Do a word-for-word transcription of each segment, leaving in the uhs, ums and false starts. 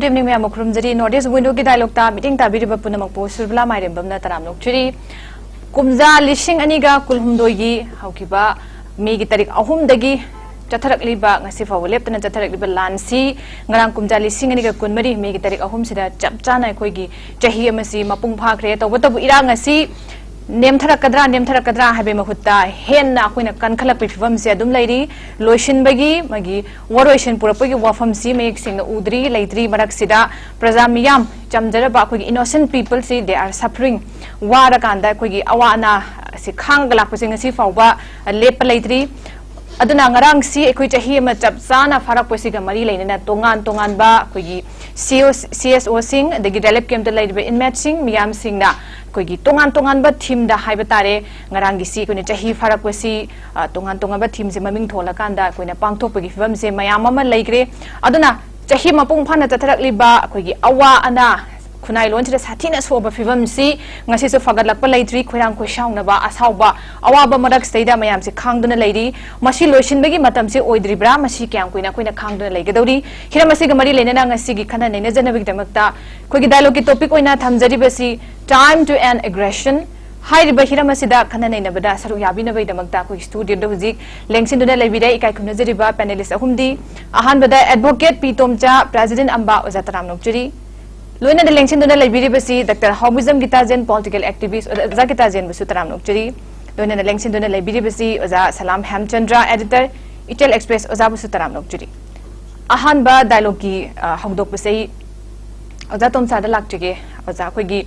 Good evening ꯃꯌꯥꯝ ꯈꯨꯔꯨꯝꯖꯔꯤ꯫ North East Window ꯒꯤ dialogue ꯇ meeting ꯇꯥꯕꯤꯔꯤꯕ ꯄꯨꯝꯅꯃꯛꯄꯨ ꯁꯨꯔꯕꯂꯥ ꯃꯥꯏꯔꯦꯝꯕꯝꯅ ꯇꯔꯥꯝꯅ ꯑꯣꯛꯆꯔꯤ꯫ ꯀꯨꯝꯖꯥ ꯂꯤꯁꯤꯡ ꯑꯅꯤꯒ ꯀꯨꯟꯍꯨꯝꯗꯣꯏꯒꯤ ꯍꯧꯈꯤꯕ May ꯒꯤ ꯇꯥꯔꯤꯛ ꯑꯍꯨꯝꯗꯒꯤ ꯆꯠꯊꯔꯛꯂꯤꯕ, ꯉꯁꯤ ꯐꯥꯎꯕ ꯂꯦꯞꯇꯅ ꯆꯠꯊꯔꯛꯂꯤꯕ ꯂꯥꯟꯁꯤ ꯉꯔꯥꯡ ꯀꯨꯝꯖꯥ ꯂꯤꯁꯤꯡ ꯑꯅꯤꯒ ꯀꯨꯟꯃꯔꯤ May ꯒꯤ ꯇꯥꯔꯤꯛ ꯑꯍꯨꯝꯁꯤꯗ ꯆꯞ ꯆꯥꯅ ꯑꯩꯈꯣꯏꯒꯤ ꯆꯍꯤ ꯑꯃꯁꯤ ꯃꯄꯨꯡ ꯐꯥꯈ꯭ꯔꯦ꯫ ꯇꯧꯕꯇꯕꯨ ꯏꯔꯥꯡ ꯑꯁꯤ ꯅꯦꯝꯊꯔꯛꯀꯗ꯭ꯔꯥ, ꯅꯦꯝꯊꯔꯛꯀꯗ꯭ꯔꯥ ꯍꯥꯏꯕꯒꯤ ꯃꯍꯨꯠꯇ ꯍꯦꯟꯅ ꯑꯩꯈꯣꯏꯅ ꯀꯟꯈꯠꯂꯛꯄꯒꯤ ꯐꯤꯕꯝꯁꯤ ꯑꯗꯨꯝ ꯂꯩꯔꯤ꯫ ꯂꯣꯏꯁꯤꯟꯕꯒꯤ ꯃꯥꯒꯤ ꯋꯥꯔꯣꯏꯁꯤꯟ ꯄꯨꯔꯛꯄꯒꯤ ꯋꯥꯐꯝꯁꯤ ꯃꯌꯦꯛ ꯁꯦꯡꯅ ꯎꯗ꯭ꯔꯤ, ꯂꯩꯇ꯭ꯔꯤ꯫ ꯃꯔꯛꯁꯤꯗ ꯄ꯭ꯔꯖꯥ ꯃꯤꯌꯥꯝ, ꯆꯝꯖꯔꯕ ꯑꯩꯈꯣꯏꯒꯤ innocent people ꯁꯤ, they are suffering꯫ ꯋꯥꯔꯀꯥꯟꯗ ꯑꯩꯈꯣꯏꯒꯤ ꯑꯋꯥ ꯑꯅꯥ ꯑꯁꯤ ꯈꯥꯡꯉꯒ ꯂꯥꯛꯄꯁꯦ ꯉꯁꯤ ꯐꯥꯎꯕ ꯂꯦꯞꯄ ꯂꯩꯇ꯭ꯔꯤ꯫ ꯑꯗꯨꯅ ꯉꯔꯥꯡꯁꯤ ꯑꯩꯈꯣꯏ ꯆꯍꯤ ꯑꯃ ꯆꯞ ꯆꯥꯅ ꯐꯥꯔꯛꯄꯁꯤꯒ ꯃꯔꯤ ꯂꯩꯅꯅ ꯇꯣꯉꯥꯟ ꯇꯣꯉꯥꯟꯕ ꯑꯩꯈꯣꯏꯒꯤ ꯁꯤ ꯑꯣ, ꯁꯤ ꯑꯦꯁ ꯑꯣꯁꯤꯡ, ꯑꯗꯒꯤ relief camp ꯇ ꯂꯩꯔꯤꯕ inmate ꯁꯤꯡ ꯃꯤꯌꯥꯝꯁꯤꯡꯅ ꯑꯩꯈꯣꯏꯒꯤ ꯇꯣꯉꯥꯟ ꯇꯣꯉꯥꯟꯕ theme ꯗ ꯍꯥꯏꯕ ꯇꯥꯔꯦ, ꯉꯔꯥꯡꯒꯤꯁꯤ ꯑꯩꯈꯣꯏꯅ ꯆꯍꯤ ꯐꯥꯔꯛꯄꯁꯤ, ꯑ, ꯇꯣꯉꯥꯟ ꯇꯣꯉꯥꯟꯕ theme ꯁꯦ ꯃꯃꯤꯡ ꯊꯣꯜꯂꯀꯥꯟꯗ ꯑꯩꯈꯣꯏꯅ ꯄꯥꯡꯊꯣꯛꯄꯒꯤ ꯐꯤꯕꯝꯁꯦ ꯃꯌꯥꯝ ꯑꯃ ꯂꯩꯈ꯭ꯔꯦ꯫ ꯑꯗꯨꯅ ꯆꯍꯤ ꯃꯄꯨꯡ ꯐꯥꯅ ꯆꯠꯊꯔꯛꯂꯤꯕ ꯑꯩꯈꯣꯏꯒꯤ ꯑꯋꯥ ꯑꯅꯥ, ꯈꯨꯟꯅꯥꯏ ꯂꯣꯟꯁꯤꯗ ꯁꯥꯊꯤꯅ ꯁꯣꯛꯑꯕ ꯐꯤꯕꯝꯁꯤ ꯉꯁꯤꯁꯨ ꯐꯒꯠꯂꯛꯄ ꯂꯩꯇ꯭ꯔꯤ꯫ ꯈꯣꯏꯔꯥꯡ ꯈꯣꯏꯁꯥꯎꯅꯕ, ꯑꯁꯥꯎꯕ, ꯑꯋꯥꯕ ꯃꯔꯛꯁꯤꯗꯩꯗ ꯃꯌꯥꯝꯁꯤ ꯈꯥꯡꯗꯨꯅ ꯂꯩꯔꯤ꯫ ꯃꯁꯤ ꯂꯣꯏꯁꯤꯟꯕꯒꯤ ꯃꯇꯝꯁꯤ ꯑꯣꯏꯗ꯭ꯔꯤꯕ꯭ꯔꯥ? ꯃꯁꯤ ꯀꯌꯥꯝ ꯀꯨꯏꯅ ꯑꯩꯈꯣꯏꯅ ꯈꯥꯡꯗꯨꯅ ꯂꯩꯒꯗꯧꯔꯤ? ꯍꯤꯔꯝ ꯑꯁꯤꯒ ꯃꯔꯤ ꯂꯩꯅꯅ ꯉꯁꯤꯒꯤ ꯈꯟꯅ ꯅꯩꯅꯖꯅꯕꯒꯤꯗꯃꯛꯇ ꯑꯩꯈꯣꯏꯒꯤ dialogue ꯀꯤ topic ꯑꯣꯏꯅ ꯊꯝꯖꯔꯤꯕꯁꯤ Time to End Aggression ꯍꯥꯏꯔꯤꯕ ꯍꯤꯔꯝ ꯑꯁꯤꯗ ꯈꯟꯅ ꯅꯩꯅꯕꯗ ꯁꯔꯨꯛ ꯌꯥꯕꯤꯅꯕꯒꯤꯗꯃꯛꯇ ꯑꯩꯈꯣꯏꯒꯤ studio ꯗ ꯍꯧꯖꯤꯛ ꯂꯦꯡꯁꯤꯟꯗꯨꯅ ꯂꯩꯕꯤꯔꯦ ꯏꯀꯥꯏ ꯈꯨꯝꯅꯖꯔꯤꯕ panelist ꯑꯍꯨꯝꯗꯤ꯫ ꯑꯍꯥꯟꯕꯗ Advocate ꯄꯤ ꯇꯣꯝꯆꯥ, President ꯑꯝꯕ, ꯑꯣꯖꯥ ꯇꯔꯥꯝꯅ ꯑꯣꯛꯆꯔꯤ꯫ ꯂꯣꯏꯅꯅ ꯂꯦꯡꯁꯤꯟꯗꯨꯅ ꯂꯩꯕꯤꯔꯤꯕꯁꯤ Doctor ꯍꯥꯎꯃꯤꯖꯝ ꯒꯤꯇꯥꯖꯦꯟ, political activist, ꯑꯣꯖꯥ ꯒꯤꯇꯥꯖꯦꯟꯕꯨꯁꯨ ꯇꯔꯥꯝꯅ ꯑꯣꯛꯆꯔꯤ꯫ ꯂꯣꯏꯅꯅ ꯂꯦꯡꯁꯤꯟꯗꯨꯅ ꯂꯩꯕꯤꯔꯤꯕꯁꯤ ꯑꯣꯖꯥ ꯁꯂꯥꯝ ꯍꯦꯝꯆꯟꯗ꯭ꯔ, editor, ꯏꯆꯦꯜ Express, ꯑꯣꯖꯥꯕꯨꯁꯨ ꯇꯔꯥꯝꯅ ꯑꯣꯛꯆꯔꯤ꯫ ꯑꯍꯥꯟꯕ dialogue ꯀꯤ, ꯑ, ꯍꯧꯗꯣꯛꯄꯁꯦ ꯑꯩ ꯑꯣꯖꯥ ꯇꯣꯝꯆꯥꯗ ꯂꯥꯛꯆꯒꯦ꯫ ꯑꯣꯖꯥ, ꯑꯩꯈꯣꯏꯒꯤ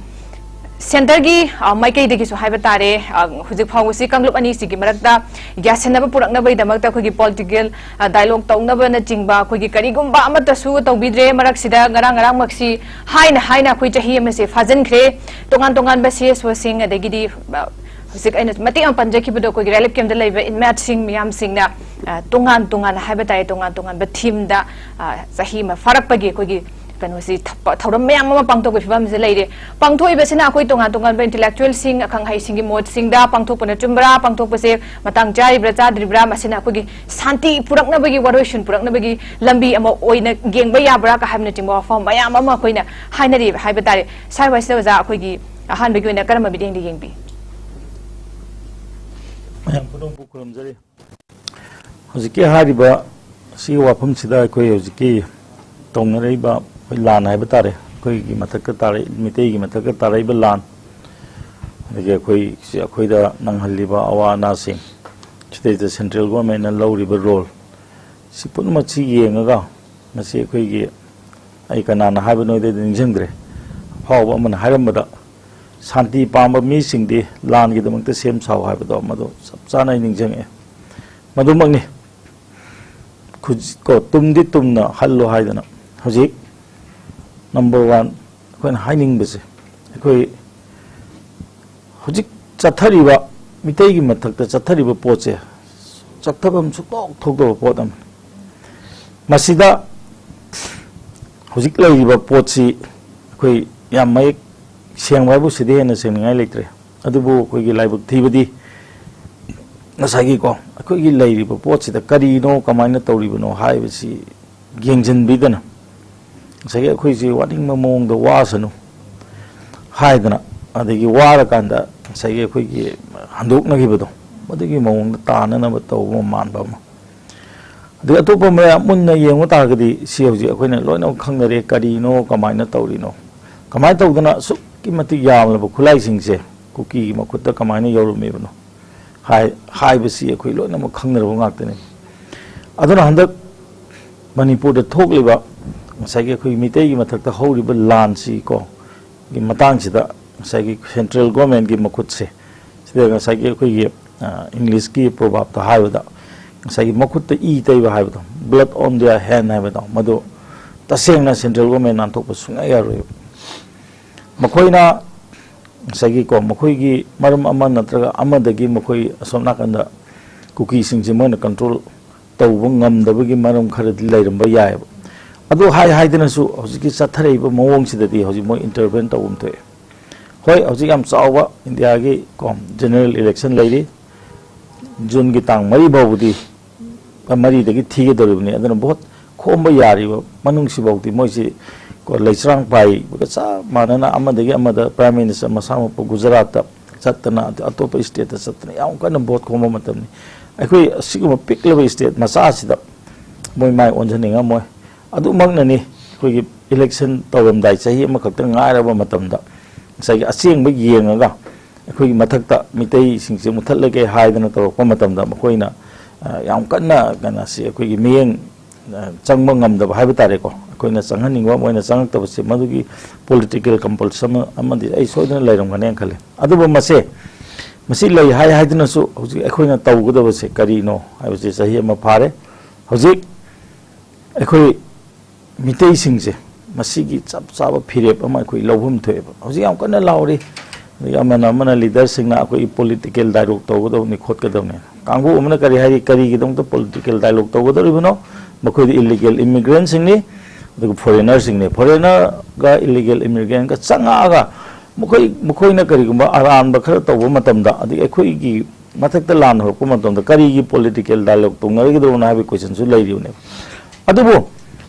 centre ꯒꯤ, ꯑ, ꯃꯥꯏꯀꯩꯗꯒꯤꯁꯨ ꯍꯥꯏꯕ ꯇꯥꯔꯦ, ꯑ, ꯍꯧꯖꯤꯛ ꯐꯥꯎꯕꯁꯤ ꯀꯥꯡꯂꯨꯞ ꯑꯅꯤꯁꯤꯒꯤ ꯃꯔꯛꯇ ꯌꯥꯁꯤꯟꯅꯕ ꯄꯨꯔꯛꯅꯕꯒꯤꯗꯃꯛꯇ ꯑꯩꯈꯣꯏꯒꯤ political, ꯑ, dialogue ꯇꯧꯅꯕꯅꯆꯤꯡꯕ ꯑꯩꯈꯣꯏꯒꯤ ꯀꯔꯤꯒꯨꯝꯕ ꯑꯃꯠꯇꯁꯨ ꯇꯧꯕꯤꯗ꯭ꯔꯦ꯫ ꯃꯔꯛꯁꯤꯗ ꯉꯔꯥꯡ ꯉꯔꯥꯡꯃꯛꯁꯤ ꯍꯥꯏꯅ ꯍꯥꯏꯅ ꯑꯩꯈꯣꯏ ꯆꯍꯤ ꯑꯃꯁꯦ ꯐꯥꯖꯤꯟꯈ꯭ꯔꯦ꯫ ꯇꯣꯉꯥꯟ ꯇꯣꯉꯥꯟꯕ ꯁꯤ ꯑꯦꯁ ꯑꯣꯁꯤꯡ, ꯑꯗꯒꯤꯗꯤ, ꯑ, ꯍꯧꯖꯤꯛ ꯑꯩꯅ ꯃꯇꯦꯛ ꯑꯃ ꯄꯟꯖꯈꯤꯕꯗꯣ, ꯑꯩꯈꯣꯏꯒꯤ relief camp ꯇ ꯂꯩꯕ inmate ꯁꯤꯡ ꯃꯌꯥꯝꯁꯤꯡꯅ, ꯑ, ꯇꯣꯉꯥꯟ ꯇꯣꯉꯥꯟꯅ ꯍꯥꯏꯕ ꯇꯥꯔꯦ, ꯇꯣꯉꯥꯟ ꯇꯣꯉꯥꯟꯕ theme ꯗ, ꯑ, ꯆꯍꯤ ꯑꯃ ꯐꯥꯔꯛꯄꯒꯤ ꯑꯩꯈꯣꯏꯒꯤ ꯀꯩꯅꯣꯁꯤ ꯊ- ꯊꯧꯔꯝ ꯃꯌꯥꯝ ꯑꯃ ꯄꯥꯡꯊꯣꯛꯄꯒꯤ ꯐꯤꯕꯝꯁꯤꯗ ꯂꯩꯔꯦ꯫ ꯄꯥꯡꯊꯣꯛꯏꯕꯁꯤꯅ ꯑꯩꯈꯣꯏ ꯇꯣꯉꯥꯟ ꯇꯣꯉꯥꯟꯕ intellectualꯁꯤꯡ, ꯑꯈꯪ ꯑꯍꯩꯁꯤꯡꯒꯤ ꯃꯣꯠꯁꯤꯡꯗ ꯄꯥꯡꯊꯣꯛꯄꯅ ꯆꯨꯝꯕ꯭ꯔꯥ, ꯄꯥꯡꯊꯣꯛꯄꯁꯦ ꯃꯇꯥꯡ ꯆꯥꯔꯤꯕ꯭ꯔꯥ ꯆꯥꯗ꯭ꯔꯤꯕ꯭ꯔꯥ, ꯃꯁꯤꯅ ꯑꯩꯈꯣꯏꯒꯤ ꯁꯥꯟꯇꯤ ꯄꯨꯔꯛꯅꯕꯒꯤ, ꯋꯥꯔꯣꯏꯁꯤꯟ ꯄꯨꯔꯛꯅꯕꯒꯤ ꯂꯝꯕꯤ ꯑꯃ ꯑꯣꯏꯅ ꯌꯦꯡꯕ ꯌꯥꯕ꯭ꯔꯥ ꯀ ꯍꯥꯏꯕꯅꯆꯤꯡꯕ ꯋꯥꯐꯝ ꯃꯌꯥꯝ ꯑꯃ ꯑꯩꯈꯣꯏꯅ ꯍꯥꯏꯅꯔꯤꯕ ꯍꯥꯏꯕ ꯇꯥꯔꯦ꯫ ꯁ꯭ꯋꯥꯏ ꯋꯥꯏꯁꯤꯗ ꯑꯣꯖꯥ, ꯑꯩꯈꯣꯏꯒꯤ ꯑꯍꯥꯟꯕꯒꯤ ꯑꯣꯏꯅ ꯀꯔꯝꯕ ꯃꯤꯠꯌꯦꯡꯗ ꯌꯦꯡꯕꯤ? ꯃꯌꯥꯝ ꯄꯨꯝꯅꯃꯛꯄꯨ ꯈꯨꯔꯨꯝꯖꯔꯤ꯫ ꯍꯧꯖꯤꯛꯀꯤ ꯍꯥꯏꯔꯤꯕ ꯁꯤꯒꯤ ꯋꯥꯐꯝꯁꯤꯗ ꯑꯩꯈꯣꯏ ꯍꯧꯖꯤꯛꯀꯤ ꯇꯧꯅꯔꯛꯏꯕ ꯑꯩꯈꯣꯏ ꯂꯥꯟ ꯍꯥꯏꯕ ꯇꯥꯔꯦ, ꯑꯩꯈꯣꯏꯒꯤ ꯃꯊꯛꯇ ꯇꯥꯔꯛ ꯃꯤꯇꯩꯒꯤ ꯃꯊꯛꯇ ꯇꯥꯔꯛꯏꯕ ꯂꯥꯟ, ꯑꯗꯒꯤ ꯑꯩꯈꯣꯏ ꯑꯩꯈꯣꯏꯗ ꯅꯪꯍꯜꯂꯤꯕ ꯑꯋꯥ ꯑꯅꯥꯁꯤꯡ, ꯁꯤꯗꯩꯗ central governmentꯅ ꯂꯧꯔꯤꯕ role, ꯁꯤ ꯄꯨꯝꯅꯃꯛꯁꯤ ꯌꯦꯡꯉꯒ ꯃꯁꯤ ꯑꯩꯈꯣꯏꯒꯤ, ꯑꯩ ꯀꯅꯥꯅ ꯍꯥꯏꯕꯅꯣꯗꯤ ꯅꯤꯡꯁꯤꯡꯗ꯭ꯔꯦ, ꯑꯐꯥꯎꯕ ꯑꯃꯅ ꯍꯥꯏꯔꯝꯕꯗ, ꯁꯥꯟꯇꯤ ꯄꯥꯝꯕ ꯃꯤꯁꯤꯡꯗꯤ ꯂꯥꯟꯒꯤꯗꯃꯛꯇ ꯁꯦꯝ ꯁꯥꯎ ꯍꯥꯏꯕꯗꯣ ꯃꯗꯨ ꯆꯞ ꯆꯥꯅ ꯑꯩ ꯅꯤꯡꯁꯤꯡꯉꯛꯑꯦ꯫ ꯃꯗꯨꯃꯛꯅꯤ꯫ ꯈꯨꯖꯤꯛ ꯀꯣ, ꯇꯨꯝꯗꯤ ꯇꯨꯝꯅ ꯍꯜꯂꯨ ꯍꯥꯏꯗꯅ꯫ ꯍꯧꯖꯤꯛ number one ꯑꯩꯈꯣꯏꯅ ꯍꯥꯏꯅꯤꯡꯕꯁꯦ, ꯑꯩꯈꯣꯏ ꯍꯧꯖꯤꯛ ꯆꯠꯊꯔꯤꯕ, ꯃꯤꯇꯩꯒꯤ ꯃꯊꯛꯇ ꯆꯠꯊꯔꯤꯕ ꯄꯣꯠꯁꯦ ꯆꯠꯊꯐꯝ ꯁꯨꯛꯊꯣꯛ ꯊꯣꯛꯇꯕ ꯄꯣꯠ ꯑꯃꯅꯤ꯫ ꯃꯁꯤꯗ ꯍꯧꯖꯤꯛ ꯂꯩꯔꯤꯕ ꯄꯣꯠꯁꯤ ꯑꯩꯈꯣꯏ ꯌꯥꯝ ꯃꯌꯦꯛ ꯁꯦꯡꯕ ꯍꯥꯏꯕꯨ ꯁꯤꯗꯩ ꯍꯦꯟꯅ ꯁꯦꯡꯅꯤꯡꯉꯥꯏ ꯂꯩꯇ꯭ꯔꯦ꯫ ꯑꯗꯨꯕꯨ ꯑꯩꯈꯣꯏꯒꯤ ꯂꯥꯏꯕꯛ ꯊꯤꯕꯗꯤ ꯉꯁꯥꯏꯒꯤꯀꯣ, ꯑꯩꯈꯣꯏꯒꯤ ꯂꯩꯔꯤꯕ ꯄꯣꯠꯁꯤꯗ ꯀꯔꯤꯅꯣ, ꯀꯃꯥꯏꯅ ꯇꯧꯔꯤꯕꯅꯣ ꯍꯥꯏꯕꯁꯤ ꯌꯦꯡꯁꯤꯟꯕꯤꯗꯅ, ꯉꯁꯥꯏꯒꯤ ꯑꯩꯈꯣꯏꯁꯤ ꯋꯥꯅꯤꯡꯕ ꯃꯑꯣꯡꯗ ꯋꯥꯁꯅꯨ ꯍꯥꯏꯗꯅ, ꯑꯗꯒꯤ ꯋꯥꯔꯀꯥꯟꯗ ꯉꯁꯥꯏꯒꯤ ꯑꯩꯈꯣꯏꯒꯤ ꯍꯟꯗꯣꯛꯅꯈꯤꯕꯗꯣ, ꯃꯗꯨꯒꯤ ꯃꯑꯣꯡꯗ ꯇꯥꯅꯅꯕ ꯇꯧꯕ ꯃꯥꯟꯕ ꯑꯃ꯫ ꯑꯗꯩ ꯑꯇꯣꯞꯄ ꯃꯌꯥꯝ ꯃꯨꯟꯅ ꯌꯦꯡꯕ ꯇꯥꯔꯒꯗꯤ ꯁꯤ ꯍꯧꯖꯤꯛ ꯑꯩꯈꯣꯏꯅ ꯂꯣꯏꯅꯃꯛ ꯈꯪꯅꯔꯦ, ꯀꯔꯤꯅꯣ, ꯀꯃꯥꯏꯅ ꯇꯧꯔꯤꯅꯣ, ꯀꯃꯥꯏꯅ ꯇꯧꯗꯅ ꯑꯁꯨꯛꯀꯤ ꯃꯇꯤꯛ ꯌꯥꯝꯂꯕ ꯈꯨꯠꯂꯥꯏꯁꯤꯡꯁꯦ ꯀꯨꯀꯤꯒꯤ ꯃꯈꯨꯠꯇ ꯀꯃꯥꯏꯅ ꯌꯧꯔꯝꯃꯤꯕꯅꯣ ꯍꯥꯏ-, ꯍꯥꯏꯕꯁꯤ ꯑꯩꯈꯣꯏ ꯂꯣꯏꯅꯃꯛ ꯈꯪꯅꯔꯕ ꯉꯥꯛꯇꯅꯤ꯫ ꯑꯗꯨꯅ ꯍꯟꯗꯛ ꯃꯅꯤꯄꯨꯔꯗ ꯊꯣꯛꯂꯤꯕ ꯉꯁꯥꯏꯒꯤ ꯑꯩꯈꯣꯏꯒꯤ ꯃꯤꯇꯩꯒꯤ ꯃꯊꯛꯇ ꯍꯧꯔꯤꯕ ꯂꯥꯟꯁꯤ ꯀꯣ, ꯒꯤ ꯃꯇꯥꯡꯁꯤꯗ ꯉꯁꯥꯏꯒꯤ central governmentꯀꯤ ꯃꯈꯨꯠꯁꯦ, ꯁꯤꯗ ꯉꯁꯥꯏꯒꯤ ꯑꯩꯈꯣꯏꯒꯤ, ꯑ, Englishꯀꯤ proverbꯇ ꯍꯥꯏꯕꯗ, ꯉꯁꯥꯏꯒꯤ ꯃꯈꯨꯠꯇ ꯏ ꯇꯩꯕ ꯍꯥꯏꯕꯗꯣ, blood on their hand ꯍꯥꯏꯕꯗꯣ, ꯃꯗꯨ ꯇꯁꯦꯡꯅ central government ꯅꯥꯟꯊꯣꯛꯄ ꯁꯨꯡꯌꯥ ꯌꯥꯔꯣꯏꯕ꯫ ꯃꯈꯣꯏꯅ ꯉꯁꯥꯏꯒꯤꯀꯣ, ꯃꯈꯣꯏꯒꯤ ꯃꯔꯝ ꯑꯃ ꯅꯠꯇ꯭ꯔꯒ ꯑꯃꯗꯒꯤ ꯃꯈꯣꯏ ꯑꯁꯣꯝ ꯅꯥꯀꯟꯗ ꯀꯨꯀꯤꯁꯤꯡꯁꯦ ꯃꯣꯏꯅ control ꯇꯧꯕ ꯉꯝꯗꯕꯒꯤ ꯃꯔꯝ ꯈꯔꯗꯤ ꯂꯩꯔꯝꯕ ꯌꯥꯏꯑꯕ꯫ ꯑꯗꯨ ꯍꯥꯏ ꯍꯥꯏꯗꯅꯁꯨ ꯍꯧꯖꯤꯛꯀꯤ ꯆꯠꯊꯔꯛꯏꯕ ꯃꯑꯣꯡꯁꯤꯗꯗꯤ ꯍꯧꯖꯤꯛ ꯃꯣꯏ intervene ꯇꯧꯐꯝ ꯊꯣꯛꯑꯦ꯫ ꯍꯣꯏ, ꯍꯧꯖꯤꯛ ꯌꯥꯝ ꯆꯥꯎꯕ ꯏꯟꯗꯤꯌꯥꯒꯤ ꯀꯣ general election ꯂꯩꯔꯤ꯫ Juneꯒꯤ ꯇꯥꯡ ꯃꯔꯤ ꯐꯥꯎꯕꯗꯤ, ꯃꯔꯤꯗꯒꯤ ꯊꯤꯒꯗꯧꯔꯤꯕꯅꯤ꯫ ꯑꯗꯨꯅ vote ꯈꯣꯝꯕ ꯌꯥꯔꯤꯕ ꯃꯅꯨꯡꯁꯤꯐꯥꯎꯗꯤ ꯃꯣꯏꯁꯤ ꯀꯣ ꯂꯩꯆ꯭ꯔꯥꯡ ꯄꯥꯏꯕꯒ ꯆꯞ ꯃꯥꯟꯅꯅ ꯑꯃꯗꯒꯤ ꯑꯃꯗ Prime Minister ꯃꯁꯥꯃꯛꯄꯨ ꯒꯨꯖꯔꯥꯠꯇ ꯆꯠꯇꯅ, ꯑꯇꯣꯞꯄ stateꯇ ꯆꯠꯇꯅ ꯌꯥꯝ ꯀꯟꯅ vote ꯈꯣꯝꯕ ꯃꯇꯝꯅꯤ꯫ ꯑꯩꯈꯣꯏ ꯑꯁꯤꯒꯨꯝꯕ ꯄꯤꯛꯂꯕ state ꯃꯆꯥꯁꯤꯗ ꯃꯣꯏ ꯃꯥꯏ ꯑꯣꯟꯁꯤꯟꯅꯤꯡꯉꯝꯃꯣꯏ꯫ ꯑꯗꯨꯃꯛꯅꯅꯤ ꯑꯩꯈꯣꯏꯒꯤ election ꯇꯧꯔꯝꯗꯥꯏ ꯆꯍꯤ ꯑꯃꯈꯛꯇ ꯉꯥꯏꯔꯕ ꯃꯇꯝꯗ ꯉꯁꯥꯏꯒꯤ ꯑꯁꯦꯡꯕ ꯌꯦꯡꯉꯒ ꯑꯩꯈꯣꯏꯒꯤ ꯃꯊꯛꯇ ꯃꯤꯇꯩꯁꯤꯡꯁꯦ ꯃꯨꯊꯠꯂꯒꯦ ꯍꯥꯏꯗꯅ ꯇꯧꯔꯛꯄ ꯃꯇꯝꯗ ꯃꯈꯣꯏꯅ, ꯑ, ꯌꯥꯝ ꯀꯟꯅ ꯀꯩꯅꯣꯁꯤ ꯑꯩꯈꯣꯏꯒꯤ ꯃꯤꯠꯌꯦꯡ, ꯑ, ꯆꯪꯕ ꯉꯝꯗꯕ ꯍꯥꯏꯕ ꯇꯥꯔꯦꯀꯣ꯫ ꯑꯩꯈꯣꯏꯅ ꯆꯪꯍꯟꯅꯤꯡꯕ ꯃꯣꯏꯅ ꯆꯪꯉꯛꯇꯕꯁꯤ ꯃꯗꯨꯒꯤ political compulsion ꯑꯃ, ꯑꯃꯗꯤ ꯑꯩ ꯁꯣꯏꯗꯅ ꯂꯩꯔꯝꯒꯅꯦꯅ ꯈꯜꯂꯤ꯫ ꯑꯗꯨꯕꯨ ꯃꯁꯦ, ꯃꯁꯤ ꯂꯩ ꯍꯥꯏ ꯍꯥꯏꯗꯨꯅꯁꯨ ꯍꯧꯖꯤꯛ ꯑꯩꯈꯣꯏꯅ ꯇꯧꯒꯗꯕꯁꯦ ꯀꯔꯤꯅꯣ ꯍꯥꯏꯕꯁꯤ ꯆꯍꯤ ꯑꯃ ꯐꯥꯔꯦ꯫ ꯍꯧꯖꯤꯛ ꯑꯩꯈꯣꯏ ꯃꯤꯇꯩꯁꯤꯡꯁꯦ ꯃꯁꯤꯒꯤ ꯆꯞ ꯆꯥꯕ ꯐꯤꯔꯦꯞ ꯑꯃ ꯑꯩꯈꯣꯏ ꯂꯧꯐꯝ ꯊꯣꯛꯑꯦꯕ꯫ ꯍꯧꯖꯤꯛ ꯌꯥꯝ ꯀꯟꯅ ꯂꯥꯎꯔꯤ, ꯑꯗꯒꯤ ꯑꯃꯅ, ꯑꯃꯅ leaderꯁꯤꯡꯅ ꯑꯩꯈꯣꯏꯒꯤ political dialogue ꯇꯧꯒꯗꯕꯅꯤ, ꯈꯣꯠꯀꯗꯕꯅꯤ꯫ ꯀꯥꯡꯕꯨ ꯑꯃꯅ ꯀꯔꯤ ꯍꯥꯏꯔꯤ, ꯀꯔꯤꯒꯤꯗꯃꯛꯇ political dialogue ꯇꯧꯒꯗꯧꯔꯤꯕꯅꯣ? ꯃꯈꯣꯏꯗꯤ illegal immigrantꯁꯤꯡꯅꯤ, ꯑꯗꯨꯒ foreignerꯁꯤꯡꯅꯤ꯫ Foreignerꯒ illegal immigrantꯒ ꯆꯪꯉꯛꯑꯒ ꯃꯈꯣꯏ, ꯃꯈꯣꯏꯅ ꯀꯔꯤꯒꯨꯝꯕ ꯑꯔꯥꯟꯕ ꯈꯔ ꯇꯧꯕ ꯃꯇꯝꯗ, ꯑꯗꯒꯤ ꯑꯩꯈꯣꯏꯒꯤ ꯃꯊꯛꯇ ꯂꯥꯟ ꯍꯧꯔꯛꯄ ꯃꯇꯝꯗ ꯀꯔꯤꯒꯤ political dialogue ꯇꯧꯅꯔꯣꯏꯗꯕꯅꯣ ꯍꯥꯏꯕꯒꯤ questionꯁꯨ ꯂꯩꯔꯤꯕꯅꯦꯕ꯫ ꯑꯗꯨꯕꯨ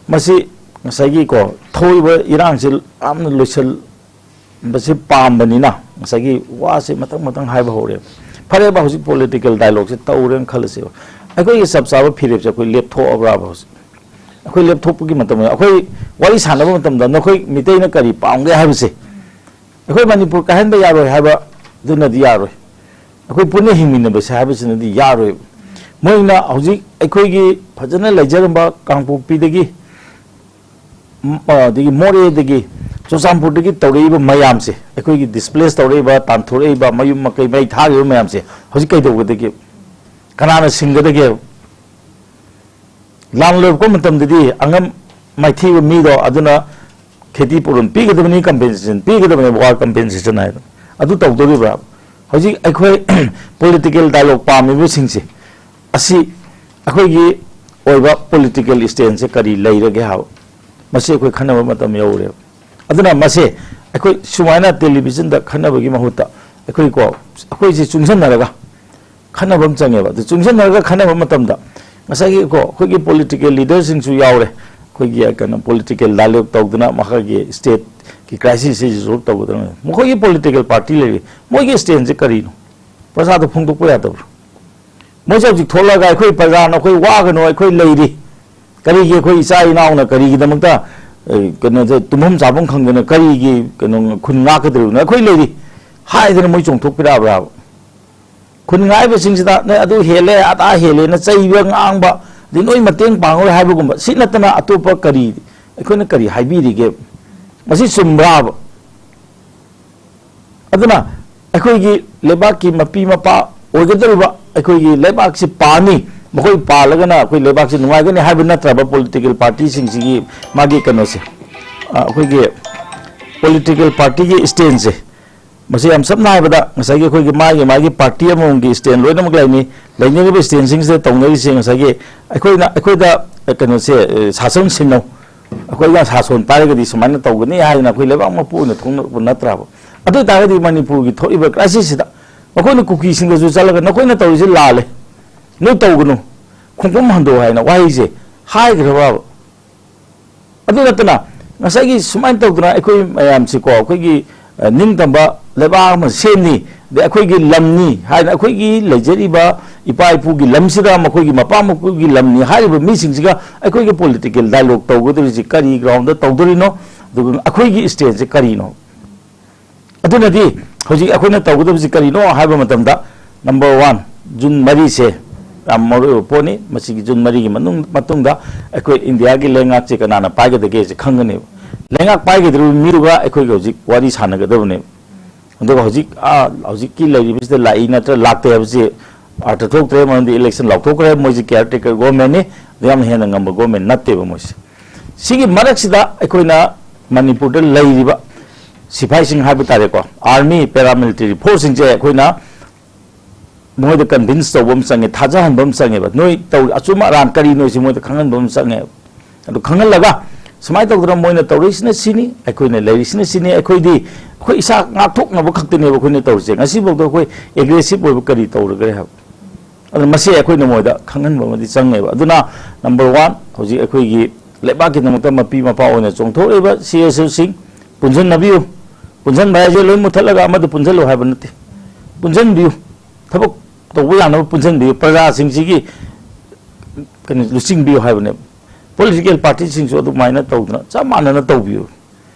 ꯃꯁꯤ ꯉꯁꯥꯏꯒꯤꯀꯣ ꯊꯣꯛꯏꯕ ꯏꯔꯥꯡꯁꯤ ꯌꯥꯝꯅ ꯂꯣꯏꯁꯤꯟꯕꯁꯤ ꯄꯥꯝꯕꯅꯤꯅ ꯉꯁꯥꯏꯒꯤ ꯋꯥꯁꯤ ꯃꯊꯪ ꯃꯊꯪ ꯍꯥꯏꯕ ꯍꯧꯔꯦꯕ꯫ ꯐꯔꯦꯕ, ꯍꯧꯖꯤꯛ political dialogueꯁꯤ ꯇꯧꯔꯦꯅ ꯈꯜꯂꯁꯦꯕ꯫ ꯑꯩꯈꯣꯏꯒꯤ ꯆꯞ ꯆꯥꯕ ꯐꯤꯔꯦꯞꯁꯦ ꯑꯩꯈꯣꯏ ꯂꯦꯞꯊꯣꯛꯑꯕ꯭ꯔꯥꯕ ꯍꯧꯖꯤꯛ? ꯑꯩꯈꯣꯏ ꯂꯦꯞꯊꯣꯛꯄꯒꯤ ꯃꯇꯝ ꯑꯣꯏꯔꯦ꯫ ꯑꯩꯈꯣꯏ ꯋꯥꯔꯤ ꯁꯥꯟꯅꯕ ꯃꯇꯝꯗ ꯅꯈꯣꯏ ꯃꯤꯇꯩꯅ ꯀꯔꯤ ꯄꯥꯝꯒꯦ ꯍꯥꯏꯕꯁꯦ, ꯑꯩꯈꯣꯏ ꯃꯅꯤꯄꯨꯔ ꯀꯥꯏꯍꯟꯕ ꯌꯥꯔꯣꯏ ꯍꯥꯏꯕ ꯑꯗꯨꯅꯗꯤ ꯌꯥꯔꯣꯏ꯫ ꯑꯩꯈꯣꯏ ꯄꯨꯟꯅ ꯍꯤꯡꯃꯤꯟꯅꯕꯁꯦ ꯍꯥꯏꯕꯁꯤꯅꯗꯤ ꯌꯥꯔꯣꯏꯕ꯫ ꯃꯣꯏꯅ ꯍꯧꯖꯤꯛ ꯑꯩꯈꯣꯏꯒꯤ ꯐꯖꯅ ꯂꯩꯖꯔꯝꯕ ꯀꯥꯡꯄꯣꯛꯄꯤꯗꯒꯤ, ꯎꯝ, ꯑꯗꯒꯤ ꯃꯣꯔꯦꯗꯒꯤ, ꯆꯨꯔꯆꯥꯟꯄꯨꯔꯗꯒꯤ ꯇꯧꯔꯛꯏꯕ ꯃꯌꯥꯝꯁꯦ, ꯑꯩꯈꯣꯏꯒꯤ displace ꯇꯧꯔꯛꯏꯕ, ꯇꯥꯟꯊꯣꯔꯛꯏꯕ, ꯃꯌꯨꯝ ꯃꯀꯩ ꯃꯩ ꯊꯥꯈꯤꯕ ꯃꯌꯥꯝꯁꯦ ꯍꯧꯖꯤꯛ ꯀꯩꯗꯧꯒꯗꯒꯦ? ꯀꯅꯥꯅ ꯁꯤꯡꯒꯗꯒꯦ? ꯂꯥꯟ ꯂꯣꯏꯔꯛꯄ ꯃꯇꯝꯗꯗꯤ ꯑꯉꯝ ꯃꯥꯏꯊꯤꯕ ꯃꯤꯗꯣ ꯑꯗꯨꯅ ꯈꯦꯇꯤ ꯄꯨꯔꯣꯟ ꯄꯤꯒꯗꯕꯅꯤ, compensation ꯄꯤꯒꯗꯕꯅꯦ, war compensation ꯍꯥꯏꯗꯅ꯫ ꯑꯗꯨ ꯇꯧꯗꯣꯔꯤꯕ꯭ꯔꯥ? ꯍꯧꯖꯤꯛ ꯑꯩꯈꯣꯏ political dialogue ꯄꯥꯝꯃꯤꯕꯁꯤꯡꯁꯦ, ꯑꯁꯤ ꯑꯩꯈꯣꯏꯒꯤ ꯑꯣꯏꯕ political stanceꯁꯦ ꯀꯔꯤ ꯂꯩꯔꯒꯦ ꯍꯥꯏꯕ? ꯃꯁꯤ ꯑꯩꯈꯣꯏ ꯈꯟꯅꯕ ꯃꯇꯝ ꯌꯧꯔꯦꯕ꯫ ꯑꯗꯨꯅ ꯃꯁꯦ ꯑꯩꯈꯣꯏ ꯁꯨꯃꯥꯏꯅ ꯇꯦꯂꯤꯚꯤꯖꯟꯗ ꯈꯟꯅꯕꯒꯤ ꯃꯍꯨꯠꯇ ꯑꯩꯈꯣꯏꯀꯣ, ꯑꯩꯈꯣꯏꯁꯦ ꯆꯨꯡꯁꯤꯟꯅꯔꯒ ꯈꯟꯅꯕ ꯑꯃ ꯆꯪꯉꯦꯕ꯫ ꯑꯗꯨ ꯆꯨꯡꯁꯤꯟꯅꯔꯒ ꯈꯟꯅꯕ ꯃꯇꯝꯗ ꯉꯁꯥꯏꯒꯤ ꯀꯣ, ꯑꯩꯈꯣꯏꯒꯤ ꯄꯣꯂꯤꯇꯤꯀꯦꯜ ꯂꯤꯗꯔꯁꯤꯡꯁꯨ ꯌꯥꯎꯔꯦ, ꯑꯩꯈꯣꯏꯒꯤ ꯀꯩꯅꯣ ꯄꯣꯂꯤꯇꯤꯀꯦꯜ ꯗꯥꯏꯂꯣꯒ ꯇꯧꯗꯅ ꯃꯈꯣꯏꯒꯤ ꯁ꯭ꯇꯦꯠꯀꯤ ꯀ꯭ꯔꯥꯏꯁꯤꯁꯁꯤ ꯔꯤꯖꯣꯜꯕ ꯇꯧꯒꯗꯕꯅꯤ꯫ ꯃꯈꯣꯏꯒꯤ ꯄꯣꯂꯤꯇꯤꯀꯦꯜ ꯄꯥꯔꯇꯤ ꯂꯩꯔꯤ, ꯃꯣꯏꯒꯤ ꯁ꯭ꯇꯦꯟꯁꯦ ꯀꯔꯤꯅꯣ? ꯄ꯭ꯔꯖꯥꯗ ꯐꯣꯡꯗꯣꯛꯄ ꯌꯥꯗꯕ꯭ꯔꯣ? ꯃꯣꯏꯁꯦ ꯍꯧꯖꯤꯛ ꯊꯣꯛꯂꯒ ꯑꯩꯈꯣꯏ ꯄ꯭ꯔꯖꯥꯅ ꯑꯩꯈꯣꯏ ꯋꯥꯒꯅꯨ, ꯑꯩꯈꯣꯏ ꯂꯩꯔꯤ, ꯀꯔꯤꯒꯤ ꯑꯩꯈꯣꯏ ꯏꯆꯥ ꯏꯅꯥꯎꯅ ꯀꯔꯤꯒꯤꯗꯃꯛꯇ, ꯑꯦ, ꯀꯩꯅꯣꯗ ꯇꯨꯝꯐꯝ ꯆꯥꯐꯝ ꯈꯪꯗꯅ ꯀꯔꯤꯒꯤ ꯀꯩꯅꯣ ꯈꯨꯟ ꯉꯥꯛꯀꯗꯧꯔꯤꯕꯅꯣ? ꯑꯩꯈꯣꯏ ꯂꯩꯔꯤ ꯍꯥꯏꯗꯅ ꯃꯣꯏ ꯆꯣꯡꯊꯣꯛꯄꯤꯔꯛꯑꯕ꯭ꯔꯥꯕ? ꯈꯨꯟ ꯉꯥꯏꯕꯁꯤꯡꯁꯤꯗ ꯅꯣꯏ ꯑꯗꯨ ꯍꯦꯜꯂꯦ, ꯑꯗꯥ ꯍꯦꯜꯂꯦꯅ ꯆꯩꯕ, ꯉꯥꯡꯕ, ꯑꯗꯩ ꯅꯣꯏ ꯃꯇꯦꯡ ꯄꯥꯡꯉꯔꯣꯏ ꯍꯥꯏꯕꯒꯨꯝꯕ, ꯁꯤ ꯅꯠꯇꯅ ꯑꯇꯣꯞꯄ ꯀꯔꯤ, ꯑꯩꯈꯣꯏꯅ ꯀꯔꯤ ꯍꯥꯏꯕꯤꯔꯤꯒꯦ? ꯃꯁꯤ ꯆꯨꯝꯕ꯭ꯔꯥꯕ? ꯑꯗꯨꯅ ꯑꯩꯈꯣꯏꯒꯤ ꯂꯩꯕꯥꯛꯀꯤ ꯃꯄꯤ ꯃꯄꯥ ꯑꯣꯏꯒꯗꯧꯔꯤꯕ ꯑꯩꯈꯣꯏꯒꯤ ꯂꯩꯕꯥꯛꯁꯤ ꯄꯥꯅꯤ, ꯃꯈꯣꯏ ꯄꯥꯜꯂꯒꯅ ꯑꯩꯈꯣꯏ ꯂꯩꯕꯥꯛꯁꯤ ꯅꯨꯡꯉꯥꯏꯒꯅꯤ ꯍꯥꯏꯕ ꯅꯠꯇ꯭ꯔꯕ ꯄꯣꯂꯤꯇꯤꯀꯦꯜ ꯄꯥꯔꯇꯤꯁꯤꯡꯁꯤꯒꯤ ꯃꯥꯒꯤ ꯀꯩꯅꯣꯁꯦ, ꯑ, ꯑꯩꯈꯣꯏꯒꯤ ꯄꯣꯂꯤꯇꯤꯀꯦꯜ ꯄꯥꯔꯇꯤꯒꯤ ꯁ꯭ꯇꯦꯟꯁꯦ, ꯃꯁꯤ ꯌꯥꯝ ꯁꯝꯅ ꯍꯥꯏꯔꯕꯗ ꯉꯁꯥꯏꯒꯤ ꯑꯩꯈꯣꯏꯒꯤ ꯃꯥꯒꯤ ꯃꯥꯒꯤ ꯄꯥꯔꯇꯤ ꯑꯃꯃꯝꯒꯤ ꯁ꯭ꯇꯦꯟ ꯂꯣꯏꯅꯃꯛ ꯂꯩꯅꯤ꯫ ꯂꯩꯅꯔꯤꯕ ꯁ꯭ꯇꯦꯟꯁꯤꯡꯁꯤꯗ ꯇꯧꯅꯔꯤꯁꯦ ꯉꯁꯥꯏꯒꯤ ꯑꯩꯈꯣꯏꯅ, ꯑꯩꯈꯣꯏꯗ ꯀꯩꯅꯣꯁꯦ, ꯑ, ꯁꯥꯁꯟ ꯁꯤꯟꯅꯧ, ꯑꯩꯈꯣꯏꯅ ꯁꯥꯁꯣꯟ ꯄꯥꯏꯔꯒꯗꯤ ꯁꯨꯃꯥꯏꯅ ꯇꯧꯒꯅꯤ ꯍꯥꯏꯗꯅ ꯑꯩꯈꯣꯏ ꯂꯩꯕꯥꯛ ꯃꯄꯨ ꯑꯣꯏꯅ ꯊꯣꯛꯅꯔꯛꯄ ꯅꯠꯇ꯭ꯔꯕ? ꯑꯗꯨ ꯑꯣꯏꯇꯥꯔꯒꯗꯤ ꯃꯅꯤꯄꯨꯔꯒꯤ ꯊꯣꯛꯏꯕ ꯀ꯭ꯔꯥꯏꯁꯤꯁꯁꯤꯗ ꯃꯈꯣꯏꯅ ꯀꯨꯀꯤꯁꯤꯡꯗꯁꯨ ꯆꯠꯂꯒ ꯅꯈꯣꯏꯅ ꯇꯧꯔꯤꯁꯦ ꯂꯥꯜꯂꯦ, ꯅꯣꯏ ꯇꯧꯒꯅꯨ, ꯈꯣꯡꯐꯝ ꯍꯟꯗꯣꯛꯑꯣ ꯍꯥꯏꯅ ꯋꯥꯍꯩꯁꯦ ꯍꯥꯏꯈ꯭ꯔꯕꯕ? ꯑꯗꯨ ꯅꯠꯇꯅ ꯉꯁꯥꯏꯒꯤ ꯁꯨꯃꯥꯏꯅ ꯇꯧꯗꯅ ꯑꯩꯈꯣꯏ ꯃꯌꯥꯝꯁꯤꯀꯣ, ꯑꯩꯈꯣꯏꯒꯤ, ꯑ, ꯅꯤꯡꯇꯝꯕ ꯂꯩꯕꯥꯛ ꯑꯃ ꯁꯦꯝꯅꯤ, ꯑꯗꯩ ꯑꯩꯈꯣꯏꯒꯤ ꯂꯝꯅꯤ ꯍꯥꯏꯅ ꯑꯩꯈꯣꯏꯒꯤ ꯂꯩꯖꯔꯤꯕ ꯏꯄꯥ ꯏꯄꯨꯒꯤ ꯂꯝꯁꯤꯗ ꯃꯈꯣꯏꯒꯤ ꯃꯄꯥ ꯃꯄꯨꯒꯤ ꯂꯝꯅꯤ ꯍꯥꯏꯔꯤꯕ ꯃꯤꯁꯤꯡꯁꯤꯒ ꯑꯩꯈꯣꯏꯒꯤ ꯄꯣꯂꯤꯇꯤꯀꯦꯜ ꯗꯥꯏꯂꯣꯒ ꯇꯧꯒꯗꯧꯔꯤꯁꯤ ꯀꯔꯤ ꯒ꯭ꯔꯥꯎꯟꯗ ꯇꯧꯗꯣꯔꯤꯅꯣ? ꯑꯗꯨꯒ ꯑꯩꯈꯣꯏꯒꯤ ꯁ꯭ꯇꯦꯟꯁꯁꯦ ꯀꯔꯤꯅꯣ? ꯑꯗꯨꯅꯗꯤ ꯍꯧꯖꯤꯛ ꯑꯩꯈꯣꯏꯅ ꯇꯧꯒꯗꯕꯁꯤ ꯀꯔꯤꯅꯣ ꯍꯥꯏꯕ ꯃꯇꯝꯗ, ꯅꯝꯕꯔ ꯋꯥꯟ, ꯖꯨꯟ ꯃꯔꯤꯁꯦ ꯌꯥꯝ ꯃꯔꯨ ꯑꯣꯏꯕ ꯄꯣꯠꯅꯤ꯫ ꯃꯁꯤꯒꯤ ꯖꯨꯟ ꯃꯔꯤꯒꯤ ꯃꯅꯨꯡ, ꯃꯇꯨꯡꯗ ꯑꯩꯈꯣꯏ ꯏꯟꯗꯤꯌꯥꯒꯤ ꯂꯩꯉꯥꯛꯁꯦ ꯀꯅꯥꯅ ꯄꯥꯏꯒꯗꯒꯦꯁꯦ ꯈꯪꯒꯅꯦꯕ꯫ ꯂꯩꯉꯥꯛ ꯄꯥꯏꯒꯗꯧꯔꯤꯕ ꯃꯤꯗꯨꯒ ꯑꯩꯈꯣꯏꯒ ꯍꯧꯖꯤꯛ ꯋꯥꯔꯤ ꯁꯥꯟꯅꯒꯗꯕꯅꯦꯕ꯫ ꯑꯗꯨꯒ ꯍꯧꯖꯤꯛ, ꯑꯥ, ꯍꯧꯖꯤꯛꯀꯤ ꯂꯩꯔꯤꯕꯁꯤꯗ ꯂꯥꯛꯏ ꯅꯠꯇ꯭ꯔ ꯂꯥꯛꯇꯦ ꯍꯥꯏꯕꯁꯤ ꯑꯥꯔꯊ ꯊꯣꯛꯇ꯭ꯔꯦ, ꯃꯔꯝꯗꯤ ꯏꯂꯦꯛꯁꯟ ꯂꯥꯎꯊꯣꯛꯈ꯭ꯔꯦ꯫ ꯃꯣꯏꯁꯤ ꯀꯤꯌꯥꯔ ꯇꯦꯀꯔ ꯒꯣꯔꯃꯦꯟꯅꯤ, ꯑꯗꯨ ꯌꯥꯝ ꯍꯦꯟꯅ ꯉꯝꯕ ꯒꯣꯔꯃꯦꯟ ꯅꯠꯇꯦꯕ ꯃꯣꯏꯁꯦ꯫ ꯁꯤꯒꯤ ꯃꯔꯛꯁꯤꯗ ꯑꯩꯈꯣꯏꯅ ꯃꯅꯤꯄꯨꯔꯗ ꯂꯩꯔꯤꯕ ꯁꯤꯐꯥꯏꯁꯤꯡ ꯍꯥꯏꯕ ꯇꯥꯔꯦꯀꯣ, ꯑꯥꯔꯃꯤ, ꯄꯦꯔꯥꯃꯤꯂꯤꯇꯔꯤ ꯐꯣꯔꯁꯁꯤꯡꯁꯦ ꯑꯩꯈꯣꯏꯅ ꯃꯣꯏꯗ ꯀꯟꯚꯤꯟꯁ ꯇꯧꯕ ꯑꯃ ꯆꯪꯉꯦ, ꯊꯥꯖꯍꯟꯕ ꯑꯃ ꯆꯪꯉꯦꯕ꯫ ꯅꯣꯏ ꯇꯧ-, ꯑꯆꯨꯝ ꯑꯔꯥꯟ ꯀꯔꯤꯅꯣ ꯁꯤ ꯃꯣꯏꯗ ꯈꯪꯍꯟꯕ ꯑꯃ ꯆꯪꯉꯦꯕ꯫ ꯑꯗꯨ ꯈꯪꯍꯜꯂꯒ ꯁꯨꯃꯥꯏꯅ ꯇꯧꯗꯅ ꯃꯣꯏꯅ ꯇꯧꯔꯛꯏꯁꯤꯅ ꯁꯤꯅꯤ, ꯑꯩꯈꯣꯏꯅ ꯂꯩꯔꯤꯁꯤꯅ ꯁꯤꯅꯤ, ꯑꯩꯈꯣꯏꯗꯤ ꯑꯩꯈꯣꯏ ꯏꯁꯥ ꯉꯥꯛꯊꯣꯛꯅꯕ ꯈꯛꯇꯅꯦꯕ ꯑꯩꯈꯣꯏꯅ ꯇꯧꯔꯤꯁꯦ꯫ ꯉꯁꯤꯐꯥꯎꯗ ꯑꯩꯈꯣꯏ ꯑꯦꯒ꯭ꯔꯦꯁꯤꯞ ꯑꯣꯏꯕ ꯀꯔꯤ ꯇꯧꯔꯒꯦ ꯍꯥꯏꯕ? ꯑꯗꯨꯅ ꯃꯁꯤ ꯑꯩꯈꯣꯏꯅ ꯃꯣꯏꯗ ꯈꯪꯍꯟꯕ ꯑꯃꯗꯤ ꯆꯪꯉꯦꯕ꯫ ꯑꯗꯨꯅ ꯅꯝꯕꯔ ꯋꯥꯟ, ꯍꯧꯖꯤꯛ ꯑꯩꯈꯣꯏꯒꯤ ꯂꯩꯕꯥꯛꯀꯤꯗꯃꯛꯇ ꯃꯄꯤ ꯃꯄꯥ ꯑꯣꯏꯅ ꯆꯣꯡꯊꯣꯛꯂꯤꯕ ꯁꯤ ꯑꯦꯁ ꯌꯨꯁꯤꯡ ꯄꯨꯟꯁꯤꯟꯅꯕꯤꯌꯨ꯫ ꯄꯨꯟꯁꯤꯟꯕ ꯍꯥꯏꯁꯦ ꯂꯣꯏ ꯃꯨꯠꯊꯠꯂꯒ ꯑꯃꯗ ꯄꯨꯟꯁꯤꯜꯂꯨ ꯍꯥꯏꯕ ꯅꯠꯇꯦ꯫ ꯄꯨꯟꯁꯤꯟꯕꯤꯌꯨ, ꯊꯕꯛ ꯇꯧꯕ ꯌꯥꯅꯕ ꯄꯨꯟꯁꯤꯟꯕꯤꯌꯨ, ꯄ꯭ꯔꯖꯥꯁꯤꯡꯁꯤꯒꯤ ꯀꯩꯅꯣ ꯂꯨꯆꯤꯡꯕꯤꯌꯨ ꯍꯥꯏꯕꯅꯦꯕ꯫ ꯄꯣꯂꯤꯇꯤꯀꯦꯜ ꯄꯥꯔꯇꯤꯁꯤꯡꯁꯨ ꯑꯗꯨꯃꯥꯏꯅ ꯇꯧꯗꯅ ꯆꯞ ꯃꯥꯟꯅꯅ ꯇꯧꯕꯤꯌꯨ꯫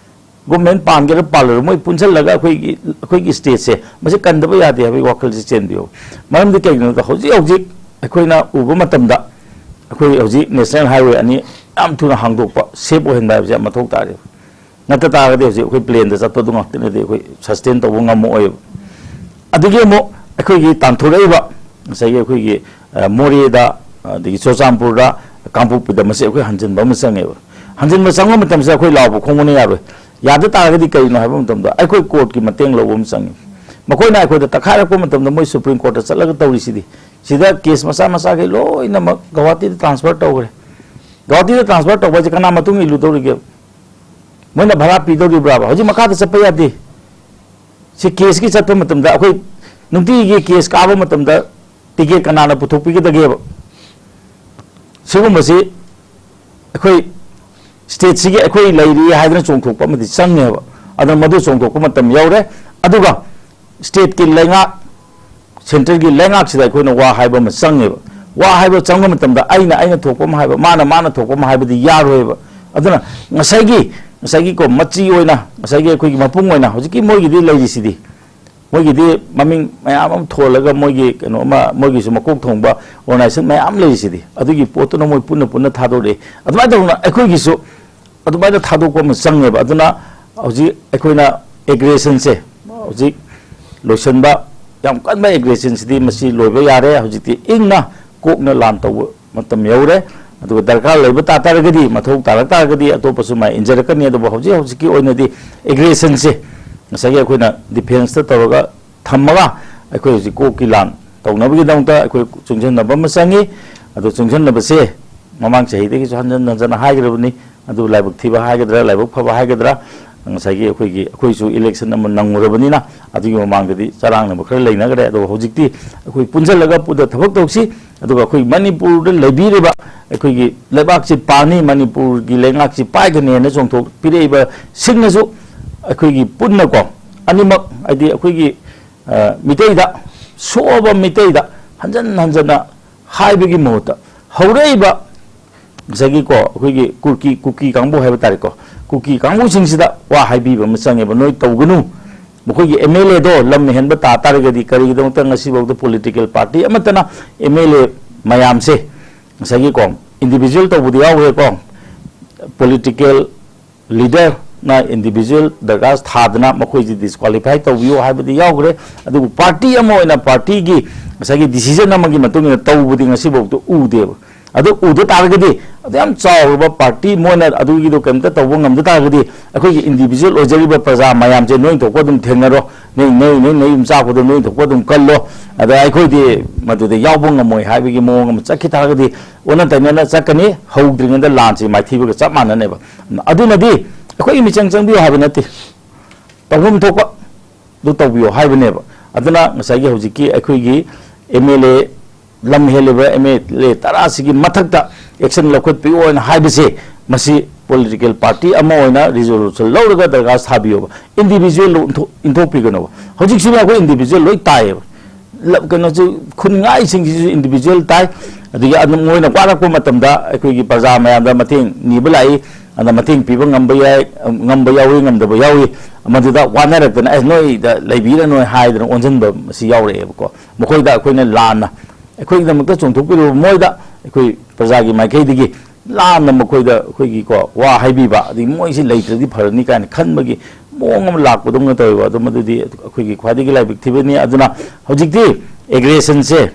ꯒꯣꯔꯃꯦꯟ ꯄꯥꯟꯒꯦꯔꯥ ꯄꯥꯜꯂꯣꯏꯔꯥ, ꯃꯣꯏ ꯄꯨꯟꯁꯤꯜꯂꯒ ꯑꯩꯈꯣꯏꯒꯤ, ꯑꯩꯈꯣꯏꯒꯤ ꯁ꯭ꯇꯦꯠꯁꯦ ꯃꯁꯤ ꯀꯟꯗꯕ ꯌꯥꯗꯦ ꯍꯥꯏꯕꯒꯤ ꯋꯥꯈꯜꯁꯦ ꯆꯦꯟꯕꯤꯌꯨ꯫ ꯃꯔꯝꯗꯤ ꯀꯩꯒꯤꯅꯣꯗ, ꯍꯧꯖꯤꯛ ꯍꯧꯖꯤꯛ ꯑꯩꯈꯣꯏꯅ ꯎꯕ ꯃꯇꯝꯗ, ꯑꯩꯈꯣꯏ ꯍꯧꯖꯤꯛ ꯅꯦꯁꯅꯦꯜ ꯍꯥꯏꯋꯦ ꯑꯅꯤ ꯌꯥꯝ ꯊꯨꯅ ꯍꯥꯡꯗꯣꯛꯄ, ꯁꯦꯞ ꯑꯣꯏꯍꯟꯕ ꯍꯥꯏꯕꯁꯦ ꯌꯥꯝ ꯃꯊꯧ ꯇꯥꯔꯦ꯫ ꯅꯠꯇ ꯇꯥꯔꯒꯗꯤ ꯍꯧꯖꯤꯛ ꯑꯩꯈꯣꯏ ꯄ꯭ꯂꯦꯟꯗ ꯆꯠꯄꯗꯨ ꯉꯥꯛꯇꯅꯗꯤ ꯑꯩꯈꯣꯏ ꯁꯁꯇꯦꯟ ꯇꯧꯕ ꯉꯝꯃꯛꯑꯣꯏꯕ꯫ ꯑꯗꯒꯤ ꯑꯃꯨꯛ ꯑꯩꯈꯣꯏꯒꯤ ꯇꯥꯟꯊꯣꯔꯛꯏꯕ ꯉꯁꯥꯏꯒꯤ ꯑꯩꯈꯣꯏꯒꯤ, ꯑ, ꯃꯣꯔꯦꯗ, ꯑꯗꯒꯤ ꯆꯨꯔꯆꯥꯟꯄꯨꯔꯗ, ꯀꯥꯡꯄꯣꯛꯄꯤꯗ ꯃꯁꯤ ꯑꯩꯈꯣꯏ ꯍꯟꯖꯤꯟꯕ ꯑꯃ ꯆꯪꯉꯦꯕ꯫ ꯍꯟꯖꯤꯟꯕ ꯆꯪꯕ ꯃꯇꯝꯁꯤꯗ ꯑꯩꯈꯣꯏ ꯂꯥꯎꯕ ꯈꯣꯡꯕꯅ ꯌꯥꯔꯣꯏ꯫ ꯌꯥꯗ ꯇꯥꯔꯒꯗꯤ ꯀꯔꯤꯅꯣ ꯍꯥꯏꯕ ꯃꯇꯝꯗ ꯑꯩꯈꯣꯏ ꯀꯣꯔꯠꯀꯤ ꯃꯇꯦꯡ ꯂꯧꯕ ꯑꯃ ꯆꯪꯉꯤ꯫ ꯃꯈꯣꯏꯅ ꯑꯩꯈꯣꯏꯗ ꯇꯛꯈꯥꯏꯔꯛꯄ ꯃꯇꯝꯗ ꯃꯣꯏ ꯁꯨꯄ꯭ꯔꯤꯝ ꯀꯣꯔꯠꯇ ꯆꯠꯂꯒ ꯇꯧꯔꯤꯁꯤꯗꯤ꯫ ꯁꯤꯗ ꯀꯦꯁ ꯃꯆꯥ ꯃꯆꯥꯈꯩ ꯂꯣꯏꯅꯃꯛ ꯒꯧꯍꯥꯇꯤꯗ ꯇ꯭ꯔꯥꯟꯁꯐꯔ ꯇꯧꯈ꯭ꯔꯦ꯫ ꯒꯧꯍꯥꯇꯤꯗ ꯇ꯭ꯔꯥꯟꯁꯐꯔ ꯇꯧꯕ ꯍꯥꯏꯁꯦ ꯀꯅꯥ ꯃꯇꯨꯡ ꯏꯜꯂꯨꯗꯧꯔꯤꯒꯦ? ꯃꯣꯏꯅ ꯚꯔꯥ ꯄꯤꯗꯧꯔꯤꯕ꯭ꯔꯥꯕ? ꯍꯧꯖꯤꯛ ꯃꯈꯥꯗ ꯆꯠꯄ ꯌꯥꯗꯦ꯫ ꯁꯤ ꯀꯦꯁꯀꯤ ꯆꯠꯄ ꯃꯇꯝꯗ ꯑꯩꯈꯣꯏ ꯅꯨꯡꯇꯤꯒꯤ ꯀꯦꯁ ꯀꯥꯕ ꯃꯇꯝꯗ ꯇꯤꯀꯦꯠ ꯀꯅꯥꯅ ꯄꯨꯊꯣꯛꯄꯤꯒꯗꯒꯦꯕ? ꯁꯤꯒꯨꯝꯕꯁꯤ ꯑꯩꯈꯣꯏ ꯁ꯭ꯇꯦꯠꯁꯤꯒꯤ ꯑꯩꯈꯣꯏ ꯂꯩꯔꯤ ꯍꯥꯏꯗꯅ ꯆꯣꯡꯊꯣꯛꯄ ꯑꯃꯗꯤ ꯆꯪꯉꯦꯕ꯫ ꯑꯗꯨꯅ ꯃꯗꯨ ꯆꯣꯡꯊꯣꯛꯄ ꯃꯇꯝ ꯌꯧꯔꯦ꯫ ꯑꯗꯨꯒ ꯁ꯭ꯇꯦꯠꯀꯤ ꯂꯩꯉꯥꯛ, ꯁꯦꯟꯇꯔꯒꯤ ꯂꯩꯉꯥꯛꯁꯤꯗ ꯑꯩꯈꯣꯏꯅ ꯋꯥ ꯍꯥꯏꯕ ꯑꯃ ꯆꯪꯉꯦꯕ꯫ ꯋꯥ ꯍꯥꯏꯕ ꯆꯪꯕ ꯃꯇꯝꯗ ꯑꯩꯅ ꯑꯩꯅ ꯊꯣꯛꯄ ꯑꯃ ꯍꯥꯏꯕ, ꯃꯥꯅ ꯃꯥꯅ ꯊꯣꯛꯄ ꯑꯃ ꯍꯥꯏꯕꯗꯤ ꯌꯥꯔꯣꯏꯕ꯫ ꯑꯗꯨꯅ ꯉꯁꯥꯏꯒꯤ, ꯉꯁꯥꯏꯒꯤꯀꯣ, ꯃꯆꯤ ꯑꯣꯏꯅ, ꯉꯁꯥꯏꯒꯤ ꯑꯩꯈꯣꯏꯒꯤ ꯃꯄꯨꯡ ꯑꯣꯏꯅ ꯍꯧꯖꯤꯛꯀꯤ ꯃꯣꯏꯒꯤꯗꯤ ꯂꯩꯔꯤꯁꯤꯗꯤ, ꯃꯣꯏꯒꯤꯗꯤ ꯃꯃꯤꯡ ꯃꯌꯥꯝ ꯑꯃ ꯊꯣꯜꯂꯒ ꯃꯣꯏꯒꯤ ꯀꯩꯅꯣ ꯑꯃ, ꯃꯣꯏꯒꯤꯁꯨ ꯃꯀꯣꯛ ꯊꯣꯡꯕ ꯑꯣꯔꯒꯅꯥꯏꯖꯦꯁꯟ ꯃꯌꯥꯝ ꯂꯩꯔꯤꯁꯤꯗꯤ, ꯑꯗꯨꯒꯤ ꯄꯣꯠꯇꯨꯅ ꯃꯣꯏ ꯄꯨꯟꯅ ꯄꯨꯟꯅ ꯊꯥꯗꯣꯔꯛꯑꯦ꯫ ꯑꯗꯨꯃꯥꯏꯅ ꯇꯧꯗꯅ ꯑꯩꯈꯣꯏꯒꯤꯁꯨ ꯑꯗꯨꯃꯥꯏꯅ ꯊꯥꯗꯣꯛꯄ ꯑꯃ ꯆꯪꯉꯦꯕ꯫ ꯑꯗꯨꯅ ꯍꯧꯖꯤꯛ ꯑꯩꯈꯣꯏꯅ ꯑꯦꯒ꯭ꯔꯦꯁꯟꯁꯦ ꯍꯧꯖꯤꯛ ꯂꯣꯏꯁꯤꯟꯕ, ꯌꯥꯝ ꯀꯟꯕ ꯑꯦꯒ꯭ꯔꯦꯁꯟꯁꯤꯗꯤ ꯃꯁꯤ ꯂꯣꯏꯕ ꯌꯥꯔꯦ꯫ ꯍꯧꯖꯤꯛꯇꯤ ꯏꯪꯅ ꯀꯣꯛꯅ ꯂꯥꯟ ꯇꯧꯕ ꯃꯇꯝ ꯌꯧꯔꯦ꯫ ꯑꯗꯨꯒ ꯗꯔꯀꯥꯔ ꯂꯩꯕ ꯇꯥ ꯇꯥꯔꯒꯗꯤ, ꯃꯊꯧ ꯇꯥꯔꯛ ꯇꯥꯔꯒꯗꯤ ꯑꯇꯣꯞꯄꯁꯨ ꯃꯥꯏ ꯏꯟꯖꯔꯛꯀꯅꯤ꯫ ꯑꯗꯨꯕꯨ ꯍꯧꯖꯤꯛ ꯍꯧꯖꯤꯛꯀꯤ ꯑꯣꯏꯅꯗꯤ ꯑꯦꯒ꯭ꯔꯦꯁꯟꯁꯦ ꯉꯁꯥꯏꯒꯤ ꯑꯩꯈꯣꯏꯅ ꯗꯤꯐꯦꯟꯁꯇ ꯇꯧꯔꯒ ꯊꯝꯃꯒ ꯑꯩꯈꯣꯏ ꯍꯧꯖꯤꯛ ꯀꯣꯛꯀꯤ ꯂꯥꯟ ꯇꯧꯅꯕꯒꯤꯗꯃꯛꯇ ꯑꯩꯈꯣꯏ ꯆꯨꯡꯁꯤꯟꯅꯕ ꯑꯃ ꯆꯪꯉꯤ꯫ ꯑꯗꯨ ꯆꯨꯡꯁꯤꯟꯅꯕꯁꯦ ꯃꯃꯥꯡ ꯆꯍꯤꯗꯒꯤꯁꯨ ꯍꯟꯖꯟ ꯍꯟꯖꯟꯅ ꯍꯥꯏꯈ꯭ꯔꯕꯅꯤ꯫ ꯑꯗꯨ ꯂꯥꯏꯕꯛ ꯊꯤꯕ ꯍꯥꯏꯒꯗ꯭ꯔꯥ, ꯂꯥꯏꯕꯛ ꯐꯕ ꯍꯥꯏꯒꯗ꯭ꯔꯥ, ꯉꯁꯥꯏꯒꯤ ꯑꯩꯈꯣꯏꯒꯤ, ꯑꯩꯈꯣꯏꯁꯨ ꯏꯂꯦꯛꯁꯟ ꯑꯃ ꯅꯪꯉꯨꯔꯕꯅꯤꯅ, ꯑꯗꯨꯒꯤ ꯃꯃꯥꯡꯗꯗꯤ ꯆꯔꯥꯡꯅꯕ ꯈꯔ ꯂꯩꯅꯈ꯭ꯔꯦ꯫ ꯑꯗꯨꯒ ꯍꯧꯖꯤꯛꯇꯤ ꯑꯩꯈꯣꯏ ꯄꯨꯟꯁꯤꯜꯂꯒ ꯄꯨꯟꯅ ꯊꯕꯛ ꯇꯧꯁꯤ꯫ ꯑꯗꯨꯒ ꯑꯩꯈꯣꯏ ꯃꯅꯤꯄꯨꯔꯗ ꯂꯩꯕꯤꯔꯤꯕ ꯑꯩꯈꯣꯏꯒꯤ ꯂꯩꯕꯥꯛꯁꯤ ꯄꯥꯅꯤ, ꯃꯅꯤꯄꯨꯔꯒꯤ ꯂꯩꯉꯥꯛꯁꯤ ꯄꯥꯏꯒꯅꯦꯅ ꯆꯣꯡꯊꯣꯛꯄꯤꯔꯛꯏꯕꯁꯤꯡꯅꯁꯨ ꯑꯩꯈꯣꯏꯒꯤ ꯄꯨꯟꯅꯀꯣ, ꯑꯅꯤꯃꯛ, ꯍꯥꯏꯗꯤ ꯑꯩꯈꯣꯏꯒꯤ, ꯑ, ꯃꯤꯇꯩꯗ, ꯁꯣꯛꯑꯕ ꯃꯤꯇꯩꯗ ꯍꯟꯖꯟ ꯍꯟꯖꯟꯅ ꯍꯥꯏꯕꯒꯤ ꯃꯍꯨꯠꯇ, ꯍꯧꯔꯛꯏꯕ ꯉꯁꯥꯏꯒꯤꯀꯣ, ꯑꯩꯈꯣꯏꯒꯤ ꯀꯨꯀꯤ, ꯀꯨꯀꯤ ꯀꯥꯡꯕꯨ ꯍꯥꯏꯕ ꯇꯥꯔꯦꯀꯣ, ꯀꯨꯀꯤ ꯀꯥꯡꯕꯨꯁꯤꯡꯁꯤꯗ ꯋꯥ ꯍꯥꯏꯕꯤꯕ ꯑꯃ ꯆꯪꯉꯦꯕ, ꯅꯣꯏ ꯇꯧꯒꯅꯨ꯫ ꯃꯈꯣꯏꯒꯤ ꯑꯦꯝ ꯑꯦꯜ ꯑꯦꯗꯣ ꯂꯝ ꯍꯦꯟꯕ ꯇꯥ ꯇꯥꯔꯒꯗꯤ, ꯀꯔꯤꯒꯤꯗꯃꯛꯇ ꯉꯁꯤꯐꯥꯎꯗ ꯄꯣꯂꯤꯇꯤꯀꯦꯜ ꯄꯥꯔꯇꯤ ꯑꯃꯠꯇꯅ ꯑꯦꯝ ꯑꯦꯜ ꯑꯦ ꯃꯌꯥꯝꯁꯦ, ꯉꯁꯥꯏꯒꯤꯀꯣ, ꯏꯟꯗꯤꯕꯤꯖꯨꯋꯦꯜ ꯇꯧꯕꯗꯤ ꯌꯥꯎꯈ꯭ꯔꯦꯀꯣ, ꯄꯣꯂꯤꯇꯤꯀꯦꯜ ꯂꯤꯗꯔꯅ ꯏꯟꯗꯤꯕꯤꯖꯨꯋꯦꯜ ꯗꯔꯀꯥꯔ ꯊꯥꯗꯅ ꯃꯈꯣꯏꯁꯤ ꯗꯤꯁꯀ꯭ꯋꯥꯂꯤꯐꯥꯏ ꯇꯧꯕꯤꯌꯨ ꯍꯥꯏꯕꯗꯤ ꯌꯥꯎꯈ꯭ꯔꯦ꯫ ꯑꯗꯨꯕꯨ ꯄꯥꯔꯇꯤ ꯑꯃ ꯑꯣꯏꯅ ꯄꯥꯔꯇꯤꯒꯤ ꯉꯁꯥꯏꯒꯤ ꯗꯤꯁꯤꯖꯟ ꯑꯃꯒꯤ ꯃꯇꯨꯡ ꯏꯟꯅ ꯇꯧꯕꯗꯤ ꯉꯁꯤꯐꯥꯎꯗ ꯎꯗꯦꯕ꯫ ꯑꯗꯨ ꯎꯗ ꯇꯥꯔꯒꯗꯤ, ꯑꯗꯨ ꯌꯥꯝ ꯆꯥꯎꯔꯕ ꯄꯥꯔꯇꯤ, ꯃꯣꯏꯅ ꯑꯗꯨꯒꯤꯗꯣ ꯀꯩꯝꯇ ꯇꯧꯕ ꯉꯝꯗ ꯇꯥꯔꯒꯗꯤ, ꯑꯩꯈꯣꯏꯒꯤ ꯏꯟꯗꯤꯕꯤꯖꯨꯋꯦꯜ ꯑꯣꯏꯖꯔꯤꯕ ꯄ꯭ꯔꯖꯥ ꯃꯌꯥꯝꯁꯦ ꯅꯣꯏ ꯊꯣꯛꯄ ꯑꯗꯨꯝ ꯊꯦꯡꯅꯔꯣ, ꯅꯣꯏ, ꯅꯣꯏ, ꯅꯣꯏ, ꯅꯣꯏ ꯌꯨꯝ ꯆꯥꯛꯄꯗꯣ ꯅꯣꯏ ꯊꯣꯛꯄ ꯑꯗꯨꯝ ꯀꯜꯂꯣ, ꯑꯗ ꯑꯩꯈꯣꯏꯗꯤ ꯃꯗꯨꯗ ꯌꯥꯎꯕ ꯉꯝꯃꯣꯏ ꯍꯥꯏꯕꯒꯤ ꯃꯑꯣꯡ ꯑꯃ ꯆꯠꯈꯤ ꯇꯥꯔꯒꯗꯤ, ꯑꯣꯟꯅ ꯇꯩꯅꯅ ꯆꯠꯀꯅꯤ, ꯍꯧꯗ꯭ꯔꯤꯉꯩꯗ ꯂꯥꯟꯁꯤ ꯃꯥꯏꯊꯤꯕꯒ ꯆꯞ ꯃꯥꯟꯅꯅꯦꯕ꯫ ꯑꯗꯨꯅꯗꯤ ꯑꯩꯈꯣꯏꯒꯤ ꯃꯤꯆꯪ ꯆꯪꯕꯤꯌꯨ ꯍꯥꯏꯕ ꯅꯠꯇꯦ, ꯇꯧꯐꯝ ꯊꯣꯛꯄ ꯑꯗꯨ ꯇꯧꯕꯤꯌꯣ ꯍꯥꯏꯕꯅꯦꯕ꯫ ꯑꯗꯨꯅ ꯉꯁꯥꯏꯒꯤ ꯍꯧꯖꯤꯛꯀꯤ ꯑꯩꯈꯣꯏꯒꯤ ꯑꯦꯝ ꯑꯦꯜ ꯑꯦ, ꯂꯝ ꯍꯦꯜꯂꯤꯕ ꯑꯦꯝ ꯑꯦꯜ ꯑꯦ ꯇꯔꯥꯁꯤꯒꯤ ꯃꯊꯛꯇ ꯑꯦꯛꯁꯟ ꯂꯧꯈꯠꯄꯤꯌꯣꯅ ꯍꯥꯏꯕꯁꯦ, ꯃꯁꯤ ꯄꯣꯂꯤꯇꯤꯀꯦꯜ ꯄꯥꯔꯇꯤ ꯑꯃ ꯑꯣꯏꯅ ꯔꯤꯖꯣꯂꯨꯁꯟ ꯂꯧꯔꯒ ꯗꯔꯀꯥꯔ ꯁꯥꯕꯤꯌꯣꯕ, ꯏꯟꯗꯤꯕꯤꯖꯨꯋꯦꯜ ꯏꯟꯊꯣꯛꯄꯤꯒꯅꯣꯕ꯫ ꯍꯧꯖꯤꯛꯁꯤꯅ ꯑꯩꯈꯣꯏ ꯏꯟꯗꯤꯕꯤꯖꯨꯋꯦꯜ ꯂꯣꯏ ꯇꯥꯏꯌꯦꯕ꯫ ꯂ-, ꯀꯩꯅꯣꯁꯨ, ꯈꯨꯟꯉꯥꯏꯁꯤꯡꯁꯤꯁꯨ ꯏꯟꯗꯤꯕꯤꯖꯨꯋꯦꯜ ꯇꯥꯏ꯫ ꯑꯗꯒꯤ ꯑꯗꯨꯝ ꯃꯣꯏꯅ ꯋꯥꯔꯛꯄ ꯃꯇꯝꯗ ꯑꯩꯈꯣꯏꯒꯤ ꯄ꯭ꯔꯖꯥ ꯃꯌꯥꯝꯗ ꯃꯇꯦꯡ ꯅꯤꯕ ꯂꯥꯛꯏ, ꯑꯗ ꯃꯇꯦꯡ ꯄꯤꯕ ꯉꯝꯕ ꯌꯥꯏ, ꯉꯝꯕ ꯌꯥꯎꯏ, ꯉꯝꯗꯕ ꯌꯥꯎꯏ꯫ ꯃꯗꯨꯗ ꯋꯥꯅꯔꯛꯇꯅ, "ꯑꯦ, ꯅꯣꯏꯗ ꯂꯩꯕꯤꯔꯅꯣꯏ" ꯍꯥꯏꯗꯅ ꯑꯣꯟꯁꯤꯟꯕ ꯑꯁꯤ ꯌꯥꯎꯔꯛꯑꯦꯕꯀꯣ꯫ ꯃꯈꯣꯏꯗ ꯑꯩꯈꯣꯏꯅ ꯂꯥꯟꯅ, ꯑꯩꯈꯣꯏꯒꯤꯗꯃꯛꯇ ꯆꯣꯡꯊꯣꯛꯄꯤꯔꯨꯕ ꯃꯣꯏꯗ ꯑꯩꯈꯣꯏ ꯄ꯭ꯔꯖꯥꯒꯤ ꯃꯥꯏꯀꯩꯗꯒꯤ ꯂꯥꯟꯅ ꯃꯈꯣꯏꯗ ꯑꯩꯈꯣꯏꯒꯤꯀꯣ, ꯋꯥ ꯍꯥꯏꯕꯤꯕ, ꯑꯗꯒꯤ ꯃꯣꯏꯁꯤ ꯂꯩꯇ꯭ꯔꯗꯤ ꯐꯔꯅꯤ ꯀꯥꯏꯅ ꯈꯟꯕꯒꯤ ꯃꯑꯣꯡ ꯑꯃ ꯂꯥꯛꯄꯗꯧꯅ ꯇꯧꯋꯦꯕ꯫ ꯑꯗꯨ ꯃꯗꯨꯗꯤ ꯑꯩꯈꯣꯏꯒꯤ ꯈ꯭ꯋꯥꯏꯗꯒꯤ ꯂꯥꯏꯕꯛ ꯊꯤꯕꯅꯤ꯫ ꯑꯗꯨꯅ ꯍꯧꯖꯤꯛꯇꯤ ꯑꯦꯒ꯭ꯔꯦꯁꯟꯁꯦ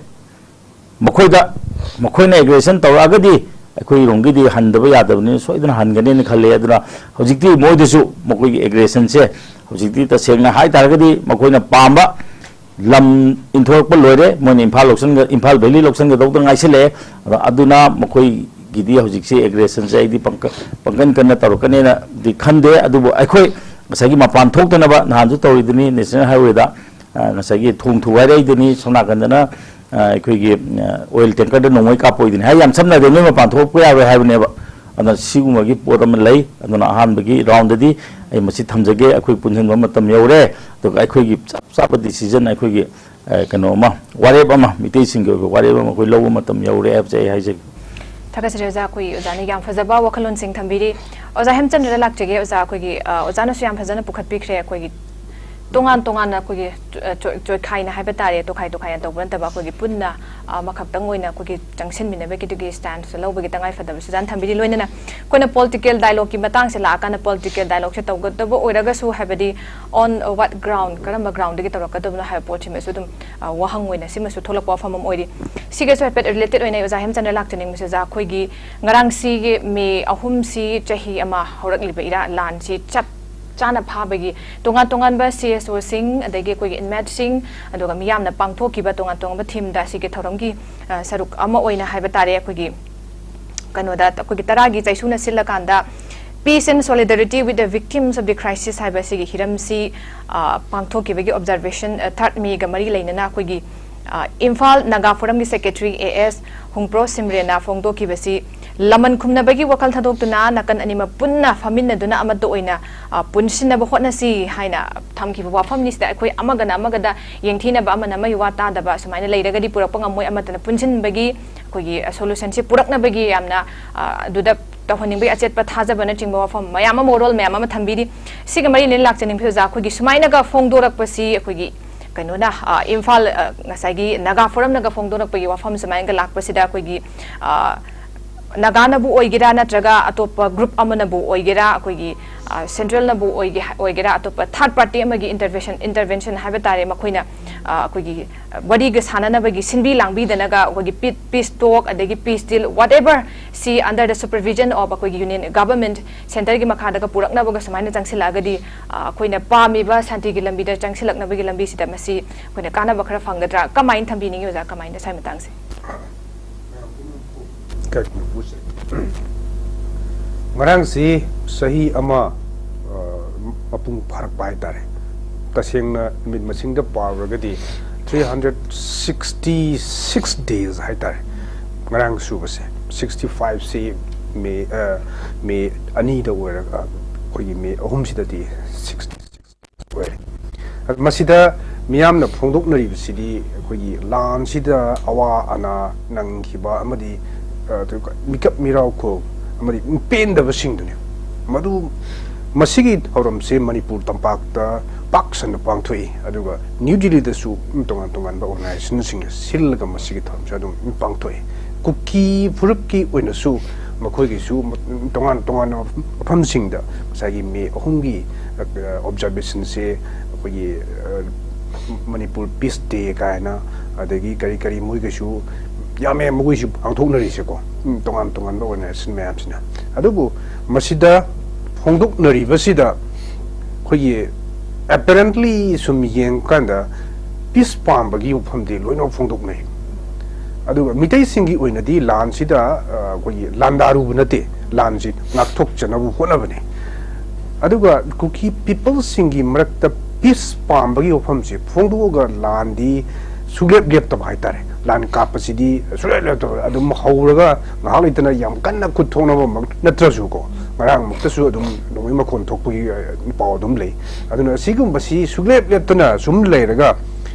ꯃꯈꯣꯏꯗ, ꯃꯈꯣꯏꯅ ꯑꯦꯒ꯭ꯔꯦꯁꯟ ꯇꯧꯔꯛꯑꯒꯗꯤ ꯑꯩꯈꯣꯏꯔꯣꯝꯒꯤꯗꯤ ꯍꯟꯗꯕ ꯌꯥꯗꯕꯅꯤꯅ ꯁꯣꯏꯗꯅ ꯍꯟꯒꯅꯤꯅ ꯈꯜꯂꯦ꯫ ꯑꯗꯨꯅ ꯍꯧꯖꯤꯛꯇꯤ ꯃꯣꯏꯗꯁꯨ ꯃꯈꯣꯏꯒꯤ ꯑꯦꯒ꯭ꯔꯦꯁꯟꯁꯦ ꯍꯧꯖꯤꯛꯇꯤ ꯇꯁꯦꯡꯅ ꯍꯥꯏ ꯇꯥꯔꯒꯗꯤ ꯃꯈꯣꯏꯅ ꯄꯥꯝꯕ ꯂꯝ ꯏꯟꯊꯣꯔꯛꯄ ꯂꯣꯏꯔꯦ꯫ ꯃꯣꯏꯅ ꯏꯝꯐꯥꯜ ꯂꯧꯁꯤꯟꯒ-, ꯏꯝꯐꯥꯜ ꯚꯦꯂꯤ ꯂꯧꯁꯤꯟꯒꯗꯧꯗ ꯉꯥꯏꯁꯤꯜꯂꯛꯑꯦ꯫ ꯑꯗꯣ ꯑꯗꯨꯅ ꯃꯈꯣꯏ ꯒꯤꯗꯤ ꯍꯧꯖꯤꯛꯁꯦ ꯑꯦꯒ꯭ꯔꯦꯁꯟꯁꯦ ꯑꯩꯗꯤ ꯄꯪꯀ- ꯄꯪꯀꯟ ꯀꯟꯅ ꯇꯧꯔꯛꯀꯅꯦꯅꯗꯤ ꯈꯟꯗꯦ꯫ ꯑꯗꯨꯕꯨ ꯑꯩꯈꯣꯏ ꯉꯁꯥꯏꯒꯤ ꯃꯄꯥꯟ ꯊꯣꯛꯇꯅꯕ ꯅꯍꯥꯟꯁꯨ ꯇꯧꯔꯤꯗꯨꯅꯤ, ꯅꯦꯁꯅꯦꯜ ꯍꯥꯏꯋꯦꯗ, ꯑ, ꯉꯁꯥꯏꯒꯤ ꯊꯣꯡ ꯊꯨꯒꯥꯏꯔꯛꯏꯗꯨꯅꯤ, ꯁꯣꯝ ꯅꯥꯀꯟꯗꯅ, ꯑ, ꯑꯩꯈꯣꯏꯒꯤ, ꯑ, ꯑꯣꯏꯜ ꯇꯦꯡꯀꯔꯗ ꯅꯣꯡꯃꯩ ꯀꯥꯞꯄꯣꯏꯗꯨꯅꯤ꯫ ꯍꯥꯏ ꯌꯥꯝ ꯁꯝꯅꯗꯦ, ꯅꯣꯏ ꯃꯄꯥꯟ ꯊꯣꯛꯄ ꯌꯥꯔꯣꯏ ꯍꯥꯏꯕꯅꯦꯕ꯫ ꯑꯗꯨꯅ ꯁꯤꯒꯨꯝꯕꯒꯤ ꯄꯣꯠ ꯑꯃ ꯂꯩ꯫ ꯑꯗꯨꯅ ꯑꯍꯥꯟꯕꯒꯤ ꯔꯥꯎꯟꯗꯗꯤ ꯑꯩ ꯃꯁꯤ ꯊꯝꯖꯒꯦ꯫ ꯑꯩꯈꯣꯏ ꯄꯨꯟꯁꯤꯟꯕ ꯃꯇꯝ ꯌꯧꯔꯦ꯫ ꯑꯗꯨꯒ ꯑꯩꯈꯣꯏꯒꯤ ꯆꯞ ꯆꯥꯕ ꯗꯤꯁꯤꯖꯟ, ꯑꯩꯈꯣꯏꯒꯤ ꯑ, ꯀꯩꯅꯣ ꯑꯃ, ꯋꯥꯔꯦꯞ ꯑꯃ, ꯃꯤꯇꯩꯁꯤꯡꯒꯤ ꯑꯣꯏꯕ ꯋꯥꯔꯦꯞ ꯑꯃ ꯑꯩꯈꯣꯏ ꯂꯧꯕ ꯃꯇꯝ ꯌꯧꯔꯦ ꯍꯥꯏꯕꯁꯦ ꯑꯩ ꯍꯥꯏꯖꯒꯦ꯫ ꯊꯥꯒꯠꯆꯔꯤ ꯑꯣꯖꯥ꯫ ꯑꯩꯈꯣꯏ ꯑꯣꯖꯥꯅ ꯌꯥꯝ ꯐꯖꯕ ꯋꯥꯈꯜꯂꯣꯟꯁꯤꯡ ꯊꯝꯕꯤꯔꯤ꯫ ꯑꯣꯖꯥ ꯍꯦꯝꯆꯟꯗ꯭ꯔꯗ ꯂꯥꯛꯆꯒꯦ꯫ ꯑꯣꯖꯥ, ꯑꯩꯈꯣꯏꯒꯤ, ꯑ, ꯑꯣꯖꯥꯅꯁꯨ ꯌꯥꯝ ꯐꯖꯅ ꯄꯨꯈꯠꯄꯤꯈ꯭ꯔꯦ꯫ ꯑꯩꯈꯣꯏꯒꯤ ꯇꯣꯉꯥꯟ ꯇꯣꯉꯥꯟꯅ ꯑꯩꯈꯣꯏꯒꯤ ꯆꯣ-, ꯆꯣ-, ꯆꯣꯏꯈꯥꯏꯅ ꯍꯥꯏꯕ ꯇꯥꯔꯦ, ꯇꯣꯈꯥꯏ ꯇꯣꯈꯥꯏꯅ ꯇꯧꯕ ꯅꯠꯇꯕ, ꯑꯩꯈꯣꯏꯒꯤ ꯄꯨꯟꯅ, ꯑ, ꯑꯃꯈꯛꯇꯪ ꯑꯣꯏꯅ ꯑꯩꯈꯣꯏꯒꯤ ꯆꯪꯁꯤꯟꯃꯤꯟꯅꯕꯒꯤꯗꯨꯒꯤ ꯁ꯭ꯇꯥꯟꯁ ꯂꯧꯕꯒꯤ ꯇꯉꯥꯏꯐꯗꯕꯁꯨ ꯑꯣꯖꯥꯅ ꯊꯝꯕꯤꯔꯤ꯫ ꯂꯣꯏꯅꯅ ꯑꯩꯈꯣꯏꯅ ꯄꯣꯂꯤꯇꯤꯀꯦꯜ ꯗꯥꯏꯂꯣꯒꯀꯤ ꯃꯇꯥꯡꯁꯦ ꯂꯥꯛꯑꯀꯥꯟꯗ ꯄꯣꯂꯤꯇꯤꯀꯦꯜ ꯗꯥꯏꯂꯣꯒꯁꯦ ꯇꯧꯒꯗꯕ ꯑꯣꯏꯔꯒꯁꯨ, ꯍꯥꯏꯕꯗꯤ on what ground, ꯀꯔꯝꯕ ꯒ꯭ꯔꯥꯎꯟꯗꯒꯤ ꯇꯧꯔꯛꯀꯗꯕꯅꯣ ꯍꯥꯏꯕ ꯄꯣꯠꯁꯤꯃꯁꯨ ꯑꯗꯨꯝ, ꯑ, ꯋꯥꯍꯪ ꯑꯣꯏꯅ ꯁꯤꯃꯁꯨ ꯊꯣꯛꯂꯛꯄ ꯋꯥꯐꯝ ꯑꯃ ꯑꯣꯏꯔꯤ꯫ ꯁꯤꯒꯁꯨ ꯍꯥꯏꯐꯦꯠ ꯔꯤꯂꯦꯇꯦꯠ ꯑꯣꯏꯅ ꯑꯩ ꯑꯣꯖꯥ ꯍꯦꯝꯆꯟꯗ꯭ꯔ ꯂꯥꯛꯆꯅꯤꯡꯕꯁꯦ, ꯑꯣꯖꯥ, ꯑꯩꯈꯣꯏꯒꯤ ꯉꯔꯥꯡꯁꯤꯒꯤ ꯃꯦ ꯑꯍꯨꯝꯁꯤ ꯆꯍꯤ ꯑꯃ ꯍꯧꯔꯛꯂꯤꯕ ꯏꯔꯥ ꯂꯥꯟꯁꯤ ꯆꯞ ꯆꯥꯅ ꯐꯥꯕꯒꯤ ꯇꯣꯉꯥꯟ ꯇꯣꯉꯥꯟꯕ ꯁꯤ ꯑꯦꯁ ꯑꯣꯁꯤꯡ, ꯑꯗꯒꯤ ꯑꯩꯈꯣꯏꯒꯤ ꯏꯟꯃꯦꯠꯁꯤꯡ, ꯑꯗꯨꯒ ꯃꯤꯌꯥꯝꯅ ꯄꯥꯡꯊꯣꯛꯈꯤꯕ ꯇꯣꯉꯥꯟ ꯇꯣꯉꯥꯟꯕ ꯊꯤꯝꯗ ꯁꯤꯒꯤ ꯊꯧꯔꯝꯒꯤ, ꯑ, ꯁꯔꯨꯛ ꯑꯃ ꯑꯣꯏꯅ ꯍꯥꯏꯕ ꯇꯥꯔꯦ, ꯑꯩꯈꯣꯏꯒꯤ ꯀꯩꯅꯣꯗ ꯑꯩꯈꯣꯏꯒꯤ ꯇꯔꯥꯒꯤ ꯆꯩꯁꯨꯅ ꯁꯤꯜꯂꯀꯥꯟꯗ Peace and Solidarity with the Victims of the Crisis ꯍꯥꯏꯕ ꯁꯤꯒꯤ ꯍꯤꯔꯝꯁꯤ, ꯑ, ꯄꯥꯡꯊꯣꯛꯈꯤꯕꯒꯤ ꯑꯣꯕꯖꯥꯔꯕꯦꯁꯟ, ꯑ, ꯊꯥꯔꯠ ꯃꯦꯒ ꯃꯔꯤ ꯂꯩꯅꯅ ꯑꯩꯈꯣꯏꯒꯤ, ꯑ, ꯏꯝꯐꯥꯜ ꯅꯥꯒꯥ ꯐꯣꯔꯝꯒꯤ ꯁꯦꯀ꯭ꯔꯦꯇꯔꯤ ꯑꯦ ꯑꯦꯁ ꯍꯨꯡꯄ꯭ꯔꯣ ꯁꯤꯝꯔꯦꯅ ꯐꯣꯡꯗꯣꯛꯈꯤꯕꯁꯤ ꯂꯃꯟ ꯈꯨꯝꯅꯕꯒꯤ ꯋꯥꯈꯜ ꯊꯥꯗꯣꯛꯇꯨꯅ ꯅꯥꯀꯟ ꯑꯅꯤꯃꯛ ꯄꯨꯟꯅ ꯐꯝꯃꯤꯟꯅꯗꯨꯅ ꯑꯃꯠꯇ ꯑꯣꯏꯅ, ꯑ, ꯄꯨꯟꯁꯤꯟꯅꯕ ꯍꯣꯠꯅꯁꯤ ꯍꯥꯏꯅ ꯊꯝꯈꯤꯕ ꯋꯥꯐꯝꯅꯤ꯫ ꯁꯤꯗ ꯑꯩꯈꯣꯏ ꯑꯃꯒꯅ ꯑꯃꯒꯗ ꯌꯦꯡꯊꯤꯅꯕ, ꯑꯃꯅ ꯑꯃꯒꯤ ꯋꯥ ꯇꯥꯗꯕ ꯁꯨꯃꯥꯏꯅ ꯂꯩꯔꯒꯗꯤ ꯄꯨꯔꯛꯄ ꯉꯝꯃꯣꯏ꯫ ꯑꯃꯠꯇꯅ ꯄꯨꯟꯁꯤꯟꯕꯒꯤ ꯑꯩꯈꯣꯏꯒꯤ, ꯑ, ꯁꯣꯂꯨꯁꯟꯁꯤ ꯄꯨꯔꯛꯅꯕꯒꯤ ꯌꯥꯝꯅ, ꯑ, ꯑꯗꯨꯗ ꯇꯧꯍꯟꯅꯤꯡꯕꯒꯤ ꯑꯆꯦꯠꯄ ꯊꯥꯖꯕꯅꯆꯤꯡꯕ ꯋꯥꯐꯝ ꯃꯌꯥꯝ ꯑꯃ, ꯋꯥꯔꯣꯜ ꯃꯌꯥꯝ ꯑꯃ ꯊꯝꯕꯤꯔꯤ꯫ ꯁꯤꯒ ꯃꯔꯤ ꯂꯩꯅꯅ ꯂꯥꯛꯆꯅꯤꯡꯕꯁꯤ ꯑꯣꯖꯥ, ꯑꯩꯈꯣꯏꯒꯤ ꯁꯨꯃꯥꯏꯅꯒ ꯐꯣꯡꯗꯣꯔꯛꯄꯁꯤ ꯑꯩꯈꯣꯏꯒꯤ ꯀꯩꯅꯣꯅ, ꯑ, ꯏꯝꯐꯥꯜ, ꯑ, ꯉꯁꯥꯏꯒꯤ ꯅꯥꯒꯥ ꯐꯣꯔꯝꯅꯒ ꯐꯣꯡꯗꯣꯔꯛꯄꯒꯤ ꯋꯥꯐꯝ ꯁꯨꯃꯥꯏꯅꯒ ꯂꯥꯛꯄꯁꯤꯗ ꯑꯩꯈꯣꯏꯒꯤ, ꯑ, ꯅꯥꯒꯥꯅꯕꯨ ꯑꯣꯏꯒꯦꯔꯥ ꯅꯠꯇ꯭ꯔꯒ ꯑꯇꯣꯞꯄ ꯒ꯭ꯔꯨꯞ ꯑꯃꯅꯕꯨ ꯑꯣꯏꯒꯦꯔꯥ, ꯑꯩꯈꯣꯏꯒꯤ, ꯑ, ꯁꯦꯟꯇ꯭ꯔꯦꯜꯅꯕꯨ ꯑꯣꯏꯒꯦ-, ꯑꯣꯏꯒꯦꯔꯥ, ꯑꯇꯣꯞꯄ ꯊꯥꯔꯠ ꯄꯥꯔꯇꯤ ꯑꯃꯒꯤ ꯏꯟꯇꯔꯚꯦꯟꯁꯟ, ꯏꯟꯇꯔꯚꯦꯟꯁꯟ ꯍꯥꯏꯕ ꯇꯥꯔꯦ, ꯃꯈꯣꯏꯅ, ꯑ, ꯑꯩꯈꯣꯏꯒꯤ ꯋꯥꯔꯤꯒ ꯁꯥꯟꯅꯅꯕꯒꯤ ꯁꯤꯟꯕꯤ ꯂꯥꯡꯕꯤꯗꯅꯒ ꯑꯩꯈꯣꯏꯒꯤ ꯄꯤ-, ꯄꯤꯁ ꯇꯣꯛ, ꯑꯗꯒꯤ ꯄꯤꯁ ꯗꯤꯜ, whatever, ꯁꯤ under the supervision of ꯑꯩꯈꯣꯏꯒꯤ ꯌꯨꯅꯤꯌꯟ ꯒꯚꯔꯟꯃꯦꯟꯠ, ꯁꯦꯟꯇꯔꯒꯤ ꯃꯈꯥꯗꯒ ꯄꯨꯔꯛꯅꯕꯒ ꯁꯨꯃꯥꯏꯅ ꯆꯪꯁꯤꯜꯂꯛꯑꯒꯗꯤ, ꯑ, ꯑꯩꯈꯣꯏꯅ ꯄꯥꯝꯃꯤꯕ ꯁꯥꯟꯇꯤꯒꯤ ꯂꯝꯕꯤꯗ ꯆꯪꯁꯤꯜꯂꯛꯅꯕꯒꯤ ꯂꯝꯕꯤꯁꯤꯗ ꯃꯁꯤ ꯑꯩꯈꯣꯏꯅ ꯀꯥꯟꯅꯕ ꯈꯔ ꯐꯪꯒꯗ꯭ꯔꯥ? ꯀꯃꯥꯏꯅ ꯊꯝꯕꯤꯅꯤꯡꯉꯤ ꯑꯣꯖꯥ, ꯀꯃꯥꯏꯅ ꯁ꯭ꯋꯥꯏ ꯃꯇꯥꯡꯁꯦ? ꯉꯔꯥꯡꯁꯤ ꯆꯍꯤ ꯑꯃ, ꯑ, ꯃꯄꯨꯡ ꯐꯥꯔꯛꯄ ꯍꯥꯏꯇꯥꯔꯦ꯫ ꯇꯁꯦꯡꯅ ꯅꯨꯃꯤꯠ ꯃꯁꯤꯡꯗ ꯄꯥꯔꯨꯔꯒꯗꯤ three hundred sixty six days ꯍꯥꯏꯇꯥꯔꯦ꯫ ꯉꯔꯥꯡ ꯁꯨꯕꯁꯦ, sixty five ꯁꯤ ꯃꯦ, ꯑ, ꯃꯦ ꯑꯅꯤꯗ ꯑꯣꯏꯔꯒ, ꯑꯩꯈꯣꯏꯒꯤ ꯃꯦ ꯑꯍꯨꯝꯁꯤꯗꯗꯤ sixty six ꯑꯣꯏꯔꯦ꯫ ꯑꯗ ꯃꯁꯤꯗ ꯃꯤꯌꯥꯝꯅ ꯐꯣꯡꯗꯣꯛꯅꯔꯤꯕꯁꯤꯗꯤ ꯑꯩꯈꯣꯏꯒꯤ ꯂꯥꯟꯁꯤꯗ ꯑꯋꯥ ꯑꯅꯥ ꯅꯪꯈꯤꯕ ꯑꯃꯗꯤ, ꯑ, ꯃꯤꯀꯞ ꯃꯤꯔꯥꯎꯈꯣ ꯑꯃꯗꯤ ꯄꯦꯟꯗꯕꯁꯤꯡꯗꯨꯅꯤ꯫ ꯃꯗꯨ, ꯃꯁꯤꯒꯤ ꯊꯧꯔꯝꯁꯦ ꯃꯅꯤꯄꯨꯔ ꯇꯝꯄꯥꯛꯇ ꯄꯥꯛ ꯁꯟꯅ ꯄꯥꯡꯊꯣꯛꯏ, ꯑꯗꯨꯒ ꯅ꯭ꯌꯨ ꯗꯤꯜꯂꯤꯗꯁꯨ ꯇꯣꯉꯥꯟ ꯇꯣꯉꯥꯟꯕ ꯑꯣꯔꯒꯅꯥꯏꯖꯦꯁꯟꯁꯤꯡꯅ ꯁꯤꯜꯂꯒ ꯃꯁꯤꯒꯤ ꯊꯧꯔꯝꯁꯦ ꯑꯗꯨꯝ ꯄꯥꯡꯊꯣꯛꯏ꯫ ꯀꯨꯀꯤ ꯐꯨꯔꯨꯞꯀꯤ ꯑꯣꯏꯅꯁꯨ ꯃꯈꯣꯏꯒꯤꯁꯨ ꯇꯣꯉꯥꯟ ꯇꯣꯉꯥꯟꯕ ꯃꯐꯝꯁꯤꯡꯗ ꯉꯁꯥꯏꯒꯤ ꯃꯦ ꯑꯍꯨꯝꯒꯤ, ꯑ, ꯑꯣꯕꯖꯥꯔꯕꯦꯁꯟꯁꯦ ꯑꯩꯈꯣꯏꯒꯤ, ꯑ, ꯃꯅꯤꯄꯨꯔ ꯄꯤꯁ ꯗꯦ ꯀꯥꯏꯅ, ꯑꯗꯒꯤ ꯀꯔꯤ ꯀꯔꯤ ꯃꯣꯏꯒꯤꯁꯨ ꯌꯥꯝꯃꯦ, ꯃꯈꯣꯏꯁꯨ ꯄꯥꯡꯊꯣꯛꯅꯔꯤꯁꯦꯀꯣ꯫ ꯎꯝ, ꯇꯣꯉꯥꯟ ꯇꯣꯉꯥꯟꯕ ꯑꯣꯔꯒꯅꯥꯏꯖꯦꯁꯟ ꯃꯌꯥꯝꯁꯤꯅ꯫ ꯑꯗꯨꯕꯨ ꯃꯁꯤꯗ ꯐꯣꯡꯗꯣꯛꯅꯔꯤꯕꯁꯤꯗ ꯑꯩꯈꯣꯏꯒꯤ ꯑꯦꯄꯦꯔꯦꯟꯠꯂꯤ ꯁꯨꯝ ꯌꯦꯡꯕꯀꯥꯟꯗ ꯄꯤꯁ ꯄꯥꯝꯕꯒꯤ ꯋꯥꯐꯝꯗꯤ ꯂꯣꯏꯅꯃꯛ ꯐꯣꯡꯗꯣꯛꯅꯩ꯫ ꯑꯗꯨꯒ ꯃꯤꯇꯩꯁꯤꯡꯒꯤ ꯑꯣꯏꯅꯗꯤ ꯂꯥꯟꯁꯤꯗ, ꯑ, ꯑꯩꯈꯣꯏꯒꯤ ꯂꯥꯟꯗꯥꯔꯨꯕ ꯅꯠꯇꯦ, ꯂꯥꯟꯁꯤ ꯉꯥꯛꯊꯣꯛꯆꯅꯕ ꯍꯣꯠꯅꯕꯅꯤ꯫ ꯑꯗꯨꯒ ꯀꯨꯀꯤ ꯄꯤꯄꯜꯁꯤꯡꯒꯤ ꯃꯔꯛꯇ ꯄꯤꯁ ꯄꯥꯝꯕꯒꯤ ꯋꯥꯐꯝꯁꯤ ꯐꯣꯡꯗꯣꯛꯑꯒ ꯂꯥꯟꯗꯤ ꯁꯨꯡꯂꯦꯞ ꯂꯦꯞꯇꯕ ꯍꯥꯏꯇꯥꯔꯦ꯫ ꯂꯥꯟ ꯀꯥꯞꯄꯁꯤꯗꯤ ꯁꯨꯡꯂꯦꯞ ꯂꯦꯞꯇꯕ, ꯑꯗꯨꯝ ꯍꯧꯔꯒ ꯉꯥꯏꯍꯥꯛ ꯂꯩꯇꯅ ꯌꯥꯝ ꯀꯟꯅ ꯈꯨꯠ ꯊꯣꯛꯅꯕꯃꯛ ꯅꯠꯇ꯭ꯔꯁꯨꯀꯣ, ꯉꯔꯥꯡꯃꯛꯇꯁꯨ ꯑꯗꯨꯝ ꯅꯣꯡꯃꯩ ꯃꯈꯣꯟ ꯊꯣꯛꯄꯒꯤ, ꯑ, ꯄꯥꯎ ꯑꯗꯨꯝ ꯂꯩ꯫ ꯑꯗꯨꯅ ꯁꯤꯒꯨꯝꯕꯁꯤ ꯁꯨꯡꯂꯦꯞ ꯂꯦꯞꯇꯅ ꯁꯨꯝ ꯂꯩꯔꯒ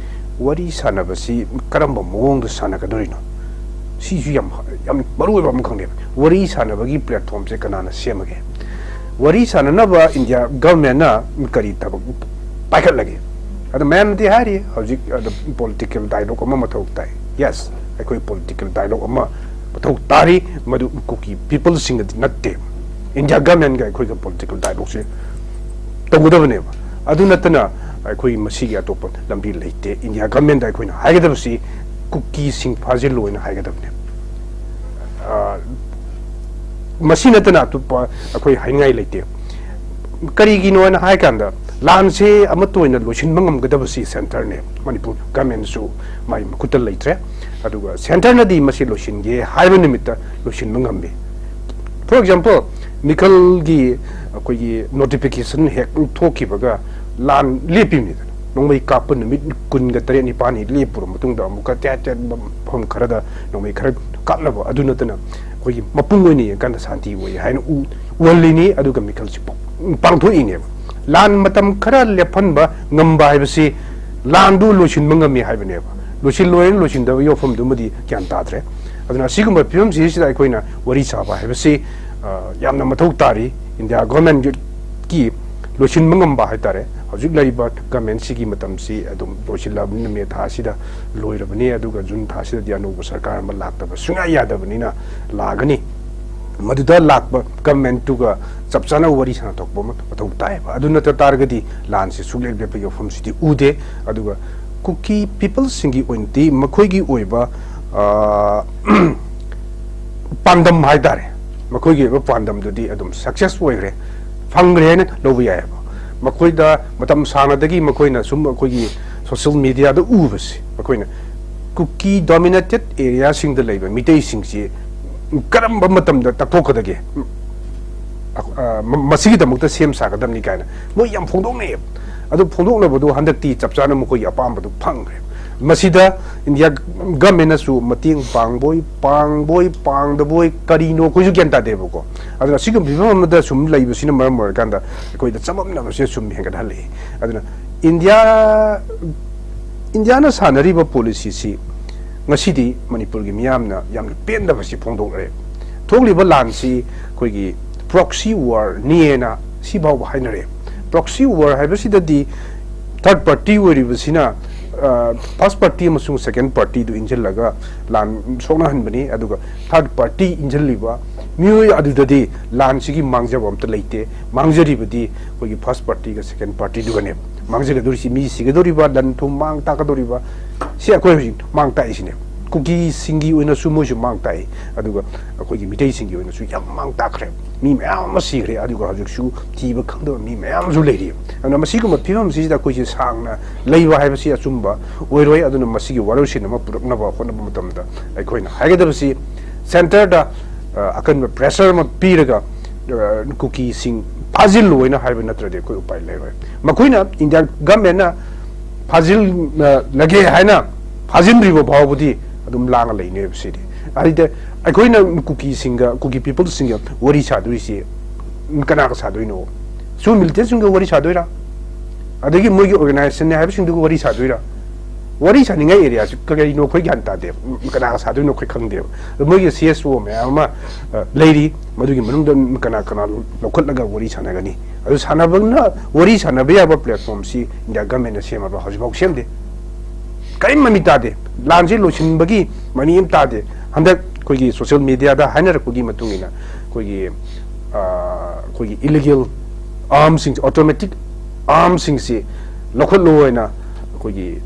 ꯋꯥꯔꯤ ꯁꯥꯟꯅꯕꯁꯤ ꯀꯔꯝꯕ ꯃꯑꯣꯡꯗ ꯁꯥꯟꯅꯒꯗꯧꯔꯤꯅꯣ? ꯁꯤꯁꯨ ꯌꯥꯝ, ꯌꯥꯝ ꯃꯔꯨ ꯑꯣꯏꯕ ꯑꯃꯈꯛꯅꯦꯕ꯫ ꯋꯥꯔꯤ ꯁꯥꯟꯅꯕꯒꯤ ꯄ꯭ꯂꯦꯠꯐꯣꯝꯁꯦ ꯀꯅꯥꯅ ꯁꯦꯝꯃꯒꯦ? ꯋꯥꯔꯤ ꯁꯥꯟꯅꯅꯕ ꯏꯟꯗꯤꯌꯥ ꯒꯚꯔꯟꯃꯦꯟꯅ ꯀꯔꯤ ꯊꯕꯛ ꯄꯥꯏꯈꯠꯂꯒꯦ? ꯑꯗꯣ ꯃꯌꯥꯝꯅꯗꯤ ꯍꯥꯏꯔꯤ, ꯍꯧꯖꯤꯛ ꯑꯗ ꯄꯣꯂꯤꯇꯤꯀꯦꯜ ꯗꯥꯏꯂꯣꯒ ꯑꯃ ꯃꯊꯧ ꯇꯥꯏ꯫ ꯌꯦꯁ, ꯑꯩꯈꯣꯏ ꯄꯣꯂꯤꯇꯤꯀꯦꯜ ꯗꯥꯏꯂꯣꯒ ꯑꯃ ꯃꯊꯧ ꯇꯥꯔꯤ, ꯃꯗꯨ ꯀꯨꯀꯤ ꯄꯤꯄꯜꯁꯤꯡꯒꯗꯤ ꯅꯠꯇꯦ꯫ ꯏꯟꯗꯤꯌꯥ ꯒꯚꯔꯟꯃꯦꯟꯒ ꯑꯩꯈꯣꯏꯒ ꯄꯣꯂꯤꯇꯤꯀꯦꯜ ꯗꯥꯏꯂꯣꯒꯁꯦ ꯇꯧꯒꯗꯕꯅꯦꯕ꯫ ꯑꯗꯨ ꯅꯠꯇꯅ ꯑꯩꯈꯣꯏ ꯃꯁꯤꯒꯤ ꯑꯇꯣꯞꯄ ꯂꯝꯕꯤ ꯂꯩꯇꯦ꯫ ꯏꯟꯗꯤꯌꯥ ꯒꯚꯔꯟꯃꯦꯟꯗ ꯑꯩꯈꯣꯏꯅ ꯍꯥꯏꯒꯗꯕꯁꯤ ꯀꯨꯀꯤꯁꯤꯡ ꯐꯥꯖꯤꯜꯂꯣꯅ ꯍꯥꯏꯒꯗꯕꯅꯦ꯫ ꯑ, ꯃꯁꯤ ꯅꯠꯇꯅ ꯑꯇꯣꯞꯄ ꯑꯩꯈꯣꯏ ꯍꯥꯏꯅꯤꯡꯉꯥꯏ ꯂꯩꯇꯦ꯫ ꯀꯔꯤꯒꯤꯅꯣ ꯍꯥꯏꯅ ꯍꯥꯏ ꯀꯥꯟꯗ, ꯂꯥꯟꯁꯦ ꯑꯃꯠꯇ ꯑꯣꯏꯅ ꯂꯣꯏꯁꯤꯟꯕ ꯉꯝꯒꯗꯕꯁꯤ ꯁꯦꯟꯇꯔꯅꯦ꯫ ꯃꯅꯤꯄꯨꯔ ꯒꯚꯔꯟꯃꯦꯟꯁꯨ ꯃꯥꯒꯤ ꯃꯈꯨꯠꯇ ꯂꯩꯇ꯭ꯔꯦ꯫ ꯑꯗꯨꯒ ꯁꯦꯟꯇꯔꯅꯗꯤ ꯃꯁꯤ ꯂꯣꯏꯁꯤꯟꯒꯦ ꯍꯥꯏꯕ ꯅꯨꯃꯤꯠꯇ ꯂꯣꯏꯁꯤꯟꯕ ꯉꯝꯃꯤ꯫ For example, ꯃꯤꯈꯜꯒꯤ ꯑꯩꯈꯣꯏꯒꯤ notification ꯍꯦꯛ ꯊꯣꯛꯈꯤꯕꯒ ꯂꯥꯟ ꯂꯦꯞꯄꯤꯕꯅꯤꯗꯅ꯫ ꯅꯣꯡꯃꯩ ꯀꯥꯞꯄ ꯅꯨꯃꯤꯠ ꯀꯨꯟꯒ ꯇꯔꯦꯠ ꯅꯤꯄꯥꯜꯅꯤ ꯂꯦꯞꯄꯨꯔ ꯃꯇꯨꯡꯗ ꯑꯃꯨꯛꯀ ꯇꯦꯠ ꯇꯦꯠ ꯃꯐꯝ ꯈꯔꯗ ꯅꯣꯡꯃꯩ ꯈꯔ ꯀꯥꯞꯅꯕ, ꯑꯗꯨ ꯅꯠꯇꯅ ꯑꯩꯈꯣꯏꯒꯤ ꯃꯄꯨꯡ ꯑꯣꯏꯅ ꯌꯦꯡꯀꯥꯟꯗ ꯁꯥꯟꯇꯤ ꯑꯣꯏ ꯍꯥꯏꯅ ꯎ-, ꯎꯍꯜꯂꯤꯅꯤ꯫ ꯑꯗꯨꯒ ꯃꯤꯈꯜꯁꯤ ꯄꯥꯡꯊꯣꯛꯏꯅꯦꯕ꯫ ꯂꯥꯟ ꯃꯇꯝ ꯈꯔ ꯂꯦꯞꯍꯟꯕ ꯉꯝꯕ ꯍꯥꯏꯕꯁꯤ ꯂꯥꯟꯗꯨ ꯂꯣꯏꯁꯤꯟꯕ ꯉꯝꯃꯤ ꯍꯥꯏꯕꯅꯦꯕ꯫ ꯂꯣꯏꯁꯤꯜꯂꯣꯏꯅ ꯂꯣꯏꯁꯤꯟꯗꯕ ꯌꯥꯎꯐꯝꯗꯨꯃꯗꯤ ꯒ꯭ꯌꯥꯟ ꯇꯥꯗ꯭ꯔꯦ꯫ ꯑꯗꯨꯅ ꯑꯁꯤꯒꯨꯝꯕ ꯐꯤꯕꯝꯁꯤꯗꯩꯁꯤꯗ ꯑꯩꯈꯣꯏꯅ ꯋꯥꯔꯤ ꯁꯥꯕ ꯍꯥꯏꯕꯁꯤ, ꯑ, ꯌꯥꯝꯅ ꯃꯊꯧ ꯇꯥꯔꯤ꯫ ꯏꯟꯗꯤꯌꯥ ꯒꯣꯔꯃꯦꯟꯒꯤ ꯂꯣꯏꯁꯤꯟꯕ ꯉꯝꯕ ꯍꯥꯏꯇꯥꯔꯦ꯫ ꯍꯧꯖꯤꯛ ꯂꯩꯔꯤꯕ ꯒꯣꯔꯃꯦꯟꯁꯤꯒꯤ ꯃꯇꯝꯁꯤ ꯑꯗꯨꯝ ꯂꯣꯏꯁꯤꯜꯂꯕꯅꯤꯅ, ꯃꯦ ꯊꯥꯁꯤꯗ ꯂꯣꯏꯔꯕꯅꯤ꯫ ꯑꯗꯨꯒ ꯖꯨꯟ ꯊꯥꯁꯤꯗꯗꯤ ꯑꯅꯧꯕ ꯁꯔꯀꯥꯔ ꯑꯃ ꯂꯥꯛꯇꯕ ꯁꯨꯡꯌꯥ ꯌꯥꯗꯕꯅꯤꯅ ꯂꯥꯛꯑꯒꯅꯤ꯫ ꯃꯗꯨꯗ ꯂꯥꯛꯄ ꯒꯣꯔꯃꯦꯟꯇꯨꯒ ꯆꯞ ꯆꯥꯅ ꯋꯥꯔꯤ ꯁꯥꯟꯅꯊꯣꯛꯄ ꯑꯃ ꯃꯊꯧ ꯇꯥꯏꯌꯦꯕ꯫ ꯑꯗꯨ ꯅꯠꯇ ꯇꯥꯔꯒꯗꯤ ꯂꯥꯟꯁꯦ ꯁꯨꯛꯂꯦꯞ ꯂꯦꯞꯄꯒꯤ ꯋꯥꯐꯝꯁꯤꯗꯤ ꯎꯗꯦ꯫ ꯑꯗꯨꯒ ꯀꯨꯀꯤ ꯄꯤꯄꯜꯁꯤꯡꯒꯤ ꯑꯣꯏꯅꯗꯤ ꯃꯈꯣꯏꯒꯤ ꯑꯣꯏꯕ, ꯑ, ꯄꯥꯟꯗꯝ ꯍꯥꯏꯇꯥꯔꯦ, ꯃꯈꯣꯏꯒꯤ ꯑꯣꯏꯕ ꯄꯥꯟꯗꯝꯗꯨꯗꯤ ꯑꯗꯨꯝ ꯁꯛꯁꯦꯁ ꯑꯣꯏꯈ꯭ꯔꯦ, ꯐꯪꯈ꯭ꯔꯦ ꯍꯥꯏꯅ ꯂꯧꯕ ꯌꯥꯏꯌꯦꯕ꯫ ꯃꯈꯣꯏꯗ ꯃꯇꯝ ꯁꯥꯡꯅꯗꯒꯤ ꯃꯈꯣꯏꯅ ꯁꯨꯝ ꯑꯩꯈꯣꯏꯒꯤ ꯁꯣꯁꯤꯌꯦꯜ ꯃꯦꯗꯤꯌꯥꯗ ꯎꯕꯁꯦ, ꯃꯈꯣꯏꯅ ꯀꯨꯀꯤ ꯗꯣꯃꯤꯅꯦꯇꯦꯠ ꯑꯦꯔꯤꯌꯥꯁꯤꯡꯗ ꯂꯩꯕ ꯃꯤꯇꯩꯁꯤꯡꯁꯤ ꯀꯔꯝꯕ ꯃꯇꯝꯗ ꯇꯛꯊꯣꯛꯀꯗꯒꯦ, ꯑ, ꯃ-, ꯃꯁꯤꯒꯤꯗꯃꯛꯇ ꯁꯦꯝ ꯁꯥꯒꯗꯕꯅꯤ ꯀꯥꯏꯅ ꯃꯣꯏ ꯌꯥꯝ ꯐꯣꯡꯗꯣꯛꯅꯩꯌꯦꯕ꯫ ꯑꯗꯨ ꯐꯣꯡꯗꯣꯛꯅꯕꯗꯨ ꯍꯟꯗꯛꯇꯤ ꯆꯞ ꯆꯥꯅ ꯃꯈꯣꯏꯒꯤ ꯑꯄꯥꯝꯕꯗꯨ ꯐꯪꯈ꯭ꯔꯦ꯫ ꯃꯁꯤꯗ ꯏꯟꯗꯤꯌꯥ ꯒꯃꯦꯟꯅꯁꯨ ꯃꯇꯦꯡ ꯄꯥꯡꯕꯣꯏ, ꯄꯥꯡꯕꯣꯏ, ꯄꯥꯡꯗꯕꯣꯏ, ꯀꯔꯤꯅꯣ ꯑꯩꯈꯣꯏꯁꯨ ꯒ꯭ꯌꯥꯟ ꯇꯥꯗꯦꯕꯀꯣ꯫ ꯑꯗꯨꯅ ꯑꯁꯤꯒꯨꯝꯕ ꯐꯤꯕꯝ ꯑꯃꯗ ꯁꯨꯝ ꯂꯩꯕꯁꯤꯅ ꯃꯔꯝ ꯑꯣꯏꯔꯀꯥꯟꯗ ꯑꯩꯈꯣꯏꯗ ꯆꯃꯝꯅꯕꯁꯦ ꯁꯨꯝ ꯍꯦꯟꯒꯠꯍꯜꯂꯛꯏ꯫ ꯑꯗꯨꯅ ꯏꯟꯗꯤꯌꯥ, ꯏꯟꯗꯤꯌꯥꯅ ꯁꯥꯟꯅꯔꯤꯕ ꯄꯣꯂꯤꯁꯤꯁꯤ ꯉꯁꯤꯗꯤ ꯃꯅꯤꯄꯨꯔꯒꯤ ꯃꯤꯌꯥꯝꯅ ꯌꯥꯝꯅ ꯄꯦꯟꯗꯕꯁꯤ ꯐꯣꯡꯗꯣꯛꯂꯦ꯫ ꯊꯣꯛꯂꯤꯕ ꯂꯥꯟꯁꯤ ꯑꯩꯈꯣꯏꯒꯤ ꯄ꯭ꯔꯣꯛꯁꯤ ꯋꯥꯔꯅꯤꯅ ꯁꯤꯐꯥꯎꯕ ꯍꯥꯏꯅꯔꯦ꯫ ꯄ꯭ꯔꯣꯛꯁꯤ ꯋꯥꯔ ꯍꯥꯏꯕꯁꯤꯗꯗꯤ ꯊꯥꯔꯠ ꯄꯥꯔꯇꯤ ꯑꯣꯏꯔꯤꯕꯁꯤꯅ, ꯑ, ꯐꯥꯔꯁ ꯄꯥꯔꯇꯤ ꯑꯃꯁꯨꯡ ꯁꯦꯀꯦꯟ ꯄꯥꯔꯇꯤꯗꯨ ꯏꯟꯁꯤꯜꯂꯒ ꯂꯥꯟ ꯁꯣꯛꯅꯍꯟꯕꯅꯤ꯫ ꯑꯗꯨꯒ ꯊꯥꯔꯠ ꯄꯥꯔꯇꯤ ꯏꯟꯁꯤꯜꯂꯤꯕ ꯃꯤꯑꯣꯏ ꯑꯗꯨꯗꯗꯤ ꯂꯥꯟꯁꯤꯒꯤ ꯃꯥꯡꯖꯕ ꯑꯝꯇ ꯂꯩꯇꯦ꯫ ꯃꯥꯡꯖꯔꯤꯕꯗꯤ ꯑꯩꯈꯣꯏꯒꯤ ꯐꯥꯔꯁ ꯄꯥꯔꯇꯤꯒ ꯁꯦꯀꯦꯟ ꯄꯥꯔꯇꯤꯗꯨꯒꯅꯦꯕ꯫ ꯃꯥꯡꯖꯒꯗꯧꯔꯤꯁꯤ, ꯃꯤ ꯁꯤꯒꯗꯧꯔꯤꯕ, ꯂꯟ ꯊꯨꯝ ꯃꯥꯡ ꯇꯥꯛꯀꯗꯧꯔꯤꯕ, ꯁꯤ ꯑꯩꯈꯣꯏ ꯍꯧꯖꯤꯛ ꯃꯥꯡ ꯇꯥꯛꯏꯁꯤꯅꯦꯕ꯫ ꯀꯨꯀꯤꯁꯤꯡꯒꯤ ꯑꯣꯏꯅꯁꯨ ꯃꯣꯏꯁꯨ ꯃꯥꯡ ꯇꯥꯛꯏ, ꯑꯗꯨꯒ ꯑꯩꯈꯣꯏꯒꯤ ꯃꯤꯇꯩꯁꯤꯡꯒꯤ ꯑꯣꯏꯅꯁꯨ ꯌꯥꯝ ꯃꯥꯡ ꯇꯥꯛꯈ꯭ꯔꯦ꯫ ꯃꯤ ꯃꯌꯥꯝ ꯑꯃ ꯁꯤꯈ꯭ꯔꯦ, ꯑꯗꯨꯒ ꯍꯧꯖꯤꯛꯁꯨ ꯊꯤꯕ ꯈꯪꯗꯕ ꯃꯤ ꯃꯌꯥꯝꯁꯨ ꯂꯩꯔꯤ꯫ ꯑꯗꯨꯅ ꯃꯁꯤꯒꯨꯝꯕ ꯐꯤꯕꯝꯁꯤꯗ ꯑꯩꯈꯣꯏꯁꯦ ꯁꯥꯡꯅ ꯂꯩꯕ ꯍꯥꯏꯕꯁꯤ ꯑꯆꯨꯝꯕ ꯑꯣꯏꯔꯣꯏ꯫ ꯑꯗꯨꯅ ꯃꯁꯤꯒꯤ ꯋꯥꯔꯣꯏꯁꯤꯟ ꯑꯃ ꯄꯨꯔꯛꯅꯕ ꯍꯣꯠꯅꯕ ꯃꯇꯝꯗ ꯑꯩꯈꯣꯏꯅ ꯍꯥꯏꯒꯗꯕꯁꯤ, ꯁꯦꯟꯇꯔꯗ ꯑ, ꯑꯀꯟꯕ pressure ꯑꯃ ꯄꯤꯔꯒ, ꯑ, ꯀꯨꯀꯤꯁꯤꯡ ꯐꯥꯖꯤꯜꯂꯨ ꯍꯥꯏꯅ ꯍꯥꯏꯕ ꯅꯠꯇ꯭ꯔꯗꯤ ꯑꯩꯈꯣꯏ ꯎꯄꯥꯏ ꯂꯩꯔꯣꯏ꯫ ꯃꯈꯣꯏꯅ, ꯏꯟꯗꯤꯌꯥ ꯒꯚꯔꯟꯃꯦꯟꯠꯅ ꯐꯥꯖꯤꯜꯂꯒꯦ ꯍꯥꯏꯅ ꯐꯥꯖꯤꯟꯗ꯭ꯔꯤꯕ ꯐꯥꯎꯕꯗꯤ ꯑꯗꯨꯝ ꯂꯥꯡꯉ ꯂꯩꯅꯦꯕ ꯁꯤꯗꯤ꯫ ꯑꯗꯨꯗ ꯑꯩꯈꯣꯏꯅ ꯀꯨꯀꯤꯁꯤꯡꯒ, ꯀꯨꯀꯤ peopleꯁꯤꯡꯒ ꯋꯥꯔꯤ ꯁꯥꯗꯣꯏꯁꯤ ꯀꯅꯥꯒ ꯁꯥꯗꯣꯏꯅꯣ? ꯁꯨ militantꯁꯤꯡꯒ ꯋꯥꯔꯤ ꯁꯥꯗꯣꯏꯔꯥ? ꯑꯗꯒꯤ ꯃꯣꯏꯒꯤ organisationꯅꯦ ꯍꯥꯏꯕꯁꯤꯡꯗꯨꯒ ꯋꯥꯔꯤ ꯁꯥꯗꯣꯏꯔꯥ? ꯋꯥꯔꯤ ꯁꯥꯅꯤꯡꯉꯥꯏ areaꯁꯤ ꯀꯔꯤꯅꯣ ꯑꯩꯈꯣꯏ ꯒ꯭ꯌꯥꯟ ꯇꯥꯗꯦꯕ꯫ ꯀꯅꯥꯒ ꯁꯥꯗꯣꯏꯅꯣ ꯑꯩꯈꯣꯏ ꯈꯪꯗꯦꯕ꯫ ꯑꯗꯣ ꯃꯣꯏꯒꯤ C S O ꯃꯌꯥꯝ ꯑꯃ, ꯑ, ꯂꯩꯔꯤ, ꯃꯗꯨꯒꯤ ꯃꯅꯨꯡꯗ ꯀꯅꯥ ꯀꯅꯥ ꯂꯧꯈꯠꯂꯒ ꯋꯥꯔꯤ ꯁꯥꯟꯅꯒꯅꯤ? ꯑꯗꯨ ꯁꯥꯟꯅꯕꯅ, ꯋꯥꯔꯤ ꯁꯥꯟꯅꯕ ꯌꯥꯕ platformꯁꯤ ꯏꯟꯗꯤꯌꯥ ꯒꯚꯔꯟꯃꯦꯟꯠꯅ ꯁꯦꯝꯃꯕ꯭ꯔꯥ? ꯍꯧꯖꯤꯛꯐꯥꯎ ꯁꯦꯝꯗꯦ꯫ ꯀꯔꯤꯝ ꯃꯃꯤ ꯇꯥꯗꯦ꯫ ꯂꯥꯟꯁꯤ ꯂꯣꯏꯁꯤꯟꯕꯒꯤ ꯃꯃꯤ ꯑꯃ ꯇꯥꯗꯦ꯫ ꯍꯟꯗꯛ ꯑꯩꯈꯣꯏꯒꯤ social mediaꯗ ꯍꯥꯏꯅꯔꯛꯄꯒꯤ ꯃꯇꯨꯡ ꯏꯟꯅ ꯑꯩꯈꯣꯏꯒꯤ, ꯑ, ꯑꯩꯈꯣꯏꯒꯤ illegal armsꯁꯤꯡ, automatic armsꯁꯤꯡꯁꯤ ꯂꯧꯈꯠꯂꯣ ꯍꯥꯏꯅ ꯑꯩꯈꯣꯏꯒꯤ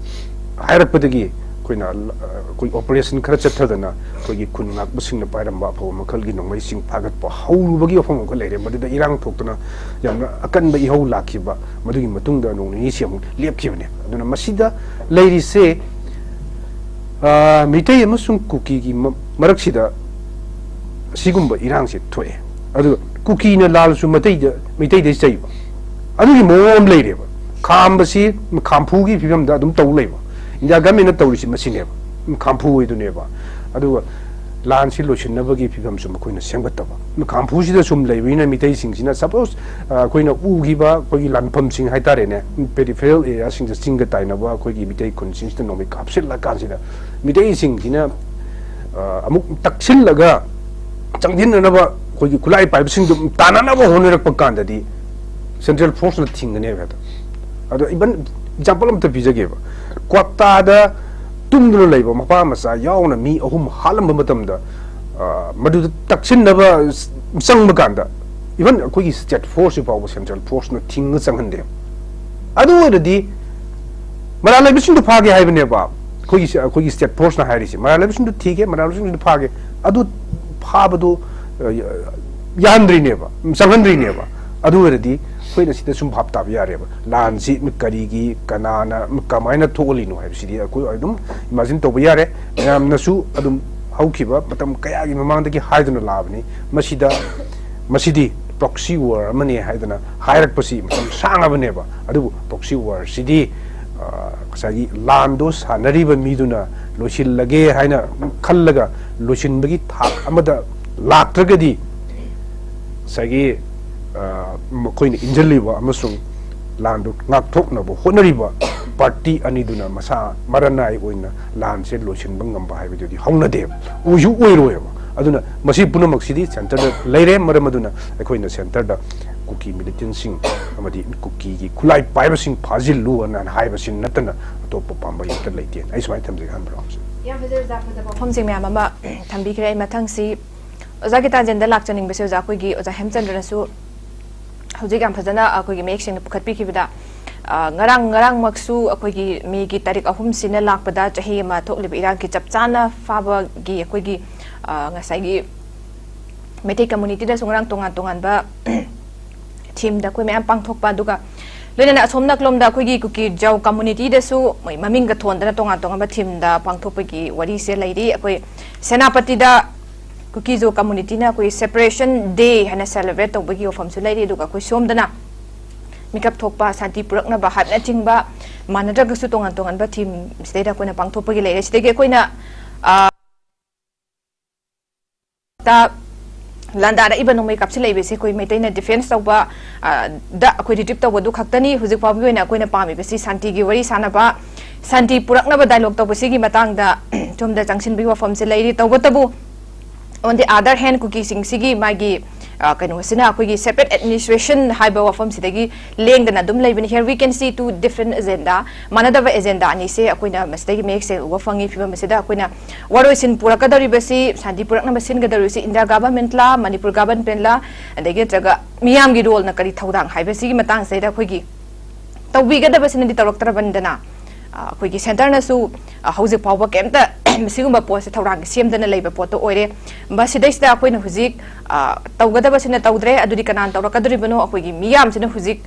ꯍꯥꯏꯔꯛꯄꯗꯒꯤ ꯑꯩꯈꯣꯏꯅ, ꯑ, ꯑꯩꯈꯣꯏ operation ꯈꯔ ꯆꯠꯊꯗꯅ ꯑꯩꯈꯣꯏꯒꯤ ꯈꯨꯟ ꯉꯥꯛꯄꯁꯤꯡꯅ ꯄꯥꯏꯔꯝꯕ ꯑꯐꯕ ꯃꯈꯜꯒꯤ ꯅꯣꯡꯃꯩꯁꯤꯡ ꯐꯥꯒꯠꯄ ꯍꯧꯔꯨꯕꯒꯤ ꯋꯥꯐꯝ ꯑꯃꯈꯛ ꯂꯩꯔꯦ꯫ ꯃꯗꯨꯗ ꯏꯔꯥꯡ ꯊꯣꯛꯇꯨꯅ ꯌꯥꯝꯅ ꯑꯀꯟꯕ ꯏꯍꯧ ꯂꯥꯛꯈꯤꯕ, ꯃꯗꯨꯒꯤ ꯃꯇꯨꯡꯗ ꯅꯣꯡ ꯅꯤꯅꯤꯁꯤ ꯑꯃꯨꯛ ꯂꯦꯞꯈꯤꯕꯅꯦ꯫ ꯑꯗꯨꯅ ꯃꯁꯤꯗ ꯂꯩꯔꯤꯁꯦ, ꯑ, ꯃꯤꯇꯩ ꯑꯃꯁꯨꯡ ꯀꯨꯀꯤꯒꯤ ꯃ-, ꯃꯔꯛꯁꯤꯗ ꯁꯤꯒꯨꯝꯕ ꯏꯔꯥꯡꯁꯦ ꯊꯣꯛꯑꯦ꯫ ꯑꯗꯨꯒ ꯀꯨꯀꯤꯅ ꯂꯥꯜꯂꯁꯨ ꯃꯩꯇꯩꯗ, ꯃꯩꯇꯩꯗ ꯆꯩꯕ꯫ ꯑꯗꯨꯒꯤ ꯃꯑꯣꯡ ꯑꯃ ꯂꯩꯔꯦꯕ꯫ ꯈꯥꯝꯕꯁꯤ ꯈꯥꯝꯐꯨꯒꯤ ꯐꯤꯕꯝꯗ ꯑꯗꯨꯝ ꯇꯧ ꯂꯩꯕ꯫ ꯏꯟꯗꯤꯌꯥ ꯒꯚꯔꯟꯃꯦꯟꯠꯅ ꯇꯧꯔꯤꯁꯤ ꯃꯁꯤꯅꯦꯕ꯫ ꯈꯥꯝꯐꯨ ꯑꯣꯏꯗꯨꯅꯦꯕ꯫ ꯑꯗꯨꯒ ꯂꯥꯟꯁꯤ ꯂꯣꯏꯁꯤꯟꯅꯕꯒꯤ ꯐꯤꯕꯝꯁꯨ ꯃꯈꯣꯏꯅ ꯁꯦꯝꯒꯠꯇꯕ꯫ ꯈꯥꯝꯐꯨꯁꯤꯗ ꯁꯨꯝ ꯂꯩꯕꯅꯤꯅ ꯃꯤꯇꯩꯁꯤꯡꯁꯤꯅ, suppose, ꯑ, ꯑꯩꯈꯣꯏꯅ ꯎꯈꯤꯕ ꯑꯩꯈꯣꯏꯒꯤ ꯂꯥꯟꯐꯝꯁꯤꯡ ꯍꯥꯏꯇꯥꯔꯦꯅꯦ, peripheral areaꯁꯤꯡꯗ ꯆꯤꯡꯒ ꯇꯥꯏꯅꯕ ꯑꯩꯈꯣꯏꯒꯤ ꯃꯤꯇꯩ ꯈꯨꯟꯁꯤꯡꯁꯤꯗ ꯅꯣꯡꯃꯩ ꯀꯥꯞꯁꯤꯜꯂꯀꯥꯟꯁꯤꯗ ꯃꯤꯇꯩꯁꯤꯡꯁꯤꯅ, ꯑ, ꯑꯃꯨꯛ ꯇꯛꯁꯤꯜꯂꯒ ꯆꯪꯁꯤꯟꯅꯅꯕ ꯑꯩꯈꯣꯏꯒꯤ ꯈꯨꯠꯂꯥꯏ ꯄꯥꯏꯕꯁꯤꯡꯗꯨ ꯇꯥꯟꯅꯅꯕ ꯍꯣꯠꯅꯔꯛꯄ ꯀꯥꯟꯗꯗꯤ central forceꯅ ꯊꯤꯡꯒꯅꯦꯕ ꯍꯦꯛꯇ꯫ ꯑꯗꯣ even example ꯑꯝꯇ ꯄꯤꯖꯒꯦꯕ꯫ ꯀ꯭ꯋꯥꯛꯇꯥꯗ ꯇꯨꯝꯗꯨꯅ ꯂꯩꯕ ꯃꯄꯥ ꯃꯆꯥ ꯌꯥꯎꯅ ꯃꯤ ꯑꯍꯨꯝ ꯍꯥꯠꯂꯝꯕ ꯃꯇꯝꯗ, ꯑ, ꯃꯗꯨꯗ ꯇꯛꯁꯤꯟꯅꯕ ꯆꯪꯕ ꯀꯥꯟꯗ even ꯑꯩꯈꯣꯏꯒꯤ state force ꯐꯥꯎꯕ central forceꯅ ꯊꯤꯡꯉ ꯆꯪꯍꯟꯗꯦ꯫ ꯑꯗꯨ ꯑꯣꯏꯔꯗꯤ ꯃꯔꯥꯜ ꯂꯩꯕꯁꯤꯡꯗꯣ ꯐꯥꯒꯦ ꯍꯥꯏꯕꯅꯦꯕ꯫ ꯑꯩꯈꯣꯏꯒꯤ, ꯑꯩꯈꯣꯏꯒꯤ state forceꯅ ꯍꯥꯏꯔꯤꯁꯦ, ꯃꯔꯥꯜ ꯂꯩꯕꯁꯤꯡꯗꯣ ꯊꯤꯒꯦ, ꯃꯔꯥꯜ ꯂꯩꯕꯁꯤꯡꯗꯣ ꯐꯥꯒꯦ꯫ ꯑꯗꯨ ꯐꯥꯕꯗꯣ, ꯑ, ꯌꯥꯍꯟꯗ꯭ꯔꯤꯅꯦꯕ, ꯆꯪꯍꯟꯗ꯭ꯔꯤꯅꯦꯕ꯫ ꯑꯗꯨ ꯑꯣꯏꯔꯗꯤ ꯑꯩꯈꯣꯏꯅ ꯁꯤꯗ ꯁꯨꯝ ꯚꯥꯞ ꯇꯥꯕ ꯌꯥꯔꯦꯕ꯫ ꯂꯥꯟꯁꯤ ꯀꯔꯤꯒꯤ, ꯀꯅꯥꯅ, ꯀꯃꯥꯏꯅ ꯊꯣꯛꯍꯜꯂꯤꯅꯣ ꯍꯥꯏꯕꯁꯤꯗꯤ ꯑꯩꯈꯣꯏ ꯑꯗꯨꯝ imagine ꯇꯧꯕ ꯌꯥꯔꯦ꯫ ꯃꯌꯥꯝꯅꯁꯨ ꯑꯗꯨꯝ ꯍꯧꯈꯤꯕ ꯃꯇꯝ ꯀꯌꯥꯒꯤ ꯃꯃꯥꯡꯗꯒꯤ ꯍꯥꯏꯗꯨꯅ ꯂꯥꯛꯑꯕꯅꯤ꯫ ꯃꯁꯤꯗ ꯃꯁꯤꯗꯤ proxy war ꯑꯃꯅꯤ ꯍꯥꯏꯗꯅ ꯍꯥꯏꯔꯛꯄꯁꯤ ꯃꯇꯝ ꯁꯥꯡꯉꯕꯅꯦꯕ꯫ ꯑꯗꯨꯕꯨ proxy war ꯁꯤꯗꯤ, ꯑ, ꯉꯁꯥꯏꯒꯤ ꯂꯥꯟꯗꯣ ꯁꯥꯟꯅꯔꯤꯕ ꯃꯤꯗꯨꯅ ꯂꯣꯏꯁꯤꯜꯂꯒꯦ ꯍꯥꯏꯅ ꯈꯜꯂꯒ ꯂꯣꯏꯁꯤꯟꯕꯒꯤ ꯊꯥꯛ ꯑꯃꯗ ꯂꯥꯛꯇ꯭ꯔꯒꯗꯤ, ꯉꯁꯥꯏꯒꯤ, ꯑ, ꯃꯈꯣꯏꯅ ꯏꯟꯖꯜꯂꯤꯕ ꯑꯃꯁꯨꯡ ꯂꯥꯟꯗꯨ ꯉꯥꯛꯊꯣꯛꯅꯕ ꯍꯣꯠꯅꯔꯤꯕ party ꯑꯅꯤꯗꯨꯅ ꯃꯁꯥ ꯃꯔꯅꯥꯏ ꯑꯣꯏꯅ ꯂꯥꯟꯁꯦ ꯂꯣꯏꯁꯤꯟꯕ ꯉꯝꯕ ꯍꯥꯏꯕꯗꯨꯗꯤ ꯍꯧꯅꯗꯦꯕ, ꯑꯣꯏꯁꯨ ꯑꯣꯏꯔꯣꯏꯕ꯫ ꯑꯗꯨꯅ ꯃꯁꯤ ꯄꯨꯝꯅꯃꯛꯁꯤꯗꯤ centreꯗ ꯂꯩꯔꯦ꯫ ꯃꯔꯝ ꯑꯗꯨꯅ ꯑꯩꯈꯣꯏꯅ centreꯗ ꯀꯨꯀꯤ militantꯁꯤꯡ ꯑꯃꯗꯤ ꯀꯨꯀꯤꯒꯤ ꯈꯨꯠꯂꯥꯏ ꯄꯥꯏꯕꯁꯤꯡ ꯐꯥꯖꯤꯜꯂꯨ ꯑꯅ ꯍꯥꯏꯕꯁꯤ ꯅꯠꯇꯅ ꯑꯇꯣꯞꯄ ꯄꯥꯝꯕꯩ ꯑꯝꯇ ꯂꯩꯇꯦ꯫ ꯑꯩ ꯁꯨꯃꯥꯏꯅ ꯊꯝꯖꯒꯦ, ꯑꯍꯥꯟꯕ roundꯁꯦ꯫ ꯌꯥꯝ ꯐꯖꯩ ꯑꯣꯖꯥ, ꯐꯖꯕ ꯋꯥꯐꯝꯁꯤꯡ ꯃꯌꯥꯝ ꯑꯃ ꯊꯝꯕꯤꯈ꯭ꯔꯦ꯫ ꯑꯩ ꯃꯊꯪꯁꯤ ꯑꯣꯖꯥ ꯒꯤꯇꯥꯟꯖꯟꯗ ꯂꯥꯛꯆꯅꯤꯡꯕꯁꯦ, ꯑꯣꯖꯥ, ꯑꯩꯈꯣꯏꯒꯤ ꯑꯣꯖꯥ ꯍꯦꯝꯆꯟꯗ꯭ꯔꯅꯁꯨ ꯍꯧꯖꯤꯛ ꯌꯥꯝ ꯐꯖꯅ ꯑꯩꯈꯣꯏꯒꯤ ꯃꯌꯦꯛ ꯁꯦꯡꯅ ꯄꯨꯈꯠꯄꯤꯈꯤꯕꯗ, ꯑ, ꯉꯔꯥꯡ, ꯉꯔꯥꯡꯃꯛꯁꯨ ꯑꯩꯈꯣꯏꯒꯤ ꯃꯦꯒꯤ ꯇꯥꯔꯤꯛ ꯑꯍꯨꯝꯁꯤꯅ ꯂꯥꯛꯄꯗ ꯆꯍꯤ ꯑꯃ ꯊꯣꯛꯂꯤꯕ ꯏꯔꯥꯡꯒꯤ ꯆꯞ ꯆꯥꯅ ꯐꯥꯕꯒꯤ ꯑꯩꯈꯣꯏꯒꯤ, ꯑ, ꯉꯁꯥꯏꯒꯤ ꯃꯩꯇꯩ communityꯗꯁꯨ ꯉꯔꯥꯡ ꯇꯣꯉꯥꯟ ꯇꯣꯉꯥꯟꯕ themeꯗ ꯑꯩꯈꯣꯏ ꯃꯌꯥꯝ ꯄꯥꯡꯊꯣꯛꯄ, ꯑꯗꯨꯒ ꯂꯣꯏꯅꯅ ꯑꯁꯣꯝ ꯅꯥꯀꯂꯣꯝꯗ ꯑꯩꯈꯣꯏꯒꯤ ꯀꯨꯀꯤ ꯖꯥꯎ communityꯗꯁꯨ ꯃꯣꯏ ꯃꯃꯤꯡꯒ ꯊꯣꯟꯗꯅ ꯇꯣꯉꯥꯟ ꯇꯣꯉꯥꯟꯕ themeꯗ ꯄꯥꯡꯊꯣꯛꯄꯒꯤ ꯋꯥꯔꯤꯁꯦ ꯂꯩꯔꯤ꯫ ꯑꯩꯈꯣꯏ ꯁꯦꯅꯥꯄꯇꯤꯗ ꯀꯨꯀꯤ ꯖꯥꯎ communityꯅ ꯑꯩꯈꯣꯏ Separation Day ꯍꯥꯏꯅ celebrate ꯇꯧꯕꯒꯤ ꯋꯥꯐꯝꯁꯨ ꯂꯩꯔꯤ꯫ ꯑꯗꯨꯒ ꯑꯩꯈꯣꯏ ꯁꯣꯝꯗꯅ ꯃꯤꯀꯞ ꯊꯣꯛꯄ, ꯁꯥꯟꯇꯤ ꯄꯨꯔꯛꯅꯕ ꯍꯥꯏꯕꯅꯆꯤꯡꯕ ꯃꯥꯟꯅꯗ꯭ꯔꯒꯁꯨ ꯇꯣꯉꯥꯟ ꯇꯣꯉꯥꯟꯕ themeꯁꯤꯗꯩꯗ ꯑꯩꯈꯣꯏꯅ ꯄꯥꯡꯊꯣꯛꯄꯒꯤ ꯂꯩꯔꯦ꯫ ꯁꯤꯗꯒꯤ ꯑꯩꯈꯣꯏꯅ, ꯑ, ꯇ ꯂꯥꯟꯗꯥꯔꯛꯏꯕ ꯅꯣꯡꯃꯩ ꯀꯥꯞꯁꯤꯜꯂꯛꯏꯕꯁꯤ ꯑꯩꯈꯣꯏ ꯃꯩꯇꯩꯅ defence ꯇꯧꯕ, ꯑ, ꯗ ꯑꯩꯈꯣꯏ retreat ꯇꯧꯕꯗꯨ ꯈꯛꯇꯅꯤ꯫ ꯍꯧꯖꯤꯛ ꯐꯥꯎꯕꯒꯤ ꯑꯣꯏꯅ ꯑꯩꯈꯣꯏꯅ ꯄꯥꯝꯃꯤꯕꯁꯤ ꯁꯥꯟꯇꯤꯒꯤ ꯋꯥꯔꯤ ꯁꯥꯟꯅꯕ, ꯁꯥꯟꯇꯤ ꯄꯨꯔꯛꯅꯕ dialogue ꯇꯧꯕꯁꯤꯒꯤ ꯃꯇꯥꯡꯗ ꯁꯣꯝꯗ ꯆꯪꯁꯤꯟꯕꯒꯤ ꯋꯥꯐꯝꯁꯦ ꯂꯩꯔꯤ꯫ ꯇꯧꯕꯇꯕꯨ, on the other hand, ꯀꯨꯀꯤꯁꯤꯡꯁꯤꯒꯤ ꯃꯥꯒꯤ, ꯑ, ꯀꯩꯅꯣꯁꯤꯅ ꯑꯩꯈꯣꯏꯒꯤ separate administration ꯍꯥꯏꯕ ꯋꯥꯐꯝꯁꯤꯗꯒꯤ ꯂꯦꯡꯗꯅ ꯑꯗꯨꯝ ꯂꯩꯕꯅꯤ꯫ Here we can see two different agenda, ꯃꯥꯟꯅꯗꯕ agenda ꯑꯅꯤꯁꯦ ꯑꯩꯈꯣꯏꯅ ꯃꯁꯤꯗꯒꯤ ꯃꯌꯦꯛ ꯁꯦꯡꯅ ꯎꯕ ꯐꯪꯉꯤ꯫ ꯐꯤꯕꯝ ꯑꯁꯤꯗ ꯑꯩꯈꯣꯏꯅ ꯋꯥꯔꯣꯏꯁꯤꯟ ꯄꯨꯔꯛꯀꯗꯧꯔꯤꯕꯁꯤ, ꯁꯥꯟꯇꯤ ꯄꯨꯔꯛꯅꯕ ꯁꯤꯟꯒꯗꯧꯔꯤꯕꯁꯤ India governmentꯂ, ꯃꯅꯤꯄꯨꯔ governmentꯂ, ꯑꯗꯒꯤ ꯅꯠꯇ꯭ꯔꯒ ꯃꯤꯌꯥꯝꯒꯤ roleꯅ ꯀꯔꯤ ꯊꯧꯗꯥꯡ ꯍꯥꯏꯕꯁꯤꯒꯤ ꯃꯇꯥꯡꯁꯤꯗꯩꯗ ꯑꯩꯈꯣꯏꯒꯤ ꯇꯧꯕꯤꯒꯗꯕꯁꯤꯅꯗꯤ ꯇꯧꯔꯛꯇ꯭ꯔꯕꯅꯤꯗꯅ꯫ ꯑꯩꯈꯣꯏꯒꯤ ꯁꯦꯟꯇꯔꯅꯁꯨ ꯍꯧꯖꯤꯛ ꯐꯥꯎꯕ ꯀꯩꯝꯇ ꯃꯁꯤꯒꯨꯝꯕ ꯄꯣꯠꯁꯦ ꯊꯧꯔꯥꯡ ꯁꯦꯝꯗꯅ ꯂꯩꯕ ꯄꯣꯠꯇꯣ ꯑꯣꯏꯔꯦ꯫ ꯃꯁꯤꯗꯩꯁꯤꯗ ꯑꯩꯈꯣꯏꯅ ꯍꯧꯖꯤꯛ ꯇꯧꯒꯗꯕꯁꯤꯅ ꯇꯧꯗ꯭ꯔꯦ, ꯑꯗꯨꯗꯤ ꯀꯅꯥꯅ ꯇꯧꯔꯛꯀꯗꯧꯔꯤꯕꯅꯣ? ꯑꯩꯈꯣꯏꯒꯤ ꯃꯤꯌꯥꯝꯁꯤꯅ ꯍꯧꯖꯤꯛ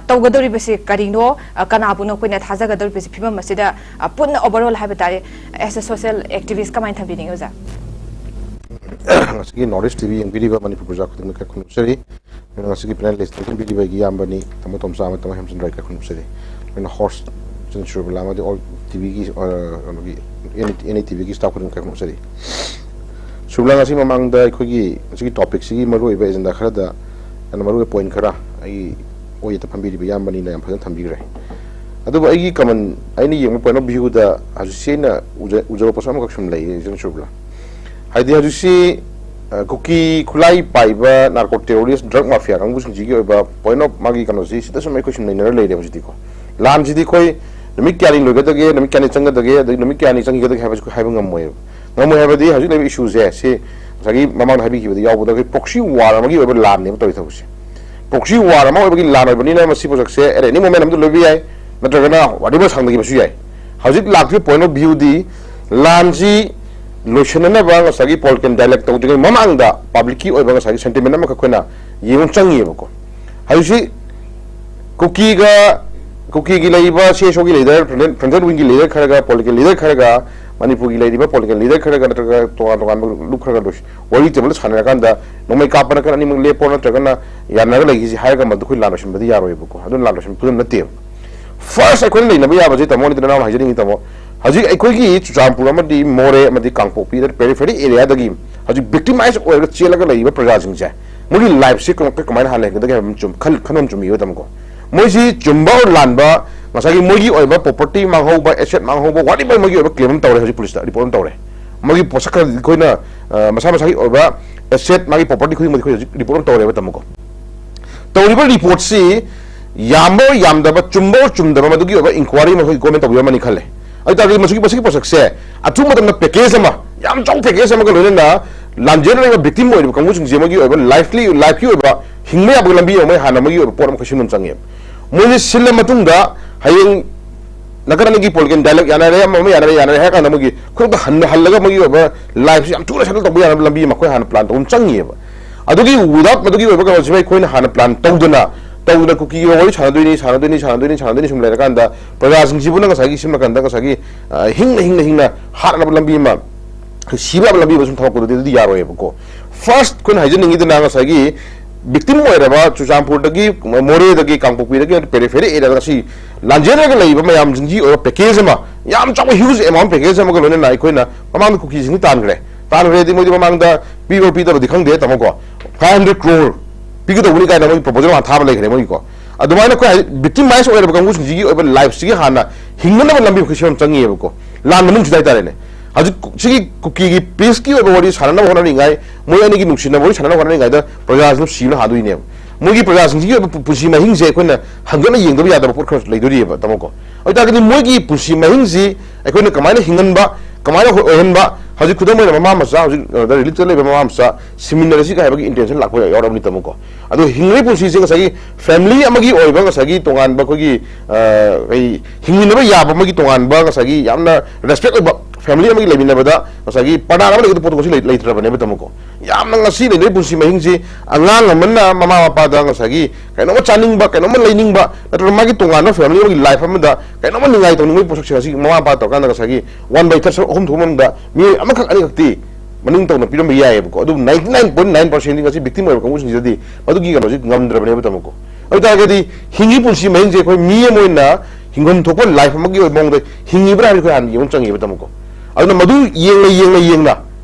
ꯇꯧꯒꯗꯧꯔꯤꯕꯁꯤ ꯀꯔꯤꯅꯣ? ꯀꯅꯥꯕꯨꯅꯣ ꯑꯩꯈꯣꯏꯅ ꯊꯥꯖꯒꯗꯧꯔꯤꯕꯁꯤ? ꯐꯤꯕꯝ ꯑꯁꯤꯗ ꯄꯨꯟꯅ overall ꯍꯥꯏꯕ ꯇꯥꯔꯦ, as a social activist ꯀꯃꯥꯏꯅ ꯊꯝꯕꯤꯅꯤꯡꯉꯤ ꯑꯣꯖꯥ? ꯉꯁꯤꯒꯤ North East TV ꯌꯦꯡꯕꯤꯔꯤꯕ ꯃꯅꯤꯄꯨꯔ ꯄ꯭ꯔꯖꯥ ꯈꯨꯗꯤꯡꯃꯛꯀ ꯈꯨꯔꯨꯝꯖꯔꯤ꯫ ꯑꯗꯨꯅ ꯉꯁꯤꯒꯤ panel ꯂꯤꯁꯇ ꯂꯦꯡꯕꯤꯔꯤꯕ ꯑꯩꯒꯤ ꯏꯌꯥꯝꯕꯅꯤ, ꯇꯥꯃꯣ ꯇꯣꯝꯆꯥ ꯑꯃꯗꯤ ꯇꯥꯃꯣ ꯍꯦꯝꯆꯟꯗ꯭ꯔ, ꯑꯩꯒ ꯈꯨꯔꯨꯝꯖꯔꯤ꯫ ꯑꯩꯅ host ꯆꯟꯗ꯭ꯔ ꯁꯨꯔꯕꯂꯥ ꯑꯃꯗꯤ all TVꯒꯤ, ꯑ, ꯀꯩꯅꯣꯒꯤ, NI, NITVꯒꯤ staff ꯈꯨꯗꯤꯡꯃꯛꯀ ꯈꯨꯔꯨꯝꯖꯔꯤ꯫ ꯁꯨꯔꯕꯂꯥ, ꯉꯁꯤ ꯃꯃꯥꯡꯗ ꯑꯩꯈꯣꯏꯒꯤ ꯉꯁꯤꯒꯤ topicꯁꯤꯒꯤ ꯃꯔꯨꯑꯣꯏꯕ agenda ꯈꯔꯗ, ꯌꯥꯝꯅ ꯃꯔꯨꯑꯣꯏꯕ point ꯈꯔ ꯑꯩꯒꯤ ꯑꯣꯏꯗ ꯐꯝꯕꯤꯔꯤꯕ ꯏꯌꯥꯝꯕꯅꯤꯅ ꯌꯥꯝ ꯐꯖꯅ ꯊꯝꯕꯤꯈ꯭ꯔꯦ꯫ ꯑꯗꯨꯕꯨ ꯑꯩꯒꯤ common, ꯑꯩꯅ ꯌꯦꯡꯕ point of viewꯗ ꯍꯧꯖꯤꯛꯁꯤ ꯑꯩꯅ ꯎꯖ-, ꯎꯖꯕ ꯄꯣꯠꯁꯛ ꯑꯃꯈꯛ ꯁꯨꯝ ꯂꯩꯌꯦ, ꯆꯟꯗ꯭ꯔ ꯁꯨꯔꯕꯂꯥ꯫ ꯍꯥꯏꯗꯤ ꯍꯧꯖꯤꯛꯁꯤ, ꯑ, ꯀꯨꯀꯤ ꯈꯨꯠꯂꯥꯏ ꯄꯥꯏꯕ narco terrorist, drug mafia ꯀꯥꯡꯕꯨꯁꯤꯡꯁꯤꯒꯤ ꯑꯣꯏꯕ point of ꯃꯥꯒꯤ ꯀꯩꯅꯣꯁꯤ ꯁꯤꯗ ꯁꯨꯝ ꯑꯩꯈꯣꯏ ꯁꯨꯝ ꯅꯩꯅꯔ ꯂꯩꯔꯦ ꯍꯧꯖꯤꯛꯇꯤꯀꯣ꯫ ꯂꯥꯟꯁꯤꯗꯤ ꯑꯩꯈꯣꯏ ꯅꯨꯃꯤꯠ ꯀꯌꯥꯅꯤ ꯂꯣꯏꯒꯗꯒꯦ, ꯅꯨꯃꯤꯠ ꯀꯌꯥꯅꯤ ꯆꯪꯒꯗꯒꯦ, ꯑꯗꯒꯤ ꯅꯨꯃꯤꯠ ꯀꯌꯥꯅꯤ ꯆꯪꯈꯤꯒꯗꯒꯦ ꯍꯥꯏꯕꯁꯤ ꯑꯩꯈꯣꯏ ꯍꯥꯏꯕ ꯉꯝꯃꯣꯏꯕ꯫ ꯉꯝꯃꯣꯏ ꯍꯥꯏꯕꯗꯤ ꯍꯧꯖꯤꯛ ꯂꯩꯔꯤꯕ issueꯁꯦ ꯁꯤ ꯉꯁꯥꯏꯒꯤ ꯃꯃꯥꯡꯗ ꯍꯥꯏꯕꯤꯈꯤꯕꯗ ꯌꯥꯎꯕꯗ ꯑꯩꯈꯣꯏ proxy war ꯑꯃꯒꯤ ꯑꯣꯏꯕ ꯂꯥꯟꯅꯦꯕ ꯇꯧꯔꯤ ꯊꯕꯛꯁꯦ꯫ Proxy war ꯑꯃ ꯑꯣꯏꯕꯒꯤ ꯂꯥꯟ ꯑꯣꯏꯕꯅꯤꯅ ꯃꯁꯤ ꯄꯣꯠꯁꯛꯁꯦ at any moment ꯑꯃꯗ ꯂꯣꯏꯕ ꯌꯥꯏ, ꯅꯠꯇ꯭ꯔꯒꯅ whatever ꯁꯥꯡꯅꯈꯤꯕꯁꯨ ꯌꯥꯏ꯫ ꯍꯧꯖꯤꯛ ꯂꯥꯛꯇ꯭ꯔꯤꯕ point of viewꯗꯤ ꯂꯥꯟꯁꯤ ꯂꯣꯏꯁꯤꯟꯅꯅꯕ ꯉꯁꯥꯏꯒꯤ political dialogue ꯇꯧꯗ꯭ꯔꯤꯉꯩ ꯃꯃꯥꯡꯗ publicꯀꯤ ꯑꯣꯏꯕ ꯉꯁꯥꯏꯒꯤ sentiment ꯑꯃꯈꯛ ꯑꯩꯈꯣꯏꯅ ꯌꯦꯡꯕ ꯆꯪꯉꯤꯕꯀꯣ꯫ ꯍꯧꯖꯤꯛꯁꯤ ꯀꯨꯀꯤꯒ, ꯀꯨꯀꯤꯒꯤ ꯂꯩꯔꯤꯕ CSOꯒꯤ leader, frontier, frontier wingꯒꯤ leader ꯈꯔꯒ, political leader ꯈꯔꯒ, ꯃꯅꯤꯄꯨꯔꯒꯤ ꯂꯩꯔꯤꯕ political leader ꯈꯔꯒ ꯅꯠꯇ꯭ꯔꯒ ꯇꯣꯉꯥꯟ ꯇꯣꯉꯥꯟꯕ group ꯈꯔꯒ ꯂꯣꯏꯁꯤ-, ꯋꯥꯔꯤ tableꯗ ꯁꯥꯟꯅꯔꯀꯥꯟꯗ ꯅꯣꯡꯃꯩ ꯀꯥꯞꯄ ꯅꯠꯇ꯭ꯔꯒ ꯑꯅꯤꯃꯛ ꯂꯦꯞꯄꯣ ꯅꯠꯇ꯭ꯔꯒꯅ ꯌꯥꯅꯔꯒ ꯂꯩꯈꯤꯁꯤ ꯍꯥꯏꯔꯒ ꯃꯗꯨ ꯑꯩꯈꯣꯏ ꯂꯥꯟ ꯂꯣꯏꯁꯤꯟꯕꯗꯤ ꯌꯥꯔꯣꯏꯕꯀꯣ꯫ ꯑꯗꯨꯅ ꯂꯥꯟ ꯂꯣꯏꯁꯤꯟꯕ ꯈꯨꯗꯝ ꯅꯠꯇꯦꯕ꯫ First ꯑꯩꯈꯣꯏꯅ ꯂꯩꯅꯕ ꯌꯥꯕꯁꯦ ꯇꯥꯃꯣ, ꯅꯠꯇ꯭ꯔꯒ ꯅꯅꯥꯎꯅ ꯍꯥꯏꯖꯅꯤꯡꯉꯤ ꯇꯥꯃꯣ, ꯍꯧꯖꯤꯛ ꯑꯩꯈꯣꯏꯒꯤ ꯆꯨꯔꯆꯥꯟꯄꯨꯔ ꯑꯃꯗꯤ ꯃꯣꯔꯦ ꯑꯃꯗꯤ ꯀꯥꯡꯄꯣꯛꯄꯤꯗ periphery areaꯗꯒꯤ ꯍꯧꯖꯤꯛ victimize ꯑꯣꯏꯔꯒ ꯆꯦꯜꯂꯒ ꯂꯩꯔꯤꯕ ꯄ꯭ꯔꯖꯥꯁꯤꯡꯁꯦ, ꯃꯣꯏꯒꯤ lifeꯁꯦ ꯀꯃ-, ꯀꯃꯥꯏꯅ ꯍꯥꯟꯅ ꯍꯤꯡꯒꯗꯒꯦ ꯍꯥꯏꯕ ꯑꯃ ꯆꯨꯝ-, ꯈꯟ-, ꯈꯟꯕ ꯑꯃ ꯆꯨꯝꯃꯤꯕ ꯇꯥꯃꯣꯀꯣ꯫ ꯃꯣꯏꯁꯤ ꯆꯨꯝꯕ ꯑꯣꯔ ꯂꯥꯟꯕ, ꯉꯁꯥꯏꯒꯤ ꯃꯣꯏꯒꯤ ꯑꯣꯏꯕ property ꯃꯥꯡꯍꯧꯕ, asset ꯃꯥꯡꯍꯧꯕ, whatever ꯃꯣꯏꯒꯤ ꯑꯣꯏꯕ claim ꯑꯃ ꯇꯧꯔꯦ, ꯍꯧꯖꯤꯛ ꯄꯨꯂꯤꯁꯇ report ꯑꯃ ꯇꯧꯔꯦ꯫ ꯃꯣꯏꯒꯤ ꯄꯣꯠꯁꯛ ꯈꯔꯗꯤ ꯑꯩꯈꯣꯏꯅ, ꯑ, ꯃꯁꯥ ꯃꯁꯥꯒꯤ ꯑꯣꯏꯕ asset, ꯃꯥꯒꯤ property ꯈꯨꯗꯤꯡꯃꯛꯇꯤ ꯑꯩꯈꯣꯏ ꯍꯧꯖꯤꯛ report ꯑꯃ ꯇꯧꯔꯦꯕ ꯇꯥꯃꯣꯀꯣ꯫ ꯇꯧꯔꯤꯕ reportꯁꯤ ꯌꯥꯝꯕ ꯑꯣꯔ ꯌꯥꯝꯗꯕ, ꯆꯨꯝꯕ ꯑꯣꯔ ꯆꯨꯝꯗꯕ, ꯃꯗꯨꯒꯤ ꯑꯣꯏꯕ inquiry ꯑꯃ ꯑꯩꯈꯣꯏ government ꯇꯧꯕꯤꯔꯝꯃꯅꯤ ꯈꯜꯂꯦ꯫ ꯑꯗꯨ ꯇꯥꯔꯗꯤ ꯃꯁꯤꯒꯤ, ꯃꯁꯤꯒꯤ ꯄꯣꯠꯁꯛꯁꯦ ꯑꯊꯨꯕ ꯃꯇꯝꯗ package ꯑꯃ, ꯌꯥꯝ ꯆꯥꯎꯕ package ꯑꯃꯒ ꯂꯣꯏꯅꯅ ꯂꯥꯟꯖꯦꯟꯅꯔꯤꯕ victim ꯑꯣꯏꯔꯤꯕ ꯀꯥꯡꯕꯨꯁꯤꯡꯁꯦ ꯃꯣꯏꯒꯤ ꯑꯣꯏꯕ lively, lifeꯀꯤ ꯑꯣꯏꯕ ꯍꯤꯡꯕ ꯌꯥꯕꯒꯤ ꯂꯝꯕꯤ ꯑꯃ ꯃꯣꯏ ꯍꯥꯟꯅ ꯃꯣꯏꯒꯤ ꯑꯣꯏꯕ ꯄꯣꯠ ꯑꯃꯈꯛ ꯁꯤꯟꯕ ꯑꯃ ꯆꯪꯉꯦꯕ꯫ ꯃꯣꯏꯁꯦ ꯁꯤꯜꯂ ꯃꯇꯨꯡꯗ ꯍꯌꯦꯡ ꯅꯥꯀꯟ ꯑꯅꯤꯒꯤ ꯄꯣꯂꯤꯇꯤꯀꯦꯜ ꯗꯥꯏꯂꯣꯒ ꯌꯥꯅꯔꯦ, ꯑꯃ ꯑꯃ ꯌꯥꯅꯔꯦ, ꯌꯥꯅꯔꯦ ꯍꯥꯏꯔ ꯀꯥꯟꯗ ꯃꯣꯏꯒꯤ ꯈꯨꯗꯛꯇ ꯍꯟꯅ ꯍꯜꯂꯒ ꯃꯣꯏꯒꯤ ꯑꯣꯏꯕ ꯂꯥꯏꯐꯁꯤ ꯌꯥꯝ ꯊꯨꯅ ꯁꯦꯇꯜ ꯇꯧꯕ ꯌꯥꯅꯕ ꯂꯝꯕꯤ ꯑꯃ ꯑꯩꯈꯣꯏ ꯍꯥꯟꯅ ꯄ꯭ꯂꯥꯟ ꯇꯧꯕ ꯑꯃ ꯆꯪꯉꯤꯑꯕ꯫ ꯑꯗꯨꯒꯤ without ꯃꯗꯨꯒꯤ ꯑꯣꯏꯕ ꯀꯩꯅꯣꯁꯤꯃ ꯑꯩꯈꯣꯏꯅ ꯍꯥꯟꯅ ꯄ꯭ꯂꯥꯟ ꯇꯧꯗꯅ ꯇꯧꯗꯅ ꯀꯨꯀꯤꯒꯤ ꯋꯥꯔꯤ ꯁꯥꯟꯅꯗꯣꯏꯅꯤ, ꯁꯥꯟꯅꯗꯣꯏꯅꯤ, ꯁꯥꯟꯅꯗꯣꯏꯅꯤ, ꯁꯥꯟꯅꯗꯣꯏꯅꯤ ꯁꯨꯝ ꯂꯩꯔꯀꯥꯟꯗ ꯄ꯭ꯔꯖꯥꯁꯤꯡꯁꯤꯕꯨꯅ ꯉꯁꯥꯏꯒꯤ ꯁꯤꯝ ꯅꯥꯀꯟꯗ ꯉꯁꯥꯏꯒꯤ, ꯑ, ꯍꯤꯡꯅ ꯍꯤꯡꯅ ꯍꯤꯡꯅ ꯍꯥꯠꯅꯕ ꯂꯝꯕꯤ ꯑꯃ, ꯁꯤꯕ ꯌꯥꯕ ꯂꯝꯕꯤ ꯑꯃ ꯁꯨꯝ ꯊꯝꯃꯛꯄꯗꯨꯗꯤ ꯑꯗꯨꯗꯤ ꯌꯥꯔꯣꯏꯕꯀꯣ꯫ ꯐꯥꯔꯁ ꯑꯩꯈꯣꯏꯅ ꯍꯥꯏꯖꯅꯤꯡꯉꯤꯗꯅ ꯉꯁꯥꯏꯒꯤ ꯚꯤꯛꯇꯤꯝ ꯑꯣꯏꯔꯕ ꯆꯨꯔꯆꯥꯟꯄꯨꯔꯗꯒꯤ, ꯃꯣꯔꯦꯗꯒꯤ, ꯀꯥꯡꯄꯣꯛꯄꯤꯗꯒꯤ, ꯄꯦꯔꯤꯐꯦꯔꯤ ꯑꯦꯔꯤꯌꯥꯗ ꯉꯁꯤ ꯂꯥꯟꯖꯦꯟꯅꯔꯒ ꯂꯩꯔꯤꯕ ꯃꯌꯥꯝꯁꯤꯡꯒꯤ ꯑꯣꯏꯕ ꯄꯦꯀꯦꯖ ꯑꯃ, ꯌꯥꯝ ꯆꯥꯎꯕ huge amount ꯄꯦꯀꯦꯖ ꯑꯃꯒ ꯂꯣꯏꯅꯅ ꯑꯩꯈꯣꯏꯅ ꯃꯃꯥꯡꯗ ꯀꯨꯀꯤꯁꯤꯡꯁꯤ ꯇꯥꯟꯈ꯭ꯔꯦ꯫ ꯇꯥꯟꯈ꯭ꯔꯦꯗꯤ ꯃꯣꯏꯗꯤ ꯃꯃꯥꯡꯗ ꯄꯤꯕ꯭ꯔꯥ ꯄꯤꯗꯕꯗꯤ ꯈꯪꯗꯦ, ꯇꯥꯃꯣꯀꯣ, five hundred crore ꯄꯤꯒꯗꯧꯕꯅꯤ ꯀꯥꯏꯅ ꯃꯣꯏꯒꯤ ꯄ꯭ꯔꯣꯄꯣꯖꯦꯜ ꯍꯥꯟꯅ ꯊꯥꯕ ꯂꯩꯈ꯭ꯔꯦ ꯃꯣꯏꯒꯤꯀꯣ꯫ ꯑꯗꯨꯃꯥꯏꯅ ꯑꯩꯈꯣꯏ ꯍꯥꯏꯗꯤ ꯚꯤꯛꯇꯤꯃꯥꯏꯁ ꯑꯣꯏꯔꯕ ꯀꯥꯡꯕꯨꯁꯤꯡꯁꯤꯒꯤ ꯑꯣꯏꯕ ꯂꯥꯏꯐꯁꯤꯒꯤ ꯍꯥꯟꯅ ꯍꯤꯡꯅꯅꯕ ꯂꯝꯕꯤ ꯑꯩꯈꯣꯏ ꯁꯦꯝꯕ ꯆꯪꯉꯤꯑꯕꯀꯣ, ꯂꯥꯟ ꯃꯅꯨꯡꯁꯤꯗ ꯍꯥꯏꯇꯥꯔꯦꯅꯦ꯫ ꯍꯧꯖꯤꯛ ꯁꯤꯒꯤ ꯀꯨꯀꯤꯒꯤ ꯄꯤꯁꯀꯤ ꯑꯣꯏꯕ ꯋꯥꯔꯤ ꯁꯥꯟꯅꯅꯕ ꯍꯣꯠꯅꯔꯤꯉꯥꯏ, ꯃꯣꯏ ꯑꯅꯤꯒꯤ ꯅꯨꯡꯁꯤꯅꯕ ꯋꯥꯔꯤ ꯁꯥꯟꯅꯅꯕ ꯍꯣꯠꯅꯔꯤꯉꯩꯗ ꯄ꯭ꯔꯖꯥꯁꯤꯡꯗꯨ ꯁꯤꯕꯅ ꯍꯥꯟꯗꯣꯏꯅꯦꯕ꯫ ꯃꯣꯏꯒꯤ ꯄ꯭ꯔꯖꯥꯁꯤꯡꯁꯤꯒꯤ ꯑꯣꯏꯕ ꯄꯨ-, ꯄꯨꯟꯁꯤ ꯃꯍꯤꯡꯁꯦ ꯑꯩꯈꯣꯏꯅ ꯍꯪꯒꯠꯅ ꯌꯦꯡꯗꯕ ꯌꯥꯗꯕ ꯄꯣꯠ ꯈꯔꯁꯨ ꯂꯩꯗꯣꯔꯤꯑꯕ, ꯇꯥꯃꯣꯀꯣ꯫ ꯑꯗꯨ ꯑꯣꯏꯇꯥꯔꯒꯗꯤ ꯃꯣꯏꯒꯤ ꯄꯨꯟꯁꯤ ꯃꯍꯤꯡꯁꯤ ꯑꯩꯈꯣꯏꯅ ꯀꯃꯥꯏꯅ ꯍꯤꯡꯍꯟꯕ, ꯀꯃꯥꯏꯅ ꯑꯣꯏ-, ꯑꯣꯏꯍꯟꯕ, ꯍꯧꯖꯤꯛ ꯈꯨꯗꯝ ꯑꯣꯏꯅ ꯃꯃꯥ ꯃꯆꯥ, ꯍꯧꯖꯤꯛ, ꯑ, ꯔꯤꯂꯤꯐꯇ ꯂꯩꯕ ꯃꯃꯥ ꯃꯆꯥ ꯁꯤꯃꯤꯟꯅꯔꯁꯤ ꯀꯥꯏ ꯍꯥꯏꯕꯒꯤ ꯏꯟꯇꯦꯟꯁꯟ ꯂꯥꯛꯄ ꯌꯥꯎꯔꯕꯅꯤ, ꯇꯥꯃꯣꯀꯣ꯫ ꯑꯗꯣ ꯍꯤꯡꯂꯤꯕ ꯄꯨꯟꯁꯤꯁꯦ ꯉꯁꯥꯏꯒꯤ ꯐꯦꯃꯤꯂꯤ ꯑꯃꯒꯤ ꯑꯣꯏꯕ ꯉꯁꯥꯏꯒꯤ ꯇꯣꯉꯥꯟꯕ ꯑꯩꯈꯣꯏꯒꯤ, ꯑ, ꯀꯩ, ꯍꯤꯡꯃꯤꯟꯅꯕ ꯌꯥꯕ ꯑꯃꯒꯤ ꯇꯣꯉꯥꯟꯕ ꯉꯁꯥꯏꯒꯤ ꯌꯥꯝꯅ ꯔꯦꯁꯄꯦꯛ ꯑꯣꯏꯕ ꯐꯦꯃꯤꯂꯤ ꯑꯃꯒꯤ ꯂꯩꯃꯤꯟꯅꯕꯗ ꯉꯁꯥꯏꯒꯤ ꯄꯔꯗꯥ ꯑꯃ ꯂꯩꯒꯗꯕ ꯄꯣꯠꯇꯣ ꯉꯁꯤ ꯂꯩ-, ꯂꯩꯇ꯭ꯔꯕꯅꯦꯕ, ꯇꯥꯃꯣꯀꯣ꯫ ꯌꯥꯝꯅ ꯉꯁꯤ ꯂꯩꯅꯔꯤꯕ ꯄꯨꯟꯁꯤ ꯃꯍꯤꯡꯁꯤ ꯑꯉꯥꯡ ꯑꯃꯅ ꯃꯃꯥ ꯃꯄꯥꯗ ꯉꯁꯥꯏꯒꯤ ꯀꯩꯅꯣꯝꯃ ꯆꯥꯅꯤꯡꯕ, ꯀꯩꯅꯣꯝꯃ ꯂꯩꯅꯤꯡꯕ, ꯅꯠꯇ꯭ꯔꯒ ꯃꯥꯒꯤ ꯇꯣꯉꯥꯟꯕ ꯐꯦꯃꯤꯂꯤ ꯑꯃꯒꯤ ꯂꯥꯏꯐ ꯑꯃꯗ ꯀꯩꯅꯣꯝꯃ ꯅꯤꯡꯉꯥꯏ ꯇꯧꯅꯤꯡꯕꯒꯤ ꯄꯣꯠꯁꯛꯁꯦ ꯉꯁꯤ ꯃꯃꯥ ꯃꯄꯥ ꯇꯧꯔꯀꯥꯟꯗ ꯉꯁꯥꯏꯒꯤ one by third ꯁꯔꯨꯛ ꯑꯍꯨꯝ ꯊꯣꯛꯄ ꯃꯅꯨꯡꯗ ꯃꯤꯑꯣꯏ ꯑꯃꯈꯛ ꯑꯅꯤꯈꯛꯇꯤ ꯃꯅꯤꯡ ꯇꯧꯅ ꯄꯤꯔꯝꯕ ꯌꯥꯏꯑꯕꯀꯣ꯫ ꯑꯗꯨꯕꯨ ninety nine point nine percent ꯗꯤ ꯉꯁꯤ ꯚꯤꯛꯇꯤꯝ ꯑꯣꯏꯕ ꯀꯥꯡꯕꯨꯁꯤꯡꯁꯤꯗꯗꯤ ꯃꯗꯨꯒꯤ ꯀꯩꯅꯣꯁꯤ ꯉꯝꯗ꯭ꯔꯕꯅꯦꯕ, ꯇꯥꯃꯣꯀꯣ꯫ ꯑꯗꯨ ꯑꯣꯏꯇꯥꯔꯒꯗꯤ ꯍꯤꯡꯉꯤ ꯄꯨꯟꯁꯤ ꯃꯍꯤꯡꯁꯦ ꯑꯩꯈꯣꯏ ꯃꯤ ꯑꯃ ꯑꯣꯏꯅ ꯍꯤꯡꯐꯝ ꯊꯣꯛꯄ ꯂꯥꯏꯐ ꯑꯃꯒꯤ ꯑꯣꯏꯕ ꯃꯑꯣꯡꯗ ꯍꯤꯡꯉꯤꯕ꯭ꯔꯥ ꯍꯥꯏꯕꯁꯤ ꯑꯩꯈꯣꯏ ꯍꯥꯟꯅ ꯌꯦꯡꯕ ꯆꯪꯉꯦꯕ, ꯇꯥꯃꯣꯀꯣ꯫ ꯑꯗꯨꯅ ꯃꯗꯨ ꯌꯦꯡꯅ, ꯌꯦꯡꯅ, ꯌꯦꯡꯅ,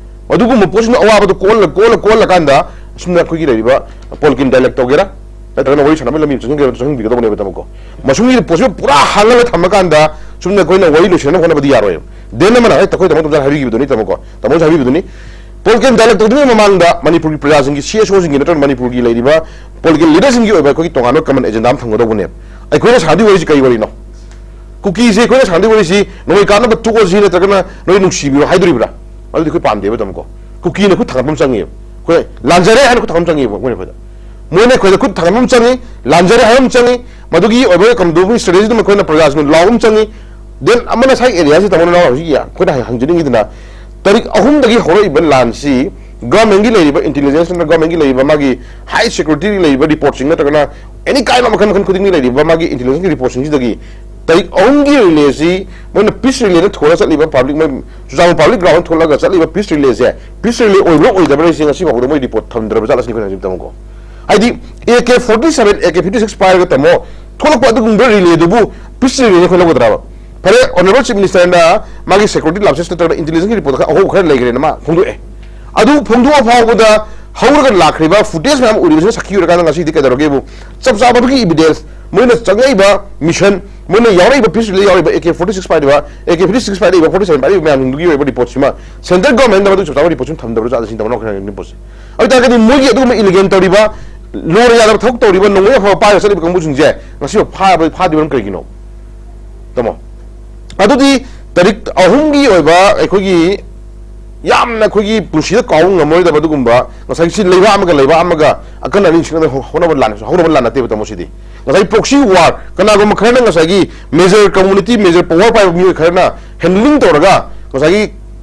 ꯃꯗꯨꯒꯨꯝꯕ ꯄꯣꯠꯁꯤꯡꯗꯣ ꯑꯋꯥꯕꯗꯣ ꯀꯣꯜꯂ, ꯀꯣꯜꯂ, ꯀꯣꯜꯂꯀꯥꯟꯗ ꯑꯁꯨꯝꯅ ꯑꯩꯈꯣꯏꯒꯤ ꯂꯩꯔꯤꯕ ꯄꯣꯂꯤꯇꯤꯀꯦꯜ ꯗꯥꯏꯂꯣꯒ ꯇꯧꯒꯦꯔꯥ, ꯅꯠꯇ꯭ꯔꯒꯅ ꯋꯥꯔꯤ ꯁꯥꯟꯅꯕꯒꯤ ꯂꯝꯕꯤ ꯑꯃ ꯆꯪꯁꯤꯟꯒꯦꯔꯥ, ꯆꯪꯁꯤꯟꯕꯤꯒꯗꯧꯕꯅꯦꯕ, ꯇꯥꯃꯣꯀꯣ꯫ ꯃꯁꯤꯒꯤ ꯄꯣꯠꯁꯤꯃ ꯄꯨꯔꯥ ꯍꯥꯡꯍꯜꯂ ꯊꯝꯃꯀꯥꯟꯗ ꯁꯨꯝꯅ ꯑꯩꯈꯣꯏꯅ ꯋꯥꯔꯤ ꯂꯣꯏꯁꯤꯟꯅꯕ ꯍꯣꯠꯅꯕꯗꯤ ꯌꯥꯔꯣꯏꯕ꯫ ꯗꯦꯟ ꯑꯃꯅ ꯍꯦꯛ ꯑꯩꯈꯣꯏ ꯇꯥꯃꯣ ꯇꯣꯝꯆꯥꯅ ꯍꯥꯏꯕꯤꯈꯤꯕꯗꯨꯅꯤ, ꯇꯥꯃꯣꯀꯣ꯫ ꯇꯥꯃꯣꯁꯨ ꯍꯥꯏꯕꯤꯕꯗꯨꯅꯤ꯫ ꯄꯣꯂꯤꯇꯤꯀꯦꯜ ꯗꯥꯏꯂꯣꯒ ꯇꯧꯗ꯭ꯔꯤꯉꯩ ꯃꯃꯥꯡꯗ ꯃꯅꯤꯄꯨꯔꯒꯤ ꯄ꯭ꯔꯖꯥꯁꯤꯡꯒꯤ, ꯁꯤ ꯑꯦꯁ ꯑꯣꯁꯤꯡꯒꯤ ꯅꯠꯇ꯭ꯔꯒ ꯃꯅꯤꯄꯨꯔꯒꯤ ꯂꯩꯔꯤꯕ ꯄꯣꯂꯤꯇꯤꯀꯦꯜ ꯂꯤꯗꯔꯁꯤꯡꯒꯤ ꯑꯣꯏꯕ ꯑꯩꯈꯣꯏꯒꯤ ꯇꯣꯉꯥꯟꯕ ꯀꯃꯟ ꯑꯦꯖꯦꯟꯗꯥ ꯑꯃ ꯊꯝꯒꯗꯧꯕꯅꯦꯕ꯫ ꯑꯩꯈꯣꯏꯅ ꯁꯥꯟꯅꯗꯣꯏ ꯋꯥꯔꯤꯁꯤ ꯀꯔꯤ ꯋꯥꯔꯤꯅꯣ? ꯀꯨꯀꯤꯁꯦ ꯑꯩꯈꯣꯏꯅ ꯁꯥꯟꯅꯗꯣꯏ ꯋꯥꯔꯤꯁꯤ ꯅꯣꯡꯃꯩ ꯀꯥꯞꯅꯕ ꯇꯣꯛꯑꯁꯤ ꯅꯠꯇ꯭ꯔꯒꯅ ꯅꯣꯏ ꯅꯨꯡꯁꯤꯕꯤꯌꯣ ꯍꯥꯏꯗꯣꯔꯤꯕ꯭ꯔꯥ? ꯑꯗꯨꯗꯤ ꯑꯩꯈꯣꯏ ꯄꯥꯝꯗꯦꯕ, ꯇꯥꯃꯣꯀꯣ꯫ ꯀꯨꯀꯤꯅ ꯈꯨꯠ ꯊꯥꯡꯒꯠꯄ ꯑꯃ ꯆꯪꯉꯦꯕ꯫ ꯑꯩꯈꯣꯏ ꯂꯥꯟꯖꯔꯦ ꯍꯥꯏꯅ ꯈꯨꯠ ꯊꯥꯡꯒꯠꯄ ꯑꯃ ꯆꯪꯉꯦꯕ ꯃꯣꯏꯅ ꯑꯩꯈꯣꯏꯗ꯫ ꯃꯣꯏꯅ ꯑꯩꯈꯣꯏꯗ ꯈꯨꯠ ꯊꯥꯡꯒꯠꯄ ꯑꯃ ꯆꯪꯉꯤ, ꯂꯥꯟꯖꯔꯦ ꯍꯥꯏꯕ ꯑꯃ ꯆꯪꯉꯤ, ꯃꯗꯨꯒꯤ ꯑꯣꯏꯕ ꯀꯝꯗꯧꯕꯒꯤ ꯁ꯭ꯇꯔꯦꯇꯦꯖꯤ ꯑꯗꯨꯝ ꯑꯩꯈꯣꯏꯅ ꯄ꯭ꯔꯖꯥꯁꯤꯡꯗ ꯂꯥꯎꯕ ꯑꯃ ꯆꯪꯉꯤ꯫ Then ꯑꯃꯅ ꯁꯥꯏ ꯑꯦꯔꯤꯌꯥꯁꯤ ꯇꯥꯃꯣ ꯅꯅꯥꯎ ꯍꯧꯖꯤꯛ ꯑꯩꯈꯣꯏꯅ ꯍꯪꯖꯅꯤꯡꯉꯤꯗꯨꯅ, ꯇꯥꯔꯤꯛ ꯑꯍꯨꯝꯗꯒꯤ ꯍꯧꯔꯛꯏꯕ ꯂꯥꯟꯁꯤ ꯒꯚꯔꯟꯃꯦꯟꯒꯤ ꯂꯩꯔꯤꯕ ꯏꯟꯇꯦꯂꯤꯖꯦꯟꯁ ꯅꯠꯇ꯭ꯔꯒ ꯒꯚꯔꯟꯃꯦꯟꯒꯤ ꯂꯩꯔꯤꯕ ꯃꯥꯒꯤ ꯍꯥꯏ ꯁꯦꯀ꯭ꯌꯨꯔꯤꯇꯤ ꯂꯩꯔꯤꯕ ꯔꯤꯄꯣꯔꯠꯁꯤꯡ ꯅꯠꯇ꯭ꯔꯒꯅ ꯑꯦꯅꯤ ꯀꯥꯏꯟ ꯃꯈꯜ ꯃꯈꯜ ꯈꯨꯗꯤꯡꯒꯤ ꯂꯩꯔꯤꯕ ꯃꯥꯒꯤ ꯏꯟꯇꯦꯂꯤꯖꯦꯟꯁꯀꯤ ꯔꯤꯄꯣꯔꯠꯁꯤꯡꯁꯤꯗꯒꯤ ꯇꯥꯔꯤꯛ ꯑꯍꯨꯝꯒꯤ ꯔꯤꯂꯦꯁꯤ ꯃꯣꯏꯅ ꯄꯤꯁ ꯔꯤꯂꯦꯅ ꯊꯣꯛꯂꯒ ꯆꯠꯂꯤꯕ ꯄꯕ꯭ꯂꯤꯛ, ꯃꯣꯏ ꯆꯨꯔꯆꯥꯟꯄꯨꯔ ꯄꯕ꯭ꯂꯤꯛ ꯒ꯭ꯔꯥꯎꯟ ꯊꯣꯛꯂꯒ ꯆꯠꯂꯤꯕ ꯄꯤꯁ ꯔꯤꯂꯦꯁꯦ ꯄꯤꯁ ꯔꯤꯂꯦ ꯑꯣꯏꯕ꯭ꯔꯥ ꯑꯣꯏꯗꯕ꯭ꯔꯥ ꯍꯥꯏꯁꯦ ꯉꯁꯤ ꯐꯥꯎꯕꯗ ꯃꯣꯏ ꯔꯤꯄꯣꯔꯠ ꯊꯝꯗ꯭ꯔꯕ ꯖꯥꯠꯂꯁꯤꯅꯤ ꯑꯩꯈꯣꯏꯅ ꯍꯧꯖꯤꯛ ꯇꯥꯃꯣꯀꯣ꯫ ꯍꯥꯏꯗꯤ A K forty seven, A K fifty six ꯄꯥꯏꯔꯒ ꯇꯥꯃꯣ ꯊꯣꯛꯂꯛꯄ ꯑꯗꯨꯒꯨꯝꯕ ꯔꯤꯂꯦꯗꯨꯕꯨ ꯄꯤꯁ ꯔꯤꯂꯦꯅ ꯑꯩꯈꯣꯏ ꯂꯧꯒꯗ꯭ꯔꯕ? ꯐꯔꯦ, ꯑꯣꯅꯔꯦꯕꯜ ꯆꯤꯐ ꯃꯤꯅꯤꯁꯇꯔꯅ ꯃꯥꯒꯤ ꯁꯦꯀ꯭ꯌꯨꯔꯤꯇꯤ ꯂꯥꯞꯁꯦꯁ ꯅꯠꯇ꯭ꯔꯒ ꯏꯟꯇꯦꯂꯤꯖꯦꯟꯁꯀꯤ ꯔꯤꯄꯣꯔꯠꯇ ꯈꯔ ꯑꯍꯣꯕ ꯈꯔ ꯂꯩꯈ꯭ꯔꯦꯅ ꯃꯥ ꯐꯣꯡꯗꯣꯛꯑꯦ꯫ ꯑꯗꯨ ꯐꯣꯡꯗꯣꯛꯑ ꯐꯥꯎꯕꯗ ꯍꯧꯔꯒ ꯂꯥꯛꯈ꯭ꯔꯤꯕ ꯐꯨꯇꯦꯖ ꯃꯌꯥꯝ ꯎꯔꯤꯕꯁꯤꯅ ꯁꯥꯈꯤ ꯑꯣꯏꯔꯀꯥꯟꯗ ꯉꯁꯤꯗꯤ ꯀꯩꯗꯧꯔꯒꯦꯕꯨ? ꯆꯞ ꯆꯥꯕꯗꯨꯒꯤ ꯏꯕꯤꯗꯦꯟꯁ, ꯃꯣꯏꯅ ꯆꯪꯉꯛꯏꯕ ꯃꯤꯁꯟ, ꯃꯣꯏꯅ ꯌꯥꯎꯔꯛꯏꯕ ꯄꯤꯁ ꯔꯤꯂꯦ ꯌꯥꯎꯔꯤꯕ ꯑꯦ ꯀꯦ ꯐꯣꯔꯇꯤ ꯁꯤꯛꯁ ꯄꯥꯏꯔꯤꯕ, ꯑꯦ ꯀꯦ ꯐꯤꯐꯇꯤ ꯁꯤꯛꯁ ꯄꯥꯏꯔꯛꯏꯕ, ꯐꯣꯔꯇꯤ ꯁꯚꯦꯟ ꯄꯥꯏꯔꯛꯏꯕ ꯃꯌꯥꯝꯁꯤꯡꯗꯨꯒꯤ ꯑꯣꯏꯕ ꯔꯤꯄꯣꯔꯠꯁꯤꯃ ꯁꯦꯟꯇ꯭ꯔꯦꯜ ꯒꯚꯔꯟꯃꯦꯟꯠꯅ ꯃꯗꯨ ꯆꯞ ꯆꯥꯕ ꯔꯤꯄꯣꯔꯠꯁꯤꯃ ꯊꯝꯗꯕ꯭ꯔꯥ ꯖꯥꯠꯂ ꯁꯤꯅꯤ ꯇꯥꯃꯣ ꯅꯈꯣꯏꯅ ꯍꯪꯅꯤꯡꯉꯤꯕ ꯄꯣꯠꯁꯦ꯫ ꯑꯗꯨ ꯑꯣꯏꯇꯥꯔꯒꯗꯤ ꯃꯣꯏꯒꯤ ꯑꯗꯨꯒꯨꯝꯕ ꯏꯂꯤꯒꯦꯜ ꯇꯧꯔꯤꯕ, ꯂꯣꯅ ꯌꯥꯗꯕ ꯊꯕꯛ ꯇꯧꯔꯤꯕ, ꯅꯣꯡꯃꯩ ꯑꯐꯕ ꯄꯥꯏꯔꯒ ꯆꯠꯂꯤꯕ ꯀꯥꯡꯕꯨꯁꯤꯡꯁꯦ ꯉꯁꯤ ꯐꯥꯕ ꯐꯥꯗ꯭ꯔꯤꯕꯅ ꯀꯔꯤꯒꯤꯅꯣ? ꯇꯥꯃꯣ, ꯑꯗꯨꯗꯤ ꯇꯥꯔꯤꯛ ꯑꯍꯨꯝꯒꯤ ꯑꯣꯏꯕ ꯑꯩꯈꯣꯏꯒꯤ ꯌꯥꯝꯅ ꯑꯩꯈꯣꯏꯒꯤ ꯄꯨꯟꯁꯤꯗ ꯀꯥꯎꯕ ꯉꯝꯃꯔꯣꯏꯗꯕ ꯑꯗꯨꯒꯨꯝꯕ ꯉꯁꯥꯏꯒꯤ ꯁꯤ ꯂꯩꯕꯥꯛ ꯑꯃꯒ ꯂꯩꯕꯥꯛ ꯑꯃꯒ ꯑꯀꯟ ꯑꯅꯤ ꯁꯤꯡꯅꯕ ꯍꯧꯅꯕ ꯂꯥꯟ, ꯍꯧꯅꯕ ꯂꯥꯟ ꯅꯠꯇꯦꯕ ꯇꯥꯃꯣ ꯁꯤꯗꯤ꯫ ꯉꯁꯥꯏ ꯄ꯭ꯔꯣꯛꯁꯤ ꯋꯥꯔ, ꯀꯅꯥꯒꯨꯝꯕ ꯈꯔꯅ ꯉꯁꯥꯏꯒꯤ ꯃꯦꯖꯔ ꯀꯝꯃꯨꯅꯤꯇꯤ, ꯃꯦꯖꯔ ꯄꯋꯥꯔ ꯄꯥꯏꯕ ꯃꯤꯑꯣꯏ ꯈꯔꯅ ꯍꯦꯟꯗꯂꯤꯡ ꯇꯧꯔꯒ ꯉꯁꯥꯏꯒꯤ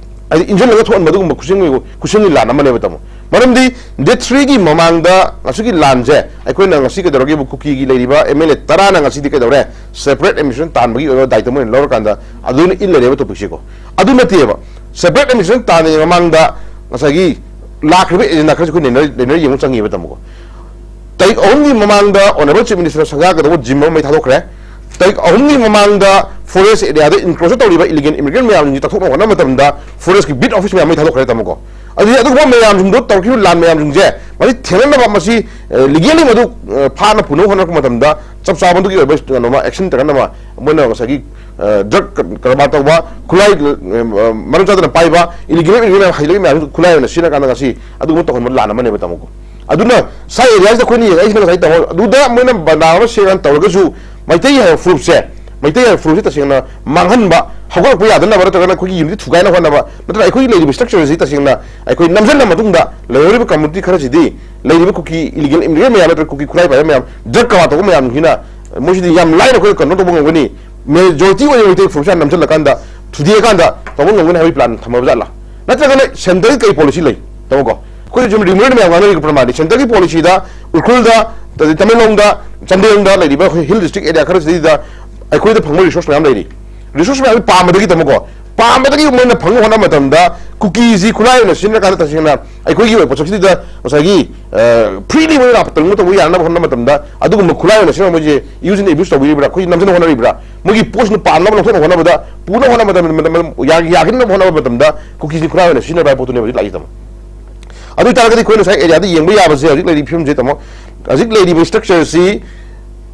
ꯍꯥꯏꯗꯤ ꯏꯟꯖꯜꯂꯒ ꯊꯣꯛꯍꯟꯕ ꯑꯗꯨꯒꯨꯝꯕ ꯈꯨꯠꯁꯦꯝꯒꯤ, ꯈꯨꯠꯁꯦꯝꯒꯤ ꯂꯥꯟ ꯑꯃꯅꯦꯕ ꯇꯥꯃꯣ꯫ ꯃꯔꯝꯗꯤ ꯗꯦꯠ ꯊ꯭ꯔꯤꯒꯤ ꯃꯃꯥꯡꯗ ꯉꯁꯤꯒꯤ ꯂꯥꯟꯁꯦ ꯑꯩꯈꯣꯏꯅ ꯉꯁꯤ ꯀꯩꯗꯧꯔꯒꯦꯕꯨ ꯀꯨꯀꯤꯒꯤ ꯂꯩꯔꯤꯕ ꯑꯦꯝ ꯑꯦꯜ ꯑꯦ ꯇꯔꯥꯅ ꯉꯁꯤꯗꯤ ꯀꯩꯗꯧꯔꯦ? ꯁꯦꯄꯔꯦꯠ ꯑꯦꯗꯃꯤꯅꯤꯁꯇ꯭ꯔꯦꯁꯟ ꯇꯥꯟꯕꯒꯤ ꯑꯣꯏꯕ ꯗꯥꯏꯇ ꯃꯣꯏꯅ ꯂꯧꯔꯀꯥꯟꯗ ꯑꯗꯨꯅ ꯏꯜ ꯂꯩꯔꯦꯕ ꯇꯣꯄꯤꯛꯁꯦꯀꯣ꯫ ꯑꯗꯨ ꯅꯠꯇꯦꯕ, ꯁꯦꯄꯔꯦꯠ ꯑꯦꯗꯃꯤꯅꯤꯁꯇ꯭ꯔꯦꯁꯟ ꯇꯥꯟꯗ꯭ꯔꯤꯉꯩ ꯃꯃꯥꯡꯗ ꯉꯁꯥꯏꯒꯤ ꯂꯥꯛꯈ꯭ꯔꯤꯕ ꯑꯦꯖꯦꯟꯗꯥ ꯈꯔꯁꯨ ꯑꯩꯈꯣꯏ ꯅꯩꯅꯔ, ꯅꯩꯅꯔ ꯌꯦꯡꯕ ꯆꯪꯉꯦꯕ ꯇꯥꯃꯣꯀꯣ꯫ ꯇꯥꯔꯤꯛ ꯑꯍꯨꯝꯒꯤ ꯃꯃꯥꯡꯗ ꯑꯣꯅꯔꯦꯕꯜ ꯆꯤꯐ ꯃꯤꯅꯤꯁꯇꯔꯅ ꯁꯪꯒꯥꯒꯗꯧꯕ ꯖꯤꯝ ꯑꯃ ꯃꯩ ꯊꯥꯗꯣꯛꯈ꯭ꯔꯦ꯫ ꯇꯥꯔꯤꯛ ꯑꯍꯨꯝꯒꯤ ꯃꯃꯥꯡꯗ ꯐꯣꯔꯦꯁ ꯑꯦꯔꯤꯌꯥꯗ ꯏꯟꯀ꯭ꯔꯣꯆ ꯇꯧꯔꯤꯕ ꯏꯂꯤꯒꯦꯜ ꯏꯃꯤꯒ꯭ꯔꯦꯟ ꯃꯌꯥꯝꯁꯤꯡꯁꯤ ꯇꯛꯊꯣꯛꯅꯕ ꯍꯣꯠꯅꯕ ꯃꯇꯝꯗ ꯐꯣꯔꯦꯁꯀꯤ ꯕꯤꯠ ꯑꯣꯐꯤꯁ ꯃꯌꯥꯝ ꯃꯩ ꯊꯥꯗꯣꯛꯈ꯭ꯔꯦ ꯇꯥꯃꯣꯀꯣ꯫ ꯑꯗꯨꯗꯤ ꯑꯗꯨꯒꯨꯝꯕ ꯃꯌꯥꯝꯁꯤꯡꯗꯣ, ꯇꯧꯔꯛꯈꯤꯕ ꯂꯥꯟ ꯃꯌꯥꯝꯁꯤꯡꯁꯦ ꯃꯁꯤ ꯊꯦꯡꯅꯅꯕ, ꯃꯁꯤ, ꯑ, ꯂꯤꯒꯦꯜꯂꯤ ꯃꯗꯨ, ꯑ, ꯐꯥꯅ ꯄꯨꯅꯕ ꯍꯣꯠꯅꯔꯛꯄ ꯃꯇꯝꯗ ꯆꯞ ꯆꯥꯕ ꯑꯗꯨꯒꯤ ꯑꯣꯏꯕ ꯀꯩꯅꯣꯃ, ꯑꯦꯛꯁꯟ ꯅꯠꯇ꯭ꯔꯒꯅ ꯑꯃ ꯃꯣꯏꯅ ꯉꯁꯥꯏꯒꯤ, ꯑ, ꯗ꯭ꯔꯒ ꯀ-, ꯀꯔꯕꯥꯔ ꯇꯧꯕ, ꯈꯨꯠꯂꯥꯏ, ꯑ, ꯃꯔꯝ ꯆꯥꯗꯅ ꯄꯥꯏꯕ, ꯏꯂꯤꯒꯦꯜ ꯏꯃꯤꯒ꯭ꯔꯦꯟ ꯃꯌꯥꯝ, ꯍꯩꯂꯩ ꯃꯌꯥꯝꯁꯤ ꯈꯨꯠꯂꯥꯏ ꯑꯣꯏꯅ ꯁꯤꯖꯤꯟꯅꯔꯀꯥꯟꯗ ꯉꯁꯤ ꯑꯗꯨꯒꯨꯝꯕ ꯇꯧꯍꯟꯕ ꯂꯥꯟ ꯑꯃꯅꯦꯕ ꯇꯥꯃꯣꯀꯣ꯫ ꯑꯗꯨꯅ ꯁꯥꯏ ꯑꯦꯔꯤꯌꯥꯁꯤꯗ ꯑꯩꯈꯣꯏꯅ ꯌꯦꯡꯉꯛꯏꯁꯤꯅ ꯉꯁꯥꯏ ꯇꯥꯃꯣ, ꯑꯗꯨꯗ ꯃꯣꯏꯅ ꯕꯟꯗꯥ ꯑꯃ ꯁꯦꯡꯅ ꯇꯧꯔꯒꯁꯨ ꯃꯩꯇꯩ ꯍꯥꯏꯕ ꯐꯨꯔꯨꯞꯁꯦ, ꯃꯩꯇꯩ ꯍꯥꯏꯕ ꯐꯨꯔꯨꯞꯁꯦ ꯇꯁꯦꯡꯅ ꯃꯥꯡꯍꯟꯕ, ꯍꯧꯒꯠꯂꯛꯄ ꯌꯥꯗꯅꯕ ꯅꯠꯇ꯭ꯔꯒꯅ ꯑꯩꯈꯣꯏꯒꯤ ꯌꯨꯅꯤꯇꯤ ꯊꯨꯒꯥꯏꯅꯕ ꯍꯣꯠꯅꯕ ꯅꯠꯇ꯭ꯔꯒ ꯑꯩꯈꯣꯏꯒꯤ ꯂꯩꯔꯤꯕ ꯁ꯭ꯇ꯭ꯔꯛꯆꯔꯁꯤ ꯇꯁꯦꯡꯅ ꯑꯩꯈꯣꯏ ꯅꯝꯁꯤꯜꯂ ꯃꯇꯨꯡꯗ ꯂꯩꯍꯧꯔꯤꯕ ꯀꯝꯃꯨꯅꯤꯇꯤ ꯈꯔꯁꯤꯗꯤ, ꯂꯩꯔꯤꯕ ꯀꯨꯀꯤ ꯏꯂꯤꯒꯦꯜ ꯏꯃꯤꯒ꯭ꯔꯦꯟ ꯃꯌꯥꯝ ꯅꯠꯇ꯭ꯔꯒ ꯀꯨꯀꯤ ꯈꯨꯠꯂꯥꯏ ꯄꯥꯏꯕ ꯃꯌꯥꯝ, ꯗ꯭ꯔꯒ ꯀꯔꯕꯥꯔ ꯇꯧꯕ ꯃꯌꯥꯝꯁꯤꯅ ꯃꯣꯏꯁꯤꯗꯤ ꯌꯥꯝ ꯂꯥꯏꯅ ꯑꯩꯈꯣꯏꯅ ꯀꯟꯇ꯭ꯔꯣꯜ ꯇꯧꯕ ꯉꯝꯒꯅꯤ꯫ ꯃꯦꯖꯣꯔꯤꯇꯤ ꯑꯣꯏꯅ ꯃꯩꯇꯩ ꯐꯨꯔꯨꯞꯁꯦ ꯍꯥꯟꯅ ꯅꯝꯁꯤꯜꯂꯀꯥꯟꯗ ꯊꯨꯗꯦꯛꯑꯀꯥꯟꯗ ꯇꯧꯕ ꯉꯝꯒꯅꯤ ꯍꯥꯏꯕꯒꯤ ꯄ꯭ꯂꯥꯟ ꯊꯝꯃꯕ ꯖꯥꯠꯂꯥ? ꯅꯠꯇ꯭ꯔꯒꯅ ꯁꯦꯟꯇꯔꯒꯤ ꯀꯩ ꯄꯣꯂꯤꯁꯤ ꯂꯩ? ꯇꯥꯃꯣꯀꯣ, ꯑꯩꯈꯣꯏ ꯍꯧꯖꯤꯛ ꯔꯤꯃꯨꯅꯔꯦꯜ ꯃꯌꯥꯝ ꯉꯥꯡꯅꯔꯤꯕ ꯄ꯭ꯔꯃꯥꯟꯗꯤ ꯁꯦꯟꯇꯔꯒꯤ ꯄꯣꯂꯤꯁꯤꯗ ꯎꯈ꯭ꯔꯨꯜꯗ, ꯑꯗꯩ ꯇꯃꯦꯡꯂꯣꯡꯗ, ꯆꯥꯟꯗꯦꯜꯗ ꯂꯩꯔꯤꯕ ꯑꯩꯈꯣꯏ ꯍꯤꯜ ꯗꯤꯁꯇ꯭ꯔꯤꯛ ꯑꯦꯔꯤꯌꯥ ꯈꯔꯁꯤꯗꯩꯗ ꯑꯩꯈꯣꯏꯗ ꯐꯪꯕ ꯔꯤꯁꯣꯔꯁ ꯃꯌꯥꯝ ꯂꯩꯔꯤ꯫ ꯔꯤꯁꯣꯔꯁ ꯃꯌꯥꯝꯁꯤ ꯄꯥꯝꯕꯗꯒꯤ ꯇꯥꯃꯣꯀꯣ, ꯄꯥꯝꯕꯗꯒꯤ ꯃꯣꯏꯅ ꯐꯪꯅꯕ ꯍꯣꯠꯅꯕ ꯃꯇꯝꯗ ꯀꯨꯀꯤꯁꯤ ꯈꯨꯠꯂꯥꯏ ꯑꯣꯏꯅ ꯁꯤꯖꯤꯟꯅꯔꯀꯥꯟꯗ ꯇꯁꯦꯡꯅ ꯑꯩꯈꯣꯏꯒꯤ ꯑꯣꯏꯕ ꯄꯣꯠꯁꯛꯁꯤꯗ ꯉꯁꯥꯏꯒꯤ ꯐ꯭ꯔꯤꯂꯤ ꯃꯣꯏꯅ ꯔꯥꯞ ꯇꯧꯅꯕ ꯌꯥꯅꯕ ꯍꯣꯠꯅꯕ ꯃꯇꯝꯗ ꯑꯗꯨꯒꯨꯝꯕ ꯈꯨꯠꯂꯥꯏ ꯑꯣꯏꯅ ꯁꯤꯖꯤꯟꯅꯕ ꯃꯣꯏꯁꯦ ꯌꯨꯁ ꯑꯦꯟ ꯑꯦꯕ꯭ꯌꯨꯁ ꯇꯧꯕꯤꯔꯤꯕ꯭ꯔꯥ, ꯑꯩꯈꯣꯏ ꯅꯝꯊꯅ ꯍꯣꯠꯅꯔꯤꯕ꯭ꯔꯥ, ꯃꯣꯏꯒꯤ ꯄꯣꯠꯁꯤꯅ ꯄꯥꯝꯅꯕ ꯂꯧꯊꯣꯛꯅꯕ ꯍꯣꯠꯅꯕꯗ, ꯄꯨꯅꯕ ꯍꯣꯠꯅꯕ ꯃꯇꯝꯗ, ꯃꯇꯝ, ꯌꯥ-, ꯌꯥꯈꯤꯅꯕ ꯍꯣꯠꯅꯕ ꯃꯇꯝꯗ ꯀꯨꯀꯤꯁꯤ ꯈꯨꯠꯂꯥꯏ ꯑꯣꯏꯅ ꯁꯤꯖꯤꯟꯅꯕ ꯍꯥꯏꯕ ꯄꯣꯠꯇꯨꯅꯦꯕ ꯍꯧꯖꯤꯛ ꯂꯥꯛꯏꯁꯦ ꯇꯥꯃꯣ꯫ ꯑꯗꯨ ꯑꯣꯏꯇꯥꯔꯒꯗꯤ ꯑꯩꯈꯣꯏꯅ ꯉꯁꯥꯏ ꯑꯦꯔꯤꯌꯥꯗ ꯌꯦꯡꯕ ꯌꯥꯕꯁꯦ ꯍꯧꯖꯤꯛ ꯂꯩꯔꯤꯕ ꯐꯤꯕꯝꯁꯦ ꯇꯥꯃꯣ, ꯍꯧꯖꯤꯛ ꯂꯩꯔꯤꯕ ꯁ꯭ꯇ꯭ꯔꯛꯆꯔꯁꯤ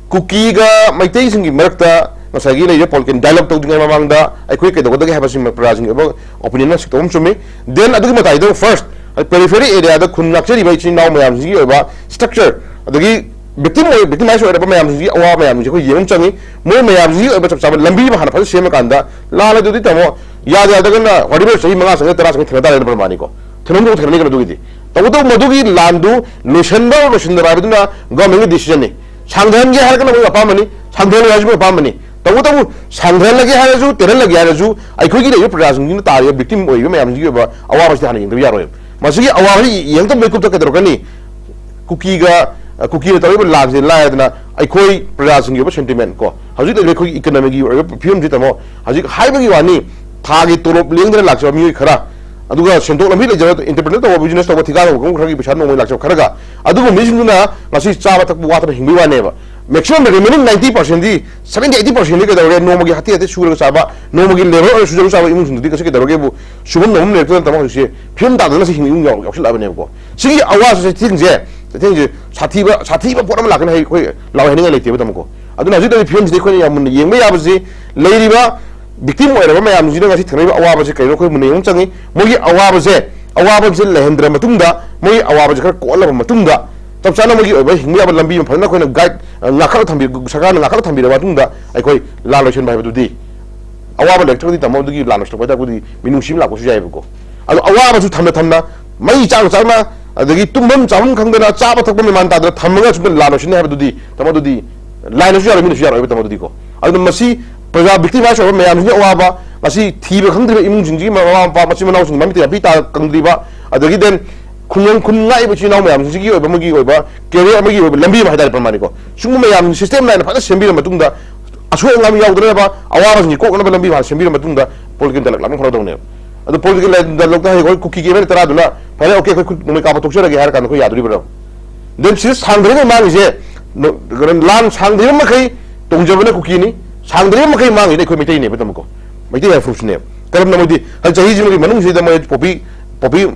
ꯀꯨꯀꯤꯒ ꯃꯩꯇꯩꯁꯤꯡꯒꯤ ꯃꯔꯛꯇ ꯉꯁꯥꯏꯒꯤ ꯂꯩꯔꯤꯕ ꯄꯣꯂꯤꯇꯤꯀꯦꯜ ꯗꯥꯏꯂꯣꯒ ꯇꯧꯗ꯭ꯔꯤꯉꯩ ꯃꯃꯥꯡꯗ ꯑꯩꯈꯣꯏ ꯀꯩꯗꯧꯒꯗꯒꯦ ꯍꯥꯏꯕꯁꯤ ꯄ꯭ꯔꯖꯥꯁꯤꯡꯒꯤ ꯑꯣꯏꯕ ꯑꯣꯄꯤꯅꯤꯌꯟ ꯁꯦꯛꯇꯣꯛ ꯑꯃ ꯆꯨꯝꯃꯤ꯫ ꯗꯦꯟ ꯑꯗꯨꯒꯤ ꯃꯇꯥꯏꯗ ꯐꯥꯔꯁ ꯄꯦꯔꯤꯐꯦꯔꯤ ꯑꯦꯔꯤꯌꯥꯗ ꯈꯨꯟ ꯂꯥꯛꯆꯔꯤꯕ ꯏꯆꯤꯟ ꯏꯅꯥꯎ ꯃꯌꯥꯝꯁꯤꯒꯤ ꯑꯣꯏꯕ ꯁ꯭ꯇ꯭ꯔꯛꯆꯔ, ꯑꯗꯒꯤ ꯚꯤꯛꯇꯤꯝ ꯑꯣꯏ, ꯚꯤꯛꯇꯤꯃꯥꯏꯁ ꯑꯣꯏꯔꯕ ꯃꯌꯥꯝꯁꯤꯡꯁꯤꯒꯤ ꯑꯋꯥꯕ ꯃꯌꯥꯝꯁꯤ ꯑꯩꯈꯣꯏ ꯌꯦꯡꯕ ꯑꯃ ꯆꯪꯉꯤ꯫ ꯃꯣꯏ ꯃꯌꯥꯝꯁꯤꯒꯤ ꯑꯣꯏꯕ ꯆꯞ ꯆꯥꯕ ꯂꯝꯕꯤ ꯑꯃ ꯍꯥꯟꯅ ꯐꯖꯅ ꯁꯦꯝꯃꯀꯥꯟꯗ, ꯂꯥꯜꯂꯦ ꯑꯗꯨꯗꯤ ꯇꯥꯃꯣ, ꯌꯥꯗ ꯌꯥꯗ꯭ꯔꯒꯅ ꯋꯥꯔꯤꯕ ꯆꯍꯤ ꯃꯉꯥ ꯆꯪꯉꯦ, ꯇꯔꯥ ꯆꯪꯉꯦ, ꯊꯦꯡꯅ ꯇꯥꯔꯦꯅ ꯄ꯭ꯔꯃꯥꯅꯤꯀꯣ꯫ ꯊꯦꯡꯅꯕ ꯊꯦꯡꯅꯅꯤ ꯀꯩꯅꯣ ꯑꯗꯨꯒꯤꯗꯤ꯫ ꯇꯧꯕꯇꯕꯨ ꯃꯗꯨꯒꯤ ꯂꯥꯟꯗꯨ ꯂꯣꯏꯁꯤꯟꯕ ꯂꯣꯏꯁꯤꯟꯗꯕ ꯍꯥꯏꯕꯗꯨꯅ ꯒꯣꯔꯃꯦꯟꯒꯤ ꯗꯤꯁꯤꯖꯟꯅꯤ꯫ ꯁꯥꯡꯊꯍꯟꯒꯦ ꯍꯥꯏꯔꯒꯅ ꯃꯣꯏ ꯑꯄꯥꯝꯕꯅꯤ, ꯁꯥꯡꯊꯍꯜꯂꯣꯏ ꯍꯥꯏꯔꯁꯨ ꯃꯣꯏ ꯑꯄꯥꯝꯕꯅꯤ꯫ ꯇꯧꯕꯇꯕꯨ ꯁꯥꯡꯊꯍꯜꯂꯒꯦ ꯍꯥꯏꯔꯁꯨ, ꯇꯦꯜꯍꯜꯂꯒꯦ ꯍꯥꯏꯔꯁꯨ, ꯑꯩꯈꯣꯏꯒꯤ ꯂꯩꯔꯤꯕ ꯄ꯭ꯔꯖꯥꯁꯤꯡꯁꯤꯅ ꯇꯥꯔꯤꯕ ꯚꯤꯛꯇꯤꯝ ꯑꯣꯏꯔꯤꯕ ꯃꯌꯥꯝꯁꯤꯒꯤ ꯑꯣꯏꯕ ꯑꯋꯥꯕꯁꯤꯗꯤ ꯍꯥꯟꯅ ꯌꯦꯡꯗꯕ ꯌꯥꯔꯣꯏ꯫ ꯃꯁꯤꯒꯤ ꯑꯋꯥꯕꯁꯤ ꯌꯦꯡꯗꯕ ꯃꯤꯀꯨꯞꯇ ꯀꯩꯗꯧꯔꯛꯀꯅꯤ? ꯀꯨꯀꯤꯒ, ꯑ, ꯀꯨꯀꯤꯅ ꯇꯧꯔꯤꯕ ꯂꯥꯟꯁꯦ ꯂꯥꯏꯗꯅ ꯑꯩꯈꯣꯏ ꯄ꯭ꯔꯖꯥꯁꯤꯡꯒꯤ ꯑꯣꯏꯕ ꯁꯦꯟꯇꯤꯃꯦꯟ ꯀꯣ, ꯍꯧꯖꯤꯛ ꯂꯩꯔꯤꯕ ꯑꯩꯈꯣꯏꯒꯤ ꯏꯀꯣꯅꯣꯃꯤꯒꯤ ꯑꯣꯏꯕ ꯐꯤꯕꯝꯁꯤ ꯇꯥꯃꯣ, ꯍꯧꯖꯤꯛ ꯍꯥꯏꯕꯒꯤ ꯋꯥꯅꯤ, ꯊꯥꯒꯤ ꯇꯣꯂꯣꯞ ꯂꯦꯡꯗꯅ ꯂꯥꯛꯆꯕ ꯃꯤꯑꯣꯏ ꯈꯔ, ꯑꯗꯨꯒ ꯁꯦꯟꯊꯣꯛ ꯂꯝꯕꯤ ꯂꯩꯖꯕ, ꯑꯦꯟꯇꯔꯄ꯭ꯔꯤꯅꯔ ꯇꯧꯕ, ꯕꯤꯖꯤꯅꯦꯁ ꯇꯧꯕ, ꯊꯤꯀꯥ ꯇꯧꯕ ꯀꯥꯡꯕꯨ ꯈꯔꯒꯤ ꯄꯩꯁꯥ ꯅꯣꯡꯃꯒꯤ ꯂꯥꯛꯆꯕ ꯈꯔꯒ, ꯑꯗꯨꯒꯨꯝꯕ ꯃꯤꯁꯤꯡꯗꯨꯅ ꯉꯁꯤ ꯆꯥꯕ ꯊꯛꯄ ꯋꯥꯠꯇꯅ ꯍꯤꯡꯕꯒꯤ ꯋꯥꯅꯦꯕ꯫ ꯃꯦꯛꯁꯤꯃꯝ ꯔꯤꯃꯦꯅꯤꯡ ꯅꯥꯏꯟꯇꯤ ꯄꯥꯔꯁꯦꯟꯗꯤ, ꯁꯚꯦꯟꯇꯤ ꯑꯩꯠꯇꯤ ꯄꯥꯔꯁꯦꯟꯗꯤ ꯀꯩꯗꯧꯔꯒꯦ? ꯅꯣꯡꯃꯒꯤ ꯍꯥꯇꯦ ꯍꯥꯇꯦ ꯁꯨꯔꯒ ꯆꯥꯕ, ꯅꯣꯡꯃꯒꯤ ꯂꯦꯕꯔ ꯑꯣꯏꯅ ꯁꯨꯖꯔꯒ ꯆꯥꯕ ꯏꯃꯨꯡꯁꯤꯡꯗꯨꯗꯤ ꯀꯩꯁꯨ ꯀꯩꯗꯧꯔꯒꯦꯕꯨ? ꯁꯨꯐꯝ ꯅꯣꯝꯐꯝ ꯂꯩꯔꯛꯇꯅ ꯇꯥꯃꯣ ꯍꯧꯖꯤꯛꯁꯦ ꯐꯤꯕꯝ ꯇꯥꯗꯅ ꯁꯤ ꯍꯤꯡꯕ ꯏꯃꯨꯡ ꯌꯥꯎ-, ꯌꯥꯎꯁꯤꯜꯂꯛꯑꯕꯅꯦꯕꯀꯣ꯫ ꯁꯤꯒꯤ ꯑꯋꯥ ꯆꯩꯊꯦꯡꯁꯦ, ꯆꯩꯊꯦꯡꯁꯦ ꯁꯥꯊꯤꯕ, ꯁꯥꯊꯤꯕ ꯄꯣꯠ ꯑꯃ ꯂꯥꯛꯀꯅꯤ ꯍꯥꯏ ꯑꯩꯈꯣꯏ ꯂꯥꯎ ꯍꯥꯏꯅꯤꯡꯉꯥꯏ ꯂꯩꯇꯦꯕ ꯇꯥꯃꯣꯀꯣ꯫ ꯑꯗꯨꯅ ꯍꯧꯖꯤꯛ ꯂꯩꯔꯤꯕ ꯐꯤꯕꯝꯁꯤꯗ ꯑꯩꯈꯣꯏꯅ ꯌꯥꯝ ꯃꯨꯟꯅ ꯌꯦꯡꯕ ꯌꯥꯕꯁꯤ, ꯂꯩꯔꯤꯕ ꯚꯤꯛꯇꯤꯝ ꯑꯣꯏꯔꯕ ꯃꯌꯥꯝꯁꯤꯅ ꯉꯁꯤ ꯊꯦꯡꯅꯔꯤꯕ ꯑꯋꯥꯕꯁꯤ ꯀꯩꯅꯣ ꯑꯩꯈꯣꯏ ꯃꯨꯟꯅ ꯌꯦꯡꯕ ꯆꯪꯉꯤ꯫ ꯃꯣꯏꯒꯤ ꯑꯋꯥꯕꯁꯦ, ꯑꯋꯥꯕꯁꯦ ꯂꯩꯍꯟꯗ꯭ꯔ ꯃꯇꯨꯡꯗ, ꯃꯣꯏꯒꯤ ꯑꯋꯥꯕꯁꯦ ꯈꯔ ꯀꯣꯛꯍꯜꯂꯕ ꯃꯇꯨꯡꯗ, ꯆꯞ ꯆꯥꯅ ꯃꯣꯏꯒꯤ ꯑꯣꯏꯕ ꯍꯤꯡꯕ ꯌꯥꯕ ꯂꯝꯕꯤ ꯑꯃ ꯐꯖꯅ ꯑꯩꯈꯣꯏꯅ ꯒꯥꯏꯗ, ꯑ, ꯉꯥꯛꯈꯠꯂ ꯊꯝꯕꯤ-, ꯁꯔꯀꯥꯔꯅ ꯉꯥꯛꯈꯠꯂ ꯊꯝꯕꯤꯔꯕ ꯃꯇꯨꯡꯗ ꯑꯩꯈꯣꯏ ꯂꯥꯟ ꯂꯣꯏꯁꯤꯟꯕ ꯍꯥꯏꯕꯗꯨꯗꯤ, ꯑꯋꯥꯕ ꯂꯩꯔꯛꯇ꯭ꯔꯒꯗꯤ ꯇꯥꯃꯣ ꯑꯗꯨꯒꯤ ꯂꯥꯟ ꯂꯣꯏꯁꯤꯜꯂꯛꯄ ꯍꯥꯏ ꯇꯥꯔꯒꯗꯤ ꯃꯤꯅꯨꯡꯁꯤ ꯑꯃ ꯂꯥꯛꯄꯁꯨ ꯌꯥꯏꯑꯕꯀꯣ꯫ ꯑꯗꯣ ꯑꯋꯥꯕꯁꯨ ꯊꯝꯅ ꯊꯝꯅ, ꯃꯩ ꯆꯥꯛꯅ ꯆꯥꯛꯅ, ꯑꯗꯒꯤ ꯇꯨꯝꯐꯝ ꯆꯥꯐꯝ ꯈꯪꯗꯅ, ꯆꯥꯕ ꯊꯛꯄ ꯃꯦꯃꯥꯟ ꯇꯥꯗꯅ ꯊꯝꯃꯒ ꯁꯨꯝ ꯂꯥꯟ ꯂꯣꯏꯁꯤꯟꯅꯤ ꯍꯥꯏꯕꯗꯨꯗꯤ ꯇꯥꯃꯣ ꯑꯗꯨꯗꯤ ꯂꯥꯏꯅꯁꯨ ꯌꯥꯔꯣꯏ, ꯃꯤꯅꯁꯨ ꯌꯥꯔꯣꯏꯕ ꯇꯥꯃꯣ ꯑꯗꯨꯗꯤꯀꯣ꯫ ꯑꯗꯨꯅ ꯃꯁꯤ ꯄ꯭ꯔꯖꯥ ꯚꯤꯛꯇꯤꯃꯥꯏꯁ ꯑꯣꯏꯕ ꯃꯌꯥꯝꯁꯤꯡꯁꯤ ꯑꯋꯥꯕ, ꯉꯁꯤ ꯊꯤꯕ ꯈꯪꯗ꯭ꯔꯤꯕ ꯏꯃꯨꯡꯁꯤꯡꯁꯤꯒꯤ ꯃꯃꯥ ꯃꯄꯥ, ꯃꯆꯤꯟ ꯃꯅꯥꯎꯁꯤꯡ ꯃꯃꯤꯠꯇ ꯌꯥꯝꯄꯤ ꯇꯥ ꯀꯪꯗ꯭ꯔꯤꯕ, ꯑꯗꯒꯤ then ꯈꯨꯡꯒꯪ ꯈꯨꯟ ꯉꯥꯛꯏꯕ ꯏꯆꯤꯜ ꯏꯅꯥꯎ ꯃꯌꯥꯝꯁꯤꯡꯁꯤꯒꯤ ꯑꯣꯏꯕ, ꯃꯣꯏꯒꯤ ꯑꯣꯏꯕ career ꯑꯃꯒꯤ ꯑꯣꯏꯕ ꯂꯝꯕꯤ ꯑꯃ ꯍꯥꯏꯇꯥꯔꯦ, ꯄ꯭ꯔꯃꯥꯅꯤꯀꯣ꯫ ꯁꯤꯒꯨꯝꯕ ꯃꯌꯥꯝ system ꯅꯥꯏꯅ ꯐꯖꯅ ꯁꯦꯝꯕꯤꯔ ꯃꯇꯨꯡꯗ, ꯑꯁꯣꯏ ꯑꯉꯥꯝ ꯌꯥꯎꯗꯅꯕ ꯑꯋꯥꯕꯁꯤꯡꯁꯤ ꯀꯣꯛꯅꯕ ꯂꯝꯕꯤ ꯐꯖꯅ ꯁꯦꯝꯕꯤꯔ ꯃꯇꯨꯡꯗ political dialogue ꯂꯥꯛꯄꯅ ꯐꯔꯗꯧꯅꯦꯕ꯫ ꯑꯗꯨ political dialogue ꯇ ꯍꯌꯦꯡ ꯑꯩꯈꯣꯏ ꯀꯨꯀꯤꯒꯤ ꯑꯦꯝ ꯑꯦꯜ ꯑꯦ ꯇꯔꯥꯗꯨꯅ "ꯐꯔꯦ, okay, ꯑꯩꯈꯣꯏ ꯈꯨꯠ ꯅꯣꯡꯃꯩ ꯀꯥꯞꯄ ꯇꯣꯛꯆꯔꯒꯦ" ꯍꯥꯏꯔ ꯀꯥꯟꯗ ꯑꯩꯈꯣꯏ ꯌꯥꯗꯣꯔꯤꯕ꯭ꯔꯣ? Then ꯁꯤꯗ ꯁꯥꯡꯗ꯭ꯔꯤꯉꯩ ꯃꯥꯡꯉꯤꯁꯦ, ꯅꯣ-, ꯀꯩꯅꯣ, ꯂꯥꯟ ꯁꯥꯡꯗ꯭ꯔꯤꯕ ꯃꯈꯩ ꯇꯣꯡꯖꯕꯅ ꯀꯨꯀꯤꯅꯤ, ꯁꯥꯡꯗ꯭ꯔꯤꯕ ꯃꯈꯩ ꯃꯥꯡꯉꯤꯅ ꯑꯩꯈꯣꯏ ꯃꯩꯇꯩꯅꯦꯕ, ꯇꯥꯃꯣꯀꯣ꯫ ꯃꯩꯇꯩ ꯍꯥꯏꯕ ꯐꯨꯔꯨꯞꯁꯤꯅꯦꯕ꯫ ꯀꯔꯝꯅ ꯃꯣꯏꯗꯤ ꯍꯥꯏꯗꯤ ꯆꯍꯤꯁꯤꯃꯒꯤ ꯃꯅꯨꯡꯁꯤꯗ ꯃꯣꯏ ꯄꯣꯄꯤ, ꯄꯣꯄꯤ,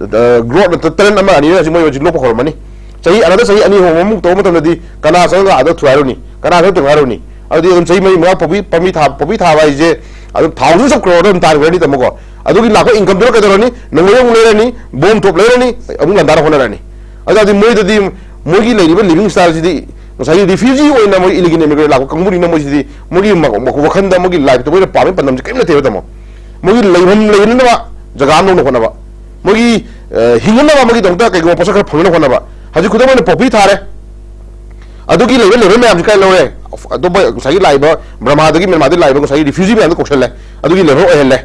ꯑ, growth ꯇ-, ꯇꯔꯦꯠ ꯑꯃ ꯑꯅꯤ ꯍꯧꯖꯤꯛ ꯃꯣꯏ ꯍꯧꯖꯤꯛ ꯂꯣꯛꯄ ꯍꯧꯔꯝꯃꯅꯤ꯫ ꯆꯍꯤ, another ꯆꯍꯤ ꯑꯅꯤ ꯑꯍꯨꯝ ꯑꯃꯨꯛ ꯇꯧꯕ ꯃꯇꯝꯗꯗꯤ ꯀꯅꯥ ꯆꯪꯉꯒ ꯑꯥꯗ ꯊꯨꯒꯥꯏꯔꯨꯅꯤ? ꯀꯅꯥ ꯆꯪꯉꯒ ꯊꯨꯒꯥꯏꯔꯨꯅꯤ? ꯑꯗꯨꯗꯤ ꯑꯗꯨꯝ ꯆꯍꯤ ꯃꯔꯤ ꯃꯉꯥ ꯄꯣꯄꯤ, ꯄꯥꯝꯕꯤ ꯊꯥ-, ꯄꯣꯄꯤ ꯊꯥꯕ ꯍꯥꯏꯁꯦ ꯑꯗꯨꯝ thousands of crore ꯑꯗꯨꯝ ꯇꯥꯟꯈ꯭ꯔꯅꯤ, ꯇꯥꯃꯣꯀꯣ꯫ ꯑꯗꯨꯒꯤ ꯂꯥꯛꯄ income ꯗꯨꯅ ꯀꯩꯗꯧꯔꯅꯤ? ꯅꯣꯡꯃꯩ ꯑꯃꯨꯛ ꯂꯩꯔꯅꯤ, ꯕꯣꯝ ꯊꯣꯞ ꯂꯩꯔꯅꯤ, ꯑꯃꯨꯛ ꯂꯥꯟꯗꯥꯅ ꯍꯣꯠꯅꯔꯅꯤ꯫ ꯑꯗꯨ ꯇꯥꯔꯗꯤ ꯃꯣꯏꯗꯗꯤ ꯃꯣꯏꯒꯤ ꯂꯩꯔꯤꯕ living style ꯁꯤꯗꯤ ꯉꯁꯥꯏꯒꯤ refugee ꯑꯣꯏꯅ ꯃꯣꯏ illegal immigrant ꯂꯥꯛꯄ ꯀꯥꯡꯕꯨꯅꯤꯅ ꯃꯣꯏꯁꯤꯗꯤ ꯃꯣꯏꯒꯤ ꯃ-, ꯃ-, ꯋꯥꯈꯜꯗ ꯃꯣꯏꯒꯤ life ꯇ ꯃꯣꯏꯅ ꯄꯥꯝꯃꯤ ꯄꯥꯟꯗꯝꯁꯦ ꯀꯔꯤꯝ ꯅꯠꯇꯦꯕ, ꯇꯥꯃꯣ꯫ ꯃꯣꯏꯒꯤ ꯂꯩꯐꯝ ꯂꯩꯅꯅꯕ ꯖꯒꯥ ꯑꯃ ꯂꯧꯅ ꯍꯣꯠꯅꯕ, ꯃꯣꯏꯒꯤ, ꯑ, ꯍꯤꯡꯅꯅꯕ ꯃꯣꯏꯒꯤꯗꯃꯛꯇ ꯀꯩꯒꯨꯝꯕ ꯄꯣꯠꯁꯛ ꯈꯔ ꯐꯪꯅꯅꯕ ꯍꯣꯠꯅꯕ꯫ ꯍꯧꯖꯤꯛ ꯈꯨꯗꯝ ꯑꯣꯏꯅ ꯄꯣꯄꯤ ꯊꯥꯔꯦ, ꯑꯗꯨꯒꯤ ꯂꯩꯕ labour ꯃꯌꯥꯝꯁꯤ ꯀꯥꯏ ꯂꯧꯔꯦ? ꯑꯇꯣꯞꯄ ꯉꯁꯥꯏꯒꯤ ꯂꯥꯛꯏꯕ ꯕ꯭ꯔꯃꯥꯗꯒꯤ, ꯃ꯭ꯌꯥꯟꯃꯥꯔꯗꯒꯤ ꯂꯥꯛꯏꯕ ꯉꯁꯥꯏꯒꯤ refugee ꯃꯌꯥꯝꯗꯣ ꯀꯧꯁꯜꯂꯦ, ꯑꯗꯨꯒꯤ labour ꯑꯣꯏꯍꯜꯂꯦ꯫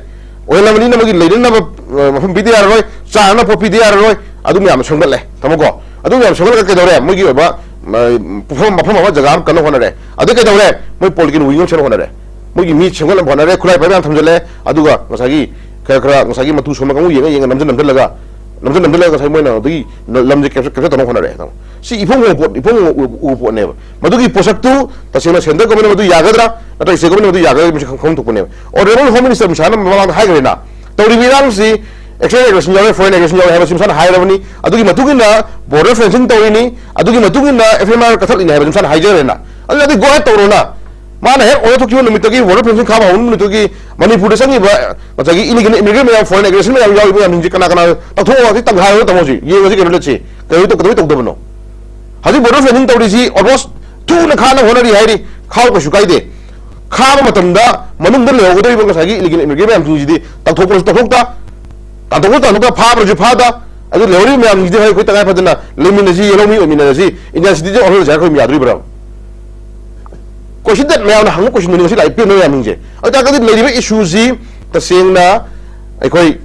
ꯑꯣꯏꯍꯜꯂꯕꯅꯤꯅ ꯃꯣꯏꯒꯤ ꯂꯩꯅꯅꯕ, ꯑ, ꯃꯐꯝ ꯄꯤꯗ ꯌꯥꯔꯔꯣꯏ, ꯆꯥꯅꯅꯕ ꯄꯣꯠ ꯄꯤꯗ ꯌꯥꯔꯔꯣꯏ, ꯑꯗꯨ ꯃꯌꯥꯝꯗꯣ ꯁꯦꯝꯒꯠꯂꯦ, ꯇꯥꯃꯣꯀꯣ꯫ ꯑꯗꯨ ꯃꯌꯥꯝ ꯁꯦꯝꯒꯠꯂꯒ ꯀꯩꯗꯧꯔꯦ? ꯃꯣꯏꯒꯤ ꯑꯣꯏꯕ, ꯑ, ꯃꯐꯝ, ꯃꯐꯝ ꯑꯃ, ꯖꯒꯥ ꯑꯃ ꯀꯟꯅ ꯍꯣꯠꯅꯔꯦ꯫ ꯑꯗꯨ ꯀꯩꯗꯧꯔꯦ? ꯃꯣꯏ political wing ꯑꯃ ꯁꯦꯝꯅ ꯍꯣꯠꯅꯔꯦ꯫ ꯃꯣꯏꯒꯤ ꯃꯤ ꯁꯦꯝꯒꯠꯅꯕ ꯍꯣꯠꯅꯔꯦ, ꯈꯨꯠꯂꯥꯏ ꯄꯥꯏꯕ ꯌꯥꯝ ꯊꯝꯖꯤꯜꯂꯦ, ꯑꯗꯨꯒ ꯉꯁꯥꯏꯒꯤ ꯈꯔ ꯈꯔ ꯉꯁꯥꯏꯒꯤ ꯃꯇꯨ ꯁꯣꯟꯕ ꯀꯥꯡꯕꯨ ꯌꯦꯡꯉ ꯌꯦꯡꯉ ꯅꯝꯖꯟ ꯅꯝꯖꯜꯂꯒ, ꯅꯝꯖꯟ ꯅꯝꯖꯜꯂꯒ ꯉꯁꯥꯏ ꯃꯣꯏꯅ ꯑꯗꯨꯒꯤ ꯂꯝꯁꯦ capture, capture ꯇꯧꯅꯕ ꯍꯣꯠꯅꯔꯦ꯫ ꯁꯤ ꯏꯐꯣꯡ ꯐꯣꯡꯕ ꯄꯣꯠ, ꯏꯐꯣꯡ ꯎꯕ ꯄꯣꯠꯅꯦꯕ꯫ ꯃꯗꯨꯒꯤ ꯄꯣꯠꯁꯛꯇꯨ ꯇꯁꯦꯡꯅ central government ꯃꯗꯨ ꯌꯥꯒꯗ꯭ꯔꯥ ꯅꯠꯇ꯭ꯔꯒ state government ꯃꯗꯨ ꯌꯥꯒꯗ꯭ꯔꯥ, ꯃꯁꯤ ꯈꯪ-, ꯈꯪꯐꯝ ꯊꯣꯛꯄꯅꯦꯕ꯫ Honourable Home Minister ꯃꯤꯁꯥꯅ ꯃꯃꯥꯡꯗ ꯍꯥꯏꯈ꯭ꯔꯦꯅ, ꯇꯧꯔꯤꯕ ꯏꯔꯥꯡꯁꯤ external aggression ꯌꯥꯎꯔꯦ, foreign aggression ꯌꯥꯎꯔꯦ ꯍꯥꯏꯕꯁꯤ ꯃꯁꯥꯅ ꯍꯥꯏꯔꯕꯅꯤ꯫ ꯑꯗꯨꯒꯤ ꯃꯇꯨꯡ ꯏꯟꯅ border fencing ꯇꯧꯔꯤꯅꯤ, ꯑꯗꯨꯒꯤ ꯃꯇꯨꯡ ꯏꯟꯅ F I R ꯀꯛꯊꯠꯂꯤꯅꯤ ꯍꯥꯏꯕꯁꯤ ꯃꯁꯥꯅ ꯍꯥꯏꯖꯔꯦꯅ꯫ ꯑꯗꯨꯅꯗꯤ go ahead ꯇꯧꯔꯣꯅ꯫ ꯃꯥꯅ ꯍꯦꯛ order ꯊꯣꯛꯈꯤꯕ ꯅꯨꯃꯤꯠꯇꯒꯤ, border fencing ꯈꯥꯕ ꯍꯧꯕ ꯅꯨꯃꯤꯠꯇꯒꯤ ꯃꯅꯤꯄꯨꯔꯗ ꯆꯪꯉꯤꯕ ꯉꯁꯥꯏꯒꯤ illegal immigrant ꯃꯌꯥꯝ, foreign aggression ꯃꯌꯥꯝ ꯌꯥꯎꯔꯤꯕ ꯃꯌꯥꯝꯁꯤꯡꯁꯦ ꯀꯅꯥ ꯀꯅꯥ ꯇꯛꯊꯣꯛꯑꯣ, ꯍꯧꯖꯤꯛ ꯇꯪꯈꯥꯏ ꯑꯣꯏꯅ ꯇꯝꯃꯣ ꯍꯧꯖꯤꯛ꯫ ꯌꯦꯡꯉꯁꯤ ꯀꯩꯅꯣ ꯂꯩꯠꯁꯤ꯫ ꯀꯩꯗꯧ-, ꯀꯩꯗꯧꯕꯩ ꯇꯧꯗꯕꯅꯣ? ꯍꯧꯖꯤꯛ border fencing ꯇꯧꯔꯤꯁꯤ almost ꯊꯨꯅ ꯈꯥꯅꯕ ꯍꯣꯠꯅꯔꯤ ꯍꯥꯏꯔꯤ꯫ ꯈꯥꯎ ꯀꯩꯁꯨ ꯀꯥꯏꯗꯦ꯫ ꯈꯥꯕ ꯃꯇꯝꯗ ꯃꯅꯨꯡꯗ ꯂꯩꯍꯧꯒꯗꯧꯔꯤꯕ ꯉꯁꯥꯏꯒꯤ illegal immigrant ꯃꯌꯥꯝꯁꯤꯡꯁꯤꯗꯤ ꯇꯥꯟꯊꯣꯛꯄꯁꯨ ꯇꯥꯟꯊꯣꯛꯇ, ꯇꯥꯟꯊꯣꯛꯄꯁꯨ ꯇꯥꯟꯊꯣꯛꯇ, ꯐꯥꯕ꯭ꯔꯁꯨ ꯐꯥꯗ, ꯑꯗꯨ ꯂꯩꯍꯧꯔꯤꯕ ꯃꯌꯥꯝꯁꯤꯡꯁꯤꯗꯤ ꯍꯣꯏ ꯑꯩꯈꯣꯏ ꯇꯉꯥꯏ ꯐꯗꯅ ꯂꯩꯃꯤꯟꯅꯁꯤ, ꯌꯦꯜꯍꯧꯃꯤ ꯑꯣꯏꯃꯤꯟꯅꯔꯁꯤ, Indian citizen ꯑꯣꯜꯍꯜꯂꯁꯤ ꯍꯥꯏꯔꯒ ꯑꯩꯈꯣꯏ ꯌꯥꯗꯣꯔꯤꯕ꯭ꯔꯥ? ꯀꯣꯏꯁꯟ ꯃꯌꯥꯝꯅ ꯍꯪꯕ ꯀꯣꯏꯁꯟꯗꯨꯅꯤ ꯉꯁꯤ ꯂꯥꯛꯏ ꯄꯦꯟꯗꯕ ꯌꯥꯝ ꯅꯤꯡꯖꯩ꯫ ꯑꯗꯨ ꯇꯥꯔꯒꯗꯤ ꯂꯩꯔꯤꯕ ꯏꯁꯨꯁꯤ ꯇꯁꯦꯡꯅ ꯑꯩꯈꯣꯏ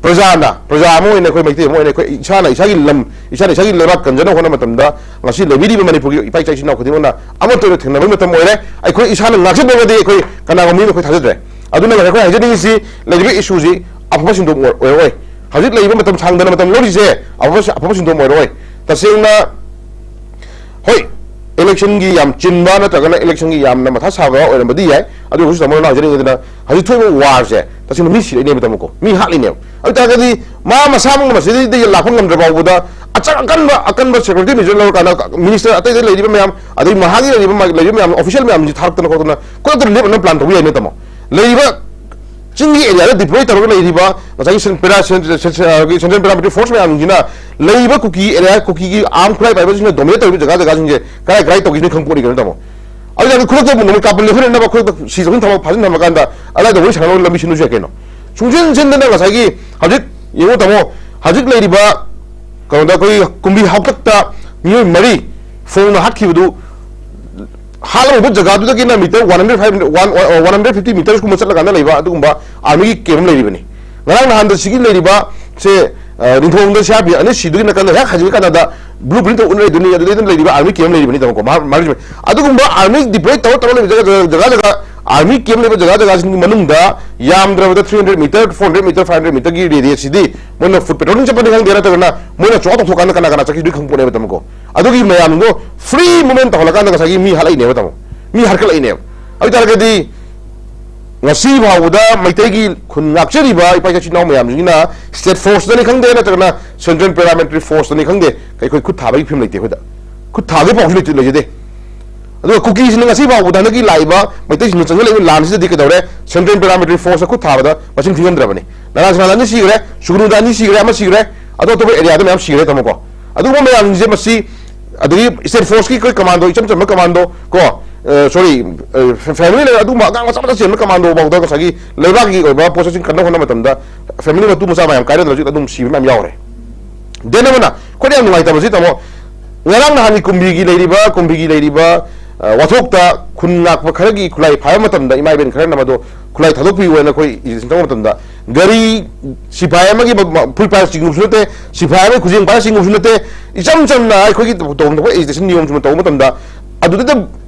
ꯄ꯭ꯔꯖꯥꯅ, ꯄ꯭ꯔꯖꯥ ꯑꯃ ꯑꯣꯏꯅ, ꯑꯩꯈꯣꯏ ꯃꯩꯇꯩ ꯑꯃ ꯑꯣꯏꯅ, ꯑꯩꯈꯣꯏ ꯏꯁꯥꯅ ꯏꯁꯥꯒꯤ ꯂꯝ, ꯏꯁꯥꯅ ꯏꯁꯥꯒꯤ ꯂꯩꯕꯥꯛ ꯀꯟꯖꯅꯕ ꯍꯣꯠꯅꯕ ꯃꯇꯝꯗ, ꯉꯁꯤ ꯂꯩꯕꯤꯔꯤꯕ ꯃꯅꯤꯄꯨꯔꯒꯤ ꯏꯄꯥ ꯏꯆꯥ ꯏꯆꯤꯟ ꯏꯅꯥꯎ ꯈꯨꯗꯤꯡꯃꯛꯅ ꯑꯃꯠꯇ ꯑꯣꯏꯅ ꯊꯦꯡꯅꯕꯒꯤ ꯃꯇꯝ ꯑꯣꯏꯔꯦ꯫ ꯑꯩꯈꯣꯏ ꯏꯁꯥꯅ ꯉꯥꯛꯆꯗ꯭ꯔꯒꯗꯤ ꯑꯩꯈꯣꯏ ꯀꯅꯥꯒꯨꯝꯕ ꯃꯤꯅ ꯑꯩꯈꯣꯏ ꯊꯥꯖꯗ꯭ꯔꯦ꯫ ꯑꯗꯨꯅ ꯉꯁꯥꯏ ꯑꯩꯈꯣꯏ ꯍꯥꯏꯖꯅꯤꯡꯉꯤꯁꯤ, ꯂꯩꯔꯤꯕ ꯏꯁꯨꯁꯤ ꯑꯐꯕ ꯁꯤꯟꯗꯣꯛ ꯑꯣꯏꯔꯛꯑꯣꯏ꯫ ꯍꯧꯖꯤꯛ ꯂꯩꯔꯤꯕ ꯃꯇꯝ ꯁꯥꯡꯗꯅ ꯃꯇꯝ ꯂꯧꯔꯤꯁꯦ ꯑꯐꯕ, ꯑꯐꯕ ꯁꯤꯟꯗꯣꯛ ꯑꯣꯏꯔꯛꯑꯣꯏ꯫ ꯇꯁꯦꯡꯅ ꯍꯣꯏ, ꯏꯂꯦꯛꯁꯟꯒꯤ ꯌꯥꯝ ꯆꯤꯟꯕ ꯅꯠꯇ꯭ꯔꯒꯅ ꯏꯂꯦꯛꯁꯟꯒꯤ ꯌꯥꯝꯅ ꯃꯊꯥ ꯁꯥꯕ ꯑꯣꯏꯔꯝꯕꯗꯤ ꯌꯥꯏ꯫ ꯑꯗꯨ ꯑꯣꯏꯔꯒꯁꯨ ꯇꯥꯃꯣꯅ ꯍꯥꯏꯖꯅꯤꯡꯉꯤꯗꯅ, ꯍꯧꯖꯤꯛ ꯊꯣꯛꯏꯕ ꯋꯥꯔꯁꯦ ꯇꯁꯦꯡꯅ ꯃꯤ ꯁꯤꯔꯛꯏꯅꯦꯕ, ꯇꯥꯃꯣꯀꯣ, ꯃꯤ ꯍꯥꯠꯂꯤꯅꯦꯕ꯫ ꯑꯗꯨ ꯇꯥꯔꯒꯗꯤ ꯃꯥ ꯃꯁꯥꯃꯛꯅ ꯃꯁꯤꯗꯩꯗꯒꯤ ꯂꯥꯛꯄ ꯉꯝꯗ꯭ꯔ ꯐꯥꯎꯕꯗ ꯑꯆꯪ ꯑꯀꯟꯕ, ꯑꯀꯟꯕ ꯁꯦꯀ꯭ꯌꯨꯔꯤꯇꯤ ꯃꯦꯖꯔ ꯂꯧꯔꯀꯥꯟꯗ ꯃꯤꯅꯤꯁꯇꯔ ꯑꯇꯩ ꯑꯇꯩ ꯂꯩꯔꯤꯕ ꯃꯌꯥꯝ, ꯑꯗꯩ ꯃꯍꯥꯛꯀꯤ ꯂꯩꯔꯤꯕ ꯃꯥꯒꯤ ꯂꯩꯔꯤꯕ ꯃꯌꯥꯝ, ꯑꯣꯐꯤꯁꯤꯌꯦꯜ ꯃꯌꯥꯝꯁꯤ ꯊꯥꯔꯛꯇꯅ ꯈꯣꯠꯇꯅ ꯈꯨꯗꯛꯇ ꯔꯤꯂꯤꯐ ꯑꯣꯏꯅ ꯄ꯭ꯂꯥꯟ ꯇꯧꯕ ꯌꯥꯏꯅꯦ, ꯇꯥꯃꯣ꯫ ꯂꯩꯔꯤꯕ ꯆꯤꯡꯒꯤ ꯑꯦꯔꯤꯌꯥꯗ ꯗꯤꯄ꯭ꯂꯣꯏ ꯇꯧꯔꯒ ꯂꯩꯔꯤꯕ ꯉꯁꯥꯏꯒꯤ ꯁꯦꯟ-, ꯄꯦꯔꯥ-, ꯁꯦꯟ-, ꯁꯦꯟ-, ꯁꯦꯟ-, ꯑ, ꯁꯦꯟꯇ꯭ꯔꯦꯜ ꯄꯦꯔꯥꯃꯤꯂꯤꯇꯔꯤ ꯐꯣꯔꯁ ꯃꯌꯥꯝꯁꯤꯡꯁꯤꯅ ꯂꯩꯔꯤꯕ ꯀꯨꯀꯤ ꯑꯦꯔꯤꯌꯥ, ꯀꯨꯀꯤꯒꯤ ꯑꯥꯔꯝ ꯈꯨꯠꯂꯥꯏ ꯄꯥꯏꯕꯁꯤꯡꯅ ꯗꯣꯃꯤꯅꯦꯠ ꯇꯧꯔꯤꯕ ꯖꯒꯥ ꯖꯒꯥꯁꯤꯡꯁꯦ ꯀꯔꯥꯏ ꯀꯔꯥꯏ ꯇꯧꯒꯦ ꯁꯤꯅ ꯈꯪꯄꯣꯠꯅꯤ ꯀꯩꯅꯣ, ꯇꯥꯃꯣ꯫ ꯑꯗꯨꯅ ꯈꯨꯗꯛꯇ ꯃꯣꯏ ꯀꯥꯞꯄ ꯂꯦꯞꯍꯟꯅꯕ ꯈꯨꯗꯛꯇ ꯁꯤ ꯆꯠꯊꯣꯛ ꯊꯕꯛ ꯐꯥꯖꯤꯟ ꯊꯝꯃꯀꯥꯟꯗ ꯑꯗꯥꯏꯗ ꯋꯥꯔꯤ ꯁꯥꯟꯅꯕ ꯂꯝꯕꯤ ꯁꯤꯟꯕꯁꯨ ꯌꯥꯏ ꯀꯩꯅꯣ꯫ ꯁꯨꯡꯁꯤꯟ ꯁꯤꯟꯗꯅ ꯉꯁꯥꯏꯒꯤ ꯍꯧꯖꯤꯛ ꯌꯦꯡꯉꯨ, ꯇꯥꯃꯣ, ꯍꯧꯖꯤꯛ ꯂꯩꯔꯤꯕ ꯀꯩꯅꯣꯗ ꯑꯩꯈꯣꯏꯒꯤ ꯀꯨꯝꯕꯤ ꯍꯥꯎꯇꯛꯇ ꯃꯤꯑꯣꯏ ꯃꯔꯤ ꯐꯣꯡꯅ ꯍꯥꯠꯈꯤꯕꯗꯨ, ꯍꯥꯠꯂꯝꯕ ꯖꯒꯥꯗꯨꯗꯒꯤꯅ metre one hundred five, one, one hundred fifty ꯃꯤꯇꯔꯁꯀꯨꯝꯕ ꯆꯠꯂꯀꯥꯟꯗ ꯂꯩꯕ ꯑꯗꯨꯒꯨꯝꯕ ꯑꯥꯔꯃꯤꯒꯤ ꯀꯦꯝ ꯑꯃ ꯂꯩꯔꯤꯕꯅꯤ꯫ ꯉꯔꯥꯡ ꯅꯍꯥꯟꯗ ꯁꯤꯒꯤ ꯂꯩꯔꯤꯕ ꯁꯦ, ꯑ, ꯅꯤꯡꯊꯧꯗ ꯁꯤ ꯑꯥꯔ ꯄꯤ ꯑꯅꯤ ꯁꯤꯗꯨꯒꯤ ꯅꯥꯀꯟꯗ ꯍꯦꯛ ꯍꯥꯏꯖꯤꯟꯕ ꯀꯥꯟꯗꯗ ꯕ꯭ꯂꯨ ꯄ꯭ꯔꯤꯟꯠ ꯎꯠꯅꯔꯤꯗꯨꯅꯤ, ꯑꯗꯨꯗꯩꯗ ꯂꯩꯔꯤꯕ ꯑꯥꯔꯃꯤ ꯀꯦꯝ ꯂꯩꯔꯤꯕꯅꯤ, ꯇꯥꯃꯣꯀꯣ꯫ ꯃꯍꯥꯛ, ꯃꯍꯥꯛ, ꯑꯗꯨꯒꯨꯝꯕ ꯑꯥꯔꯃꯤ ꯗꯤꯄ꯭ꯂꯣꯏ ꯇꯧꯔ ꯇꯧꯔ ꯂꯩꯕ ꯖꯒꯥ, ꯖꯒꯥ, ꯖꯒꯥ, ꯖꯒꯥ, ꯑꯥꯔꯃꯤ ꯀꯦꯝ ꯂꯩꯕ ꯖꯒꯥ ꯖꯒꯥꯁꯤꯡꯒꯤ ꯃꯅꯨꯡꯗ ꯌꯥꯝꯗ꯭ꯔꯕꯗ three hundred metre, four hundred metre, five hundred ꯃꯤꯇꯔꯒꯤ ꯔꯦꯗꯤꯌꯁꯁꯤꯗꯤ ꯃꯣꯏꯅ ꯐꯨꯠ ꯄꯦꯇ꯭ꯔꯣꯂꯤꯡ ꯆꯠꯄꯅꯤ ꯈꯪꯗꯦ, ꯅꯠꯇ꯭ꯔꯒꯅ ꯃꯣꯏꯅ ꯆꯣ ꯇꯧꯊꯣꯛꯀꯥꯟꯗ ꯀꯅꯥ ꯀꯅꯥ ꯆꯠꯈꯤꯗꯣꯏ ꯈꯪꯄꯣꯠꯅꯦꯕ, ꯇꯥꯃꯣꯀꯣ꯫ ꯑꯗꯨꯒꯤ ꯃꯌꯥꯝꯗꯣ ꯐ꯭ꯔꯤ ꯃꯨꯚꯃꯦꯟꯠ ꯇꯧꯍꯜꯂꯀꯥꯟꯗ ꯉꯁꯥꯏꯒꯤ ꯃꯤ ꯍꯥꯠꯂꯛꯏꯅꯦꯕ, ꯇꯥꯃꯣ꯫ ꯃꯤ ꯍꯥꯠꯀꯠꯂꯛꯏꯅꯦꯕ꯫ ꯑꯗꯨ ꯑꯣꯏ ꯇꯥꯔꯒꯗꯤ ꯉꯁꯤ ꯐꯥꯎꯕꯗ ꯃꯩꯇꯩꯒꯤ ꯈꯨꯟ ꯉꯥꯛꯆꯔꯤꯕ ꯏꯄꯥ ꯏꯆꯤꯟ ꯏꯅꯥꯎ ꯃꯌꯥꯝꯁꯤꯡꯁꯤꯅ ꯁ꯭ꯇꯦꯠ ꯐꯣꯔꯁꯇꯅꯤ ꯈꯪꯗꯦ, ꯅꯠꯇ꯭ꯔꯒꯅ ꯁꯦꯟꯇ꯭ꯔꯦꯜ ꯄꯦꯔꯥꯃꯤꯂꯤꯇꯔꯤ ꯐꯣꯔꯁꯇꯅꯤ ꯈꯪꯗꯦ, ꯑꯩꯈꯣꯏ ꯈꯨꯠ ꯊꯥꯕꯒꯤ ꯐꯤꯕꯝ ꯂꯩꯇꯦ ꯑꯩꯈꯣꯏꯗ꯫ ꯈꯨꯠ ꯊꯥꯕꯒꯤ ꯄꯥꯎꯁꯨ ꯂꯩꯇꯦ, ꯂꯩꯖꯗꯦ꯫ ꯑꯗꯨꯒ ꯀꯨꯀꯤꯁꯤꯡꯅ ꯉꯁꯤ ꯐꯥꯎꯕꯗ ꯍꯟꯗꯛꯀꯤ ꯂꯥꯛꯏꯕ ꯃꯩꯇꯩꯁꯤꯡꯅ ꯆꯪꯁꯤꯜꯂꯛꯏꯕ ꯂꯥꯟꯁꯤꯗꯗꯤ ꯀꯩꯗꯧꯔꯦ? ꯁꯦꯟꯇ꯭ꯔꯦꯜ ꯄꯦꯔꯥꯃꯤꯂꯤꯇꯔꯤ ꯐꯣꯔꯁꯇ ꯈꯨꯠ ꯊꯥꯕꯗ ꯃꯁꯤꯡ ꯊꯤꯉꯝꯗ꯭ꯔꯕꯅꯤ꯫ ꯅꯔꯥꯟ ꯁꯅꯥꯗ ꯑꯅꯤ ꯁꯤꯈ꯭ꯔꯦ, ꯁꯨꯒꯅꯨꯗ ꯑꯅꯤ ꯁꯤꯈ꯭ꯔꯦ, ꯑꯃ ꯁꯤꯈ꯭ꯔꯦ, ꯑꯇꯣꯞ ꯑꯇꯣꯞꯄ ꯑꯦꯔꯤꯌꯥꯗ ꯃꯌꯥꯝ ꯁꯤꯈ꯭ꯔꯦ, ꯇꯥꯃꯣꯀꯣ꯫ ꯑꯗꯨꯒꯨꯝꯕ ꯃꯌꯥꯝꯁꯦ ꯃꯁꯤ, ꯑꯗꯒꯤ ꯁ꯭ꯇꯦꯠ ꯐꯣꯔꯁꯀꯤ ꯑꯩꯈꯣꯏ ꯀꯃꯥꯟꯗꯣ, ꯏꯆꯝ ꯆꯝꯕ ꯀꯃꯥꯟꯗꯣ ꯀꯣ, ꯑ, ꯁꯣꯔꯤ, ꯑ, ꯐꯦ-, ꯐꯦꯃꯤꯂꯤ ꯂꯩꯔ ꯑꯗꯨꯒꯨꯝꯕ ꯑꯉꯥꯡ ꯃꯆꯥ ꯃꯆꯥ ꯆꯦꯟꯕ ꯀꯃꯥꯟꯗꯣ ꯐꯥꯎꯗ ꯉꯁꯥꯏꯒꯤ ꯂꯩꯕꯥꯛꯀꯤ ꯑꯣꯏꯕ ꯄꯣꯠꯁꯛꯁꯤꯡ ꯀꯟꯅ ꯍꯣꯠꯅꯕ ꯃꯇꯝꯗ ꯐꯦꯃꯤꯂꯤ ꯃꯇꯨ ꯃꯆꯥ ꯃꯌꯥꯝ ꯀꯥꯏꯅꯗꯅ ꯍꯧꯖꯤꯛ ꯑꯗꯨꯝ ꯁꯤꯕ ꯃꯌꯥꯝ ꯌꯥꯎꯔꯦ꯫ ꯗꯦꯟ ꯑꯃꯅ ꯑꯩꯈꯣꯏꯅ ꯌꯥꯝ ꯅꯨꯡꯉꯥꯏꯇꯕꯁꯤ, ꯇꯥꯃꯣ, ꯉꯔꯥꯡ ꯅꯍꯥꯟꯒꯤ ꯀꯨꯝꯕꯤꯒꯤ ꯂꯩꯔꯤꯕ, ꯀꯨꯝꯕꯤꯒꯤ ꯂꯩꯔꯤꯕ ꯑ, ꯋꯥꯊꯣꯛꯇ ꯈꯨꯟ ꯉꯥꯛꯄ ꯈꯔꯒꯤ ꯈꯨꯠꯂꯥꯏ ꯐꯥꯏꯕ ꯃꯇꯝꯗ ꯏꯃꯥ ꯏꯕꯦꯟ ꯈꯔꯅ ꯃꯗꯨ ꯈꯨꯠꯂꯥꯏ ꯊꯥꯗꯣꯛꯄꯤꯌꯨ ꯍꯥꯏꯅ ꯑꯩꯈꯣꯏ ꯏꯖꯤꯁꯟ ꯇꯧꯕ ꯃꯇꯝꯗ, ꯒꯥꯔꯤ ꯁꯤꯐꯥꯏ ꯑꯃꯒꯤ ꯃ-, ꯃ-, ꯐꯨꯔꯤꯠ ꯄꯥꯏꯔꯒ ꯆꯤꯡꯉꯨꯕꯁꯨ ꯅꯠꯇꯦ, ꯁꯤꯐꯥꯏ ꯑꯃꯒꯤ ꯈꯨꯖꯦꯡ ꯄꯥꯏꯔꯒ ꯆꯤꯡꯉꯨꯕꯁꯨ ꯅꯠꯇꯦ, ꯏꯆꯝ ꯆꯝꯅ ꯑꯩꯈꯣꯏꯒꯤ ꯇꯧꯐꯝ ꯊꯣꯛꯄ ꯑꯦꯖꯤꯇꯦꯁꯟ ꯅꯤꯌꯣꯝ ꯆꯨꯝꯅ ꯇꯧꯕ ꯃꯇꯝꯗ ꯑꯗꯨꯗ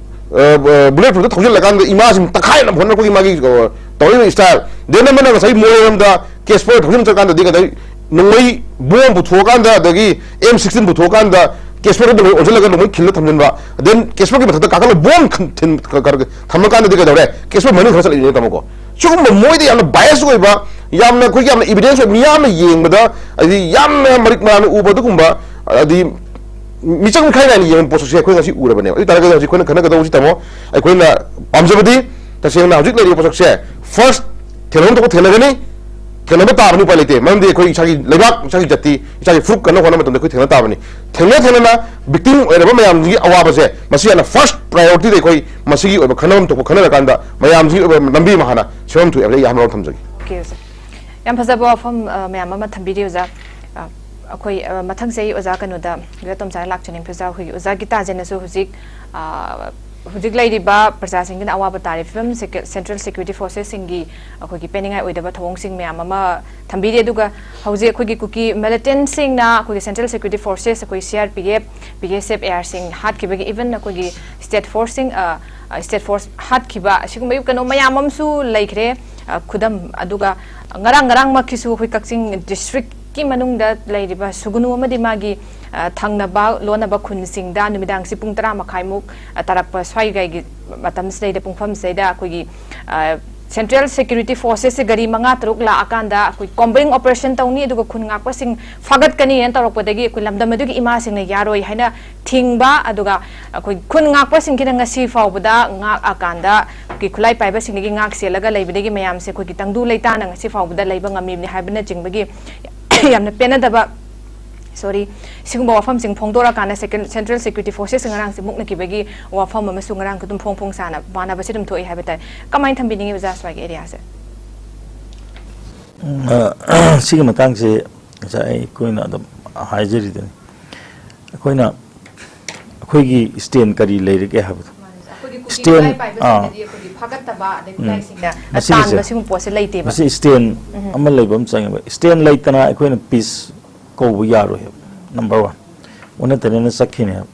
ꯑ, ꯑ, ꯕꯨꯂꯦꯠ ꯄ꯭ꯔꯨꯐꯇ ꯊꯧꯖꯤꯜꯂꯀꯥꯟꯗ ꯏꯃꯥꯁꯤꯡ ꯇꯛꯈꯥꯏꯅꯕ ꯍꯣꯠꯅꯔꯛꯄꯒꯤ ꯃꯥꯒꯤ, ꯑ, ꯇꯧꯔꯤꯕ ꯏꯁꯇꯥꯏꯜ, ꯗꯦꯟ ꯑꯃꯅ ꯉꯁꯥꯏ ꯃꯣꯔꯦꯔꯣꯝꯗ ꯀꯦꯁꯄꯔ ꯊꯧꯖꯤꯟ ꯆꯠꯀꯥꯟꯗꯗꯤ ꯀꯗꯥꯏ ꯅꯣꯡꯃꯩ ꯕꯣꯝ ꯄꯨꯊꯣꯛꯑꯀꯥꯟꯗ, ꯑꯗꯒꯤ ꯑꯦꯝ ꯁꯤꯛꯁꯇꯤꯟ ꯄꯨꯊꯣꯛꯑꯀꯥꯟꯗ ꯀꯦꯁꯄꯔꯗ ꯅꯣꯡꯃꯩ ꯑꯣꯟꯁꯤꯜꯂꯒ ꯅꯣꯡꯃꯩ ꯈꯤꯜꯂ ꯊꯝꯖꯤꯟꯕ, ꯗꯦꯟ ꯀꯦꯁꯄꯔꯒꯤ ꯃꯊꯛꯇ ꯀꯥꯈꯠꯂ ꯕꯣꯝ ꯈꯟ-, ꯊꯤꯟ-, ꯈ-, ꯈ-, ꯊꯝꯃꯀꯥꯟꯗꯗꯤ ꯀꯩꯗꯧꯔꯦ? ꯀꯦꯁꯄꯔ ꯃꯅꯨꯡ ꯈꯔ ꯆꯠꯂꯛꯏꯅꯦ, ꯇꯥꯃꯣꯀꯣ꯫ ꯁꯤꯒꯨꯝꯕ ꯃꯣꯏꯗ ꯌꯥꯝꯅ ꯕꯥꯏꯁ ꯑꯣꯏꯕ, ꯌꯥꯝꯅ ꯑꯩꯈꯣꯏꯒꯤ ꯌꯥꯝꯅ ꯏꯕꯤꯗꯦꯟꯁ ꯑꯣꯏꯕ, ꯃꯤꯌꯥꯝꯅ ꯌꯦꯡꯕꯗ, ꯍꯥꯏꯗꯤ ꯌꯥꯝꯅ ꯃꯔꯤꯛ ꯃꯔꯥꯡꯅ ꯎꯕ ꯑꯗꯨꯒꯨꯝꯕ, ꯍꯥꯏꯗꯤ ꯃꯤꯆꯪ ꯃꯤꯈꯥꯏ ꯅꯥꯏꯅ ꯌꯦꯡꯕ ꯄꯣꯠꯁꯛꯁꯦ ꯑꯩꯈꯣꯏ ꯉꯁꯤ ꯎꯔꯕꯅꯦꯕ꯫ ꯑꯗꯨ ꯑꯣꯏ ꯇꯥꯔꯒꯗꯤ ꯍꯧꯖꯤꯛ ꯑꯩꯈꯣꯏꯅ ꯈꯟꯅꯒꯗꯧꯕꯁꯤ, ꯇꯥꯃꯣ, ꯑꯩꯈꯣꯏꯅ ꯄꯥꯝꯖꯕꯗꯤ ꯇꯁꯦꯡꯅ ꯍꯧꯖꯤꯛ ꯂꯩꯔꯤꯕ ꯄꯣꯠꯁꯛꯁꯦ ꯐꯥꯔꯁ ꯊꯦꯡꯅꯐꯝ ꯊꯣꯛꯄ ꯊꯦꯡꯅꯒꯅꯤ, ꯊꯦꯡꯅꯕ ꯇꯥꯕꯅꯤ, ꯎꯄꯥꯏ ꯂꯩꯇꯦ꯫ ꯃꯔꯝꯗꯤ ꯑꯩꯈꯣꯏ ꯏꯁꯥꯒꯤ ꯂꯩꯕꯥꯛ, ꯏꯁꯥꯒꯤ ꯖꯥꯇꯤ, ꯏꯁꯥꯒꯤ ꯐꯨꯔꯨꯞ ꯀꯟꯅ ꯍꯣꯠꯅꯕ ꯃꯇꯝꯗ ꯑꯩꯈꯣꯏ ꯊꯦꯡꯅ ꯇꯥꯕꯅꯤ꯫ ꯊꯦꯡꯅ ꯊꯦꯡꯅꯅ ꯚꯤꯛꯇꯤꯝ ꯑꯣꯏꯔꯕ ꯃꯌꯥꯝꯁꯤꯒꯤ ꯑꯋꯥꯕꯁꯦ ꯃꯁꯤ ꯍꯥꯟꯅ ꯐꯥꯔꯁ ꯄ꯭ꯔꯥꯏꯌꯣꯔꯤꯇꯤꯗ ꯑꯩꯈꯣꯏ ꯃꯁꯤꯒꯤ ꯑꯣꯏꯕ ꯈꯟꯅꯐꯝ ꯊꯣꯛꯄ ꯈꯟꯅꯔꯀꯥꯟꯗ ꯃꯌꯥꯝꯁꯤꯒꯤ ꯑꯣꯏꯕ ꯂꯝꯕꯤ ꯑꯃ ꯍꯥꯟꯅ ꯁꯦꯝꯐꯝ ꯊꯣꯛꯑꯦ ꯍꯥꯏꯕꯁꯦ ꯑꯩ ꯑꯍꯥꯟꯕ ꯋꯥꯐꯝ ꯊꯝꯖꯒꯦ꯫ ꯑꯣꯀꯦ, ꯑꯣꯖꯥ꯫ ꯌꯥꯝ ꯐꯖꯕ ꯋꯥꯐꯝ, ꯑ, ꯃꯌꯥꯝ ꯑꯃ ꯊꯝꯕꯤꯔꯤ, ꯑꯣꯖꯥ꯫ ꯑ, ꯑꯩꯈꯣꯏ, ꯑ, ꯃꯊꯪꯁꯦ ꯑꯩ ꯑꯣꯖꯥ ꯀꯩꯅꯣꯗ, ꯑꯣꯖꯥ ꯇꯣꯝꯆꯥꯗ ꯂꯥꯛꯆꯅꯤꯡꯉꯤ꯫ ꯑꯣꯖꯥ, ꯑꯩꯈꯣꯏꯒꯤ ꯑꯣꯖꯥ ꯒꯤꯇꯥꯖꯦꯅꯁꯨ ꯍꯧꯖꯤꯛ, ꯑ, ꯍꯧꯖꯤꯛ ꯂꯩꯔꯤꯕ ꯄ꯭ꯔꯖꯥꯁꯤꯡꯒꯤꯅ ꯑꯋꯥꯕ ꯇꯥꯔꯤꯕ ꯐꯤꯕꯝ, ꯁꯦꯀ꯭ꯌꯨ-, ꯁꯦꯟꯇ꯭ꯔꯦꯜ ꯁꯦꯀ꯭ꯌꯨꯔꯤꯇꯤ ꯐꯣꯔꯁꯦꯁꯁꯤꯡꯒꯤ ꯑꯩꯈꯣꯏꯒꯤ ꯄꯦꯟꯅꯤꯡꯉꯥꯏ ꯑꯣꯏꯗꯕ ꯊꯧꯑꯣꯡꯁꯤꯡ ꯃꯌꯥꯝ ꯑꯃ ꯊꯝꯕꯤꯔꯤ꯫ ꯑꯗꯨꯒ ꯍꯧꯖꯤꯛ ꯑꯩꯈꯣꯏꯒꯤ ꯀꯨꯀꯤ ꯃꯤꯂꯤꯇꯦꯟꯁꯤꯡꯅ ꯑꯩꯈꯣꯏꯒꯤ ꯁꯦꯟꯇ꯭ꯔꯦꯜ ꯁꯦꯀ꯭ꯌꯨꯔꯤꯇꯤ ꯐꯣꯔꯁꯦꯁ, ꯑꯩꯈꯣꯏ C R P F, B S F, A ꯑꯥꯔꯁꯤꯡ ꯍꯥꯠꯈꯤꯕꯒꯤ, ꯏꯚꯟ ꯑꯩꯈꯣꯏꯒꯤ ꯁ꯭ꯇꯦꯠ ꯐꯣꯔꯁꯁꯤꯡ, ꯑ, ꯑ, ꯁ꯭ꯇꯦꯠ ꯐꯣꯔꯁ ꯍꯥꯠꯈꯤꯕ, ꯑꯁꯤꯒꯨꯝꯕꯒꯤ ꯀꯩꯅꯣ ꯃꯌꯥꯝ ꯑꯃꯁꯨ ꯂꯩꯈ꯭ꯔꯦ꯫ ꯑ, ꯈꯨꯗꯝ ꯑꯗꯨꯒ ꯉꯔꯥꯡ, ꯉꯔꯥꯡꯃꯛꯀꯤꯁꯨ ꯑꯩꯈꯣꯏ ꯀꯛꯆꯤꯡ ꯗꯤꯁꯇ꯭ꯔꯤꯛꯀꯤ ꯃꯅꯨꯡꯗ ꯂꯩꯔꯤꯕ ꯁꯨꯒꯨꯅꯨ ꯑꯃꯗꯤ ꯃꯥꯒꯤ, ꯑ, ꯊꯪꯅꯕ ꯂꯣꯟꯅꯕ ꯈꯨꯟꯁꯤꯡꯗ ꯅꯨꯃꯤꯗꯥꯡꯁꯤ ꯄꯨꯡ ꯇꯔꯥ ꯃꯈꯥꯏꯃꯨꯛ, ꯑ, ꯇꯥꯔꯛꯄ ꯁ꯭ꯋꯥꯏꯒꯤ ꯃꯇꯝꯁꯤꯗꯩꯗ, ꯄꯨꯡꯐꯝꯁꯤꯗꯩꯗ ꯑꯩꯈꯣꯏꯒꯤ, ꯑ, ꯁꯦꯟꯇ꯭ꯔꯦꯜ ꯁꯦꯀ꯭ꯌꯨꯔꯤꯇꯤ ꯐꯣꯔꯁꯦꯁꯁꯦ ꯒꯥꯔꯤ ꯃꯉꯥ ꯇꯔꯨꯛ ꯂꯥꯛꯑꯀꯥꯟꯗ ꯑꯩꯈꯣꯏ ꯀꯣꯝꯕꯤꯡ ꯑꯣꯄꯔꯦꯁꯟ ꯇꯧꯅꯤ, ꯑꯗꯨꯒ ꯈꯨꯟ ꯉꯥꯛꯄꯁꯤꯡ ꯐꯥꯒꯠꯀꯅꯤꯅ ꯇꯧꯔꯛꯄꯗꯒꯤ ꯑꯩꯈꯣꯏ ꯂꯝꯗꯝ ꯑꯗꯨꯒꯤ ꯏꯃꯥꯁꯤꯡꯅ ꯌꯥꯔꯣꯏ ꯍꯥꯏꯅ ꯊꯤꯡꯕ, ꯑꯗꯨꯒ ꯑꯩꯈꯣꯏ ꯈꯨꯟ ꯉꯥꯛꯄꯁꯤꯡꯁꯤꯅ ꯉꯁꯤ ꯐꯥꯎꯕꯗ ꯉꯥꯛꯑꯀꯥꯟꯗ ꯑꯩꯈꯣꯏꯒꯤ ꯈꯨꯠꯂꯥꯏ ꯄꯥꯏꯕꯁꯤꯡꯗꯒꯤ ꯉꯥꯛ ꯁꯦꯜꯂꯒ ꯂꯩꯕꯗꯒꯤ ꯃꯌꯥꯝꯁꯦ ꯑꯩꯈꯣꯏꯒꯤ ꯇꯪꯗꯨ ꯂꯩꯇꯥꯅ ꯉꯁꯤ ꯐꯥꯎꯕꯗ ꯂꯩꯕ ꯉꯝꯃꯤꯕꯅꯤ ꯍꯥꯏꯕꯅꯆꯤꯡꯕꯒꯤ ꯌꯥꯝꯅ ꯄꯦꯟꯅꯗꯕ, ꯁꯣꯔꯤ, ꯁꯤꯒꯨꯝꯕ ꯋꯥꯐꯝꯁꯤꯡ ꯐꯣꯡꯗꯣꯔꯛꯀꯥꯟꯗ ꯁꯦꯀ꯭ꯌꯨ-, ꯁꯦꯟꯇ꯭ꯔꯦꯜ ꯁꯦꯀ꯭ꯌꯨꯔꯤꯇꯤ ꯐꯣꯔꯁꯦꯁ ꯉꯔꯥꯡꯁꯦ ꯃꯨꯛꯅꯈꯤꯕꯒꯤ ꯋꯥꯐꯝ ꯑꯃꯁꯨ ꯉꯔꯥꯡ ꯑꯗꯨꯝ ꯐꯣꯡ ꯐꯣꯡ ꯁꯥꯅ ꯃꯥꯟꯅꯕꯁꯦ ꯑꯗꯨꯝ ꯊꯣꯛꯏ ꯍꯥꯏꯕ ꯇꯥꯏ꯫ ꯀꯃꯥꯏꯅ ꯊꯝꯕꯤꯅꯤꯡꯉꯤ ꯑꯣꯖꯥ ꯁ꯭ꯋꯥꯏꯒꯤ ꯑꯦꯔꯤꯌꯥꯁꯦ? ꯎꯝ, ꯑ, ꯁꯤꯒꯤ ꯃꯇꯥꯡꯁꯦ ꯉꯁꯥꯏ ꯑꯩꯈꯣꯏꯅ ꯑꯗꯨꯝ ꯍꯥꯏꯖꯔꯤꯗꯨꯅꯤ꯫ ꯑꯩꯈꯣꯏꯅ, ꯑꯩꯈꯣꯏꯒꯤ ꯁ꯭ꯇꯦꯟ ꯀꯔꯤ ꯂꯩꯔꯒꯦ ꯍꯥꯏꯕꯗꯣ, ꯁ꯭ꯇꯦꯟ, ꯏꯔꯥꯏ ꯄꯥꯏꯕꯁꯤꯡꯅꯗꯤ ꯑꯥ꯫ ꯑꯩꯈꯣꯏꯒꯤ ꯐꯥꯒꯠꯇꯕ, ꯑꯗꯒꯤ ꯎꯝ꯫ ꯏꯕꯥꯏꯁꯤꯡꯅ ꯃꯁꯤꯒꯤꯁꯦ, ꯇꯥꯟꯕ ꯁꯤꯒꯨꯝꯕ ꯄꯣꯠꯁꯦ ꯂꯩꯇꯦꯕ꯫ ꯃꯁꯤ ꯁ꯭ꯇꯦꯟ ꯎꯝ꯫ ꯑꯃ ꯂꯩꯕ ꯑꯃ ꯆꯪꯉꯦꯕ꯫ ꯁ꯭ꯇꯦꯟ ꯂꯩꯇꯅ ꯑꯩꯈꯣꯏꯅ ꯄꯤꯁ ꯀꯧꯕ ꯌꯥꯔꯣꯏ ꯍꯥꯏꯕ, ꯅꯝꯕꯔ ꯋꯥꯟ꯫ ꯑꯣꯟꯅ ꯇꯩꯅꯅ ꯆꯠꯈꯤꯅꯦ ꯍꯥꯏꯕ꯫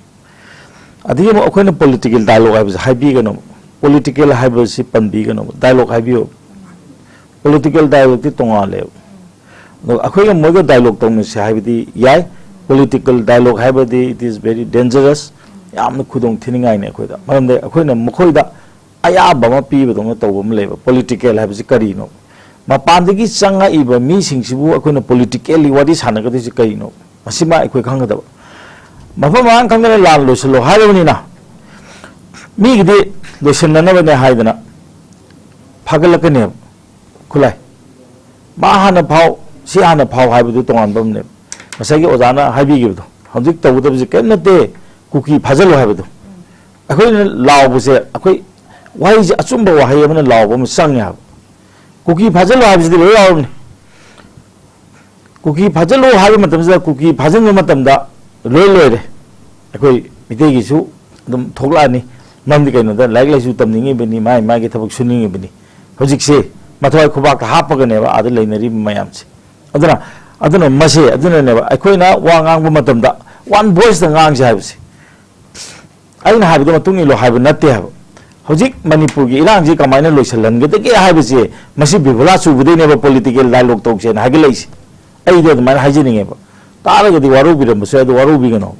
ꯑꯗꯒꯤ ꯑꯃꯨꯛ ꯑꯩꯈꯣꯏꯅ ꯄꯣꯂꯤꯇꯤꯀꯦꯜ ꯗꯥꯏꯂꯣꯒ ꯍꯥꯏꯕꯁꯦ ꯍꯥꯏꯕꯤꯒꯅꯣ꯫ ꯄꯣꯂꯤꯇꯤꯀꯦꯜ ꯍꯥꯏꯕꯁꯤ ꯄꯟꯕꯤꯒꯅꯣ, ꯗꯥꯏꯂꯣꯒ ꯍꯥꯏꯕꯤꯌꯨ꯫ ꯄꯣꯂꯤꯇꯤꯀꯦꯜ ꯗꯥꯏꯂꯣꯒꯇꯤ ꯇꯣꯉꯥꯜꯂꯦꯕ꯫ ꯑꯗꯣ ꯑꯩꯈꯣꯏꯒ ꯃꯣꯏꯒ ꯗꯥꯏꯂꯣꯒ ꯇꯧꯅꯁꯦ ꯍꯥꯏꯕꯗꯤ ꯌꯥꯏ꯫ ꯄꯣꯂꯤꯇꯤꯀꯦꯜ ꯗꯥꯏꯂꯣꯒ ꯍꯥꯏꯕꯗꯤ it is very dangerous, ꯌꯥꯝꯅ ꯈꯨꯗꯣꯡ ꯊꯤꯅꯤꯡꯉꯥꯏꯅꯤ ꯑꯩꯈꯣꯏꯗ꯫ ꯃꯔꯝꯗꯤ ꯑꯩꯈꯣꯏꯅ ꯃꯈꯣꯏꯗ ꯑꯌꯥꯕ ꯑꯃ ꯄꯤꯕꯗꯧꯅ ꯇꯧꯕ ꯑꯃ ꯂꯩꯕ꯫ ꯄꯣꯂꯤꯇꯤꯀꯦꯜ ꯍꯥꯏꯕꯁꯤ ꯀꯔꯤꯅꯣ? ꯃꯄꯥꯟꯗꯒꯤ ꯆꯪꯉꯛꯏꯕ ꯃꯤꯁꯤꯡꯁꯤꯕꯨ ꯑꯩꯈꯣꯏꯅ ꯄꯣꯂꯤꯇꯤꯀꯦꯜꯂꯤ ꯋꯥꯔꯤ ꯁꯥꯟꯅꯒꯗꯣꯏꯁꯤ ꯀꯔꯤꯅꯣ? ꯃꯁꯤꯃ ꯑꯩꯈꯣꯏ ꯈꯪꯒꯗꯕ꯫ ꯃꯐꯝ ꯃꯔꯥꯡ ꯈꯪꯗꯅ ꯂꯥꯟ ꯂꯣꯏꯁꯤꯜꯂꯣ ꯍꯥꯏꯔꯕꯅꯤꯅ, ꯃꯤꯒꯤꯗꯤ ꯂꯣꯏꯁꯤꯟꯅꯅꯕꯅꯦ ꯍꯥꯏꯗꯅ ꯐꯥꯒꯠꯂꯛꯀꯅꯦꯕ꯫ ꯈꯨꯠꯂꯥꯏ꯫ ꯃꯥ ꯍꯥꯟꯅ ꯐꯥꯎ, ꯁꯤ ꯍꯥꯟꯅ ꯐꯥꯎ ꯍꯥꯏꯕꯗꯨ ꯇꯣꯉꯥꯟꯕ ꯑꯃꯅꯦꯕ꯫ ꯉꯁꯥꯏꯒꯤ ꯑꯣꯖꯥꯅ ꯍꯥꯏꯕꯤꯈꯤꯕꯗꯣ, ꯍꯧꯖꯤꯛ ꯇꯧꯒꯗꯕꯁꯦ ꯀꯔꯤꯝ ꯅꯠꯇꯦ, ꯀꯨꯀꯤ ꯐꯥꯖꯤꯜꯂꯨ ꯍꯥꯏꯕꯗꯣ꯫ ꯑꯩꯈꯣꯏꯅ ꯂꯥꯎꯕꯁꯦ, ꯑꯩꯈꯣꯏ ꯋꯥꯍꯩꯁꯦ, ꯑꯆꯨꯝꯕ ꯋꯥꯍꯩ ꯑꯃꯅ ꯂꯥꯎꯕ ꯑꯃ ꯆꯪꯉꯦ ꯍꯥꯏꯕ꯫ ꯀꯨꯀꯤ ꯐꯥꯖꯤꯜꯂꯨ ꯍꯥꯏꯕꯁꯤꯗꯤ ꯂꯣꯏ ꯌꯥꯎꯔꯕꯅꯤ꯫ ꯀꯨꯀꯤ ꯐꯥꯖꯤꯜꯂꯨ ꯍꯥꯏꯕ ꯃꯇꯝꯁꯤꯗ, ꯀꯨꯀꯤ ꯐꯥꯖꯤꯟꯕ ꯃꯇꯝꯗ ꯂꯣꯏ ꯂꯣꯏꯔꯦ꯫ ꯑꯩꯈꯣꯏ ꯃꯤꯇꯩꯒꯤꯁꯨ ꯑꯗꯨꯝ ꯊꯣꯛꯂꯛꯑꯅꯤ꯫ ꯃꯔꯝꯗꯤ ꯀꯩꯅꯣꯗ, ꯂꯥꯏꯔꯤꯛ ꯂꯥꯏꯁꯨ ꯇꯝꯅꯤꯡꯉꯤꯕꯅꯤ, ꯃꯥꯒꯤ ꯃꯥꯒꯤ ꯊꯕꯛ ꯁꯨꯅꯤꯡꯉꯤꯕꯅꯤ꯫ ꯍꯧꯖꯤꯛꯁꯦ ꯃꯊ꯭ꯋꯥꯏ ꯈꯨꯕꯥꯛꯇ ꯍꯥꯞꯄꯒꯅꯦꯕ ꯑꯥꯗ ꯂꯩꯅꯔꯤꯕ ꯃꯌꯥꯝꯁꯦ꯫ ꯑꯗꯨꯅ, ꯑꯗꯨꯅ ꯃꯁꯦ, ꯑꯗꯨꯅꯅꯦꯕ ꯑꯩꯈꯣꯏꯅ ꯋꯥ ꯉꯥꯡꯕ ꯃꯇꯝꯗ ꯋꯥꯟ ꯚꯣꯏꯁꯇ ꯉꯥꯡꯁꯦ ꯍꯥꯏꯕꯁꯦ꯫ ꯑꯩꯅ ꯍꯥꯏꯕꯗꯣ ꯃꯇꯨꯡ ꯏꯜꯂꯣ ꯍꯥꯏꯕ ꯅꯠꯇꯦ ꯍꯥꯏꯕ꯫ ꯍꯧꯖꯤꯛ ꯃꯅꯤꯄꯨꯔꯒꯤ ꯏꯔꯥꯡꯁꯤ ꯀꯃꯥꯏꯅ ꯂꯣꯏꯁꯤꯜꯍꯟꯒꯗꯒꯦ ꯍꯥꯏꯕꯁꯦ, ꯃꯁꯤ ꯕꯤꯕꯨꯂꯥ ꯆꯨꯕꯗꯩꯅꯦꯕ ꯄꯣꯂꯤꯇꯤꯀꯦꯜ ꯗꯥꯏꯂꯣꯒ ꯇꯧꯁꯦꯅ ꯍꯥꯏꯒꯠꯂꯛꯏꯁꯦ꯫ ꯑꯩꯗꯤ ꯑꯗꯨꯃꯥꯏꯅ ꯍꯥꯏꯖꯅꯤꯡꯉꯦꯕ꯫ ꯇꯥꯔꯒꯗꯤ ꯋꯥꯔꯧꯕꯤꯔꯝꯕꯁꯨ ꯌꯥꯏ, ꯑꯗꯣ ꯋꯥꯔꯧꯕꯤꯒꯅꯣ꯫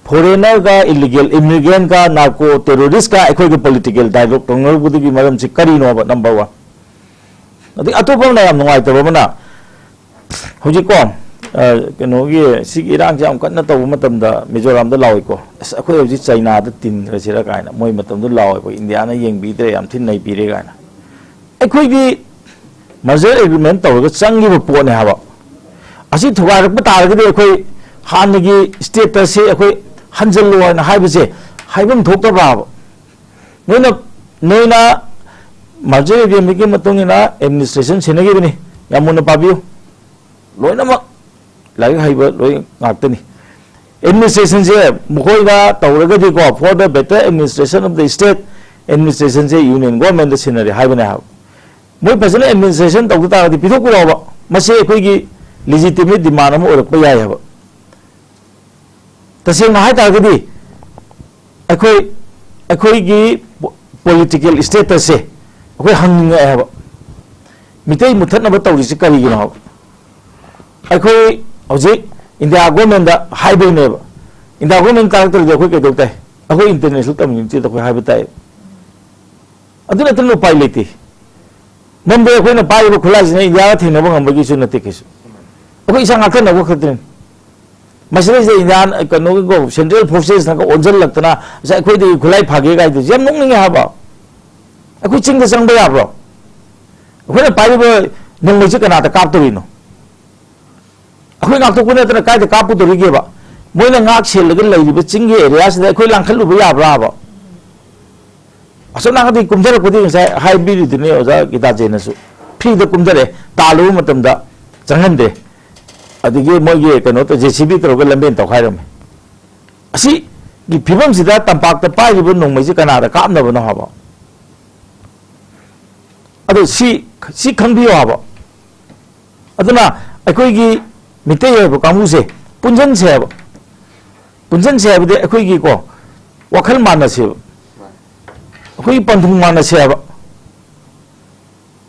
ꯐꯣꯔꯦꯅꯔꯒ, ꯏꯂꯤꯒꯦꯜ ꯏꯃꯤꯒ꯭ꯔꯦꯟꯒ, ꯅꯥꯔꯀꯣ ꯇꯦꯔꯣꯔꯤꯁꯀ ꯑꯩꯈꯣꯏꯒ ꯄꯣꯂꯤꯇꯤꯀꯦꯜ ꯗꯥꯏꯂꯣꯒ ꯇꯧꯅꯔꯨꯕꯗꯨꯒꯤ ꯃꯔꯝꯁꯤ ꯀꯔꯤꯅꯣꯕ? Number one. ꯑꯗꯒꯤ ꯑꯇꯣꯞꯄ ꯑꯃꯅ ꯌꯥꯝ ꯅꯨꯡꯉꯥꯏꯇꯕ ꯑꯃꯅ, ꯍꯧꯖꯤꯛꯀꯣ, ꯑ, ꯀꯩꯅꯣꯒꯤ, ꯁꯤꯒꯤ ꯏꯔꯥꯡꯁꯦ ꯌꯥꯝ ꯀꯟꯅ ꯇꯧꯕ ꯃꯇꯝꯗ ꯃꯤꯖꯣꯔꯥꯝꯗ ꯂꯥꯎꯏꯀꯣ, "ꯑꯁ, ꯑꯩꯈꯣꯏ ꯍꯧꯖꯤꯛ ꯆꯩꯅꯥꯗ ꯇꯤꯟꯈ꯭ꯔꯁꯤꯔꯥ" ꯀꯥꯏꯅ ꯃꯣꯏ ꯃꯇꯝꯗ ꯂꯥꯎꯋꯦꯕ, "ꯏꯟꯗꯤꯌꯥꯅ ꯌꯦꯡꯕꯤꯗ꯭ꯔꯦ, ꯌꯥꯝ ꯊꯤꯅ ꯅꯩꯕꯤꯔꯦ" ꯀꯥꯏꯅ꯫ ꯑꯩꯈꯣꯏꯗꯤ ꯃꯔꯖꯔ ꯑꯦꯒ꯭ꯔꯤꯃꯦꯟ ꯇꯧꯔꯒ ꯆꯪꯈꯤꯕ ꯄꯣꯠꯅꯦ ꯍꯥꯏꯕ꯫ ꯑꯁꯤ ꯊꯨꯒꯥꯏꯔꯛꯄ ꯇꯥꯔꯒꯗꯤ ꯑꯩꯈꯣꯏ ꯍꯥꯟꯅꯒꯤ ꯁ꯭ꯇꯦꯇꯁꯁꯦ ꯑꯩꯈꯣꯏ ꯍꯟꯖꯜꯂꯣ ꯍꯥꯏꯅ ꯍꯥꯏꯕꯁꯦ ꯍꯥꯏꯐꯝ ꯊꯣꯛꯇꯕ꯭ꯔꯥꯕ? ꯅꯣꯏꯅ, ꯅꯣꯏꯅ ꯃꯔꯖꯔ ꯑꯦꯒ꯭ꯔꯤꯃꯦꯟꯒꯤ ꯃꯇꯨꯡ ꯏꯟꯅ ꯑꯦꯗꯃꯤꯅꯤꯁꯇ꯭ꯔꯦꯁꯟ ꯁꯤꯟꯅꯈꯤꯕꯅꯤ, ꯌꯥꯝ ꯃꯨꯟꯅ ꯄꯥꯕꯤꯌꯨ꯫ ꯂꯣꯏꯅꯃꯛ ꯂꯥꯏꯔꯤꯛ ꯍꯩꯕ ꯂꯣꯏ ꯉꯥꯛꯇꯅꯤ꯫ ꯑꯦꯗꯃꯤꯅꯤꯁꯇ꯭ꯔꯦꯁꯟꯁꯦ ꯃꯈꯣꯏꯅ ꯇꯧꯔꯒꯗꯤꯀꯣ, for the better administration of the state, ꯑꯦꯗꯃꯤꯅꯤꯁꯇ꯭ꯔꯦꯁꯟꯁꯦ ꯌꯨꯅꯤꯌꯟ ꯒꯣꯔꯃꯦꯟꯗ ꯁꯤꯟꯅꯔꯦ ꯍꯥꯏꯕꯅꯦ ꯍꯥꯏꯕ꯫ ꯃꯣꯏ ꯐꯖꯅ ꯑꯦꯗꯃꯤꯅꯤꯁꯇ꯭ꯔꯦꯁꯟ ꯇꯧꯕ ꯇꯥꯔꯒꯗꯤ ꯄꯤꯊꯣꯛꯄꯤꯔꯛꯑꯣꯕ꯫ ꯃꯁꯤ ꯑꯩꯈꯣꯏꯒꯤ ꯂꯤꯖꯤꯇꯤꯃꯦꯠ ꯗꯤꯃꯥꯟ ꯑꯃ ꯑꯣꯏꯔꯛꯄ ꯌꯥꯏ ꯍꯥꯏꯕ꯫ ꯇꯁꯦꯡꯅ ꯍꯥꯏ ꯇꯥꯔꯒꯗꯤ ꯑꯩꯈꯣꯏ, ꯑꯩꯈꯣꯏꯒꯤ ꯄꯣꯂꯤꯇꯤꯀꯦꯜ ꯁ꯭ꯇꯦꯇꯁꯁꯦ ꯑꯩꯈꯣꯏ ꯍꯪꯅꯤꯡꯉꯛꯑꯦ ꯍꯥꯏꯕ꯫ ꯃꯤꯇꯩ ꯃꯨꯠꯊꯠꯅꯕ ꯇꯧꯔꯤꯁꯤ ꯀꯔꯤꯒꯤꯅꯣ ꯍꯥꯏꯕ? ꯑꯩꯈꯣꯏ ꯍꯧꯖꯤꯛ ꯏꯟꯗꯤꯌꯥ ꯒꯣꯔꯃꯦꯟꯗ ꯍꯥꯏꯗꯣꯏꯅꯦꯕ꯫ ꯏꯟꯗꯤꯌꯥ ꯒꯣꯔꯃꯦꯟ ꯇꯥꯔꯛꯇ꯭ꯔꯗꯤ ꯑꯩꯈꯣꯏ ꯀꯩꯗꯧ ꯇꯥꯏ? ꯑꯩꯈꯣꯏ ꯏꯟꯇꯔꯅꯦꯁꯅꯦꯜ ꯀꯝꯃ꯭ꯌꯨꯅꯤꯇꯤꯗ ꯑꯩꯈꯣꯏ ꯍꯥꯏꯕ ꯇꯥꯏ꯫ ꯑꯗꯨ ꯅꯠꯇꯅ ꯎꯄꯥꯏ ꯂꯩꯇꯦ꯫ ꯃꯔꯝꯗꯤ ꯑꯩꯈꯣꯏꯅ ꯄꯥꯏꯔꯤꯕ ꯈꯨꯠꯂꯥꯏꯁꯤꯅ ꯏꯟꯗꯤꯌꯥꯒ ꯊꯦꯡꯅꯕ ꯉꯝꯕꯒꯤꯁꯨ ꯅꯠꯇꯦ ꯀꯩꯁꯨ꯫ ꯑꯩꯈꯣꯏ ꯏꯁꯥ ꯉꯥꯛꯊꯅꯕ ꯈꯛꯇꯅꯤ꯫ ꯃꯁꯤꯗꯩꯁꯤꯗ ꯏꯟꯗꯤꯌꯥ, ꯀꯩꯅꯣꯒꯤꯀꯣ, ꯁꯦꯟꯇ꯭ꯔꯦꯜ ꯐꯣꯔꯁꯦꯁꯅꯒ ꯑꯣꯟꯁꯤꯜꯂꯛꯇꯅ ꯉꯁꯥꯏ ꯑꯩꯈꯣꯏꯗꯒꯤ ꯈꯨꯠꯂꯥꯏ ꯐꯥꯒꯦ ꯀꯥꯏꯗꯨꯁꯦ ꯌꯥꯝ ꯅꯣꯛꯅꯤꯡꯉꯦ ꯍꯥꯏꯕ꯫ ꯑꯩꯈꯣꯏ ꯆꯤꯡꯗ ꯆꯪꯕ ꯌꯥꯕ꯭ꯔꯣ? ꯑꯩꯈꯣꯏꯅ ꯄꯥꯏꯔꯤꯕ ꯅꯣꯡꯃꯩꯁꯦ ꯀꯅꯥꯗ ꯀꯥꯞꯇꯧꯔꯤꯅꯣ? ꯑꯩꯈꯣꯏ ꯉꯥꯛꯊꯣꯛꯄ ꯅꯠꯇꯅ ꯀꯥꯏꯗ ꯀꯥꯞꯄꯨꯗꯣꯔꯤꯒꯦꯕ? ꯃꯣꯏꯅ ꯉꯥꯛ ꯁꯦꯜꯂꯒ ꯂꯩꯔꯤꯕ ꯆꯤꯡꯒꯤ ꯑꯦꯔꯤꯌꯥꯁꯤꯗ ꯑꯩꯈꯣꯏ ꯂꯥꯡꯈꯠꯂꯨꯕ ꯌꯥꯕ꯭ꯔꯥꯕ? ꯑꯁꯣꯝ ꯅꯥꯀꯟꯗꯒꯤ ꯀꯨꯝꯊꯔꯛꯄꯗꯤ ꯉꯁꯥꯏ ꯍꯥꯏꯕꯤꯔꯤꯗꯨꯅꯤ ꯑꯣꯖꯥ ꯒꯤꯇꯥꯖꯦꯅꯁꯨ, ꯐ꯭ꯔꯤꯗ ꯀꯨꯝꯊꯔꯛꯑꯦ, ꯇꯥꯜꯂꯨꯕ ꯃꯇꯝꯗ ꯆꯪꯍꯟꯗꯦ, ꯑꯗꯒꯤ ꯃꯣꯏꯒꯤ ꯀꯩꯅꯣ ꯇꯧ-, ꯖꯦ ꯁꯤ ꯕꯤ ꯇꯧꯔꯒ ꯂꯝꯕꯦꯟ ꯇꯧꯈꯥꯏꯔꯝꯃꯦ꯫ ꯑꯁꯤꯒꯤ ꯐꯤꯕꯝꯁꯤꯗ ꯇꯝꯄꯥꯛꯇ ꯄꯥꯏꯔꯤꯕ ꯅꯣꯡꯃꯩꯁꯤ ꯀꯅꯥꯗ ꯀꯥꯞꯅꯕꯅꯣ ꯍꯥꯏꯕ? ꯑꯗꯣ ꯁꯤ, ꯁꯤ ꯈꯪꯕꯤꯌꯣ ꯍꯥꯏꯕ꯫ ꯑꯗꯨꯅ ꯑꯩꯈꯣꯏꯒꯤ ꯃꯤꯇꯩ ꯑꯣꯏꯕ ꯀꯥꯡꯕꯨꯁꯦ ꯄꯨꯟꯁꯤꯟꯁꯦ ꯍꯥꯏꯕ꯫ ꯄꯨꯟꯁꯤꯟꯁꯦ ꯍꯥꯏꯕꯗꯤ ꯑꯩꯈꯣꯏꯒꯤꯀꯣ, ꯋꯥꯈꯜ ꯃꯥꯟꯅꯁꯦꯕ꯫ ꯑꯩꯈꯣꯏꯒꯤ ꯄꯟꯊꯨꯡ ꯃꯥꯟꯅꯁꯦ ꯍꯥꯏꯕ꯫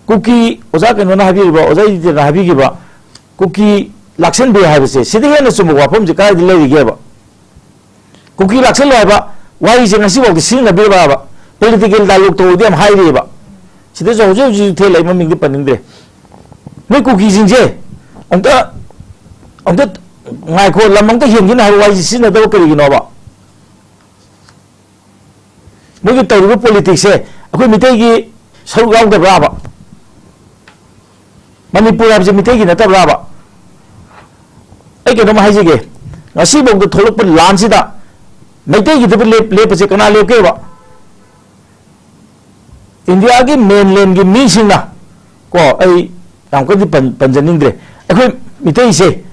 ꯀꯨꯀꯤ, ꯑꯣꯖꯥ ꯀꯩꯅꯣꯅ ꯍꯥꯏꯕꯤꯔꯤꯕ, ꯑꯣꯖꯥ ꯏꯗꯤꯇꯅ ꯍꯥꯏꯕꯤꯈꯤꯕ, ꯀꯨꯀꯤ ꯂꯥꯛꯁꯟꯕꯤ ꯍꯥꯏꯕꯁꯦ, ꯁꯤꯗꯒꯤ ꯍꯦꯟꯅ ꯆꯨꯝꯕ ꯋꯥꯐꯝꯁꯦ ꯀꯗꯥꯏꯗ ꯂꯩꯔꯤꯒꯦꯕ? ꯀꯨꯀꯤ ꯂꯥꯛꯁꯜꯂꯣ ꯍꯥꯏꯕ ꯋꯥꯍꯩꯁꯦ ꯉꯁꯤꯐꯥꯎꯗ ꯁꯤꯖꯤꯟꯅꯕꯤꯔꯕꯕ? ꯄꯣꯂꯤꯇꯤꯀꯦꯜ ꯗꯥꯏꯂꯣꯛ ꯇꯧꯔꯗꯤ ꯌꯥꯝ ꯍꯥꯏꯔꯤꯑꯕ꯫ ꯁꯤꯗꯁꯨ ꯍꯧꯖꯤꯛ ꯍꯧꯖꯤꯛ ꯊꯦꯜꯂꯛꯏ, ꯃꯃꯤꯡꯗꯤ ꯄꯟꯅꯤꯡꯗ꯭ꯔꯦ꯫ ꯅꯣꯏ ꯀꯨꯀꯤꯁꯤꯡꯁꯦ ꯑꯝꯇ, ꯑꯝꯇ ꯉꯥꯏꯈꯣ, ꯂꯝ ꯑꯝꯇ ꯍꯦꯟꯒꯅꯤ ꯍꯥꯏꯕ ꯋꯥꯍꯩꯁꯦ ꯁꯤꯖꯤꯟꯅꯗꯕ ꯀꯔꯤꯒꯤꯅꯣꯕ? ꯃꯣꯏꯒꯤ ꯇꯧꯔꯤꯕ ꯄꯣꯂꯤꯇꯤꯛꯁꯁꯦ ꯑꯩꯈꯣꯏ ꯃꯤꯇꯩꯒꯤ ꯁꯔꯨꯛ ꯌꯥꯎꯗꯕ꯭ꯔꯥꯕ? ꯃꯅꯤꯄꯨꯔ ꯍꯥꯏꯕꯁꯦ ꯃꯤꯇꯩꯒꯤ ꯅꯠꯇꯕ꯭ꯔꯥꯕ? ꯑꯩ ꯀꯩꯅꯣꯝ ꯍꯥꯏꯖꯒꯦ, ꯉꯁꯤꯐꯥꯎꯗ ꯊꯣꯛꯂꯛꯄ ꯂꯥꯟꯁꯤꯗ ꯃꯩꯇꯩꯒꯤꯗꯕꯨ ꯂꯦꯞ-, ꯂꯦꯞꯄꯁꯦ ꯀꯅꯥ ꯂꯦꯞꯀꯦꯕ? ꯏꯟꯗꯤꯌꯥꯒꯤ ꯃꯦꯟꯂꯦꯟꯒꯤ ꯃꯤꯁꯤꯡꯅ, ꯀꯣ, ꯑꯩ ꯌꯥꯝ ꯀꯟꯅꯗꯤ ꯄꯟ-, ꯄꯟꯖꯅꯤꯡꯗ꯭ꯔꯦ, ꯑꯩꯈꯣꯏ ꯃꯤꯇꯩꯁꯦ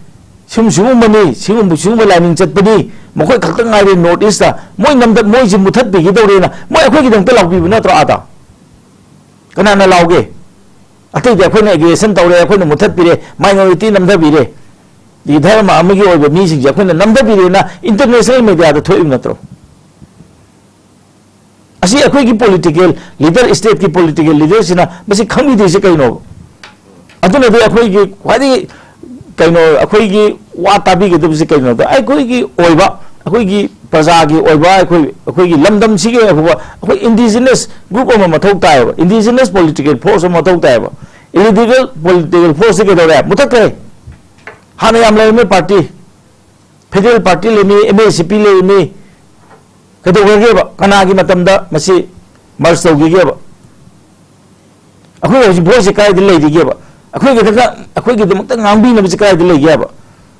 ꯁꯤꯒꯨꯝ ꯁꯤꯒꯨꯝꯕꯅꯤ, ꯁꯤꯒꯨꯝꯕ ꯁꯤꯒꯨꯝꯕ ꯂꯥꯏꯅꯤꯡ ꯆꯠꯄꯅꯤ, ꯃꯈꯣꯏ ꯈꯛꯇ ꯉꯥꯏꯔꯦ ꯅꯣꯔꯠ ꯏꯁꯇ, ꯃꯣꯏ ꯅꯝꯗ ꯃꯣꯏꯁꯤ ꯃꯨꯊꯠꯄꯤꯒꯗꯧꯔꯦꯅ ꯃꯣꯏ ꯑꯩꯈꯣꯏꯒꯤꯗꯃꯛꯇ ꯂꯥꯎꯕꯤꯕ ꯅꯠꯇ꯭ꯔꯣ? ꯑꯥꯗ ꯀꯅꯥꯅ ꯂꯥꯎꯒꯦ? ꯑꯇꯩꯗꯤ ꯑꯩꯈꯣꯏꯅ ꯑꯦꯒ꯭ꯔꯦꯁꯟ ꯇꯧꯔꯦ, ꯑꯩꯈꯣꯏꯅ ꯃꯨꯊꯠꯄꯤꯔꯦ, ꯃꯥꯏꯅꯣꯔꯤꯇꯤ ꯅꯝꯊꯕꯤꯔꯦ, ꯗꯤ ꯙꯔꯃ ꯑꯃꯒꯤ ꯑꯣꯏꯕ ꯃꯤꯁꯤꯡꯁꯦ ꯑꯩꯈꯣꯏꯅ ꯅꯝꯊꯕꯤꯔꯦꯅ ꯏꯟꯇꯔꯅꯦꯁꯅꯦꯜ ꯃꯦꯗꯤꯌꯥꯗ ꯊꯣꯛꯏꯕ ꯅꯠꯇ꯭ꯔꯣ? ꯑꯁꯤ ꯑꯩꯈꯣꯏꯒꯤ ꯄꯣꯂꯤꯇꯤꯀꯦꯜ ꯂꯤꯗꯔ, ꯁ꯭ꯇꯦꯠꯀꯤ ꯄꯣꯂꯤꯇꯤꯀꯦꯜ ꯂꯤꯗꯔꯁꯤꯅ ꯃꯁꯤ ꯈꯪꯕꯤꯗ꯭ꯔꯤꯁꯦ ꯀꯩꯅꯣꯕ? ꯑꯗꯨꯅꯗꯤ ꯑꯩꯈꯣꯏꯒꯤ ꯈ꯭ꯋꯥꯏꯗꯒꯤ ꯀꯩꯅꯣ, ꯑꯩꯈꯣꯏꯒꯤ ꯋꯥ ꯇꯥꯕꯤꯒꯗꯕꯁꯤ ꯀꯩꯅꯣꯗ, ꯑꯩꯈꯣꯏꯒꯤ ꯑꯣꯏꯕ, ꯑꯩꯈꯣꯏꯒꯤ ꯄ꯭ꯔꯖꯥꯒꯤ ꯑꯣꯏꯕ, ꯑꯩꯈꯣꯏ ꯑꯩꯈꯣꯏꯒꯤ ꯂꯝꯗꯝꯁꯤꯒꯤ ꯑꯣꯏꯕ ꯑꯩꯈꯣꯏ ꯏꯟꯗꯤꯖꯤꯅꯁ ꯒ꯭ꯔꯨꯞ ꯑꯃ ꯃꯊꯧ ꯇꯥꯏꯌꯦꯕ, ꯏꯟꯗꯤꯖꯤꯅꯁ ꯄꯣꯂꯤꯇꯤꯀꯦꯜ ꯐꯣꯔꯁ ꯑꯃ ꯃꯊꯧ ꯇꯥꯏꯌꯦꯕ꯫ ꯏꯂꯤꯇꯤꯀꯦꯜ ꯄꯣꯂꯤꯇꯤꯀꯦꯜ ꯐꯣꯔꯁꯁꯤ ꯀꯩꯗꯧꯔꯦ? ꯃꯨꯊꯠꯈ꯭ꯔꯦ꯫ ꯍꯥꯟꯅ ꯌꯥꯝ ꯂꯩꯔꯝꯃꯤ ꯄꯥꯔꯇꯤ, ꯐꯦꯗꯔꯦꯜ ꯄꯥꯔꯇꯤ ꯂꯩꯔꯝꯃꯤ, ꯑꯦꯝ ꯑꯦ ꯁꯤ ꯄꯤ ꯂꯩꯔꯝꯃꯤ, ꯀꯩꯗꯧꯈ꯭ꯔꯒꯦꯕ? ꯀꯅꯥꯒꯤ ꯃꯇꯝꯗ ꯃꯁꯤ ꯃꯔꯁ ꯇꯧꯈꯤꯒꯦꯕ? ꯑꯩꯈꯣꯏ ꯍꯧꯖꯤꯛ ꯚꯣꯏꯁꯁꯦ ꯀꯗꯥꯏꯗ ꯂꯩꯔꯤꯒꯦꯕ? ꯑꯩꯈꯣꯏꯒꯤꯗꯃꯛ ꯑꯩꯈꯣꯏꯒꯤꯗꯃꯛꯇ ꯉꯥꯡꯕꯤꯅꯕꯁꯦ ꯀꯗꯥꯏꯗ ꯂꯩꯒꯦꯕ?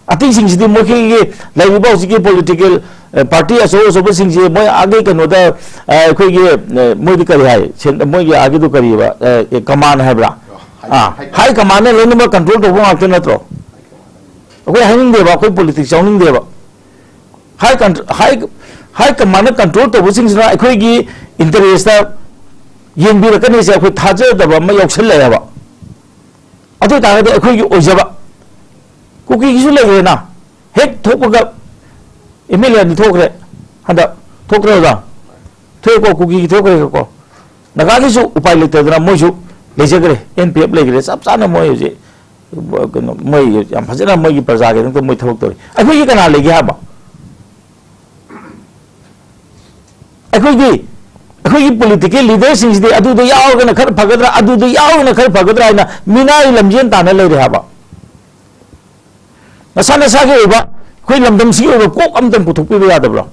ꯑꯇꯩꯁꯤꯡꯁꯤꯗꯤ ꯃꯣꯏꯒꯤ ꯂꯩꯔꯤꯕ ꯍꯧꯖꯤꯛꯀꯤ ꯄꯣꯂꯤꯇꯤꯀꯦꯜ ꯄꯥꯔꯇꯤ ꯑꯆꯧ ꯑꯆꯧꯕꯁꯤꯡꯁꯤ ꯃꯣꯏ ꯑꯥꯒꯤ ꯀꯩꯅꯣꯗ, ꯑ, ꯑꯩꯈꯣꯏꯒꯤ, ꯑ, ꯃꯣꯏꯗꯤ ꯀꯔꯤ ꯍꯥꯏ? ꯁꯦꯟ- ꯃꯣꯏꯒꯤ ꯑꯥꯒꯤꯗꯨ ꯀꯔꯤꯕ? ꯑ, ꯑꯦ, ꯀꯃꯥꯟ ꯍꯥꯏꯕ꯭ꯔꯥ? ꯍꯥꯏ- ꯑꯥ, ꯍꯥꯏ- ꯍꯥꯏ ꯀꯃꯥꯟꯅ ꯂꯣꯏꯅꯃꯛ ꯀꯟꯇ꯭ꯔꯣꯜ ꯇꯧꯕ ꯉꯥꯛꯇ ꯅꯠꯇ꯭ꯔꯣ? ꯑꯩꯈꯣꯏ ꯍꯥꯏꯅꯤꯡꯗꯦꯕ, ꯑꯩꯈꯣꯏ ꯄꯣꯂꯤꯇꯤꯛꯁ ꯌꯥꯎꯅꯤꯡꯗꯦꯕ꯫ ꯍꯥꯏ ꯀꯟ- ꯍꯥꯏ, ꯍꯥꯏ ꯀꯃꯥꯟꯅ ꯀꯟꯇ꯭ꯔꯣꯜ ꯇꯧꯕꯁꯤꯡꯁꯤꯅ ꯑꯩꯈꯣꯏꯒꯤ ꯏꯟꯇꯔꯦꯁꯇ ꯌꯦꯡꯕꯤꯔꯛꯀꯅꯤꯁꯦ ꯑꯩꯈꯣꯏ ꯊꯥꯖꯗꯕ ꯑꯃ ꯌꯥꯎꯁꯜꯂꯛꯑꯦꯕ꯫ ꯑꯗꯨ ꯑꯣꯏ ꯇꯥꯔꯒꯗꯤ ꯑꯩꯈꯣꯏꯒꯤ ꯑꯣꯏꯖꯕ ꯀꯨꯀꯤꯒꯤꯁꯨ ꯂꯩꯈ꯭ꯔꯦꯅ, ꯍꯦꯛ ꯊꯣꯛꯄꯒ ꯑꯦꯝ ꯑꯦꯜ ꯑꯦ ꯑꯅꯤ ꯊꯣꯛꯈ꯭ꯔꯦ, ꯍꯟꯗꯛ ꯊꯣꯛꯇ꯭ꯔꯦ ꯑꯣꯖꯥ? ꯊꯣꯛꯑꯦꯀꯣ, ꯀꯨꯀꯤꯒꯤ ꯊꯣꯛꯈ꯭ꯔꯦꯀꯣ꯫ ꯅꯥꯒꯥꯒꯤꯁꯨ ꯎꯄꯥꯏ ꯂꯩꯇꯗꯅ ꯃꯣꯏꯁꯨ ꯂꯩꯖꯈ꯭ꯔꯦ, ꯑꯦꯟ ꯄꯤ ꯑꯦꯐ ꯂꯩꯈ꯭ꯔꯦ, ꯆꯞ ꯆꯥꯅ ꯃꯣꯏ ꯍꯧꯖꯤꯛ, ꯀꯩꯅꯣ, ꯃꯣꯏ ꯌꯥꯝ ꯐꯖꯅ ꯃꯣꯏꯒꯤ ꯄ꯭ꯔꯖꯥꯒꯤꯗꯃꯛꯇ ꯃꯣꯏ ꯊꯕꯛ ꯇꯧꯔꯤ꯫ ꯑꯩꯈꯣꯏꯒꯤ ꯀꯅꯥ ꯂꯩꯒꯦ ꯍꯥꯏꯕ? ꯑꯩꯈꯣꯏꯗꯤ, ꯑꯩꯈꯣꯏꯒꯤ ꯄꯣꯂꯤꯇꯤꯀꯦꯜ ꯂꯤꯗꯔꯁꯤꯡꯁꯤꯗꯤ ꯑꯗꯨꯗ ꯌꯥꯎꯔꯒꯅ ꯈꯔ ꯐꯒꯗ꯭ꯔꯥ, ꯑꯗꯨꯗ ꯌꯥꯎꯔꯒꯅ ꯈꯔ ꯐꯒꯗ꯭ꯔꯥ ꯍꯥꯏꯅ ꯃꯤꯅꯥꯏ ꯂꯝꯖꯦꯟ ꯇꯥꯟꯅ ꯂꯩꯔꯦ ꯍꯥꯏꯕ꯫ ꯅꯁꯥ ꯅꯁꯥꯒꯤ ꯑꯣꯏꯕ, ꯑꯩꯈꯣꯏ ꯂꯝꯗꯝꯁꯤꯒꯤ ꯑꯣꯏꯕ ꯀꯣꯛ ꯑꯝꯇꯪ ꯄꯨꯊꯣꯛꯄꯤꯕ ꯌꯥꯗꯕ꯭ꯔꯣ?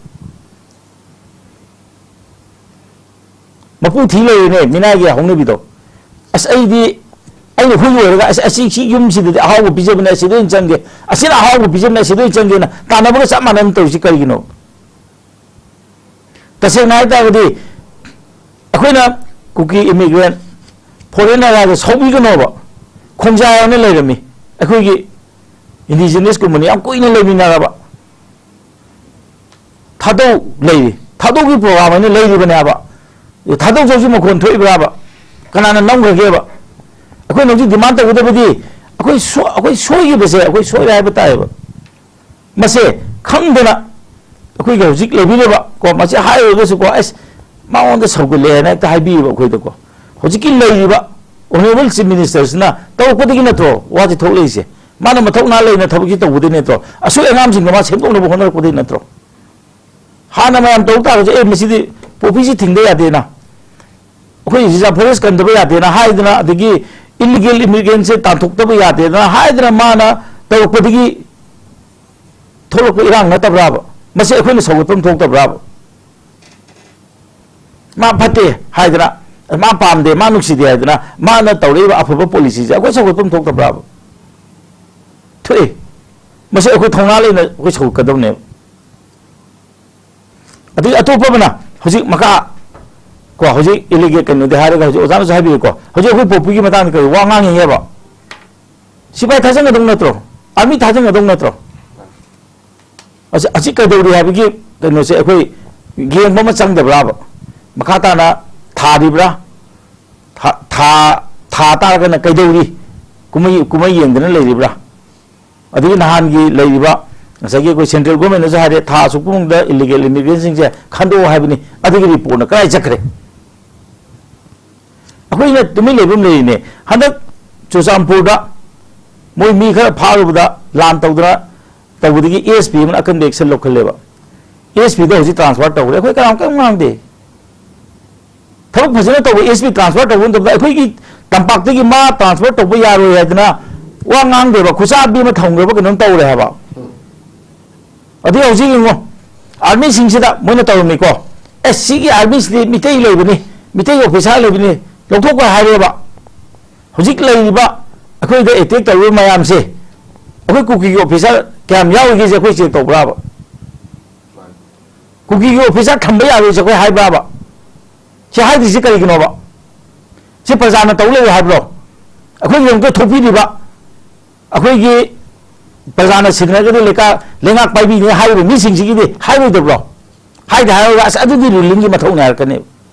ꯃꯄꯨ ꯊꯤ ꯂꯩꯔꯦꯅꯦ ꯃꯤꯅꯥꯏꯒꯤ ꯍꯧꯅꯕꯤꯗꯣ꯫ "ꯑꯁ, ꯑꯩꯗꯤ, ꯑꯩꯅ ꯍꯨꯏ ꯑꯣꯏꯔꯒ, ꯑꯁ, ꯑꯁꯤ, ꯁꯤ ꯌꯨꯝꯁꯤꯗꯗꯤ ꯑꯍꯥꯎꯕ ꯄꯤꯖꯕꯅꯦ, ꯑꯁꯤꯗ ꯑꯣꯏꯅ ꯆꯪꯒꯦ, ꯑꯁꯤꯅ ꯑꯍꯥꯎꯕ ꯄꯤꯖꯕꯅꯦ, ꯑꯁꯤꯗ ꯑꯣꯏꯅ ꯆꯪꯒꯦꯅ" ꯇꯥꯟꯅꯕꯒ ꯆꯞ ꯃꯥꯟꯅꯅ ꯇꯧꯔꯤꯁꯤ ꯀꯔꯤꯒꯤꯅꯣ? ꯇꯁꯦꯡꯅ ꯍꯥꯏ ꯇꯥꯔꯒꯗꯤ, ꯑꯩꯈꯣꯏꯅ ꯀꯨꯀꯤ ꯏꯃꯤꯒ꯭ꯔꯦꯟ, ꯐꯣꯔꯦꯟꯅꯔ ꯍꯥꯏꯗꯣ ꯁꯥꯎꯕꯤꯒꯅꯣꯕ꯫ ꯈꯣꯡꯖꯥꯏ ꯍꯥꯏꯅ ꯂꯩꯔꯝꯃꯤ ꯑꯩꯈꯣꯏꯒꯤ ꯏꯟꯗꯤꯖꯤꯅꯁꯀꯨꯝꯕꯅꯤ, ꯌꯥꯝ ꯀꯨꯏꯅ ꯂꯩꯃꯤꯟꯅꯔꯕ꯫ ꯊꯥꯗꯧ ꯂꯩꯔꯤ, ꯊꯥꯗꯧꯒꯤ ꯄ꯭ꯔꯣꯒ꯭ꯔꯥꯝ ꯍꯥꯏꯅ ꯂꯩꯔꯤꯕꯅꯦꯕ꯫ ꯊꯥꯗꯧ ꯆꯧꯁꯤ ꯃꯈꯣꯟ ꯊꯣꯛꯏꯕ꯭ꯔꯥꯕ? ꯀꯅꯥꯅ ꯅꯝꯈ꯭ꯔꯒꯦꯕ? ꯑꯩꯈꯣꯏꯅ ꯍꯧꯖꯤꯛ ꯗꯤꯃꯥꯟ ꯇꯧꯒꯗꯕꯗꯤ ꯑꯩꯈꯣꯏ ꯁꯣ-, ꯑꯩꯈꯣꯏ ꯁꯣꯏꯈꯤꯕꯁꯦ ꯑꯩꯈꯣꯏ ꯁꯣꯏꯔꯦ ꯍꯥꯏꯕ ꯇꯥꯏꯌꯦꯕ꯫ ꯃꯁꯦ ꯈꯪꯗꯅ ꯑꯩꯈꯣꯏꯒꯤ ꯍꯧꯖꯤꯛ ꯂꯩꯕꯤꯔꯤꯕ ꯀꯣ, ꯃꯁꯤ ꯍꯥꯏꯔꯨꯔꯒꯁꯨꯀꯣ, "ꯑꯁ, ꯃꯉꯣꯟꯗ ꯁꯧꯒꯠꯂꯦ" ꯍꯥꯏꯅ ꯍꯦꯛꯇ ꯍꯥꯏꯕꯤꯌꯦꯕ ꯑꯩꯈꯣꯏꯗꯀꯣ꯫ ꯍꯧꯖꯤꯛꯀꯤ ꯂꯩꯔꯤꯕ Honourable Chief Ministerꯁꯤꯅ ꯇꯧꯔꯛꯄꯗꯒꯤ ꯅꯠꯇ꯭ꯔꯣ ꯋꯥꯁꯤ ꯊꯣꯛꯂꯛꯏꯁꯦ? ꯃꯥꯅ ꯃꯊꯧꯅꯥ ꯂꯩꯅ ꯊꯕꯛꯁꯤ ꯇꯧꯕꯗꯒꯤ ꯅꯠꯇ꯭ꯔꯣ? ꯑꯁꯣꯏ ꯑꯉꯥꯝꯁꯤꯡꯗꯣ ꯃꯥ ꯁꯦꯝꯗꯣꯛꯅꯕ ꯍꯣꯠꯅꯔꯛꯄꯗꯒꯤ ꯅꯠꯇ꯭ꯔꯣ? ꯍꯥꯟꯅ ꯃꯌꯥꯝ ꯇꯧ ꯇꯥꯔꯒꯁꯨ, "ꯑꯦ, ꯃꯁꯤꯗꯤ ꯄꯣꯄꯤꯁꯤ ꯊꯤꯡꯗ ꯌꯥꯗꯦꯅ, ꯑꯩꯈꯣꯏ reserve forest ꯀꯟꯗꯕ ꯌꯥꯗꯦꯅ" ꯍꯥꯏꯗꯅ, ꯑꯗꯒꯤ "illegal immigrantꯁꯦ ꯇꯥꯟꯊꯣꯛꯇꯕ ꯌꯥꯗꯦꯗꯅ" ꯍꯥꯏꯗꯅ ꯃꯥꯅ ꯇꯧꯔꯛꯄꯗꯒꯤ ꯊꯣꯛꯂꯛꯄ ꯏꯔꯥꯡ ꯅꯠꯇꯕ꯭ꯔꯥꯕ? ꯃꯁꯤ ꯑꯩꯈꯣꯏꯅ ꯁꯧꯒꯠꯐꯝ ꯊꯣꯛꯇꯕ꯭ꯔꯥꯕ? ꯃꯥ ꯐꯠꯇꯦ ꯍꯥꯏꯗꯅ, ꯃꯥ ꯄꯥꯝꯗꯦ, ꯃꯥ ꯅꯨꯡꯁꯤꯗꯦ ꯍꯥꯏꯗꯅ ꯃꯥꯅ ꯇꯧꯔꯛꯏꯕ ꯑꯐꯕ ꯄꯣꯂꯤꯁꯤꯁꯦ ꯑꯩꯈꯣꯏ ꯁꯧꯒꯠꯐꯝ ꯊꯣꯛꯇꯕ꯭ꯔꯥꯕ? ꯊꯣꯛꯏ꯫ ꯃꯁꯤ ꯑꯩꯈꯣꯏ ꯊꯧꯅꯥ ꯂꯩꯅ ꯑꯩꯈꯣꯏ ꯁꯧꯒꯠꯀꯗꯕꯅꯦꯕ꯫ ꯑꯗꯒꯤ ꯑꯇꯣꯞꯄ ꯑꯃꯅ ꯍꯧꯖꯤꯛ ꯃꯈꯥ ꯀꯣ, ꯍꯧꯖꯤꯛ illegal ꯀꯩꯅꯣꯗꯤ ꯍꯥꯏꯔꯒ ꯍꯧꯖꯤꯛ ꯑꯣꯖꯥꯅꯁꯨ ꯍꯥꯏꯕꯤꯔꯦꯀꯣ, ꯍꯧꯖꯤꯛ ꯑꯩꯈꯣꯏ ꯄꯣꯄꯤꯒꯤ ꯃꯇꯥꯡꯗ ꯀꯔꯤ ꯋꯥ ꯉꯥꯡꯉꯤꯉꯦꯕ? ꯁꯤꯐꯥꯏ ꯊꯥꯖꯟꯒꯗꯧ ꯅꯠꯇ꯭ꯔꯣ? Army ꯊꯥꯖꯟꯒꯗꯧ ꯅꯠꯇ꯭ꯔꯣ? ꯑꯁꯤ, ꯑꯁꯤ ꯀꯩꯗꯧꯔꯤ ꯍꯥꯏꯕꯒꯤ ꯀꯩꯅꯣꯁꯦ ꯑꯩꯈꯣꯏ ꯌꯦꯡꯕ ꯑꯃ ꯆꯪꯗꯕ꯭ꯔꯥꯕ? ꯃꯈꯥ ꯇꯥꯅ ꯊꯥꯔꯤꯕ꯭ꯔꯥ? ꯊꯥ, ꯊꯥ, ꯊꯥ ꯇꯥꯔꯒꯅ ꯀꯩꯗꯧꯔꯤ? ꯀꯨꯝꯍꯩ, ꯀꯨꯝꯍꯩ ꯌꯦꯡꯗꯅ ꯂꯩꯔꯤꯕ꯭ꯔꯥ? ꯑꯗꯒꯤ ꯅꯍꯥꯟꯒꯤ ꯂꯩꯔꯤꯕ ꯉꯁꯥꯏꯒꯤ ꯑꯩꯈꯣꯏ central governmentꯅꯁꯨ ꯍꯥꯏꯔꯦ, ꯊꯥ ꯑꯁꯨꯛ ꯃꯅꯨꯡꯗ illegal immigrantꯁꯤꯡꯁꯦ ꯈꯟꯗꯣꯛꯑꯣ ꯍꯥꯏꯕꯅꯤ, ꯑꯗꯨꯒꯤ reportꯅ ꯀꯗꯥꯏ ꯆꯠꯈ꯭ꯔꯦ? ꯑꯩꯈꯣꯏꯅ ꯇꯨꯃꯤꯟ ꯂꯩꯕ ꯑꯃ ꯂꯩꯔꯤꯅꯦ꯫ ꯍꯟꯗꯛ ꯆꯨꯔꯆꯥꯟꯄꯨꯔꯗ ꯃꯣꯏ ꯃꯤ ꯈꯔ ꯐꯥꯔꯨꯕꯗ, ꯂꯥꯟ ꯇꯧꯗꯅ ꯇꯧꯕꯗꯒꯤ ASP ꯑꯃꯅ ꯑꯀꯟꯕ action ꯂꯧꯈꯠꯂꯦꯕ꯫ ASPꯗꯣ ꯍꯧꯖꯤꯛ transfer ꯇꯧꯈ꯭ꯔꯦ, ꯑꯩꯈꯣꯏ ꯀꯅꯥꯝ ꯀꯔꯤꯝ ꯉꯥꯡꯗꯦ꯫ ꯊꯕꯛ ꯐꯖꯅ ꯇꯧꯕ ASP transfer ꯇꯧꯕ ꯃꯇꯝꯗ ꯑꯩꯈꯣꯏꯒꯤ ꯇꯝꯄꯥꯛꯇꯒꯤ ꯃꯥ transfer ꯇꯧꯕ ꯌꯥꯔꯣꯏ ꯍꯥꯏꯗꯅ ꯋꯥ ꯉꯥꯡꯗꯦꯕ, ꯈꯨꯠꯁꯥꯕꯤ ꯑꯃ ꯊꯝꯈ꯭ꯔꯕ ꯀꯩꯅꯣꯝ ꯇꯧꯔꯦ ꯍꯥꯏꯕ꯫ ꯑꯗꯨ ꯍꯧꯖꯤꯛ ꯌꯦꯡꯉꯣ, armyꯁꯤꯡꯁꯤꯗ ꯃꯣꯏꯅ ꯇꯧꯔꯝꯃꯤꯀꯣ, "ꯑꯦ, ꯁꯤꯒꯤ armyꯁꯤꯗꯤ ꯃꯤꯇꯩ ꯂꯩꯕꯅꯤ, ꯃꯤꯇꯩ officer ꯂꯩꯕꯅꯤ, ꯂꯧꯊꯣꯛꯈ꯭ꯔꯣ" ꯍꯥꯏꯔꯦꯕ꯫ ꯍꯧꯖꯤꯛ ꯂꯩꯔꯤꯕ ꯑꯩꯈꯣꯏꯗ attack ꯇꯧꯔꯤꯕ ꯃꯌꯥꯝꯁꯦ, ꯑꯩꯈꯣꯏ ꯀꯨꯀꯤꯒꯤ officer ꯀꯌꯥꯝ ꯌꯥꯎꯔꯤꯒꯦꯁꯦ ꯑꯩꯈꯣꯏ check ꯇꯧꯕ꯭ꯔꯥꯕ? ꯀꯨꯀꯤꯒꯤ officer ꯊꯝꯕ ꯌꯥꯔꯣꯏꯁꯦ ꯑꯩꯈꯣꯏ ꯍꯥꯏꯕ꯭ꯔꯥꯕ? ꯁꯤ ꯍꯥꯏꯗ꯭ꯔꯤꯁꯤ ꯀꯔꯤꯒꯤꯅꯣꯕ? ꯁꯤ ꯄ꯭ꯔꯖꯥꯅ ꯇꯧ ꯂꯩꯔꯦ ꯍꯥꯏꯕ꯭ꯔꯣ? ꯑꯩꯈꯣꯏꯒꯤꯗꯃꯛꯇ ꯊꯣꯛꯄꯤꯔꯤꯕ, ꯑꯩꯈꯣꯏꯒꯤ ꯄ꯭ꯔꯖꯥꯅ ꯁꯤꯟꯅꯔꯒꯗꯤ ꯂꯩꯀꯥ-, ꯂꯩꯉꯥꯛ ꯄꯥꯏꯕꯤꯅꯤ ꯍꯥꯏꯔꯤꯕ ꯃꯤꯁꯤꯡꯁꯤꯒꯤꯗꯤ ꯍꯥꯏꯔꯣꯏꯗꯕ꯭ꯔꯣ? ꯍꯥꯏꯗ ꯍꯥꯏꯔꯒ, "ꯑꯁ, ꯑꯗꯨꯗꯤ ꯔꯨꯂꯤꯡꯒꯤ ꯃꯊꯧꯅꯦ" ꯍꯥꯏꯔꯛꯀꯅꯦꯕ꯫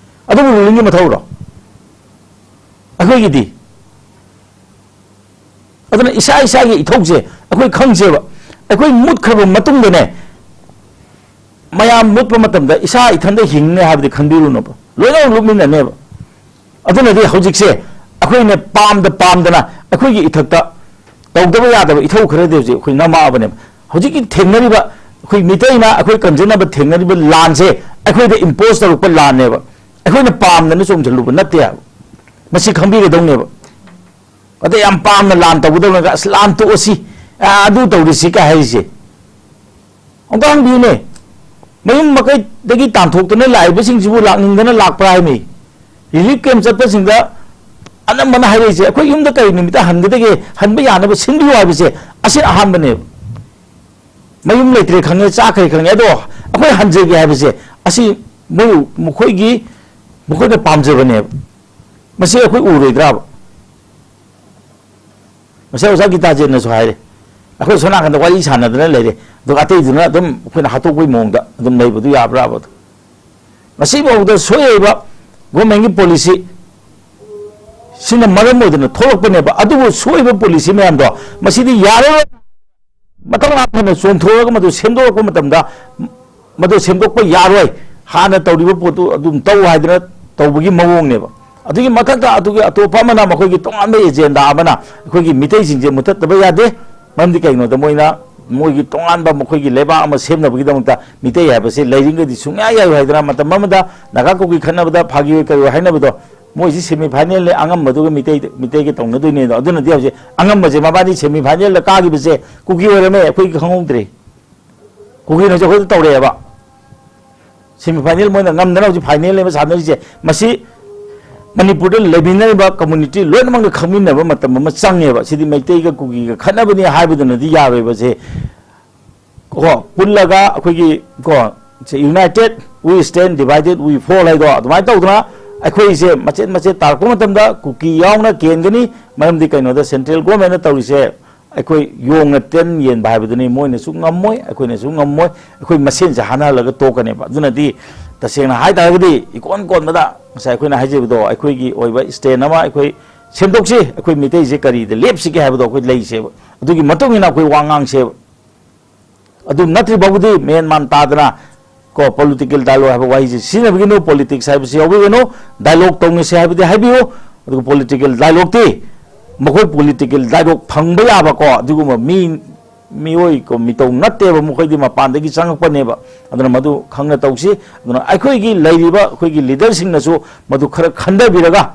ꯑꯗꯨꯕꯨ ꯔꯨꯂꯤꯡꯒꯤ ꯃꯊꯧꯔꯣ? ꯑꯩꯈꯣꯏꯒꯤꯗꯤ꯫ ꯑꯗꯨꯅ ꯏꯁꯥ ꯏꯁꯥꯒꯤ ꯏꯊꯧꯁꯦ ꯑꯩꯈꯣꯏ ꯈꯪꯁꯦꯕ꯫ ꯑꯩꯈꯣꯏ ꯃꯨꯠꯈ꯭ꯔꯕ ꯃꯇꯨꯡꯗꯅꯦ, ꯃꯌꯥꯝ ꯃꯨꯠꯄ ꯃꯇꯝꯗ ꯏꯁꯥ ꯏꯊꯟꯗ ꯍꯤꯡꯅꯦ ꯍꯥꯏꯕꯗꯤ ꯈꯟꯕꯤꯔꯨꯅꯣꯕ꯫ ꯂꯣꯏꯅꯃꯛ ꯂꯨꯞꯃꯤꯟꯅꯅꯦꯕ꯫ ꯑꯗꯨꯅꯗꯤ ꯍꯧꯖꯤꯛꯁꯦ ꯑꯩꯈꯣꯏꯅ ꯄꯥꯝꯗ ꯄꯥꯝꯗꯅ ꯑꯩꯈꯣꯏꯒꯤ ꯏꯊꯛꯇ ꯇꯧꯗꯕ ꯌꯥꯗꯕ ꯏꯊꯧ ꯈꯔꯗꯤ ꯍꯧꯖꯤꯛ ꯑꯩꯈꯣꯏ ꯅꯝꯃꯛꯑꯕꯅꯦꯕ꯫ ꯍꯧꯖꯤꯛꯀꯤ ꯊꯦꯡꯅꯔꯤꯕ, ꯑꯩꯈꯣꯏ ꯃꯤꯇꯩꯅ ꯑꯩꯈꯣꯏ ꯀꯟꯖꯅꯕ ꯊꯦꯡꯅꯔꯤꯕ ꯂꯥꯟꯁꯦ ꯑꯩꯈꯣꯏꯗ impose ꯇꯧꯔꯛꯄ ꯂꯥꯟꯅꯦꯕ꯫ ꯑꯩꯈꯣꯏꯅ ꯄꯥꯝꯗꯅ ꯆꯣꯡꯁꯤꯜꯂꯨꯕ ꯅꯠꯇꯦ ꯍꯥꯏꯕ꯫ ꯃꯁꯤ ꯈꯪꯕꯤꯒꯗꯧꯅꯦꯕ꯫ ꯑꯗ ꯌꯥꯝ ꯄꯥꯝꯅ ꯂꯥꯟ ꯇꯧꯒꯗꯧꯅꯒ, "ꯑꯁ, ꯂꯥꯟ ꯇꯣꯛꯑꯁꯤ, ꯑ, ꯑꯗꯨ ꯇꯧꯔꯤꯁꯤ" ꯀꯥꯏ ꯍꯥꯏꯔꯤꯁꯦ꯫ ꯑꯃꯨꯛꯇ ꯍꯪꯕꯤꯌꯨꯅꯦ꯫ ꯃꯌꯨꯝ ꯃꯀꯩꯗꯒꯤ ꯇꯥꯟꯊꯣꯛꯇꯨꯅ ꯂꯥꯛꯏꯕꯁꯤꯡꯁꯤꯕꯨ ꯂꯥꯛꯅꯤꯡꯗꯅ ꯂꯥꯛꯄ꯭ꯔꯥ ꯍꯥꯏꯃꯤ꯫ Relief camp ꯆꯠꯄꯁꯤꯡꯗ ꯑꯅꯝꯕꯅ ꯍꯥꯏꯔꯛꯏꯁꯦ, "ꯑꯩꯈꯣꯏ ꯌꯨꯝꯗ ꯀꯔꯤ ꯅꯨꯃꯤꯠꯇ ꯍꯟꯒꯗꯒꯦ, ꯍꯟꯕ ꯌꯥꯅꯕ ꯁꯤꯟꯕꯤꯌꯨ" ꯍꯥꯏꯕꯁꯦ ꯑꯁꯤꯅ ꯑꯍꯥꯟꯕꯅꯦꯕ꯫ ꯃꯌꯨꯝ ꯂꯩꯇ꯭ꯔꯦ ꯈꯪꯉꯦ, ꯆꯥꯈ꯭ꯔꯦ ꯈꯪꯉꯦ, ꯑꯗꯣ ꯑꯩꯈꯣꯏ ꯍꯟꯖꯒꯦ ꯍꯥꯏꯕꯁꯦ ꯑꯁꯤ ꯃꯣꯏ, ꯃꯈꯣꯏꯒꯤ, ꯃꯈꯣꯏꯅ ꯄꯥꯝꯖꯕꯅꯦꯕ꯫ ꯃꯁꯤ ꯑꯩꯈꯣꯏ ꯎꯔꯣꯏꯗ꯭ꯔꯥꯕ? ꯉꯁꯥꯏ ꯑꯣꯖꯥ ꯒꯤꯇꯥꯖꯦꯟꯅꯁꯨ ꯍꯥꯏꯔꯦ, ꯑꯩꯈꯣꯏ ꯁꯣꯝ ꯅꯥꯀꯟꯗ ꯋꯥꯔꯤ ꯁꯥꯟꯅꯗꯅ ꯂꯩꯔꯦ, ꯑꯗꯨꯒ ꯑꯇꯩꯗꯨꯅ ꯑꯗꯨꯝ ꯑꯩꯈꯣꯏꯅ ꯍꯥꯠꯇꯣꯛꯄꯒꯤ ꯃꯑꯣꯡꯗ ꯑꯗꯨꯝ ꯂꯩꯕꯗꯨ ꯌꯥꯕ꯭ꯔꯥꯕ? ꯉꯁꯤꯐꯥꯎꯗ ꯁꯣꯏꯔꯛꯏꯕ ꯒꯣꯔꯃꯦꯟꯒꯤ ꯄꯣꯂꯤꯁꯤ ꯁꯤꯅ ꯃꯔꯝ ꯑꯣꯏꯗꯅ ꯊꯣꯛꯂꯛꯄꯅꯦꯕ꯫ ꯑꯗꯨꯕꯨ ꯁꯣꯏꯕ ꯄꯣꯂꯤꯁꯤ ꯃꯌꯥꯝꯗꯣ ꯃꯁꯤꯗꯤ ꯌꯥꯔꯔꯣꯏ꯫ ꯃꯊꯪ ꯃꯔꯥꯡ ꯐꯅ ꯆꯣꯡꯊꯣꯛꯑꯒ ꯃꯗꯨ ꯁꯦꯝꯗꯣꯔꯛꯄ ꯃꯇꯝꯗ ꯃꯗꯨ ꯁꯦꯝꯗꯣꯛꯄ ꯌꯥꯔꯣꯏ, ꯍꯥꯟꯅ ꯇꯧꯔꯤꯕ ꯄꯣꯠꯇꯨ ꯑꯗꯨꯝ ꯇꯧ ꯍꯥꯏꯗꯅ ꯇꯧꯕꯒꯤ ꯃꯑꯣꯡꯅꯦꯕ꯫ ꯑꯗꯨꯒꯤ ꯃꯊꯛꯇ ꯑꯗꯨꯒꯤ ꯑꯇꯣꯞꯄ ꯑꯃꯅ, ꯃꯈꯣꯏꯒꯤ ꯇꯣꯉꯥꯟꯕ ꯑꯦꯖꯦꯟꯗꯥ ꯑꯃꯅ ꯑꯩꯈꯣꯏꯒꯤ ꯃꯤꯇꯩꯁꯤꯡꯁꯦ ꯃꯨꯊꯠꯇꯕ ꯌꯥꯗꯦ꯫ ꯃꯔꯝꯗꯤ ꯀꯩꯒꯤꯅꯣꯗ ꯃꯣꯏꯅ ꯃꯣꯏꯒꯤ ꯇꯣꯉꯥꯟꯕ ꯃꯈꯣꯏꯒꯤ ꯂꯩꯕꯥꯛ ꯑꯃ ꯁꯦꯝꯅꯕꯒꯤꯗꯃꯛꯇ ꯃꯤꯇꯩ ꯍꯥꯏꯕꯁꯦ ꯂꯩꯔꯤꯉꯩꯗꯤ ꯁꯨꯡꯌꯥ ꯌꯥꯔꯣꯏ ꯍꯥꯏꯗꯅ ꯃꯇꯝ ꯑꯃꯗ ꯅꯥꯒꯥ ꯀꯨꯀꯤ ꯈꯠꯅꯕꯗ ꯐꯥꯒꯤ ꯑꯣꯏ ꯀꯔꯤ ꯑꯣꯏ ꯍꯥꯏꯅꯕꯗꯣ, ꯃꯣꯏꯁꯤ semi final ꯅꯦ, ꯑꯉꯝꯕꯗꯨꯒ ꯃꯤꯇꯩ, ꯃꯤꯇꯩꯒ ꯇꯧꯅꯗꯣꯏꯅꯦ꯫ ꯑꯗꯣ ꯑꯗꯨꯅꯗꯤ ꯍꯧꯖꯤꯛ ꯑꯉꯝꯕꯁꯦ ꯃꯕꯥꯅꯤ semi final ꯗ ꯀꯥꯈꯤꯕꯁꯦ ꯀꯨꯀꯤ ꯑꯣꯏꯔꯝꯃꯦ, ꯑꯩꯈꯣꯏꯒꯤ ꯈꯪꯍꯧꯗ꯭ꯔꯦ꯫ ꯀꯨꯀꯤꯅ ꯍꯧꯖꯤꯛ ꯑꯩꯈꯣꯏꯗ ꯇꯧꯔꯛꯑꯦꯕ꯫ Semi final ꯃꯣꯏꯅ ꯉꯝꯗꯅ ꯍꯧꯖꯤꯛ final ꯅꯦꯕ ꯁꯥꯟꯅꯔꯤꯁꯦ꯫ ꯃꯁꯤ ꯃꯅꯤꯄꯨꯔꯗ ꯂꯩꯃꯤꯟꯅꯔꯤꯕ community ꯂꯣꯏꯅꯃꯛꯅ ꯈꯪꯃꯤꯟꯅꯕ ꯃꯇꯝ ꯑꯃ ꯆꯪꯉꯦꯕ꯫ ꯁꯤꯗꯤ ꯃꯩꯇꯩꯒ ꯀꯨꯀꯤꯒ ꯈꯠꯅꯕꯅꯤ ꯍꯥꯏꯕꯗꯨꯅꯗꯤ ꯌꯥꯔꯣꯏꯕ꯫ ꯁꯦ ꯀꯣ, ꯄꯨꯜꯂꯒ ꯑꯩꯈꯣꯏꯒꯤ ꯀꯣ, ꯁꯦ "United we stand, divided we fall" ꯍꯥꯏꯗꯣ ꯑꯗꯨꯃꯥꯏꯅ ꯇꯧꯗꯅ ꯑꯩꯈꯣꯏꯁꯦ ꯃꯆꯦꯠ ꯃꯆꯦꯠ ꯇꯥꯔꯛꯄ ꯃꯇꯝꯗ ꯀꯨꯀꯤ ꯌꯥꯎꯅ ꯀꯦꯟꯒꯅꯤ꯫ ꯃꯔꯝꯗꯤ ꯀꯩꯅꯣꯗ central government ꯅ ꯇꯧꯔꯤꯁꯦ ꯑꯩꯈꯣꯏ ꯌꯣꯡꯅ ꯇꯦꯟ ꯌꯦꯟꯕ ꯍꯥꯏꯕꯗꯨꯅꯤ꯫ ꯃꯣꯏꯅꯁꯨ ꯉꯝꯃꯣꯏ, ꯑꯩꯈꯣꯏꯅꯁꯨ ꯉꯝꯃꯣꯏ꯫ ꯑꯩꯈꯣꯏ ꯃꯁꯦꯟꯁꯦ ꯍꯥꯠꯅꯍꯜꯂꯒ ꯇꯣꯛꯀꯅꯦꯕ꯫ ꯑꯗꯨꯅꯗꯤ ꯇꯁꯦꯡꯅ ꯍꯥꯏ ꯇꯥꯔꯒꯗꯤ ꯏꯀꯣꯟ ꯀꯣꯟꯕꯗ ꯉꯁꯥꯏ ꯑꯩꯈꯣꯏꯅ ꯍꯥꯏꯖꯕꯗꯣ, ꯑꯩꯈꯣꯏꯒꯤ ꯑꯣꯏꯕ ꯁ꯭ꯇꯦꯟ ꯑꯃ ꯑꯩꯈꯣꯏ ꯁꯦꯝꯗꯣꯛꯁꯤ, ꯑꯩꯈꯣꯏ ꯃꯤꯇꯩꯁꯦ ꯀꯔꯤꯗ ꯂꯦꯞꯁꯤꯒꯦ ꯍꯥꯏꯕꯗꯣ ꯑꯩꯈꯣꯏ ꯂꯩꯁꯦꯕ꯫ ꯑꯗꯨꯒꯤ ꯃꯇꯨꯡ ꯏꯟꯅ ꯑꯩꯈꯣꯏ ꯋꯥ ꯉꯥꯡꯁꯦꯕ꯫ ꯑꯗꯨ ꯅꯠꯇ꯭ꯔꯤ ꯐꯥꯎꯕꯗꯤ ꯃꯦꯟ ꯃꯥꯟ ꯇꯥꯗꯅ ꯀꯣ, ꯄꯣꯂꯤꯇꯤꯀꯦꯜ ꯗꯥꯏꯂꯣꯒ ꯍꯥꯏꯕ ꯋꯥꯍꯩꯁꯦ ꯁꯤꯖꯤꯟꯅꯕꯤꯒꯅꯨ, ꯄꯣꯂꯤꯇꯤꯛꯁ ꯍꯥꯏꯕꯁꯤ ꯌꯥꯎꯕꯤꯒꯅꯨ, ꯗꯥꯏꯂꯣꯒ ꯇꯧꯅꯁꯦ ꯍꯥꯏꯕꯗꯤ ꯍꯥꯏꯕꯤꯌꯨ꯫ ꯑꯗꯨꯒ ꯄꯣꯂꯤꯇꯤꯀꯦꯜ ꯗꯥꯏꯂꯣꯒꯇꯤ ꯃꯈꯣꯏ ꯄꯣꯂꯤꯇꯤꯀꯦꯜ ꯗꯥꯏꯂꯣꯒ ꯐꯪꯕ ꯌꯥꯕꯀꯣ, ꯑꯗꯨꯒꯨꯝꯕ ꯃꯤ, ꯃꯤꯑꯣꯏ ꯀꯣ, ꯃꯤꯇꯧ ꯅꯠꯇꯦꯕ, ꯃꯈꯣꯏꯗꯤ ꯃꯄꯥꯟꯗꯒꯤ ꯆꯪꯉꯛꯄꯅꯦꯕ꯫ ꯑꯗꯨꯅ ꯃꯗꯨ ꯈꯪꯅ ꯇꯧꯁꯤ꯫ ꯑꯗꯨꯅ ꯑꯩꯈꯣꯏꯒꯤ ꯂꯩꯔꯤꯕ ꯑꯩꯈꯣꯏꯒꯤ ꯂꯤꯗꯔꯁꯤꯡꯅꯁꯨ ꯃꯗꯨ ꯈꯔ ꯈꯟꯊꯕꯤꯔꯒ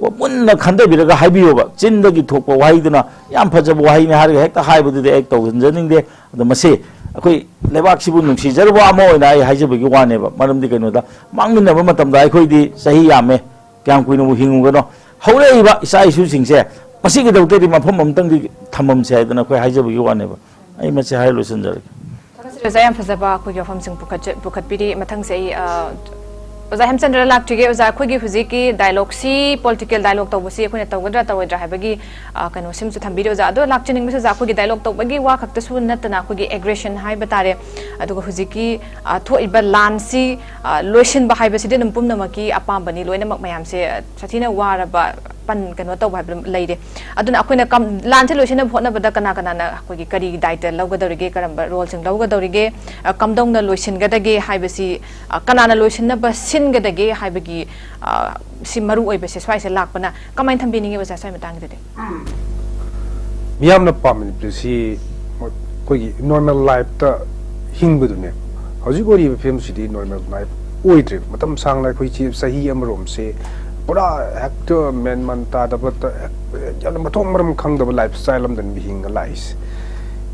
ꯀꯣ, ꯃꯨꯟꯅ ꯈꯟꯊꯕꯤꯔꯒ ꯍꯥꯏꯕꯤꯌꯣꯕ꯫ ꯆꯤꯟꯗꯒꯤ ꯊꯣꯛꯄ ꯋꯥꯍꯩꯗꯨꯅ ꯌꯥꯝ ꯐꯖꯕ ꯋꯥꯍꯩꯅꯤ ꯍꯥꯏꯔꯒ ꯍꯦꯛꯇ ꯍꯥꯏꯕꯗꯨꯗꯤ ꯑꯩ ꯇꯧꯍꯟꯖꯅꯤꯡꯗꯦ꯫ ꯑꯗꯣ ꯃꯁꯤ ꯑꯩꯈꯣꯏ ꯂꯩꯕꯥꯛꯁꯤꯕꯨ ꯅꯨꯡꯁꯤꯖꯔꯨꯕ ꯑꯃ ꯑꯣꯏꯅ ꯑꯩ ꯍꯥꯏꯖꯕꯒꯤ ꯋꯥꯅꯦꯕ꯫ ꯃꯔꯝꯗꯤ ꯀꯩꯅꯣꯗ, ꯃꯥꯡꯃꯤꯟꯅꯕ ꯃꯇꯝꯗ ꯑꯩꯈꯣꯏꯗꯤ ꯆꯍꯤ ꯌꯥꯝꯃꯦ, ꯀꯌꯥꯝ ꯀꯨꯏꯅꯕꯨ ꯍꯤꯡꯉꯨꯒꯅꯣ? ꯍꯧꯔꯛꯏꯕ ꯏꯆꯥ ꯏꯁꯨꯁꯤꯡꯁꯦ ꯃꯁꯤꯒꯤꯗꯃꯛꯇꯗꯤ ꯃꯐꯝ ꯑꯃꯇꯪꯗꯤ ꯊꯝꯃꯝꯁꯦ ꯍꯥꯏꯗꯅ ꯑꯩꯈꯣꯏ ꯍꯥꯏꯖꯕꯒꯤ ꯋꯥꯅꯦꯕ꯫ ꯑꯩ ꯃꯁꯤ ꯍꯥꯏꯔ ꯂꯣꯏꯁꯤꯟꯖꯔꯒꯦ꯫ ꯊꯥꯒꯠꯆꯔꯤ ꯑꯣꯖꯥ, ꯌꯥꯝ ꯐꯖꯕ ꯑꯩꯈꯣꯏꯒꯤ ꯋꯥꯐꯝꯁꯤꯡ ꯄꯨꯈꯠꯆ-, ꯄꯨꯈꯠꯄꯤꯔꯤ꯫ ꯃꯊꯪꯁꯦ ꯑꯩ, ꯑ, ꯑꯣꯖꯥ ꯍꯦꯝꯆꯟꯗ꯭ꯔ ꯂꯥꯛꯆꯒꯦ꯫ ꯑꯣꯖꯥ, ꯑꯩꯈꯣꯏꯒꯤ ꯍꯧꯖꯤꯛꯀꯤ ꯗꯥꯏꯂꯣꯒꯁꯤ, ꯄꯣꯂꯤꯇꯤꯀꯦꯜ ꯗꯥꯏꯂꯣꯒ ꯇꯧꯕꯁꯤ ꯑꯩꯈꯣꯏꯅ ꯇꯧꯒꯗ꯭ꯔꯥ ꯇꯧꯔꯣꯏꯗ꯭ꯔꯥ ꯍꯥꯏꯕꯒꯤ, ꯑ, ꯀꯩꯅꯣꯁꯤꯃꯁꯨ ꯊꯝꯕꯤꯔꯤ ꯑꯣꯖꯥ꯫ ꯑꯗꯣ ꯂꯥꯛꯆꯅꯤꯡꯕꯁꯦ ꯑꯣꯖꯥ, ꯑꯩꯈꯣꯏꯒꯤ ꯗꯥꯏꯂꯣꯒ ꯇꯧꯕꯒꯤ ꯋꯥ ꯈꯛꯇꯁꯨ ꯅꯠꯇꯅ ꯑꯩꯈꯣꯏꯒꯤ ꯑꯦꯒ꯭ꯔꯦꯁꯟ ꯍꯥꯏꯕ ꯇꯥꯔꯦ, ꯑꯗꯨꯒ ꯍꯧꯖꯤꯛꯀꯤ, ꯑ, ꯊꯣꯛꯏꯕ ꯂꯥꯟꯁꯤ, ꯑ, ꯂꯣꯏꯁꯤꯟꯕ ꯍꯥꯏꯕꯁꯤꯗꯤ ꯑꯗꯨꯝ ꯄꯨꯝꯅꯃꯛꯀꯤ ꯑꯄꯥꯝꯕꯅꯤ, ꯂꯣꯏꯅꯃꯛ ꯃꯌꯥꯝꯁꯦ, ꯑ, ꯁꯥꯊꯤꯅ ꯋꯥꯔꯕ ꯄꯟ-, ꯀꯩꯅꯣ ꯇꯧꯕ ꯍꯥꯏꯕ ꯂꯩꯔꯦ꯫ ꯑꯗꯨꯅ ꯑꯩꯈꯣꯏꯅ ꯀꯝ-, ꯂꯥꯟꯁꯦ ꯂꯣꯏꯁꯤꯟꯅꯕ ꯍꯣꯠꯅꯕꯗ ꯀꯅꯥ ꯀꯅꯥꯅ ꯑꯩꯈꯣꯏꯒꯤ ꯀꯔꯤ ꯗꯥꯏꯇ ꯂꯧꯒꯗꯧꯔꯤꯒꯦ, ꯀꯔꯝꯕ ꯔꯣꯜꯁꯤꯡ ꯂꯧꯒꯗꯧꯔꯤꯒꯦ, ꯑ, ꯀꯝꯗꯧꯅ ꯂꯣꯏꯁꯤꯟꯒꯗꯒꯦ ꯍꯥꯏꯕꯁꯤ, ꯑ, ꯀꯅꯥꯅ ꯂꯣꯏꯁꯤꯟꯅꯕ ꯁꯤꯟꯒꯗꯒꯦ ꯍꯥꯏꯕꯒꯤ, ꯑ, ꯁꯤ ꯃꯔꯨ ꯑꯣꯏꯕꯁꯦ ꯁ꯭ꯋꯥꯏꯁꯦ ꯂꯥꯛꯄꯅ ꯀꯃꯥꯏꯅ ꯊꯝꯕꯤꯅꯤꯡꯉꯤ ꯑꯣꯖꯥ, ꯁ꯭ꯋꯥꯏ ꯃꯇꯥꯡꯒꯤꯗꯗꯤ? ꯃꯤꯌꯥꯝꯅ ꯄꯥꯝꯅꯕꯁꯤ ꯑꯩꯈꯣꯏꯒꯤ ꯅꯣꯔꯃꯦꯜ ꯂꯥꯏꯐꯇ ꯍꯤꯡꯕꯗꯨꯅꯦ꯫ ꯍꯧꯖꯤꯛ ꯑꯣꯏꯔꯤꯕ ꯐꯤꯕꯝꯁꯤꯗꯤ ꯅꯣꯔꯃꯦꯜ ꯂꯥꯏꯐ ꯑꯣꯏꯗ꯭ꯔꯦꯕ꯫ ꯃꯇꯝ ꯁꯥꯡꯅ ꯑꯩꯈꯣꯏꯁꯤ ꯆꯍꯤ ꯑꯃꯔꯣꯝꯁꯦ ꯄꯨꯔꯥ ꯍꯦꯛꯇ ꯃꯦꯟ ꯃꯥꯟ ꯇꯥꯗꯕ, ꯇ-, ꯍꯦꯛ-, ꯌꯥꯝꯅ ꯃꯊꯣꯡ ꯃꯔꯝ ꯈꯪꯗꯕ ꯂꯥꯏꯐ ꯁ꯭ꯇꯥꯏꯜ ꯑꯃꯗ ꯍꯤꯡꯉ ꯂꯥꯛꯏꯁꯦ꯫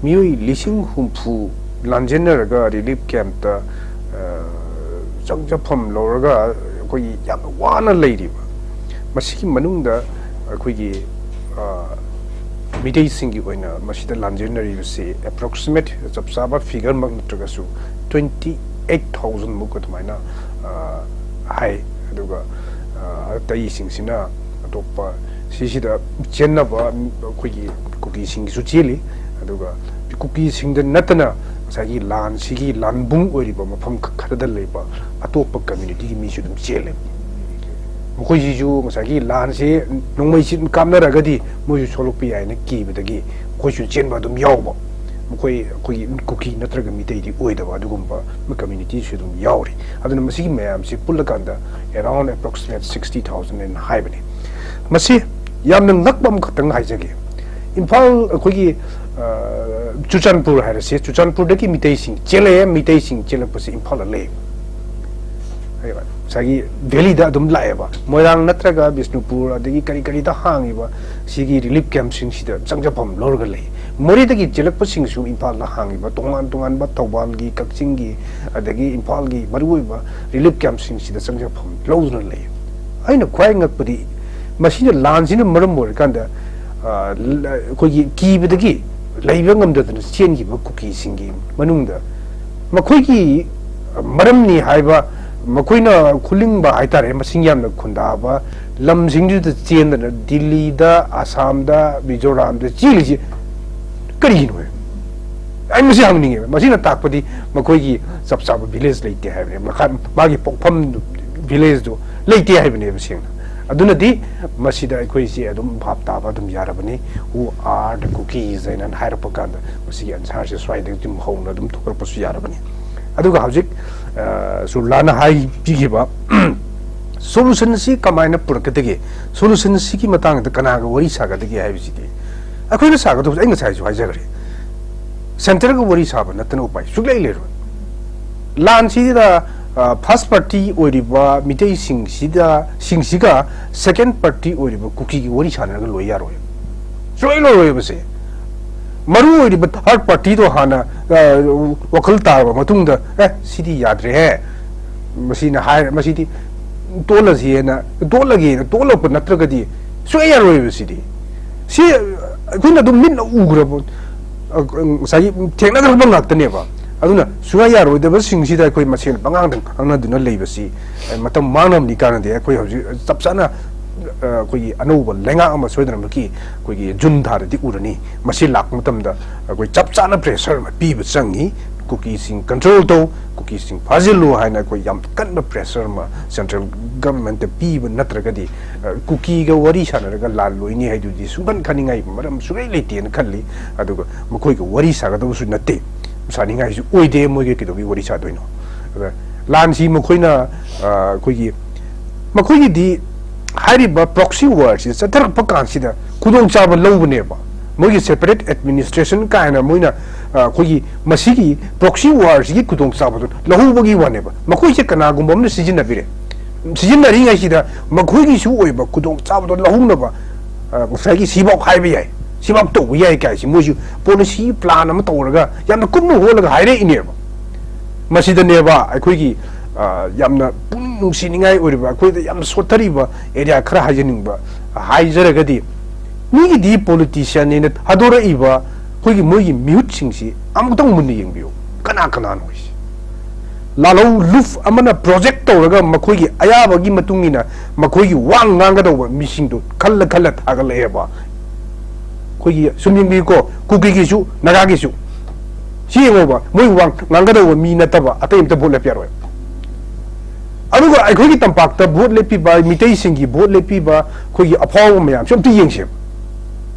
ꯃꯤꯑꯣꯏ ꯂꯤꯁꯤꯡ ꯍꯨꯝꯐꯨ ꯂꯥꯟꯖꯦꯟꯅꯔꯒ ꯔꯤꯂꯤꯐ ꯀꯦꯝꯞꯇ, ꯑ, ꯆꯪꯖꯐꯝ ꯂꯧꯔꯒ ꯑꯩꯈꯣꯏꯒꯤ ꯌꯥꯝꯅ ꯋꯥꯅ ꯂꯩꯔꯤꯕ꯫ ꯃꯁꯤꯒꯤ ꯃꯅꯨꯡꯗ ꯑꯩꯈꯣꯏꯒꯤ, ꯑ, ꯃꯤꯇꯩꯁꯤꯡꯒꯤ ꯑꯣꯏꯅ ꯃꯁꯤꯗ ꯂꯥꯟꯖꯦꯟꯅꯔꯤꯕꯁꯤ ꯑꯦꯄ꯭ꯔꯣꯛꯁꯤꯃꯦꯠ, ꯆꯞ ꯆꯥꯕ ꯐꯤꯒꯔꯃꯛ ꯅꯠꯇ꯭ꯔꯒꯁꯨ, ꯇ꯭ꯋꯦꯟꯇꯤ ꯑꯩꯠ ꯊꯥꯎꯖꯟꯃꯨꯛ ꯑꯗꯨꯃꯥꯏꯅ, ꯑ, ꯍꯥꯏ꯫ ꯑꯗꯨꯒ, ꯑ, ꯑꯇꯩꯁꯤꯡꯁꯤꯅ ꯑꯇꯣꯞꯄ ꯁꯤꯁꯤꯗ ꯆꯦꯟꯅꯕ ꯑꯩꯈꯣꯏꯒꯤ ꯀꯨꯀꯤꯁꯤꯡꯒꯤꯁꯨ ꯆꯦꯜꯂꯤ꯫ ꯑꯗꯨꯒ ꯀꯨꯀꯤꯁꯤꯡꯗ ꯅꯠꯇꯅ ꯉꯁꯥꯏꯒꯤ ꯂꯥꯟꯁꯤꯒꯤ ꯂꯥꯟꯕꯨꯡ ꯑꯣꯏꯔꯤꯕ ꯃꯐꯝ ꯈꯔꯗ ꯂꯩꯕ ꯑꯇꯣꯞꯄ ꯀꯝꯃ꯭ꯌꯨꯅꯤꯇꯤꯒꯤ ꯃꯤꯁꯨ ꯑꯗꯨꯝ ꯆꯦꯜꯂꯦ꯫ ꯃꯈꯣꯏꯁꯤꯁꯨ ꯉꯁꯥꯏꯒꯤ ꯂꯥꯟꯁꯦ ꯅꯣꯡꯃꯩꯁꯤ ꯑꯗꯨꯝ ꯀꯥꯞꯅꯔꯒꯗꯤ ꯃꯣꯏꯁꯨ ꯁꯣꯛꯂꯛꯄ ꯌꯥꯏꯅ ꯀꯤꯕꯗꯒꯤ ꯃꯈꯣꯏꯁꯨ ꯆꯦꯟꯕ ꯑꯗꯨꯝ ꯌꯥꯎꯕ꯫ ꯃꯈꯣꯏ ꯑꯩꯈꯣꯏꯒꯤ ꯀꯨꯀꯤ ꯅꯠꯇ꯭ꯔꯒ ꯃꯤꯇꯩꯗꯤ ꯑꯣꯏꯗꯕ ꯑꯗꯨꯒꯨꯝꯕ ꯀꯝꯃ꯭ꯌꯨꯅꯤꯇꯤꯁꯨ ꯑꯗꯨꯝ ꯌꯥꯎꯔꯤ꯫ ꯑꯗꯨꯅ ꯃꯁꯤꯒꯤ ꯃꯌꯥꯝꯁꯤ ꯄꯨꯜꯂꯀꯥꯟꯗ around approximate sixty thousand ꯍꯥꯏꯅ ꯍꯥꯏꯕꯅꯤ꯫ ꯃꯁꯤ ꯌꯥꯝꯅ ꯉꯛꯄ ꯑꯃꯈꯛꯇꯪ ꯍꯥꯏꯖꯒꯦ꯫ ꯏꯝꯐꯥꯜ ꯑꯩꯈꯣꯏꯒꯤ ꯆꯨꯔꯆꯥꯟꯄꯨꯔ ꯍꯥꯏꯔꯁꯤ, ꯆꯨꯔꯆꯥꯟꯄꯨꯔꯗꯒꯤ ꯃꯤꯇꯩꯁꯤꯡ ꯆꯦꯜꯂꯛꯑꯦ꯫ ꯃꯤꯇꯩꯁꯤꯡ ꯆꯦꯜꯂꯛꯄꯁꯤ ꯏꯝꯐꯥꯜꯗ ꯂꯩ꯫ ꯉꯁꯥꯏꯒꯤ ꯚꯦꯂꯤꯗ ꯑꯗꯨꯝ ꯂꯥꯛꯑꯦꯕ꯫ ꯃꯣꯏꯔꯥꯡ ꯅꯠꯇ꯭ꯔꯒ ꯕꯤꯁꯅꯨꯄꯨꯔ ꯑꯗꯒꯤ ꯀꯔꯤ ꯀꯔꯤꯗ ꯍꯥꯡꯉꯤꯕ ꯁꯤꯒꯤ ꯔꯤꯂꯤꯐ ꯀꯦꯝꯞꯁꯤꯡꯁꯤꯗ ꯆꯪꯖꯐꯝ ꯂꯧꯔꯒ ꯂꯩ꯫ ꯃꯣꯔꯦꯗꯒꯤ ꯆꯦꯜꯂꯛꯄꯁꯤꯡꯁꯨ ꯏꯝꯐꯥꯜꯗ ꯍꯥꯡꯉꯤꯕ ꯇꯣꯉꯥꯟ ꯇꯣꯉꯥꯟꯕ ꯊꯧꯕꯥꯜꯒꯤ, ꯀꯛꯆꯤꯡꯒꯤ, ꯑꯗꯒꯤ ꯏꯝꯐꯥꯜꯒꯤ ꯃꯔꯨꯑꯣꯏꯕ ꯔꯤꯂꯤꯐ ꯀꯦꯝꯞꯁꯤꯡꯁꯤꯗ ꯆꯪꯖꯐꯝ ꯂꯧꯗꯨꯅ ꯂꯩ꯫ ꯑꯩꯅ ꯈ꯭ꯋꯥꯏ ꯉꯛꯄꯗꯤ ꯃꯁꯤꯅ ꯂꯥꯟꯁꯤꯅ ꯃꯔꯝ ꯑꯣꯏꯔꯀꯥꯟꯗ ꯑꯩꯈꯣꯏꯒꯤ ꯀꯤꯕꯗꯒꯤ ꯂꯩꯕ ꯉꯝꯗꯗꯅ ꯆꯦꯟꯈꯤꯕ ꯀꯨꯀꯤꯁꯤꯡꯒꯤ ꯃꯅꯨꯡꯗ ꯃꯈꯣꯏꯒꯤ ꯃꯔꯝꯅꯤ ꯍꯥꯏꯕ, ꯃꯈꯣꯏꯅ ꯈꯨꯂꯤꯡꯕ ꯍꯥꯏꯇꯥꯔꯦ, ꯃꯁꯤꯡ ꯌꯥꯝꯅ ꯈꯨꯟꯗꯥꯕ ꯂꯝꯁꯤꯡꯗꯨꯗ ꯆꯦꯟꯗꯅ ꯗꯤꯜꯂꯤꯗ, ꯑꯁꯥꯝꯗ, ꯃꯤꯖꯣꯔꯥꯝꯗ ꯆꯦꯜꯂꯤꯁꯤ ꯀꯔꯤꯒꯤꯅꯣ? ꯑꯩ ꯃꯁꯤ ꯍꯪꯅꯤꯡꯉꯦꯕ꯫ ꯃꯁꯤꯅ ꯇꯥꯛꯄꯗꯤ ꯃꯈꯣꯏꯒꯤ ꯆꯞ ꯆꯥꯕ ꯚꯤꯂꯦꯖ ꯂꯩꯇꯦ ꯍꯥꯏꯕꯅꯦ꯫ ꯃꯈꯥ ꯃꯥꯒꯤ ꯄꯣꯛꯐꯝ ꯚꯤꯂꯦꯖꯇꯨ ꯂꯩꯇꯦ ꯍꯥꯏꯕꯅꯦꯕ ꯁꯦꯡꯅ꯫ ꯑꯗꯨꯅꯗꯤ ꯃꯁꯤꯗ ꯑꯩꯈꯣꯏꯁꯦ ꯑꯗꯨꯝ ꯚꯥꯞ ꯇꯥꯕ ꯑꯗꯨꯝ ꯌꯥꯔꯕꯅꯤ꯫ Who are the Kukis ꯍꯥꯏꯅ ꯍꯥꯏꯔꯛꯄ ꯀꯥꯟꯗ ꯃꯁꯤꯒꯤ ꯑꯟꯁꯥꯔꯁꯦ ꯁ꯭ꯋꯥꯏꯗꯒꯤ ꯑꯗꯨꯝ ꯍꯧꯅ ꯑꯗꯨꯝ ꯊꯣꯛꯂꯛꯄꯁꯨ ꯌꯥꯔꯕꯅꯤ꯫ ꯑꯗꯨꯒ ꯍꯧꯖꯤꯛ ꯁꯨꯔꯂꯥꯅ ꯍꯥꯏꯕꯤꯈꯤꯕ ꯁꯣꯂꯨꯁꯟꯁꯤ ꯀꯃꯥꯏꯅ ꯄꯨꯔꯛꯀꯗꯒꯦ, ꯁꯣꯂꯨꯁꯟꯁꯤꯒꯤ ꯃꯇꯥꯡꯗ ꯀꯅꯥꯒ ꯋꯥꯔꯤ ꯁꯥꯒꯗꯒꯦ ꯍꯥꯏꯕꯁꯤꯗꯤ ꯑꯩꯈꯣꯏꯅ ꯁꯥꯒꯗꯕꯁꯦ ꯑꯩ ꯉꯁꯥꯏꯁꯨ ꯍꯥꯏꯖꯈ꯭ꯔꯦ꯫ ꯁꯦꯟꯇꯔꯒ ꯋꯥꯔꯤ ꯁꯥꯕ ꯅꯠꯇꯅ ꯎꯄꯥꯏ ꯁꯨꯛꯂꯩ ꯂꯩꯔꯣꯏ꯫ ꯂꯥꯟꯁꯤꯗ ꯐꯥꯔꯁ ꯄꯥꯔꯇꯤ ꯑꯣꯏꯔꯤꯕ ꯃꯤꯇꯩꯁꯤꯡꯁꯤꯗ, ꯁꯤꯡꯁꯤꯒ ꯁꯦꯀꯦꯟ ꯄꯥꯔꯇꯤ ꯑꯣꯏꯔꯤꯕ ꯀꯨꯀꯤꯒꯤ ꯋꯥꯔꯤ ꯁꯥꯟꯅꯔꯒ ꯂꯣꯏ ꯌꯥꯔꯣꯏ꯫ ꯁꯨꯛꯂꯩ ꯂꯣꯏꯔꯣꯏꯕꯁꯦ꯫ ꯃꯔꯨ ꯑꯣꯏꯔꯤꯕ ꯊꯥꯔꯠ ꯄꯥꯔꯇꯤꯗꯣ ꯍꯥꯟꯅ ꯋꯥꯈꯜ ꯇꯥꯔꯕ ꯃꯇꯨꯡꯗ, ꯑꯦ, ꯁꯤꯗꯤ ꯌꯥꯗ꯭ꯔꯦꯍꯦ, ꯃꯁꯤꯅ ꯍꯥꯏꯔ, ꯃꯁꯤꯗꯤ ꯇꯣꯜꯂꯁꯤꯅ, ꯇꯣꯜꯂꯒꯦꯅ ꯇꯣꯜꯂꯛꯄ ꯅꯠꯇ꯭ꯔꯒꯗꯤ ꯁꯨꯛꯌꯥ ꯌꯥꯔꯣꯏꯕ ꯁꯤꯗꯤ꯫ ꯁꯤ ꯑꯩꯈꯣꯏꯅ ꯑꯗꯨꯝ ꯃꯤꯠꯅ ꯎꯈ꯭ꯔꯕ, ꯉꯁꯥꯏꯒꯤ ꯊꯦꯡꯅꯈ꯭ꯔꯕ ꯉꯥꯛꯇꯅꯦꯕ꯫ ꯑꯗꯨꯅ ꯁꯨꯡꯌꯥ ꯌꯥꯔꯣꯏꯗꯕꯁꯤꯡꯁꯤꯗ ꯑꯩꯈꯣꯏ ꯃꯁꯦꯟ ꯄꯉꯥꯡꯗ ꯉꯥꯡꯅꯗꯨꯅ ꯂꯩꯕꯁꯤ ꯃꯇꯝ ꯃꯥꯡꯅꯕꯅꯤ ꯀꯥꯟꯅꯗꯦ꯫ ꯑꯩꯈꯣꯏ ꯍꯧꯖꯤꯛ ꯆꯞ ꯆꯥꯅ ꯑ, ꯑꯩꯈꯣꯏꯒꯤ ꯑꯅꯧꯕ ꯂꯩꯉꯥꯛ ꯑꯃ ꯁꯣꯏꯗꯅꯃꯛꯀꯤ ꯑꯩꯈꯣꯏꯒꯤ ꯖꯨꯟ ꯊꯥꯗꯗꯤ ꯎꯔꯅꯤ꯫ ꯃꯁꯤ ꯂꯥꯛꯄ ꯃꯇꯝꯗ ꯑꯩꯈꯣꯏ ꯆꯞ ꯆꯥꯅ pressure ꯑꯃ ꯄꯤꯕ ꯆꯪꯉꯤ꯫ ꯀꯨꯀꯤꯁꯤꯡ control ꯇꯧ, ꯀꯨꯀꯤꯁꯤꯡ ꯐꯥꯖꯤꯜꯂꯨ ꯍꯥꯏꯅ ꯑꯩꯈꯣꯏ ꯌꯥꯝ ꯀꯟꯕ pressure ꯑꯃ central government ꯇ ꯄꯤꯕ ꯅꯠꯇ꯭ꯔꯒꯗꯤ, ꯑ, ꯀꯨꯀꯤꯒ ꯋꯥꯔꯤ ꯁꯥꯟꯅꯔꯒ ꯂꯥꯜ ꯂꯣꯏꯅꯤ ꯍꯥꯏꯗꯨꯗꯤ ꯁꯨꯡꯈꯟ ꯈꯟꯅꯤꯡꯉꯥꯏ ꯃꯔꯝ ꯁꯨꯡꯂꯩ ꯂꯩꯇꯦꯅ ꯈꯜꯂꯤ꯫ ꯑꯗꯨꯒ ꯃꯈꯣꯏꯒ ꯋꯥꯔꯤ ꯁꯥꯒꯗꯕꯁꯨ ꯅꯠꯇꯦ, ꯁꯥꯅꯤꯡꯉꯥꯏꯁꯨ ꯑꯣꯏꯗꯦ꯫ ꯃꯣꯏꯒ ꯀꯩꯗꯧꯕꯒꯤ ꯋꯥꯔꯤ ꯁꯥꯗꯣꯏꯅꯣ? ꯑꯗ ꯂꯥꯟꯁꯤ ꯃꯈꯣꯏꯅ, ꯑ, ꯑꯩꯈꯣꯏꯒꯤ, ꯃꯈꯣꯏꯒꯤꯗꯤ ꯍꯥꯏꯔꯤꯕ proxy war ꯁꯤ ꯆꯠꯊꯔꯛꯄ ꯀꯥꯟꯁꯤꯗ ꯈꯨꯗꯣꯡꯆꯥꯕ ꯂꯧꯕꯅꯦꯕ꯫ ꯃꯣꯏꯒꯤ separate administration ꯀꯥꯏꯅ ꯃꯣꯏꯅ, ꯑ, ꯑꯩꯈꯣꯏꯒꯤ ꯃꯁꯤꯒꯤ proxy war ꯁꯤꯒꯤ ꯈꯨꯗꯣꯡꯆꯥꯕꯗꯨ ꯂꯧꯍꯧꯕꯒꯤ ꯋꯥꯅꯦꯕ꯫ ꯃꯈꯣꯏꯁꯦ ꯀꯅꯥꯒꯨꯝꯕ ꯑꯃꯅ ꯁꯤꯖꯤꯟꯅꯕꯤꯔꯦ꯫ ꯁꯤꯖꯤꯟꯅꯔꯤꯉꯩꯁꯤꯗ ꯃꯈꯣꯏꯒꯤꯁꯨ ꯑꯣꯏꯕ ꯈꯨꯗꯣꯡꯆꯥꯕꯗꯣ ꯂꯧꯍꯧꯅꯕ, ꯑ, ꯉꯁꯥꯏꯒꯤ ꯁꯤꯐꯥꯎ ꯍꯥꯏꯕ ꯌꯥꯏ, ꯁꯤꯐꯥꯎ ꯇꯧꯕ ꯌꯥꯏ ꯀꯥꯏꯁꯤ ꯃꯣꯏꯁꯨ policy plan ꯑꯃ ꯇꯧꯔꯒ ꯌꯥꯝꯅ ꯀꯨꯞꯅ ꯍꯣꯠꯂꯒ ꯍꯥꯏꯔꯛꯏꯅꯦꯕ꯫ ꯃꯁꯤꯗꯅꯦꯕ ꯑꯩꯈꯣꯏꯒꯤ, ꯑ, ꯌꯥꯝꯅ ꯄꯨꯛꯅꯤꯡ ꯅꯨꯡꯁꯤꯅꯤꯡꯉꯥꯏ ꯑꯣꯏꯔꯤꯕ, ꯑꯩꯈꯣꯏꯗ ꯌꯥꯝꯅ ꯁꯣꯠꯊꯔꯤꯕ area ꯈꯔ ꯍꯥꯏꯖꯅꯤꯡꯕ, ꯍꯥꯏꯖꯔꯒꯗꯤ, ꯃꯤꯒꯤꯗꯤ politician ꯅꯦꯅ ꯊꯥꯗꯣꯔꯛꯏꯕ ꯑꯩꯈꯣꯏꯒꯤ ꯃꯣꯏꯒꯤ ꯃꯤꯍꯨꯠꯁꯤꯡꯁꯤ ꯑꯃꯨꯛꯇꯪ ꯃꯨꯟꯅ ꯌꯦꯡꯕꯤꯌꯨ, ꯀꯅꯥ ꯀꯅꯥꯅꯣ ꯍꯥꯏꯁꯦ꯫ ꯂꯥꯂꯧ ꯂꯨꯞ ꯑꯃꯅ project ꯇꯧꯔꯒ ꯃꯈꯣꯏꯒꯤ ꯑꯌꯥꯕꯒꯤ ꯃꯇꯨꯡ ꯏꯟꯅ ꯃꯈꯣꯏꯒꯤ ꯋꯥ ꯉꯥꯡꯒꯗꯧꯕ ꯃꯤꯁꯤꯡꯗꯨ ꯈꯜꯂ ꯈꯜꯂ ꯊꯥꯒꯠꯂꯛꯑꯦꯕ꯫ ꯑꯩꯈꯣꯏꯒꯤ ꯁꯨꯝ ꯌꯦꯡꯕꯤꯌꯨꯀꯣ, ꯀꯨꯀꯤꯒꯤꯁꯨ ꯅꯥꯒꯥꯒꯤꯁꯨ꯫ ꯁꯤ ꯌꯦꯡꯉꯣꯕ, ꯃꯣꯏ ꯋꯥ ꯉꯥꯡꯒꯗꯧꯕ ꯃꯤ ꯅꯠꯇꯕ ꯑꯇꯩ ꯑꯝꯇ vote ꯂꯦꯞꯄ ꯌꯥꯔꯣꯏ꯫ ꯑꯗꯨꯒ ꯑꯩꯈꯣꯏꯒꯤ ꯇꯝꯄꯥꯛꯇ vote ꯂꯦꯞꯄꯤꯕ, ꯃꯤꯇꯩꯁꯤꯡꯒꯤ vote ꯂꯦꯞꯄꯤꯕ ꯑꯩꯈꯣꯏꯒꯤ ꯑꯐꯥꯎꯕ ꯃꯌꯥꯝꯁꯨ ꯑꯝꯇ ꯌꯦꯡꯁꯦꯕ꯫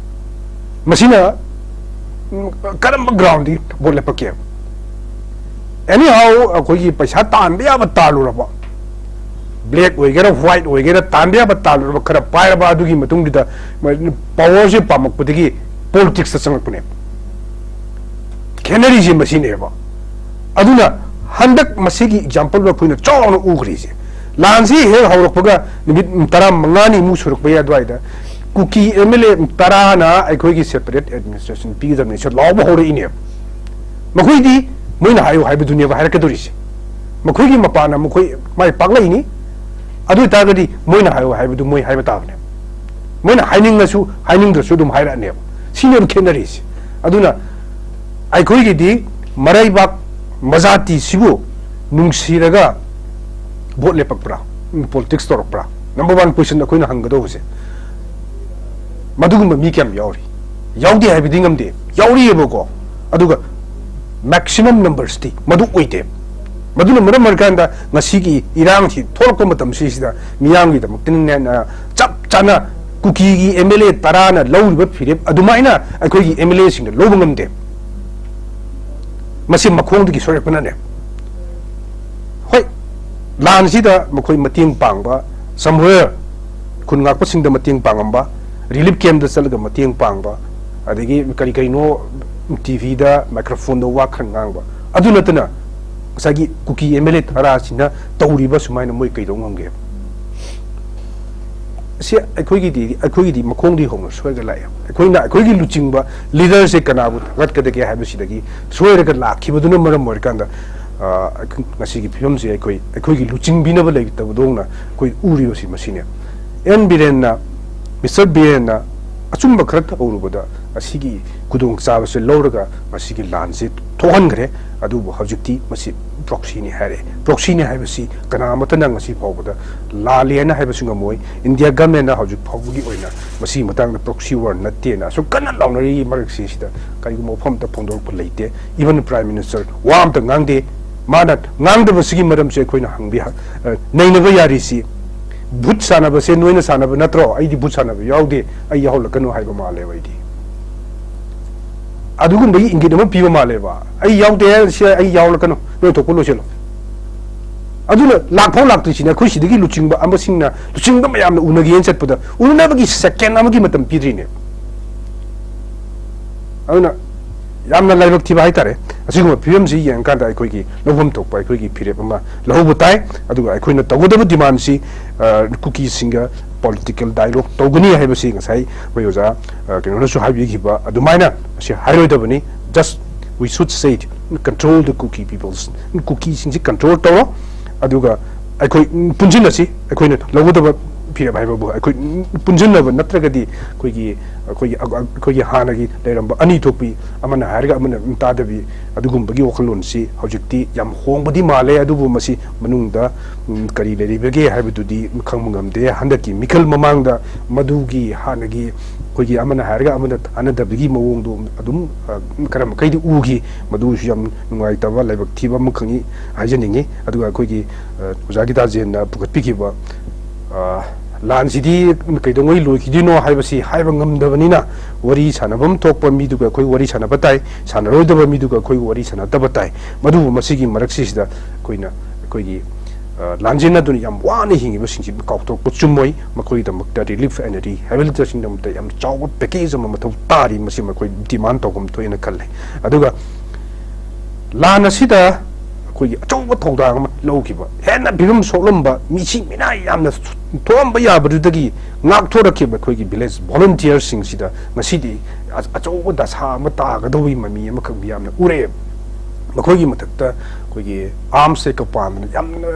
ꯃꯁꯤꯅ, ꯎꯝ, ꯀꯔꯝꯕ ground ꯗꯒꯤ vote ꯂꯦꯞꯄꯛꯀꯦꯕ? Anyhow, ꯑꯩꯈꯣꯏꯒꯤ ꯄꯩꯁꯥ ꯇꯥꯟꯕ ꯌꯥꯕ ꯇꯥꯜꯂꯨꯔꯕ, black ꯑꯣꯏꯒꯦꯔꯥ white ꯑꯣꯏꯒꯦꯔꯥ, ꯇꯥꯟꯕ ꯌꯥꯕ ꯇꯥꯜꯂꯨꯔꯕ, ꯈꯔ ꯄꯥꯏꯔꯕ, ꯑꯗꯨꯒꯤ ꯃꯇꯨꯡꯗꯨꯗ power ꯁꯦ ꯄꯥꯝꯃꯛꯄꯗꯒꯤ politics ꯇ ꯆꯪꯉꯛꯄꯅꯦꯕ꯫ ꯈꯦꯠꯅꯔꯤꯁꯦ ꯃꯁꯤꯅꯦꯕ꯫ ꯑꯗꯨꯅ ꯍꯟꯗꯛ ꯃꯁꯤꯒꯤ example ꯑꯩꯈꯣꯏꯅ ꯆꯥꯎꯅ ꯎꯈ꯭ꯔꯤꯁꯦ, ꯂꯥꯟꯁꯤ ꯍꯦꯛ ꯍꯧꯔꯛꯄꯒ ꯅꯨꯃꯤꯠ ꯇꯔꯥ ꯃꯉꯥꯅꯤꯃꯨꯛ ꯁꯨꯔꯛꯄ ꯌꯥꯏ ꯑꯗꯨꯋꯥꯏꯗ ꯀꯨꯀꯤ M L A ꯇꯔꯥꯅ ꯑꯩꯈꯣꯏꯒꯤ separate administration ꯄꯤꯒꯗꯕꯅꯤ ꯁꯤ ꯂꯥꯎꯕ ꯍꯧꯔꯛꯏꯅꯦꯕ꯫ ꯃꯈꯣꯏꯗꯤ ꯃꯣꯏꯅ ꯍꯥꯏꯌꯨ ꯍꯥꯏꯕꯗꯨꯅꯦꯕ ꯍꯥꯏꯔꯛꯀꯗꯧꯔꯤꯁꯦ꯫ ꯃꯈꯣꯏꯒꯤ ꯃꯄꯥꯟꯅ ꯃꯈꯣꯏ ꯃꯥꯏ ꯄꯥꯛꯂꯛꯏꯅꯤ꯫ ꯑꯗꯨ ꯑꯣꯏꯇꯥꯔꯒꯗꯤ ꯃꯣꯏꯅ ꯍꯥꯏꯌꯨ ꯍꯥꯏꯕꯗꯨ ꯃꯣꯏ ꯍꯥꯏꯕ ꯇꯥꯕꯅꯦꯕ꯫ ꯃꯣꯏꯅ ꯍꯥꯏꯅꯤꯡꯉꯁꯨ ꯍꯥꯏꯅꯤꯡꯗ꯭ꯔꯁꯨ ꯑꯗꯨꯝ ꯍꯥꯏꯔꯛꯑꯅꯦꯕ꯫ ꯁꯤꯅꯦꯕ ꯈꯦꯠꯅꯔꯤꯁꯦ꯫ ꯑꯗꯨꯅ ꯑꯩꯈꯣꯏꯒꯤꯗꯤ ꯃꯔꯩꯕꯥꯛ ꯃꯖꯥꯇꯤꯁꯤꯕꯨ ꯅꯨꯡꯁꯤꯔꯒ vote ꯂꯦꯞꯄꯛꯄ꯭ꯔꯥ? Politics ꯇꯧꯔꯛꯄ꯭ꯔꯥ? Number one question ꯑꯩꯈꯣꯏꯅ ꯍꯪꯒꯗꯧꯕꯁꯦ, ꯃꯗꯨꯒꯨꯝꯕ ꯃꯤ ꯀꯌꯥꯝ ꯌꯥꯎꯔꯤ? ꯌꯥꯎꯗꯦ ꯍꯥꯏꯕꯗꯤ ꯉꯝꯗꯦ, ꯌꯥꯎꯔꯤꯑꯕꯀꯣ꯫ ꯑꯗꯨꯒ maximum numbersꯇꯤ ꯃꯗꯨ ꯑꯣꯏꯗꯦ꯫ ꯃꯗꯨꯅ ꯃꯔꯝ ꯑꯣꯏꯔꯀꯥꯟꯗ ꯉꯁꯤꯒꯤ ꯏꯔꯥꯡꯁꯤ ꯊꯣꯛꯂꯛꯄ ꯃꯇꯝꯁꯤꯁꯤꯗ ꯃꯤꯌꯥꯝꯒꯤꯗꯃꯛꯇꯅꯦ, ꯆꯞ ꯆꯥꯅ ꯀꯨꯀꯤꯒꯤ M L A ꯇꯔꯥꯅ ꯂꯧꯔꯤꯕ ꯐꯤꯔꯦꯞ ꯑꯗꯨꯃꯥꯏꯅ ꯑꯩꯈꯣꯏꯒꯤ M L Aꯁꯤꯡꯅ ꯂꯧꯕ ꯉꯝꯗꯦ꯫ ꯃꯁꯤ ꯃꯈꯣꯡꯗꯒꯤ ꯁꯣꯏꯔꯛꯄꯅꯅꯦ꯫ ꯍꯣꯏ, ꯂꯥꯟꯁꯤꯗ ꯃꯈꯣꯏ ꯃꯇꯦꯡ ꯄꯥꯡꯕ, somewhere ꯈꯨꯟ ꯉꯥꯛꯄꯁꯤꯡꯗ ꯃꯇꯦꯡ ꯄꯥꯡꯉꯝꯕ, relief campꯇ ꯆꯠꯂꯒ ꯃꯇꯦꯡ ꯄꯥꯡꯕ, ꯑꯗꯒꯤ ꯀꯔꯤ ꯀꯔꯤꯅꯣ TVꯗ, microphoneꯗ ꯋꯥ ꯈꯔ ꯉꯥꯡꯕ, ꯑꯗꯨ ꯅꯠꯇꯅ ꯉꯁꯥꯏꯒꯤ ꯀꯨꯀꯤ M L A ꯇꯔꯥꯁꯤꯅ ꯇꯧꯔꯤꯕ ꯁꯨꯃꯥꯏꯅ ꯃꯣꯏ ꯀꯩꯗꯧ ꯉꯝꯒꯦ? ꯁꯤ ꯑꯩꯈꯣꯏꯒꯤꯗꯤ, ꯑꯩꯈꯣꯏꯒꯤꯗꯤ ꯃꯈꯣꯡꯗꯒꯤ ꯍꯧꯅ ꯁꯣꯏꯔꯒ ꯂꯥꯛꯑꯦ꯫ ꯑꯩꯈꯣꯏꯅ, ꯑꯩꯈꯣꯏꯒꯤ ꯂꯨꯆꯤꯡꯕ leaderꯁꯦ ꯀꯅꯥꯕꯨ ꯊꯥꯒꯠꯀꯗꯒꯦ ꯍꯥꯏꯕꯁꯤꯗꯒꯤ ꯁꯣꯏꯔꯒ ꯂꯥꯛꯈꯤꯕꯗꯨꯅ ꯃꯔꯝ ꯑꯣꯏꯔꯀꯥꯟꯗ, ꯑ, ꯉꯁꯤꯒꯤ ꯐꯤꯕꯝꯁꯤ ꯑꯩꯈꯣꯏ, ꯑꯩꯈꯣꯏꯒꯤ ꯂꯨꯆꯤꯡꯕꯤꯅꯕ ꯂꯩꯇꯕꯗꯧꯅ ꯑꯩꯈꯣꯏ ꯎꯔꯤꯕꯁꯤ ꯃꯁꯤꯅꯦ꯫ ꯑꯦꯟ ꯕꯤꯔꯦꯟꯅ, ꯃꯤꯁꯇꯔ ꯕꯤꯔꯦꯟꯅ ꯑꯆꯨꯝꯕ ꯈꯔ ꯇꯧꯔꯨꯕꯗ ꯑꯁꯤꯒꯤ ꯈꯨꯗꯣꯡꯆꯥꯕꯁꯦ ꯂꯧꯔꯒ ꯃꯁꯤꯒꯤ ꯂꯥꯟꯁꯦ ꯊꯣꯛꯍꯟꯈ꯭ꯔꯦ꯫ ꯑꯗꯨꯕꯨ ꯍꯧꯖꯤꯛꯇꯤ ꯃꯁꯤ proxyꯅꯤ ꯍꯥꯏꯔꯦ꯫ Proxyꯅꯤ ꯍꯥꯏꯕꯁꯤ ꯀꯅꯥ ꯑꯃꯠꯇꯅ ꯉꯁꯤ ꯐꯥꯎꯕꯗ ꯂꯥꯜꯂꯦꯅ ꯍꯥꯏꯕꯁꯨ ꯉꯝꯃꯣꯏ꯫ ꯏꯟꯗꯤꯌꯥ ꯒꯃꯦꯟꯅ ꯍꯧꯖꯤꯛ ꯐꯥꯎꯕꯒꯤ ꯑꯣꯏꯅ ꯃꯁꯤꯒꯤ ꯃꯇꯥꯡꯗ proxy war ꯅꯠꯇꯦꯅ ꯑꯁꯨꯛ ꯀꯟꯅ ꯂꯥꯎꯅꯔꯤꯉꯩ ꯃꯔꯛꯁꯤ ꯁꯤꯗ ꯀꯔꯤꯒꯨꯝꯕ ꯋꯥꯐꯝ ꯑꯝꯇ ꯐꯣꯡꯗꯣꯔꯛꯄ ꯂꯩꯇꯦ꯫ Even Prime Minister ꯋꯥ ꯑꯝꯇ ꯉꯥꯡꯗꯦ꯫ ꯃꯥꯅ ꯉꯥꯡꯗꯕꯁꯤꯒꯤ ꯃꯔꯝꯁꯦ ꯑꯩꯈꯣꯏꯅ ꯍꯪꯕꯤ-, ꯑ, ꯅꯩꯅꯕ ꯌꯥꯔꯤꯁꯤ ꯚꯨꯠ ꯁꯥꯟꯅꯕꯁꯦ ꯅꯣꯏꯅ ꯁꯥꯟꯅꯕ ꯅꯠꯇ꯭ꯔꯣ? ꯑꯩꯗꯤ ꯚꯨꯠ ꯁꯥꯟꯅꯕ ꯌꯥꯎꯗꯦ, ꯑꯩ ꯌꯥꯎꯍꯜꯂꯛꯀꯅꯨ ꯍꯥꯏꯕ ꯃꯥꯜꯂꯦꯕ꯫ ꯑꯩꯗꯤ ꯑꯗꯨꯒꯨꯝꯕꯒꯤ ꯏꯪꯒꯤꯠ ꯑꯃ ꯄꯤꯕ ꯃꯥꯜꯂꯦꯕ꯫ ꯑꯩ ꯌꯥꯎꯗꯦ ꯍꯥꯏꯔꯁꯦ, ꯑꯩ ꯌꯥꯎꯍꯜꯂꯛꯀꯅꯨ, ꯅꯣꯏ ꯊꯣꯛꯄ ꯂꯣꯏꯁꯤꯜꯂꯣ꯫ ꯑꯗꯨꯅ ꯂꯥꯛꯐꯥꯎ ꯂꯥꯛꯇ꯭ꯔꯤꯁꯤꯅꯦ꯫ ꯑꯩꯈꯣꯏ ꯁꯤꯗꯒꯤ ꯂꯨꯆꯤꯡꯕ ꯑꯃꯁꯤꯡꯅ, ꯂꯨꯆꯤꯡꯕ ꯃꯌꯥꯝꯅ ꯎꯅꯒꯦꯅ ꯆꯠꯄꯗ ꯎꯅꯅꯕꯒꯤ second ꯑꯃꯒꯤ ꯃꯇꯝ ꯄꯤꯗ꯭ꯔꯤꯅꯦ꯫ ꯑꯗꯨꯅ ꯌꯥꯝꯅ ꯂꯥꯏꯕꯛ ꯊꯤꯕ ꯍꯥꯏꯇꯥꯔꯦ꯫ ꯑꯁꯤꯒꯨꯝꯕ ꯐꯤꯕꯝꯁꯤ ꯌꯦꯡꯉꯀꯥꯟꯗ ꯑꯩꯈꯣꯏꯒꯤ ꯂꯧꯐꯝ ꯊꯣꯛꯄ ꯑꯩꯈꯣꯏꯒꯤ ꯐꯤꯔꯦꯞ ꯑꯃ ꯂꯧꯍꯧꯕ ꯇꯥꯏ꯫ ꯑꯗꯨꯒ ꯑꯩꯈꯣꯏꯅ ꯇꯧꯒꯗꯕ demandꯁꯤ, ꯑ, ꯀꯨꯀꯤꯁꯤꯡꯒ political dialogue ꯇꯧꯒꯅꯤ ꯍꯥꯏꯕꯁꯤ ꯉꯁꯥꯏ ꯑꯩꯈꯣꯏ ꯑꯣꯖꯥ, ꯑ, ꯀꯩꯅꯣꯅꯁꯨ ꯍꯥꯏꯕꯤꯈꯤꯕ ꯑꯗꯨꯃꯥꯏꯅ ꯃꯁꯤ ꯍꯥꯏꯔꯣꯏꯗꯕꯅꯤ꯫ Just we should say it, control the Kuki peoples, ꯀꯨꯀꯤꯁꯤꯡꯁꯤ control ꯇꯧꯔꯣ꯫ ꯑꯗꯨꯒ ꯑꯩꯈꯣꯏ ꯄꯨꯟꯁꯤꯟꯅꯁꯤ꯫ ꯑꯩꯈꯣꯏꯅ ꯂꯧꯒꯗꯕ ꯐꯤꯔꯦꯞ ꯍꯥꯏꯕꯕꯨ ꯑꯩꯈꯣꯏ ꯄꯨꯟꯁꯤꯟꯅꯕ ꯅꯠꯇ꯭ꯔꯒꯗꯤ ꯑꯩꯈꯣꯏꯒꯤ, ꯑꯩꯈꯣꯏꯒꯤ, ꯑꯩꯈꯣꯏꯒꯤ ꯍꯥꯟꯅꯒꯤ ꯂꯩꯔꯝꯕ ꯑꯅꯤ ꯊꯣꯛꯄꯤ, ꯑꯃꯅ ꯍꯥꯏꯔꯒ ꯑꯃꯅ ꯇꯥꯗꯕꯤ, ꯑꯗꯨꯒꯨꯝꯕꯒꯤ ꯋꯥꯈꯜꯂꯣꯟꯁꯤ ꯍꯧꯖꯤꯛꯇꯤ ꯌꯥꯝ ꯍꯣꯡꯕꯗꯤ ꯃꯥꯜꯂꯦ꯫ ꯑꯗꯨꯕꯨ ꯃꯁꯤ ꯃꯅꯨꯡꯗ, ꯎꯝ, ꯀꯔꯤ ꯂꯩꯔꯤꯕꯒꯦ ꯍꯥꯏꯕꯗꯨꯗꯤ ꯈꯪꯕ ꯉꯝꯗꯦ꯫ ꯍꯟꯗꯛꯀꯤ ꯃꯤꯈꯜ ꯃꯃꯥꯡꯗ ꯃꯗꯨꯒꯤ ꯍꯥꯟꯅꯒꯤ ꯑꯩꯈꯣꯏꯒꯤ ꯑꯃꯅ ꯍꯥꯏꯔꯒ ꯑꯃꯅ ꯇꯥꯅꯗꯕꯒꯤ ꯃꯑꯣꯡꯗꯣ ꯑꯗꯨꯝ, ꯑ, ꯈꯔ ꯃꯈꯩꯗꯤ ꯎꯈꯤ꯫ ꯃꯗꯨꯁꯨ ꯌꯥꯝ ꯅꯨꯡꯉꯥꯏꯇꯕ, ꯂꯥꯏꯕꯛ ꯊꯤꯕ ꯑꯃꯈꯛꯅꯤ ꯍꯥꯏꯖꯅꯤꯡꯉꯤ꯫ ꯑꯗꯨꯒ ꯑꯩꯈꯣꯏꯒꯤ, ꯑ, ꯑꯣꯖꯥ ꯒꯤꯇꯥꯖꯦꯟꯅ ꯄꯨꯈꯠꯄꯤꯈꯤꯕ, ꯑ, ꯂꯥꯟꯁꯤꯗꯤ ꯀꯩꯗꯧꯉꯩ ꯂꯣꯏꯈꯤꯗꯣꯏꯅꯣ ꯍꯥꯏꯕꯁꯤ ꯍꯥꯏꯕ ꯉꯝꯗꯕꯅꯤꯅ, ꯋꯥꯔꯤ ꯁꯥꯟꯅꯐꯝ ꯊꯣꯛꯄ ꯃꯤꯗꯨꯒ ꯑꯩꯈꯣꯏ ꯋꯥꯔꯤ ꯁꯥꯟꯅꯕ ꯇꯥꯏ, ꯁꯥꯟꯅꯔꯣꯏꯗꯕ ꯃꯤꯗꯨꯒ ꯑꯩꯈꯣꯏ ꯋꯥꯔꯤ ꯁꯥꯟꯅꯗꯕ ꯇꯥꯏ꯫ ꯃꯗꯨꯕꯨ ꯃꯁꯤꯒꯤ ꯃꯔꯛꯁꯤꯗ ꯑꯩꯈꯣꯏꯅ, ꯑꯩꯈꯣꯏꯒꯤ, ꯑ, ꯂꯥꯟꯖꯦꯟ ꯑꯗꯨꯅ ꯌꯥꯝ ꯋꯥꯅ ꯍꯤꯡꯉꯤꯕꯁꯤꯡꯁꯤ ꯀꯥꯎꯊꯣꯛꯄ ꯆꯨꯝꯃꯣꯏ꯫ ꯃꯈꯣꯏꯒꯤꯗꯃꯛꯇ relief and rehabilitation ꯗꯃꯛꯇ ꯌꯥꯝ ꯆꯥꯎꯕ package ꯑꯃ ꯃꯊꯧ ꯇꯥꯔꯤ꯫ ꯃꯁꯤ ꯃꯈꯣꯏ demand ꯇꯧꯐꯝ ꯊꯣꯛꯑꯦꯅ ꯈꯜꯂꯦ꯫ ꯑꯗꯨꯒ ꯂꯥꯟ ꯑꯁꯤꯗ ꯑꯩꯈꯣꯏꯒꯤ ꯑꯆꯧꯕ ꯊꯧꯗꯥꯡ ꯑꯃ ꯂꯧꯈꯤꯕ, ꯍꯦꯟꯅ ꯐꯤꯕꯝ ꯁꯣꯛꯂꯝꯕ, ꯃꯤꯁꯤ ꯃꯤꯅꯥꯏ ꯌꯥꯝꯅ ꯊꯣꯛꯑꯝꯕ ꯌꯥꯕꯗꯨꯗꯒꯤ ꯉꯥꯛꯊꯣꯔꯛꯈꯤꯕ ꯑꯩꯈꯣꯏꯒꯤ village volunteer ꯁꯤꯡꯁꯤꯗ ꯉꯁꯤꯗꯤ ꯑ-, ꯑꯆꯧꯕ ꯗꯁꯥ ꯑꯃ ꯇꯥꯒꯗꯧꯕꯒꯤ ꯃꯃꯤ ꯑꯃꯈꯛ ꯃꯤꯌꯥꯝꯅ ꯎꯔꯛꯑꯦꯕ꯫ ꯃꯈꯣꯏꯒꯤ ꯃꯊꯛꯇ ꯑꯩꯈꯣꯏꯒꯤ arms ꯀ ꯄꯥꯟꯗꯅ ꯌꯥꯝꯅ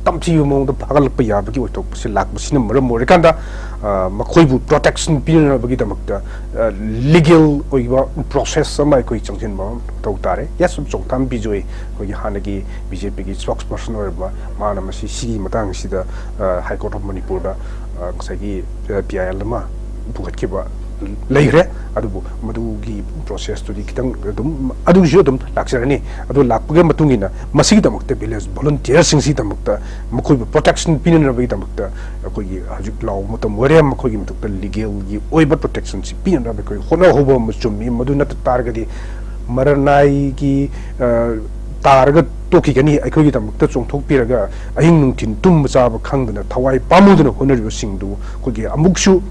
ꯇꯝꯊꯤꯕ ꯃꯑꯣꯡꯗ ꯐꯥꯒꯠꯂꯛꯄ ꯌꯥꯕꯒꯤ ꯑꯣꯏꯊꯣꯛꯄꯁꯤ ꯂꯥꯛꯄꯁꯤꯅ ꯃꯔꯝ ꯑꯣꯏꯔꯀꯥꯟꯗ, ꯑ, ꯃꯈꯣꯏꯕꯨ protection ꯄꯤꯅꯅꯕꯒꯤꯗꯃꯛꯇ, ꯑ, legal ꯑꯣꯏꯕ process ꯑꯃ ꯑꯩꯈꯣꯏ ꯆꯪꯁꯤꯟꯕ ꯑꯃ ꯃꯊꯧ ꯇꯥꯔꯦ꯫ Yes, ꯆꯣꯡꯊꯥꯝ ꯕꯤꯖꯣꯏ, ꯑꯩꯈꯣꯏꯒꯤ ꯍꯥꯟꯅꯒꯤ BJP ꯒꯤ spokesperson ꯑꯣꯏꯔꯝꯕ, ꯃꯥꯅ ꯃꯁꯤ, ꯁꯤꯒꯤ ꯃꯇꯥꯡꯁꯤꯗ, ꯑ, High Court of ꯃꯅꯤꯄꯨꯔꯗ, ꯑ, ꯉꯁꯥꯏꯒꯤ, ꯑ, PIL ꯑꯃ ꯄꯨꯈꯠꯈꯤꯕ ꯂꯩꯈ꯭ꯔꯦ꯫ ꯑꯗꯨꯕꯨ ꯃꯗꯨꯒꯤ process ꯇꯨꯗꯤ ꯈꯤꯇꯪ ꯑꯗꯨꯝ, ꯑꯗꯨꯒꯤꯁꯨ ꯑꯗꯨꯝ ꯂꯥꯛꯆꯔꯅꯤ꯫ ꯑꯗꯨ ꯂꯥꯛꯄꯒꯤ ꯃꯇꯨꯡ ꯏꯟꯅ ꯃꯁꯤꯒꯤꯗꯃꯛꯇ village volunteer ꯁꯤꯡꯁꯤꯒꯤꯗꯃꯛꯇ ꯃꯈꯣꯏꯕꯨ protection ꯄꯤꯅꯅꯕꯒꯤꯗꯃꯛꯇ ꯑꯩꯈꯣꯏꯒꯤ ꯍꯧꯖꯤꯛ ꯂꯥꯎꯕ ꯃꯇꯝ ꯑꯣꯏꯔꯦ꯫ ꯃꯈꯣꯏꯒꯤ ꯃꯊꯛꯇ legal ꯒꯤ ꯑꯣꯏꯕ protection ꯁꯤ ꯄꯤꯅꯅꯕ ꯑꯩꯈꯣꯏ ꯍꯣꯠꯅꯍꯧꯕ ꯑꯃ ꯆꯨꯝꯃꯤ꯫ ꯃꯗꯨ ꯅꯠꯇ ꯇꯥꯔꯒꯗꯤ ꯃꯔꯅꯥꯏꯒꯤ, ꯑ, ꯇꯥꯔꯒ ꯇꯣꯛꯈꯤꯒꯅꯤ꯫ ꯑꯩꯈꯣꯏꯒꯤꯗꯃꯛꯇ ꯆꯣꯡꯊꯣꯛꯄꯤꯔꯒ ꯑꯍꯤꯡ ꯅꯨꯡꯊꯤꯟ ꯇꯨꯝꯕ ꯆꯥꯕ ꯈꯪꯗꯅ ꯊꯋꯥꯏ ꯄꯥꯝꯃꯨꯗꯅ ꯍꯣꯠꯅꯔꯤꯕꯁꯤꯡꯗꯨ ꯑꯩꯈꯣꯏꯒꯤ ꯑꯃꯨꯛꯁꯨ,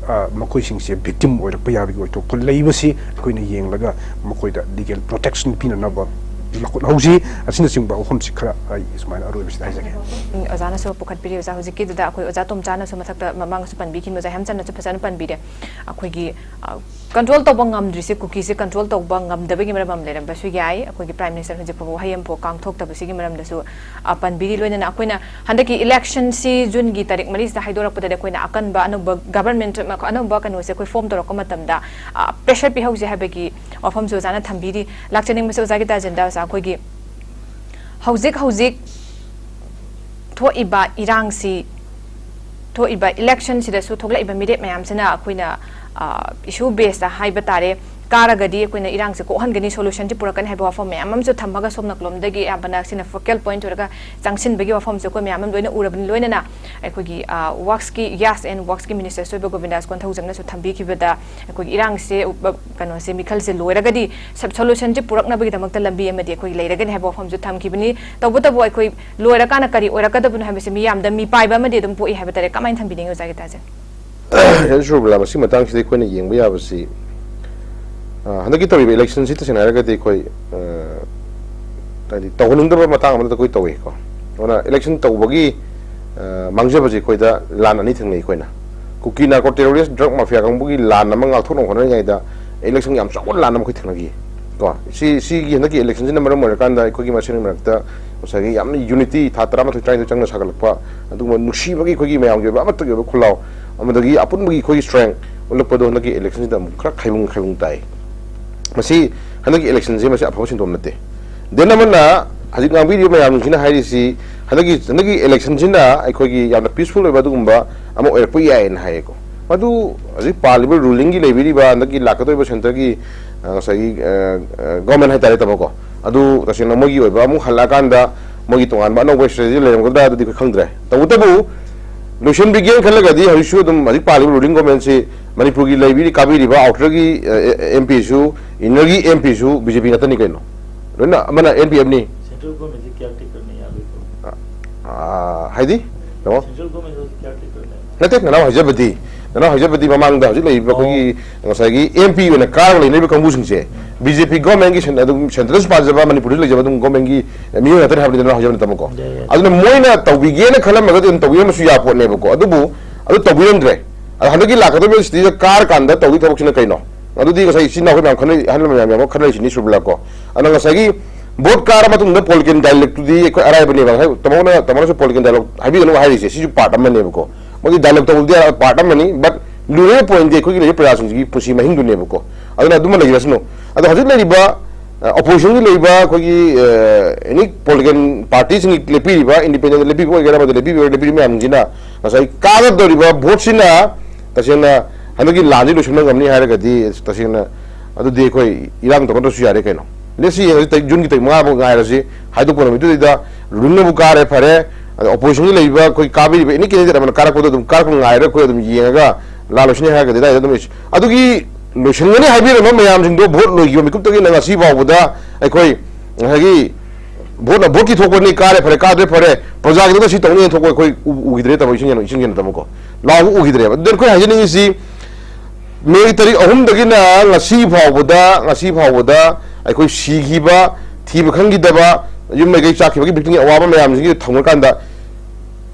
ꯑ, ꯃꯈꯣꯏꯁꯤꯡꯁꯦ victim ꯑꯣꯏꯔꯛꯄ ꯌꯥꯕꯒꯤ ꯑꯣꯏꯊꯣꯛꯄ ꯂꯩꯕꯁꯤ ꯑꯩꯈꯣꯏꯅ ꯌꯦꯡꯂꯒ ꯃꯈꯣꯏꯗ legal protection ꯄꯤꯅꯅꯕ ꯂꯧꯈꯠꯍꯧꯁꯤ꯫ ꯑꯁꯤꯅꯆꯤꯡꯕ ꯋꯥꯐꯝꯁꯤ ꯈꯔ ꯑꯩ ꯁꯨꯃꯥꯏꯅ ꯑꯔꯣꯏꯕꯁꯤꯗ ꯍꯥꯏꯖꯒꯦ꯫ ꯎꯝ, ꯑꯣꯖꯥꯅꯁꯨ ꯄꯨꯈꯠꯄꯤꯔꯤ꯫ ꯑꯣꯖꯥ, ꯍꯧꯖꯤꯛꯀꯤꯗꯨꯗ ꯑꯩꯈꯣꯏ ꯑꯣꯖꯥ ꯇꯣꯝꯆꯥꯅꯁꯨ ꯃꯊꯛꯇ ꯃꯃꯥꯡꯗꯁꯨ ꯄꯟꯕꯤꯈꯤꯕ, ꯑꯣꯖꯥ ꯍꯦꯝꯆꯟꯅꯁꯨ ꯐꯖꯅ ꯄꯟꯕꯤꯔꯦ꯫ ꯑꯩꯈꯣꯏꯒꯤ, ꯑ, ꯀꯟꯇ꯭ꯔꯣꯜ ꯇꯧꯕ ꯉꯝꯗ꯭ꯔꯤꯁꯦ, ꯀꯨꯀꯤꯁꯦ ꯀꯟꯇ꯭ꯔꯣꯜ ꯇꯧꯕ ꯉꯝꯗꯕꯒꯤ ꯃꯔꯝ ꯑꯃ ꯂꯩꯔꯝꯕꯁꯨ ꯌꯥꯏ꯫ ꯑꯩꯈꯣꯏꯒꯤ ꯄ꯭ꯔꯥꯏꯝ ꯃꯤꯅꯤꯁꯇꯔ ꯍꯧꯖꯤꯛ ꯐꯥꯎꯕ ꯋꯥꯍꯩ ꯑꯃꯐꯥꯎ ꯀꯥꯡꯊꯣꯛꯇꯕꯁꯤꯒꯤ ꯃꯔꯝꯗꯁꯨ, ꯑ, ꯄꯟꯕꯤꯔꯤ꯫ ꯂꯣꯏꯅꯅ ꯑꯩꯈꯣꯏꯅ ꯍꯟꯗꯛꯀꯤ ꯏꯂꯦꯛꯁꯟꯁꯤ ꯖꯨꯟꯒꯤ ꯇꯥꯔꯤꯛ ꯃꯔꯤꯁꯤꯗ ꯍꯥꯏꯗꯣꯔꯛꯄꯗꯗꯤ ꯑꯩꯈꯣꯏꯅ ꯑꯀꯟꯕ ꯑꯅꯧꯕ ꯒꯕꯔꯟꯃꯦꯟꯠ ꯑꯃ, ꯑꯅꯧꯕ ꯀꯩꯅꯣꯁꯦ ꯑꯩꯈꯣꯏ ꯐꯣꯔꯝ ꯇꯧꯔꯛꯄ ꯃꯇꯝꯗ, ꯑ, ꯄ꯭ꯔꯦꯁꯔ ꯄꯤꯍꯧꯁꯦ ꯍꯥꯏꯕꯒꯤ ꯋꯥꯐꯝꯁꯨ ꯑꯣꯖꯥꯅ ꯊꯝꯕꯤꯔꯤ꯫ ꯂꯥꯛꯆꯅꯤꯡꯕꯁꯦ ꯑꯣꯖꯥꯒꯤ ꯇꯥꯖꯦꯟꯗ ꯑꯣꯖꯥ, ꯑꯩꯈꯣꯏꯒꯤ ꯍꯧꯖꯤꯛ ꯍꯧꯖꯤꯛ ꯊꯣꯛꯏꯕ ꯏꯔꯥꯡꯁꯤ, ꯊꯣꯛꯏꯕ ꯏꯂꯦꯛꯁꯟꯁꯤꯗꯁꯨ ꯊꯣꯛꯂꯛꯏꯕ ꯃꯤꯔꯦꯞ ꯃꯌꯥꯝꯁꯤꯅ ꯑꯩꯈꯣꯏꯅ, ꯑ, ꯏꯁꯨ ꯕꯦꯁꯇ ꯍꯥꯏꯕ ꯇꯥꯔꯦ, ꯀꯥꯔꯒꯗꯤ ꯑꯩꯈꯣꯏꯅ ꯏꯔꯥꯡꯁꯦ ꯀꯣꯛꯍꯟꯒꯅꯤ, ꯁꯣꯂꯨꯁꯟꯁꯤ ꯄꯨꯔꯛꯀꯅꯤ ꯍꯥꯏꯕ ꯋꯥꯐꯝ ꯃꯌꯥꯝ ꯑꯃꯁꯨ ꯊꯝꯃꯒ ꯁꯣꯝ ꯅꯥꯀꯜꯂꯣꯝꯗꯒꯤ ꯑꯌꯥꯝꯕꯅ ꯁꯤꯅ ꯐꯣꯀꯦꯜ ꯄꯣꯏꯟꯠ ꯑꯣꯏꯔꯒ ꯆꯪꯁꯤꯟꯕꯒꯤ ꯋꯥꯐꯝꯁꯨ ꯑꯩꯈꯣꯏ ꯃꯌꯥꯝ ꯑꯃ ꯂꯣꯏꯅ ꯎꯔꯕꯅꯤ꯫ ꯂꯣꯏꯅꯅ ꯑꯩꯈꯣꯏꯒꯤ, ꯑ, ꯋꯥꯛꯁꯀꯤ, ꯒ꯭ꯌꯥꯁ ꯑꯦꯟ ꯋꯥꯛꯁꯀꯤ ꯃꯤꯅꯤꯁꯇꯔꯁꯨ ꯑꯣꯏꯕ ꯒꯣꯕꯤꯟꯗꯥꯁ ꯀꯣꯟꯊꯧꯖꯝꯅꯁꯨ ꯊꯝꯕꯤꯈꯤꯕꯗ ꯑꯩꯈꯣꯏꯒꯤ ꯏꯔꯥꯡꯁꯦ, ꯎ-, ꯀꯩꯅꯣꯁꯦ, ꯃꯤꯈꯜꯁꯦ ꯂꯣꯏꯔꯒꯗꯤ ꯁꯕ-, ꯁꯣꯂꯨꯁꯟꯁꯦ ꯄꯨꯔꯛꯅꯕꯒꯤꯗꯃꯛꯇ ꯂꯝꯕꯤ ꯑꯃꯗꯤ ꯑꯩꯈꯣꯏ ꯂꯩꯔꯒꯅꯤ ꯍꯥꯏꯕ ꯋꯥꯐꯝꯁꯨ ꯊꯝꯈꯤꯕꯅꯤ꯫ ꯇꯧꯕꯇꯕꯨ ꯑꯩꯈꯣꯏ ꯂꯣꯏꯔꯀꯥꯟꯗ ꯀꯔꯤ ꯑꯣꯏꯔꯛꯀꯗꯕꯅꯣ ꯍꯥꯏꯕꯁꯤ ꯃꯤꯌꯥꯝꯗ ꯃꯤꯄꯥꯏꯕ ꯑꯃꯗꯤ ꯑꯗꯨꯝ ꯄꯣꯛꯏ ꯍꯥꯏꯕ ꯇꯥꯔꯦ꯫ ꯀꯃꯥꯏꯅ ꯊꯝꯕꯤꯅꯤꯡꯉꯤ ꯑꯣꯖꯥꯒꯤ ꯇꯥꯖꯦꯟ? ꯁꯨꯔꯕꯂꯥ, ꯃꯁꯤ ꯃꯇꯥꯡꯁꯤꯗ ꯑꯩꯈꯣꯏꯅ ꯌꯦꯡꯕ ꯌꯥꯕꯁꯤ, ꯑ, ꯍꯟꯗꯛꯀꯤ ꯇꯧꯔꯤꯕ ꯏꯂꯦꯛꯁꯟꯁꯤ ꯇꯁꯦꯡꯅ ꯍꯥꯏꯔꯒꯗꯤ ꯑꯩꯈꯣꯏ, ꯑ, ꯍꯥꯏꯗꯤ ꯇꯧꯍꯟꯅꯤꯡꯗꯕ ꯃꯇꯥꯡ ꯑꯃꯗ ꯑꯩꯈꯣꯏ ꯇꯧꯏꯀꯣ꯫ ꯑꯗꯨꯅ ꯏꯂꯦꯛꯁꯟ ꯇꯧꯕꯒꯤ, ꯑ, ꯃꯥꯡꯖꯕꯁꯤ ꯑꯩꯈꯣꯏꯗ ꯂꯥꯟ ꯑꯅꯤ ꯊꯦꯡꯅꯩ ꯑꯩꯈꯣꯏꯅ꯫ ꯀꯨꯀꯤ ꯅꯥꯔꯀꯣ ꯇꯦꯔꯣꯔꯤꯁ ꯗ꯭ꯔꯒ ꯃꯥꯐꯤꯌꯥ ꯀꯥꯡꯕꯨꯒꯤ ꯂꯥꯟ ꯑꯃ ꯉꯥꯛꯊꯣꯛꯅꯕ ꯍꯣꯠꯅꯔꯤꯉꯩꯗ ꯏꯂꯦꯛꯁꯟ ꯌꯥꯝ ꯆꯥꯎꯕ ꯂꯥꯟ ꯑꯃ ꯑꯩꯈꯣꯏ ꯊꯦꯡꯅꯈꯤ ꯀꯣ꯫ ꯁꯤ, ꯁꯤꯒꯤ ꯍꯟꯗꯛꯀꯤ ꯏꯂꯦꯛꯁꯟꯁꯤꯅ ꯃꯔꯝ ꯑꯣꯏꯔꯀꯥꯟꯗ ꯑꯩꯈꯣꯏꯒꯤ ꯃꯁꯦꯟꯒꯤ ꯃꯔꯛꯇ ꯉꯁꯥꯏꯒꯤ ꯌꯥꯝꯅ ꯌꯨꯅꯤꯇꯤ ꯊꯥ ꯇꯔꯥꯃꯥꯊꯣꯏ ꯇꯔꯥꯅꯤꯊꯣꯏ ꯆꯪꯅ ꯁꯥꯒꯠꯂꯛꯄ, ꯑꯗꯨꯒꯨꯝꯕ ꯅꯨꯡꯁꯤꯕꯒꯤ ꯑꯩꯈꯣꯏꯒꯤ ꯃꯌꯥꯝꯒꯤ ꯑꯣꯏꯕ ꯑꯃꯠꯇꯒꯤ ꯑꯣꯏꯕ ꯈꯨꯜꯂꯥꯎ ꯑꯃꯗꯒꯤ ꯑꯄꯨꯟꯕꯒꯤ ꯑꯩꯈꯣꯏꯒꯤ ꯁ꯭ꯇꯔꯦꯡ ꯎꯠꯂꯛꯄꯗꯣ ꯍꯟꯗꯛꯀꯤ ꯏꯂꯦꯛꯁꯟꯁꯤꯗ ꯑꯃꯨꯛ ꯈꯔ ꯈꯥꯏꯕꯨꯡ ꯈꯥꯏꯕꯨꯡ ꯇꯥꯏ꯫ ꯃꯁꯤ ꯍꯟꯗꯛꯀꯤ ꯏꯂꯦꯛꯁꯟꯁꯦ ꯃꯁꯤ ꯑꯐꯕ ꯁꯤꯟꯗꯣꯝ ꯅꯠꯇꯦ꯫ ꯗꯦꯟ ꯑꯃꯅ ꯍꯧꯖꯤꯛ ꯉꯥꯡꯕꯤꯔꯤꯕ ꯃꯌꯥꯝꯁꯤꯅ ꯍꯥꯏꯔꯤꯁꯤ ꯍꯟꯗꯛꯀꯤ, ꯍꯟꯗꯛꯀꯤ ꯏꯂꯦꯛꯁꯟꯁꯤꯅ ꯑꯩꯈꯣꯏꯒꯤ ꯌꯥꯝꯅ ꯄꯤꯁꯐꯨꯜ ꯑꯣꯏꯕ ꯑꯗꯨꯒꯨꯝꯕ ꯑꯃ ꯑꯣꯏꯔꯛꯄ ꯌꯥꯏꯌꯦꯅ ꯍꯥꯏꯌꯦꯀꯣ꯫ ꯃꯗꯨ ꯍꯧꯖꯤꯛ ꯄꯥꯜꯂꯤꯕ ꯔꯨꯂꯤꯡꯒꯤ ꯂꯩꯕꯤꯔꯤꯕ ꯍꯟꯗꯛꯀꯤ ꯂꯥꯛꯀꯗꯧꯔꯤꯕ ꯁꯦꯟꯇꯔꯒꯤ, ꯑ, ꯉꯁꯥꯏꯒꯤ, ꯑ, ꯑ, ꯒꯣꯔꯃꯦꯟ ꯍꯥꯏꯇꯥꯔꯦ, ꯇꯥꯃꯣꯀꯣ, ꯑꯗꯨ ꯇꯁꯦꯡꯅ ꯃꯣꯏꯒꯤ ꯑꯣꯏꯕ ꯑꯃꯨꯛ ꯍꯜꯂꯛꯑꯀꯥꯟꯗ ꯃꯣꯏꯒꯤ ꯇꯣꯉꯥꯟꯕ ꯑꯅꯧꯕ ꯏꯁꯇ꯭ꯔꯦꯇꯦꯖꯤ ꯂꯩꯔꯝꯒꯗ꯭ꯔꯥ, ꯑꯗꯨꯗꯤ ꯑꯩꯈꯣꯏ ꯈꯪꯗ꯭ꯔꯦ꯫ ꯇꯧꯕꯇꯕꯨ ꯂꯣꯏꯁꯤꯟꯕꯤꯒꯦꯅ ꯈꯜꯂꯒꯗꯤ ꯍꯧꯖꯤꯛꯁꯨ ꯑꯗꯨꯝ ꯍꯧꯖꯤꯛ ꯄꯥꯜꯂꯤꯕ ꯔꯨꯂꯤꯡ ꯒꯣꯔꯃꯦꯟꯁꯤ ꯃꯅꯤꯄꯨꯔꯒꯤ ꯂꯩꯕꯤꯔꯤ, ꯀꯥꯕꯤꯔꯤꯕ ꯑꯥꯎꯇꯔꯒꯤ, ꯑ, ꯑꯦꯝ ꯄꯤꯁꯨ, ꯏꯟꯅꯔꯒꯤ ꯑꯦꯝ ꯄꯤꯁꯨ ꯕꯤ ꯖꯦ ꯄꯤ ꯉꯥꯛꯇꯅꯤ ꯀꯩꯅꯣ꯫ ꯂꯣꯏꯅ ꯑꯃꯅ ꯑꯦꯟ ꯄꯤ ꯑꯦꯐꯅꯤ꯫ ꯁꯦꯟꯇ꯭ꯔꯦꯜ ꯒꯣꯔꯃꯦꯟꯁꯤ ꯀꯤꯌꯥꯔ ꯇꯦꯀꯔꯅ ꯌꯥꯔꯣꯏꯀꯣ꯫ ꯑ, ꯍꯥꯏꯗꯤ? ꯇꯥꯃꯣ? ꯁꯦꯟꯇ꯭ꯔꯦꯜ ꯒꯣꯔꯃꯦꯟꯁꯤ ꯀꯤꯌꯥꯔ ꯇꯦꯀꯔꯅ ꯅꯠꯇꯦ, ꯅꯅꯥꯎ ꯍꯥꯏꯖꯕꯗꯤ, ꯅꯅꯥꯎ ꯍꯥꯏꯖꯕꯗꯤ ꯃꯃꯥꯡꯗ ꯍꯧꯖꯤꯛ ꯂꯩꯔꯤꯕ ꯑꯩꯈꯣꯏꯒꯤ ꯉꯁꯥꯏꯒꯤ ꯑꯦꯝ ꯄꯤ ꯑꯣꯏꯅ ꯀꯥꯔꯒ ꯂꯩꯅꯔꯤꯕ ꯀꯥꯡꯕꯨꯁꯤꯡꯁꯦ ꯕꯤ ꯖꯦ ꯄꯤ ꯒꯣꯔꯃꯦꯟꯒꯤ ꯑꯗꯨꯝ ꯁꯦꯟꯇ꯭ꯔꯦꯜꯁꯨ ꯄꯥꯖꯕ, ꯃꯅꯤꯄꯨꯔꯗ ꯂꯩꯖꯕ ꯑꯗꯨꯝ ꯒꯣꯔꯃꯦꯟꯒꯤ ꯃꯤꯑꯣꯏ ꯉꯥꯛꯇꯅꯤ ꯍꯥꯏꯕꯅꯤꯗ ꯅꯅꯥꯎ ꯍꯥꯏꯖꯕ ꯅꯠꯇꯕꯀꯣ꯫ ꯌꯥꯏ, ꯌꯥꯏ꯫ ꯑꯗꯨꯅ ꯃꯣꯏꯅ ꯇꯧꯕꯤꯒꯦꯅ ꯈꯜꯂꯝꯃꯒꯗꯤ ꯑꯗꯨꯝ ꯇꯧꯕꯤꯔꯝꯕꯁꯨ ꯌꯥ ꯄꯣꯠꯅꯦꯕꯀꯣ꯫ ꯑꯗꯨꯕꯨ ꯑꯗꯨ ꯇꯧꯕꯤꯔꯝꯗ꯭ꯔꯦ꯫ ꯑꯗ ꯍꯟꯗꯛꯀꯤ ꯂꯥꯛꯀꯗꯧꯔꯤꯕ ꯁꯤꯇꯤꯗ ꯀꯥꯔꯀꯥꯟꯗ ꯇꯧꯒꯤ ꯊꯕꯛꯁꯤꯅ ꯀꯩꯅꯣ? ꯑꯗꯨꯗꯤ ꯉꯁꯥꯏ ꯏꯆꯤꯟ ꯏꯅꯥꯎ ꯑꯩꯈꯣꯏ ꯃꯌꯥꯝ ꯈꯟꯅꯔꯤ, ꯑꯍꯜ ꯃꯌꯥꯝ ꯌꯥꯝ ꯈꯟꯅꯔꯤꯁꯤꯅꯤ ꯁꯨꯔꯕꯤꯂꯥꯀꯣ꯫ ꯑꯗꯣ ꯉꯁꯥꯏꯒꯤ ꯚꯣꯠ ꯀꯥꯔ ꯃꯇꯨꯡꯗ ꯄꯣꯂꯤꯇꯤꯀꯦꯜ ꯗꯥꯏꯂꯣꯛꯇꯨꯗꯤ ꯑꯩꯈꯣꯏ ꯑꯔꯥꯏꯕꯅꯦꯕ꯫ ꯉꯁꯥꯏ ꯇꯥꯃꯣꯅ, ꯇꯥꯃꯣꯅꯁꯨ ꯄꯣꯂꯤꯇꯤꯀꯦꯜ ꯗꯥꯏꯂꯣꯛ ꯍꯥꯏꯕꯤꯒꯅꯨ ꯍꯥꯏꯔꯤꯁꯦ, ꯁꯤꯁꯨ ꯄꯥꯔꯠ ꯑꯃꯅꯦꯕꯀꯣ꯫ ꯃꯣꯏꯒꯤ ꯗꯥꯏꯂꯣꯛ ꯇꯧꯕꯗꯤ ꯄꯥꯔꯠ ꯑꯃꯅꯤ, ꯕꯠ ꯂꯨꯔꯤꯕ ꯄꯣꯏꯟꯗꯤ ꯑꯩꯈꯣꯏꯒꯤ ꯂꯩꯔꯤꯕ ꯄ꯭ꯔꯖꯥꯁꯤꯡꯁꯤꯒꯤ ꯄꯨꯟꯁꯤ ꯃꯍꯤꯡꯗꯨꯅꯦꯕꯀꯣ꯫ ꯑꯗꯨꯅ ꯑꯗꯨꯃ ꯂꯩꯖꯁꯅꯨ꯫ ꯑꯗꯣ ꯍꯧꯖꯤꯛ ꯂꯩꯔꯤꯕ, ꯑ, ꯑꯣꯄꯣꯖꯤꯁꯟꯒꯤ ꯂꯩꯔꯤꯕ ꯑꯩꯈꯣꯏꯒꯤ, ꯑ, ꯑꯦꯅꯤ ꯄꯣꯂꯤꯇꯤꯀꯦꯜ ꯄꯥꯔꯇꯤꯁꯤꯡꯒꯤ ꯂꯦꯞꯄꯤꯔꯤꯕ, ꯏꯟꯗꯤꯄꯦꯟꯗꯦꯟ ꯂꯦꯞꯄꯤꯕ ꯑꯣꯏꯒꯦꯔꯥ, ꯑꯃꯗ ꯂꯦꯞꯄꯤꯕ ꯑꯣꯏꯒꯦꯔꯥ, ꯂꯦꯞꯄꯤꯔꯤꯕ ꯃꯌꯥꯝꯁꯤꯅ ꯉꯁꯥꯏ ꯀꯥꯒꯗꯧꯔꯤꯕ ꯚꯣꯠꯁꯤꯅ ꯇꯁꯦꯡꯅ ꯍꯟꯗꯛꯀꯤ ꯂꯥꯟꯁꯤ ꯂꯣꯏꯁꯤꯟꯕ ꯉꯝꯅꯤ ꯍꯥꯏꯔꯒꯗꯤ, ꯇꯁꯦꯡꯅ ꯑꯗꯨꯗꯤ ꯑꯩꯈꯣꯏ ꯏꯔꯥꯡ ꯇꯧꯅꯗ꯭ꯔꯁꯨ ꯌꯥꯔꯦ ꯀꯩꯅꯣ꯫ ꯂꯦꯠꯁꯤ ꯌꯦꯡꯉꯁꯤ, ꯇꯥꯔꯤꯛ ꯖꯨꯟꯒꯤ ꯇꯥꯔꯤꯛ ꯃꯉꯥ ꯐꯥꯎ ꯉꯥꯏꯔꯁꯤ꯫ ꯍꯥꯏꯗꯣꯛꯄ ꯅꯨꯃꯤꯠꯇꯨꯗꯩꯗ ꯔꯨꯂꯤꯡꯅꯕꯨ ꯀꯥꯔꯦ ꯐꯔꯦ, ꯑꯗ ꯑꯣꯄꯣꯖꯤꯁꯟꯒꯤ ꯂꯩꯔꯤꯕ ꯑꯩꯈꯣꯏ ꯀꯥꯕꯤꯔꯤꯕ ꯑꯦꯅꯤ ꯀꯦꯟꯗꯤꯗꯦꯠ ꯑꯃꯅ ꯀꯥꯔꯛꯄꯗꯣ ꯑꯗꯨꯝ ꯀꯥꯔꯛꯄ ꯉꯥꯏꯔꯒ ꯑꯩꯈꯣꯏ ꯑꯗꯨꯝ ꯌꯦꯡꯉꯒ ꯂꯥꯟ ꯂꯣꯏꯁꯤꯟꯅꯤ ꯍꯥꯏꯔꯒꯗꯤ ꯑꯗꯥꯏꯗ ꯑꯗꯨꯝ ꯑꯗꯨꯒꯤ ꯂꯣꯏꯁꯤꯟꯒꯅꯤ ꯍꯥꯏꯕꯤꯔꯝꯕ ꯃꯌꯥꯝꯁꯤꯡꯗꯣ ꯚꯣꯠ ꯂꯣꯏꯈꯤꯕ ꯃꯤꯀꯨꯞꯇꯒꯤꯅ ꯉꯁꯤ ꯐꯥꯎꯕꯗ ꯑꯩꯈꯣꯏ ꯉꯁꯥꯏꯒꯤ ꯚꯣꯠꯅ ꯚꯣꯠꯀꯤ ꯊꯣꯛꯄꯅꯤ, ꯀꯥꯔꯦ ꯐꯔꯦ, ꯀꯥꯗ꯭ꯔꯦ ꯐꯔꯦ, ꯄ꯭ꯔꯖꯥꯒꯤꯗꯃꯛꯇ ꯁꯤ ꯇꯧꯅꯤ ꯊꯣꯛꯄ ꯑꯩꯈꯣꯏ ꯎ-, ꯎꯈꯤꯗ꯭ꯔꯦ ꯇꯥꯃꯣ, ꯏꯆꯤꯟ ꯏꯅꯥꯎ, ꯏꯆꯤꯟ ꯏꯅꯥꯎ ꯇꯥꯃꯣꯀꯣ꯫ ꯂꯥꯎꯕ ꯎꯈꯤꯗ꯭ꯔꯦꯕ꯫ ꯑꯗꯨꯗ ꯑꯩꯈꯣꯏ ꯍꯥꯏꯖꯅꯤꯡꯉꯤꯁꯤ ꯃꯦ ꯇꯥꯔꯤꯛ ꯑꯍꯨꯝꯗꯒꯤꯅ ꯉꯁꯤ ꯐꯥꯎꯕꯗ, ꯉꯁꯤ ꯐꯥꯎꯕꯗ ꯑꯩꯈꯣꯏ ꯁꯤꯈꯤꯕ, ꯊꯤꯕ ꯈꯪꯈꯤꯗꯕ, ꯌꯨꯝ ꯃꯩꯀꯩ ꯆꯥꯛꯈꯤꯕꯒꯤ ꯚꯤꯛꯇꯤꯝꯒꯤ ꯑꯋꯥꯕ ꯃꯌꯥꯝꯁꯤꯡꯁꯤ ꯊꯝꯈ꯭ꯔꯀꯥꯟꯗ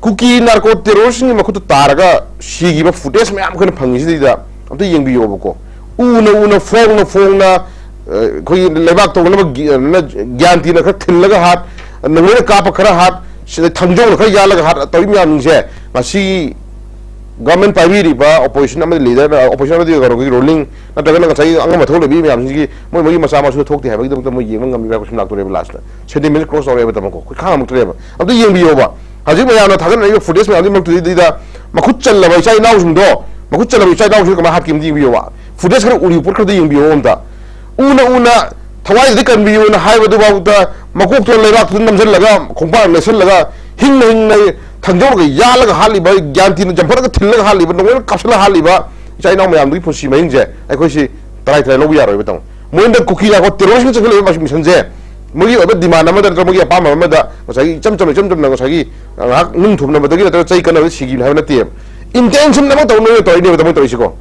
ꯀꯨꯀꯤ ꯅꯥꯔꯀꯣ ꯇꯦꯔꯣꯔꯤꯁ꯭ꯠꯁꯤꯡꯒꯤ ꯃꯈꯨꯠꯇ ꯇꯥꯔꯒ ꯁꯤꯈꯤꯕ ꯐꯨꯇꯦꯖ ꯃꯌꯥꯝ ꯑꯩꯈꯣꯏꯅ ꯐꯪꯉꯤꯁꯤꯗꯩꯗ ꯑꯝꯇ ꯌꯦꯡꯕꯤꯌꯣꯕꯀꯣ꯫ ꯎꯅ ꯎꯅ, ꯐꯣꯡꯅ ꯐꯣꯡꯅ, ꯑ, ꯑꯩꯈꯣꯏꯒꯤ ꯂꯩꯕꯥꯛ ꯇꯧꯅꯕ ꯒꯤ-, ꯑ, ꯅ-, ꯒ꯭ꯌꯥꯟ ꯇꯤꯅ ꯈꯔ ꯊꯤꯜꯂꯒ ꯍꯥꯠ, ꯅꯣꯡꯃꯩꯅ ꯀꯥꯞꯄ ꯈꯔ ꯍꯥꯠ, ꯁꯤꯗ ꯊꯥꯡꯖꯧꯅ ꯈꯔ ꯌꯥꯜꯂꯒ ꯍꯥꯠ ꯇꯧꯔꯤ ꯃꯌꯥꯝꯁꯤꯡꯁꯦ ꯉꯁꯤ ꯒꯚꯔꯟꯃꯦꯟꯠ ꯄꯥꯏꯕꯤꯔꯤꯕ ꯑꯣꯄꯣꯖꯤꯁꯟ ꯑꯃꯗꯤ ꯂꯤꯗꯔ, ꯑꯣꯄꯣꯖꯤꯁꯟ ꯑꯃꯗꯤ ꯀꯩꯅꯣꯒꯤ ꯔꯨꯂꯤꯡ ꯅꯠꯇ꯭ꯔꯒꯅ ꯉꯁꯥꯏꯒꯤ ꯑꯉꯝꯕ ꯊꯕꯛ ꯂꯩꯕꯤ ꯃꯌꯥꯝꯁꯤꯡꯒꯤ ꯃꯣꯏ ꯃꯣꯏꯒꯤ ꯃꯆꯥ ꯃꯁꯨꯗ ꯊꯣꯛꯇꯦ ꯍꯥꯏꯕꯒꯤꯗꯃꯛꯇ ꯃꯣꯏ ꯌꯦꯡꯕ ꯉꯝꯃꯤꯕ ꯍꯥꯏꯕ ꯀꯣꯏꯁꯟ ꯂꯥꯛꯇꯣꯔꯦꯕ ꯂꯥꯁꯇ꯫ ꯁꯦꯟꯇꯤꯃꯦꯟꯠ ꯀ꯭ꯔꯣꯁ ꯇꯧꯔꯛꯑꯦꯕ ꯇꯥꯃꯣꯀꯣ꯫ ꯑꯩꯈꯣꯏ ꯈꯥꯡ ꯉꯝꯃꯛꯇ꯭ꯔꯦꯕ꯫ ꯑꯝꯇ ꯌꯦꯡꯕꯤꯌꯣꯕ꯫ ꯍꯧꯖꯤꯛ ꯃꯌꯥꯝꯅ ꯊꯥꯒꯠꯅꯔꯤꯕ ꯐꯨꯇꯦꯖ ꯃꯌꯥꯝꯗꯨꯒꯤ ꯃꯔꯛꯇꯨꯗꯩꯗ ꯃꯈꯨꯠ ꯆꯜꯂꯕ ꯏꯆꯥ ꯏꯅꯥꯎꯁꯤꯡꯗꯣ, ꯃꯈꯨꯠ ꯆꯜꯂꯕ ꯏꯆꯥ ꯏꯅꯥꯎꯁꯤꯡꯗꯣ ꯀꯃꯥꯏꯅ ꯍꯥꯠꯈꯤꯕꯅꯣ ꯌꯦꯡꯕꯤꯌꯣꯕ꯫ ꯐꯨꯇꯦꯖ ꯈꯔ ꯎꯔꯤꯕ ꯄꯣꯠ ꯈꯔꯗ ꯌꯦꯡꯕꯤꯌꯣ ꯑꯝꯇ꯫ ꯎꯅ ꯎꯅ ꯊꯋꯥꯏꯗꯨꯗꯤ ꯀꯟꯕꯤꯌꯨꯅ ꯍꯥꯏꯕꯗꯨꯐꯥꯎꯗ ꯃꯀꯣꯛꯇꯣ ꯂꯩꯕꯥꯛꯇꯨꯗ ꯅꯝꯁꯤꯜꯂꯒ, ꯈꯣꯡꯄꯥꯛ ꯅꯦꯠꯁꯤꯜꯂꯒ, ꯍꯤꯡꯅ ꯍꯤꯡꯅ ꯊꯥꯡꯖꯧꯅꯒ ꯌꯥꯜꯂꯒ ꯍꯥꯠꯂꯤꯕ, ꯒ꯭ꯌꯥꯟ ꯇꯤꯅ ꯆꯝꯐꯨꯠꯂꯒ ꯊꯤꯜꯂꯒ ꯍꯥꯠꯂꯤꯕ, ꯅꯣꯡꯃꯩꯅ ꯀꯥꯞꯁꯤꯜꯂꯒ ꯍꯥꯠꯂꯤꯕ ꯏꯆꯥ ꯏꯅꯥꯎ ꯃꯌꯥꯝꯗꯨꯒꯤ ꯄꯨꯟꯁꯤ ꯃꯍꯤꯡꯁꯦ ꯑꯩꯈꯣꯏꯁꯤ ꯇꯔꯥꯏ ꯇꯔꯥꯏ ꯂꯧꯕ ꯌꯥꯔꯣꯏꯕ ꯇꯥꯃꯣ꯫ ꯃꯣꯏꯅ ꯀꯨꯀꯤ ꯂꯥꯛꯄ ꯇꯦꯔꯣꯔꯤꯁ꯭ꯠꯅ ꯆꯠꯈꯠꯂꯛꯏꯕ ꯃꯁꯤ ꯃꯤꯁꯟꯁꯦ ꯃꯣꯏꯒꯤ ꯑꯣꯏꯕ ꯗꯤꯃꯥꯟ ꯑꯃꯗ ꯅꯠꯇ꯭ꯔꯒ ꯃꯣꯏꯒꯤ ꯑꯄꯥꯝꯕ ꯑꯃꯗ ꯉꯁꯥꯏꯒꯤ ꯏꯆꯝ ꯆꯝꯅ, ꯏꯆꯝ ꯆꯝꯅ ꯉꯁꯥꯏꯒꯤ ꯉꯥꯏꯍꯥꯛ ꯅꯨꯡ ꯊꯣꯝꯅꯕꯗꯒꯤ ꯅꯠꯇ꯭ꯔꯒ ꯆꯩ ꯀꯟꯅꯕꯗ ꯁꯤꯈꯤꯕꯅꯤ ꯍꯥꯏꯕ ꯅꯠꯇꯦꯕ꯫ Intention ꯑꯃ ꯇꯧꯅ ꯇꯧꯔꯤꯅꯦꯕ ꯇꯥꯃꯣ ꯇꯧꯔꯤꯁꯤꯀꯣ꯫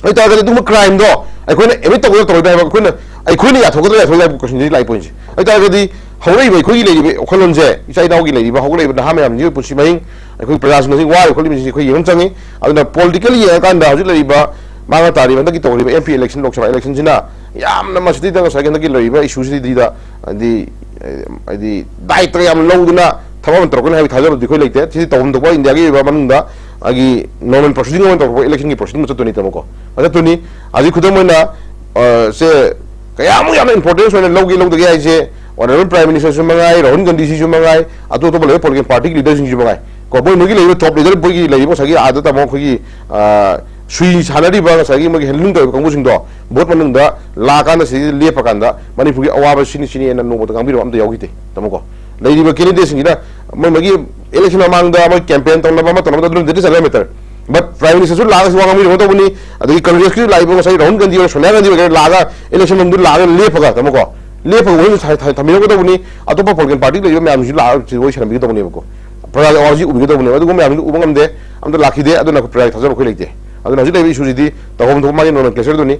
ꯑꯗꯨ ꯑꯣꯏꯇꯥꯔꯒꯗꯤ ꯑꯗꯨꯒꯨꯝꯕ crimeꯗꯣ ꯑꯩꯈꯣꯏꯅ admit ꯇꯧꯒꯗ꯭ꯔꯥ ꯇꯧꯔꯣꯏꯗ꯭ꯔꯥ ꯍꯥꯏꯕ ꯑꯩꯈꯣꯏꯅ, ꯑꯩꯈꯣꯏꯅ ꯌꯥꯊꯣꯛꯀꯗ꯭ꯔꯥ ꯌꯥꯊꯣꯛꯑꯣꯏꯗ꯭ꯔꯥ ꯍꯥꯏꯕ questionꯁꯤ ꯂꯥꯛꯏ pointꯁꯦ꯫ ꯑꯗꯨ ꯑꯣꯏꯇꯥꯔꯒꯗꯤ ꯍꯧꯔꯛꯏꯕ ꯑꯩꯈꯣꯏꯒꯤ ꯂꯩꯔꯤꯕ ꯋꯥꯈꯜꯂꯣꯟꯁꯦ, ꯏꯆꯥ ꯏꯅꯥꯎꯒꯤ ꯂꯩꯔꯤꯕ ꯍꯧꯒꯠꯂꯛꯏꯕ ꯅꯍꯥ ꯃꯌꯥꯝꯁꯤꯒꯤ ꯄꯨꯟꯁꯤ ꯃꯍꯤꯡ, ꯑꯩꯈꯣꯏ ꯄ꯭ꯔꯖꯥꯁꯤꯡ ꯑꯁꯤ ꯋꯥꯔꯤꯕ ꯈꯣꯠꯂꯤꯕꯁꯤꯡꯁꯤ ꯑꯩꯈꯣꯏ ꯌꯦꯡꯕ ꯆꯪꯉꯤ꯫ ꯑꯗꯨꯅ politically ꯌꯦꯡꯉꯀꯥꯟꯗ ꯍꯧꯖꯤꯛ ꯂꯩꯔꯤꯕ ꯃꯥꯡꯉ ꯇꯥꯔꯤꯕ ꯍꯟꯗꯛꯀꯤ ꯇꯧꯔꯤꯕ M P election, Lok Sabha electionꯁꯤꯅ ꯌꯥꯝꯅ ꯃꯁꯤꯗꯩꯗ ꯉꯁꯥꯏꯒꯤ ꯍꯟꯗꯛꯀꯤ ꯂꯩꯔꯤꯕ issueꯁꯤꯗꯩꯗ ꯍꯥꯏꯗꯤ, ꯍꯥꯏꯗꯤ ꯗꯥꯏꯇ ꯌꯥꯝ ꯂꯧꯗꯨꯅ ꯊꯕꯛ ꯑꯃ ꯇꯧꯔꯛꯀꯅꯤ ꯍꯥꯏꯕꯒꯤ ꯊꯥꯖꯕꯗꯤ ꯑꯩꯈꯣꯏ ꯂꯩꯇꯦ꯫ ꯁꯤꯗꯤ ꯇꯧꯐꯝ ꯊꯣꯛꯄ ꯏꯟꯗꯤꯌꯥꯒꯤ ꯑꯣꯏꯕ ꯃꯅꯨꯡꯗ ꯃꯥꯒꯤ normal proceeding ꯑꯣꯏꯅ ꯇꯧꯔꯛꯄ electionꯒꯤ proceeding ꯑꯃ ꯆꯠꯇꯣꯏꯅꯤ ꯇꯥꯃꯣꯀꯣ꯫ ꯑꯗꯨ ꯆꯠꯇꯣꯏꯅꯤ꯫ ꯍꯧꯖꯤꯛ ꯈꯨꯗꯝ ꯑꯣꯏꯅ, ꯑ, ꯁꯦ ꯀꯌꯥꯃꯨꯛ ꯌꯥꯝꯅ importance ꯑꯣꯏꯅ ꯂꯧꯒꯦ ꯂꯧꯗꯒꯦ ꯍꯥꯏꯁꯦ, Honourable Prime Ministerꯁꯨ ꯃꯉꯥꯏ, ꯔꯥꯍꯨꯜ ꯒꯥꯟꯙꯤꯁꯤꯁꯨ ꯃꯉꯥꯏ, ꯑꯇꯣꯞ ꯑꯇꯣꯞꯄ ꯂꯩꯕ political partyꯒꯤ leaderꯁꯤꯡꯁꯨ ꯃꯉꯥꯏ ꯀꯣ, ꯃꯣꯏ, ꯃꯣꯏꯒꯤ ꯂꯩꯔꯤꯕ top leader, ꯃꯣꯏꯒꯤ ꯂꯩꯔꯤꯕ ꯉꯁꯥꯏꯒꯤ ꯑꯥꯗ ꯇꯥꯃꯣ ꯑꯩꯈꯣꯏꯒꯤ, ꯑ, ꯁꯨꯏ ꯁꯥꯟꯅꯔꯤꯕ ꯉꯁꯥꯏꯒꯤ ꯃꯣꯏꯒꯤ handling ꯇꯧꯔꯤꯕ ꯀꯥꯡꯕꯨꯁꯤꯡꯗꯣ vote ꯃꯅꯨꯡꯗ ꯂꯥꯛꯑꯀꯥꯟꯗ ꯁꯤꯗ ꯂꯦꯞꯄꯀꯥꯟꯗ ꯃꯅꯤꯄꯨꯔꯒꯤ ꯑꯋꯥꯕ ꯁꯤꯅꯤ ꯁꯤꯅꯤ ꯍꯥꯏꯅ ꯅꯣꯡꯃꯇ ꯉꯥꯡꯕꯤꯔꯕ ꯑꯝꯇ ꯌꯥꯎꯈꯤꯗꯦ ꯇꯥꯃꯣꯀꯣ꯫ ꯂꯩꯔꯤꯕ candidateꯁꯤꯡꯁꯤꯅ ꯃꯣꯏ ꯃꯣꯏꯒꯤ election ꯃꯃꯥꯡꯗ ꯃꯣꯏ campaign ꯇꯧꯅꯕ ꯑꯃ ꯇꯧꯅꯕꯗ ꯑꯗꯨꯝ that is another matter꯫ But Prime Ministerꯁꯨ ꯂꯥꯛꯑꯒ ꯋꯥ ꯉꯥꯡꯕꯤꯔꯝꯒ ꯇꯧꯕꯅꯤ, ꯑꯗꯒꯤ Congressꯀꯤ ꯂꯥꯛꯏꯕ ꯉꯁꯥꯏ ꯔꯥꯍꯨꯜ ꯒꯥꯟꯙꯤ ꯑꯣꯏꯔꯣ ꯁꯣꯅꯤꯌꯥ ꯒꯥꯟꯙꯤ ꯑꯣꯏꯒꯦꯔꯥ ꯂꯥꯛꯑꯒ election ꯃꯅꯨꯡꯗ ꯂꯥꯛꯑꯒ ꯂꯦꯞꯄꯒ ꯇꯥꯃꯣꯀꯣ, ꯂꯦꯞꯄꯒ ꯋꯥꯍꯩ ꯊ-, ꯊ-, ꯊꯝꯕꯤꯔꯝꯒ ꯇꯧꯕꯅꯤ꯫ ꯑꯇꯣꯞꯄ political partyꯒꯤ ꯂꯩꯔꯤꯕ ꯃꯌꯥꯝꯁꯤꯁꯨ ꯂꯥꯛꯑꯒ ꯋꯥꯔꯤ ꯁꯥꯟꯅꯕꯤꯒꯦ ꯇꯧꯕꯅꯦꯕꯀꯣ꯫ ꯄ꯭ꯔꯖꯥꯒꯤ ꯑꯋꯥꯕꯁꯤ ꯎꯕꯤꯒꯦ ꯇꯧꯕꯅꯦꯕ꯫ ꯑꯗꯨꯒꯨꯝꯕ ꯃꯌꯥꯝꯗꯨ ꯎꯕ ꯉꯝꯗꯦ, ꯑꯝꯇ ꯂꯥꯛꯈꯤꯗꯦ꯫ ꯑꯗꯨꯅ ꯄ꯭ꯔꯖꯥꯒꯤ ꯊꯥꯖꯕ ꯑꯩꯈꯣꯏ ꯂꯩꯇꯦ꯫ ꯑꯗꯨꯅ ꯍꯧꯖꯤꯛ ꯂꯩꯔꯤꯕ issueꯁꯤꯗꯤ ꯇꯧꯐꯝ ꯊꯣꯛꯄ ꯃꯥꯒꯤ nomenclatureꯗꯨꯅꯤ꯫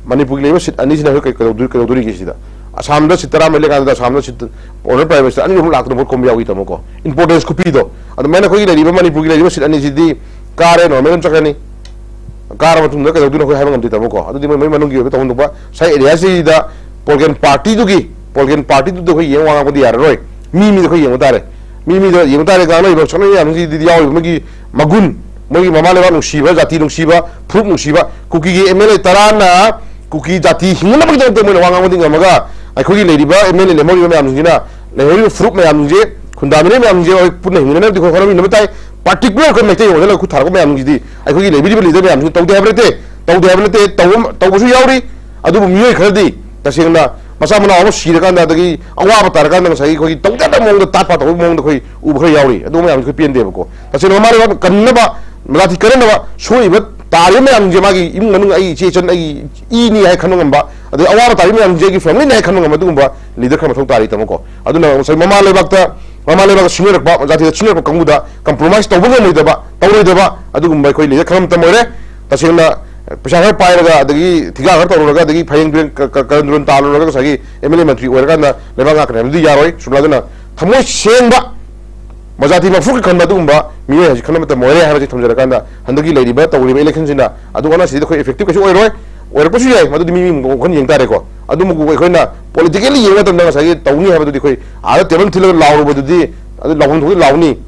ꯃꯅꯤꯄꯨꯔꯒꯤ ꯂꯩꯔꯤꯕ seat ꯑꯅꯤꯁꯤꯅ ꯑꯩꯈꯣꯏ ꯀꯩ-, ꯀꯩꯗꯧꯗꯣꯏ-, ꯀꯩꯗꯧꯗꯣꯔꯤꯒꯦ ꯁꯤꯗ? ꯑꯁꯥꯝꯗ seat ꯇꯔꯥꯃꯔꯤ ꯂꯩꯀꯥꯟꯗ ꯑꯁꯥꯝꯗ seat Honourable Prime Minister ꯑꯅꯤ ꯑꯍꯨꯝ ꯂꯥꯛꯇꯅ vote ꯈꯣꯝꯕ ꯌꯥꯎꯈꯤ ꯇꯥꯃꯣꯀꯣ꯫ Importance ꯈꯨꯄꯤꯗꯣ꯫ ꯑꯗꯨꯃꯥꯏꯅ ꯑꯩꯈꯣꯏꯒꯤ ꯂꯩꯔꯤꯕ ꯃꯅꯤꯄꯨꯔꯒꯤ ꯂꯩꯔꯤꯕ seat ꯑꯅꯤꯁꯤꯗꯤ ꯀꯥꯔꯦ, normal ꯑꯃ ꯆꯠꯈ꯭ꯔꯅꯤ꯫ ꯀꯥꯔ ꯃꯇꯨꯡꯗ ꯀꯩꯗꯧꯗꯣꯏꯅꯣ ꯑꯩꯈꯣꯏ ꯍꯥꯏꯕ ꯉꯝꯗꯦ ꯇꯥꯃꯣꯀꯣ꯫ ꯑꯗꯨꯗꯤ ꯃꯣꯏ, ꯃꯣꯏ ꯃꯅꯨꯡꯒꯤ ꯑꯣꯏꯕ ꯇꯧꯐꯝ ꯊꯣꯛꯄ ꯉꯁꯥꯏ areaꯁꯤꯗ political partyꯗꯨꯒꯤ, political partyꯗꯨꯗ ꯑꯩꯈꯣꯏ ꯌꯦꯡ ꯋꯥ ꯉꯥꯡꯕꯗꯤ ꯌꯥꯔꯔꯣꯏ꯫ ꯃꯤ ꯃꯤꯗ ꯑꯩꯈꯣꯏ ꯌꯦꯡꯕ ꯇꯥꯔꯦ꯫ ꯃꯤ ꯃꯤꯗ ꯌꯦꯡꯕ ꯇꯥꯔꯦ, ꯉꯥꯡꯅꯔꯤꯕ ꯁꯛꯅꯔꯤꯕ ꯃꯌꯥꯝꯁꯤꯗꯤ ꯌꯥꯎꯔꯤꯕ ꯃꯣꯏꯒꯤ ꯃꯒꯨꯟ, ꯃꯣꯏꯒꯤ ꯃꯃꯥ ꯂꯩꯕꯥꯛ ꯅꯨꯡꯁꯤꯕ, ꯖꯥꯇꯤ ꯅꯨꯡꯁꯤꯕ, ꯐꯨꯔꯨꯞ ꯅꯨꯡꯁꯤꯕ, ꯀꯨꯀꯤꯒꯤ M L A ꯇꯔꯥꯅ ꯀꯨꯀꯤ ꯖꯥꯇꯤ ꯍꯤꯡꯅꯅꯕꯒꯤꯗꯃꯛꯇ ꯃꯣꯏꯅ ꯋꯥ ꯉꯥꯡꯕꯗꯤ ꯉꯝꯃꯒ, ꯑꯩꯈꯣꯏꯒꯤ ꯂꯩꯔꯤꯕ M L A ꯂꯦꯝꯍꯧꯔꯤꯕ ꯃꯌꯥꯝꯁꯤꯡꯁꯤꯅ, ꯂꯩꯍꯧꯔꯤꯕ ꯐꯨꯔꯨꯞ ꯃꯌꯥꯝꯁꯤꯡꯁꯦ, ꯈꯨꯟꯗꯥꯃꯤꯟꯅꯔꯤꯕ ꯃꯌꯥꯝꯁꯤꯡꯁꯦ ꯑꯩꯈꯣꯏ ꯄꯨꯟꯅ ꯍꯤꯡꯃꯤꯟꯅꯅꯕꯗꯤ ꯑꯩꯈꯣꯏ ꯍꯣꯠꯅꯃꯤꯟꯅꯕ ꯇꯥꯏ꯫ Particular ꯑꯩꯈꯣꯏ ꯃꯩꯇꯩ ꯑꯣꯏꯅ ꯈꯨꯠ ꯊꯥꯔꯛꯄ ꯃꯌꯥꯝꯁꯤꯡꯁꯤꯗꯤ ꯑꯩꯈꯣꯏꯒꯤ ꯂꯩꯕꯤꯔꯤꯕ leader ꯃꯌꯥꯝꯁꯤꯡ ꯇꯧꯗꯦ ꯍꯥꯏꯕ ꯅꯠꯇꯦ, ꯇꯧꯗꯦ ꯍꯥꯏꯕ ꯅꯠꯇꯦ, ꯇꯧꯕ, ꯇꯧꯕꯁꯨ ꯌꯥꯎꯔꯤ꯫ ꯑꯗꯨꯕꯨ ꯃꯤꯑꯣꯏ ꯈꯔꯗꯤ ꯇꯁꯦꯡꯅ ꯃꯆꯥ ꯃꯅꯥꯎ ꯑꯃ ꯁꯤꯔꯀꯥꯟꯗ, ꯑꯗꯒꯤ ꯑꯋꯥꯕ ꯇꯥꯔꯀꯥꯟꯗ ꯉꯁꯥꯏꯒꯤ ꯑꯩꯈꯣꯏꯒꯤ ꯇꯧꯗꯕ ꯃꯑꯣꯡꯗ ꯇꯥꯠ ꯄꯥꯠ ꯇꯧꯕꯒꯤ ꯃꯑꯣꯡꯗ ꯑꯩꯈꯣꯏ ꯎꯕ ꯈꯔ ꯌꯥꯎꯔꯤ꯫ ꯑꯗꯨꯒꯨꯝꯕ ꯃꯌꯥꯝꯗꯣ ꯑꯩꯈꯣꯏ ꯄꯦꯟꯗꯦꯕꯀꯣ꯫ ꯇꯁꯦꯡꯅ ꯃꯃꯥ ꯂꯩꯕꯥꯛ ꯀꯟꯅꯕ, ꯖꯥꯇꯤ ꯀꯟꯅꯅꯕ ꯁꯣꯛꯏꯕ ꯇꯥꯔꯤꯕ ꯃꯌꯥꯝꯁꯦ ꯃꯥꯒꯤ ꯏꯃꯨꯡ ꯃꯅꯨꯡ ꯑꯩ ꯏꯆꯦ ꯏꯆꯟ ꯑꯩꯒꯤ ꯏꯅꯤ ꯍꯥꯏ ꯈꯟꯕ ꯉꯝꯕ, ꯑꯗꯩ ꯑꯋꯥꯕ ꯇꯥꯔꯤꯕ ꯃꯌꯥꯝꯁꯦ ꯑꯩꯒꯤ familyꯅꯤ ꯍꯥꯏ ꯈꯟꯕ ꯉꯝꯕ ꯑꯗꯨꯒꯨꯝꯕ leader ꯈꯔ ꯃꯊꯧ ꯇꯥꯔꯤ ꯇꯥꯃꯣꯀꯣ꯫ ꯑꯗꯨꯅ ꯉꯁꯥꯏ ꯃꯃꯥ ꯂꯩꯕꯥꯛꯇ ꯃꯃꯥ ꯂꯩꯕꯥꯛꯇ ꯁꯤꯡꯅꯔꯛꯄ, ꯖꯥꯇꯤꯗ ꯁꯤꯡꯅꯔꯛꯄ ꯀꯥꯡꯕꯨꯗ compromise ꯇꯧꯕ ꯉꯝꯃꯣꯏꯗꯕ, ꯇꯧꯔꯣꯏꯗꯕ ꯑꯗꯨꯒꯨꯝꯕ ꯑꯩꯈꯣꯏ leader ꯈꯟꯕ ꯃꯇꯝ ꯑꯣꯏꯔꯦ꯫ ꯇꯁꯦꯡꯅ ꯄꯩꯁꯥ ꯈꯔ ꯄꯥꯏꯔꯒ, ꯑꯗꯒꯤ ꯊꯤꯀꯥ ꯈꯔ ꯇꯧꯔꯨꯔꯒ, ꯑꯗꯒꯤ ꯐꯌꯦꯡ ꯇꯨꯔꯦꯟ ꯀ-, ꯀ-, ꯀꯔꯟ ꯇꯨꯔꯟ ꯇꯥꯜꯂꯨꯔꯒ ꯉꯁꯥꯏꯒꯤ M L A ꯃꯟꯇ꯭ꯔꯤ ꯑꯣꯏꯔꯀꯥꯟꯗ ꯂꯩꯕꯥꯛ ꯉꯥꯛꯀꯅꯤ ꯍꯥꯏꯕꯗꯨꯗꯤ ꯌꯥꯔꯣꯏ꯫ ꯁꯨꯝꯂꯥꯗꯨꯅ ꯊꯃꯣꯏ ꯁꯦꯡꯕ ꯃꯖꯥꯇꯤ ꯃꯐꯨꯒꯤ ꯈꯟꯕ ꯑꯗꯨꯒꯨꯝꯕ ꯃꯤꯑꯣꯏ ꯍꯥꯏꯁꯤ ꯈꯟꯕ ꯃꯇꯝ ꯑꯣꯏꯔꯦ ꯍꯥꯏꯕꯁꯤ ꯊꯝꯖꯔꯀꯥꯟꯗ, ꯍꯟꯗꯛꯀꯤ ꯂꯩꯔꯤꯕ ꯇꯧꯔꯤꯕ election ꯁꯤꯅ ꯑꯗꯨ ꯑꯣꯟꯅ ꯁꯤꯗ ꯑꯩꯈꯣꯏ effective ꯀꯩꯁꯨ ꯑꯣꯏꯔꯣꯏ꯫ ꯑꯣꯏꯔꯛꯄꯁꯨ ꯌꯥꯏ, ꯃꯗꯨꯗꯤ ꯃꯤ ꯃꯤ ꯋꯥꯈꯜ ꯌꯦꯡ ꯇꯥꯔꯦꯀꯣ꯫ ꯑꯗꯨꯕꯨ ꯑꯩꯈꯣꯏꯅ politically ꯌꯦꯡꯕ ꯃꯇꯝꯗ ꯉꯁꯥꯏꯒꯤ ꯇꯧꯅꯤ ꯍꯥꯏꯕꯗꯨꯗꯤ ꯑꯩꯈꯣꯏ ꯑꯥꯗ table ꯊꯤꯜꯂꯒ ꯂꯥꯎꯔꯨꯕꯗꯨꯗꯤ, ꯑꯗꯨ ꯂꯥꯎꯐꯝ ꯊꯣꯛꯏ ꯂꯥꯎꯅꯤ꯫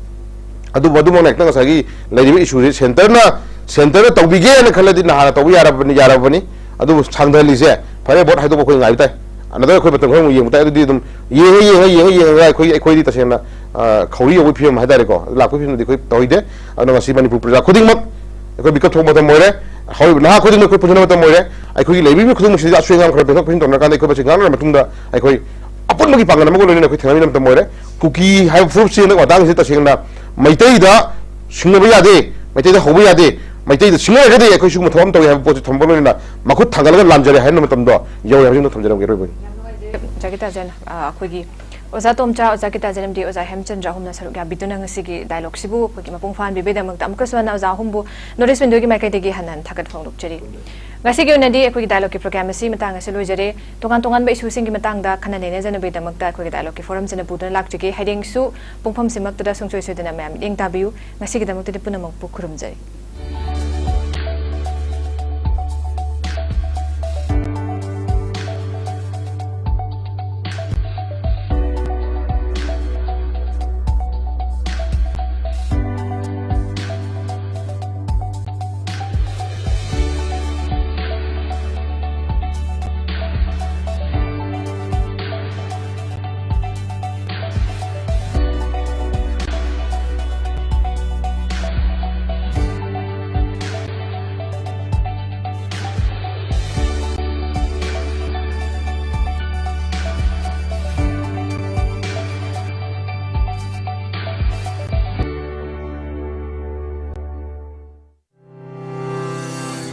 ꯑꯗꯨꯕꯨ ꯑꯗꯨꯃꯛꯅ ꯍꯦꯛꯇ ꯉꯁꯥꯏꯒꯤ ꯂꯩꯔꯤꯕ issue ꯁꯦ centre ꯅ, centre ꯅ ꯇꯧꯕꯤꯒꯦꯅ ꯈꯜꯂꯗꯤ ꯅꯍꯥꯟꯅ ꯇꯧꯕ ꯌꯥꯔꯕꯅꯤ, ꯌꯥꯔꯕꯅꯤ꯫ ꯑꯗꯨꯕꯨ ꯁꯥꯡꯊꯍꯜꯂꯤꯁꯦ, ꯐꯔꯦ, vote ꯍꯥꯏꯗꯣꯛꯄ ꯑꯩꯈꯣꯏ ꯉꯥꯏꯕ ꯇꯥꯏ꯫ ꯑꯅꯗꯔ ꯑꯩꯈꯣꯏ ꯃꯇꯝ ꯈꯔ ꯑꯃꯨꯛ ꯌꯦꯡꯕ ꯇꯥꯏ꯫ ꯑꯗꯨꯗꯤ ꯑꯗꯨꯝ ꯌꯦꯡꯉ, ꯌꯦꯡꯉ, ꯌꯦꯡꯉ, ꯌꯦꯡꯉꯒ ꯑꯩꯈꯣꯏ, ꯑꯩꯈꯣꯏꯗꯤ ꯇꯁꯦꯡꯅ, ꯑ, ꯈꯧꯔꯤ ꯌꯧꯕꯒꯤ ꯐꯤꯕꯝ ꯍꯥꯏꯇꯥꯔꯦꯀꯣ, ꯑꯗꯨ ꯂꯥꯛꯄꯒꯤ ꯐꯤꯕꯝꯗꯨꯗꯤ ꯑꯩꯈꯣꯏ ꯇꯧꯍꯩꯗꯦ꯫ ꯑꯗꯨꯅ ꯉꯁꯤ ꯃꯅꯤꯄꯨꯔ ꯄ꯭ꯔꯖꯥ ꯈꯨꯗꯤꯡꯃꯛ, ꯑꯩꯈꯣꯏ ꯃꯤꯀꯞ ꯊꯣꯛꯄ ꯃꯇꯝ ꯑꯣꯏꯔꯦ꯫ ꯍꯧꯔꯤꯕ ꯅꯍꯥ ꯈꯨꯗꯤꯡꯃꯛ ꯑꯩꯈꯣꯏ ꯄꯨꯟꯁꯤꯟꯕ ꯃꯇꯝ ꯑꯣꯏꯔꯦ꯫ ꯑꯩꯈꯣꯏꯒꯤ ꯂꯩꯕꯤꯔꯤꯕ ꯈꯨꯗꯤꯡꯃꯛꯁꯤꯗ ꯑꯁꯣꯏ ꯑꯉꯥꯝ ꯈꯔ ꯄꯦꯟꯊꯣꯛ ꯄꯦꯟꯁꯤꯟ ꯇꯧꯅꯔꯀꯥꯟꯗ ꯑꯩꯈꯣꯏ ꯃꯁꯤ ꯉꯥꯡꯅꯔ ꯃꯇꯨꯡꯗ ꯑꯩꯈꯣꯏ ꯑꯄꯨꯟꯕꯒꯤ ꯄꯥꯡꯒꯜ ꯑꯃꯒ ꯂꯣꯏꯅꯅ ꯑꯩꯈꯣꯏ ꯊꯦꯡꯅꯃꯤꯟꯅꯕ ꯃꯇꯝ ꯑꯣꯏꯔꯦ꯫ ꯀꯨꯀꯤ ꯍꯥꯏꯕ ꯐꯨꯔꯨꯞꯁꯤ ꯍꯟꯗꯛ ꯃꯇꯥꯡꯁꯤꯗ ꯇꯁꯦꯡꯅ ꯃꯩꯇꯩꯗ ꯁꯤꯡꯅꯕ ꯌꯥꯗꯦ, ꯃꯩꯇꯩꯗ ꯍꯧꯕ ꯌꯥꯗꯦ, ꯃꯩꯇꯩꯗ ꯁꯤꯡꯅꯔꯒꯗꯤ ꯑꯩꯈꯣꯏ ꯁꯤꯒꯨꯝꯕ ꯊꯕꯛ ꯑꯃ ꯇꯧꯏ ꯍꯥꯏꯕ ꯄꯣꯠꯁꯤ ꯊꯝꯕ ꯂꯣꯏꯅꯅ ꯃꯈꯨꯠ ꯊꯥꯡꯒꯠꯂꯒ ꯂꯥꯟꯖꯔꯦ ꯍꯥꯏꯅ ꯃꯇꯝꯗꯣ ꯌꯧꯔꯦ ꯍꯥꯏꯕꯁꯤ ꯑꯃꯇ ꯊꯝꯖꯔꯝꯒꯦ, ꯑꯔꯣꯏꯕ ꯑꯣꯏꯅ꯫ ꯌꯥꯝ ꯅꯨꯡꯉꯥꯏꯖꯩ, ꯑꯣꯖꯥ ꯒꯤꯇꯥꯖꯟ꯫ ꯑ, ꯑꯩꯈꯣꯏꯒꯤ ꯑꯣꯖꯥ ꯇꯣꯝꯆꯥ, ꯑꯣꯖꯥ ꯒꯤꯇꯥꯖꯟ ꯑꯃꯗꯤ ꯑꯣꯖꯥ ꯍꯦꯝꯆꯟꯗ꯭ꯔ ꯑꯍꯨꯝꯅ ꯁꯔꯨꯛ ꯌꯥꯕꯤꯗꯨꯅ ꯉꯁꯤꯒꯤ dialogue ꯁꯤꯕꯨ ꯑꯩꯈꯣꯏꯒꯤ ꯃꯄꯨꯡ ꯐꯥꯍꯟꯕꯤꯕꯒꯤꯗꯃꯛꯇ ꯑꯃꯨꯛꯀꯁꯨ ꯍꯟꯅ ꯑꯣꯖꯥ ꯑꯍꯨꯝꯕꯨ North East Window ꯒꯤ ꯃꯥꯏꯀꯩꯗꯒꯤ ꯍꯟꯅ ꯍꯟꯅ ꯊꯥꯒꯠꯄ ꯐꯣꯡꯗꯣꯛꯆꯔꯤ꯫ ꯉꯁꯤꯒꯤ ꯑꯣꯏꯅꯗꯤ ꯑꯩꯈꯣꯏꯒꯤ dialogue ꯀꯤ program ꯑꯁꯤ ꯃꯇꯥꯡ ꯑꯁꯤꯗ ꯂꯣꯏꯖꯔꯦ꯫ ꯇꯣꯉꯥꯟ ꯇꯣꯉꯥꯟꯕ issue ꯁꯤꯡꯒꯤ ꯃꯇꯥꯡꯗ ꯈꯟꯅ ꯅꯩꯅꯖꯅꯕꯒꯤꯗꯃꯛꯇ ꯑꯩꯈꯣꯏꯒꯤ dialogue ꯀꯤ forum ꯁꯤꯅ ꯄꯨꯗꯨꯅ ꯂꯥꯛꯆꯒꯦ꯫ ꯍꯌꯦꯡꯁꯨ ꯄꯨꯡꯐꯝꯁꯤꯃꯛꯇꯗ ꯁꯨꯡꯁꯣꯏ ꯁꯣꯏꯗꯅ ꯃꯌꯥꯝ ꯃꯤꯠꯌꯦꯡ ꯇꯥꯕꯤꯌꯨ꯫ ꯉꯁꯤꯒꯤꯗꯃꯛꯇꯗꯤ ꯄꯨꯝꯅꯃꯛꯄꯨ ꯈꯨꯔꯨꯝꯖꯔꯤ꯫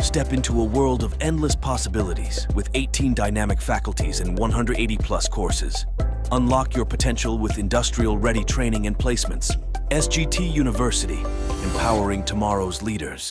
Step into a world of endless possibilities with eighteen dynamic faculties and one hundred eighty plus courses. Unlock your potential with industrial-ready training and placements. S G T University, empowering tomorrow's leaders.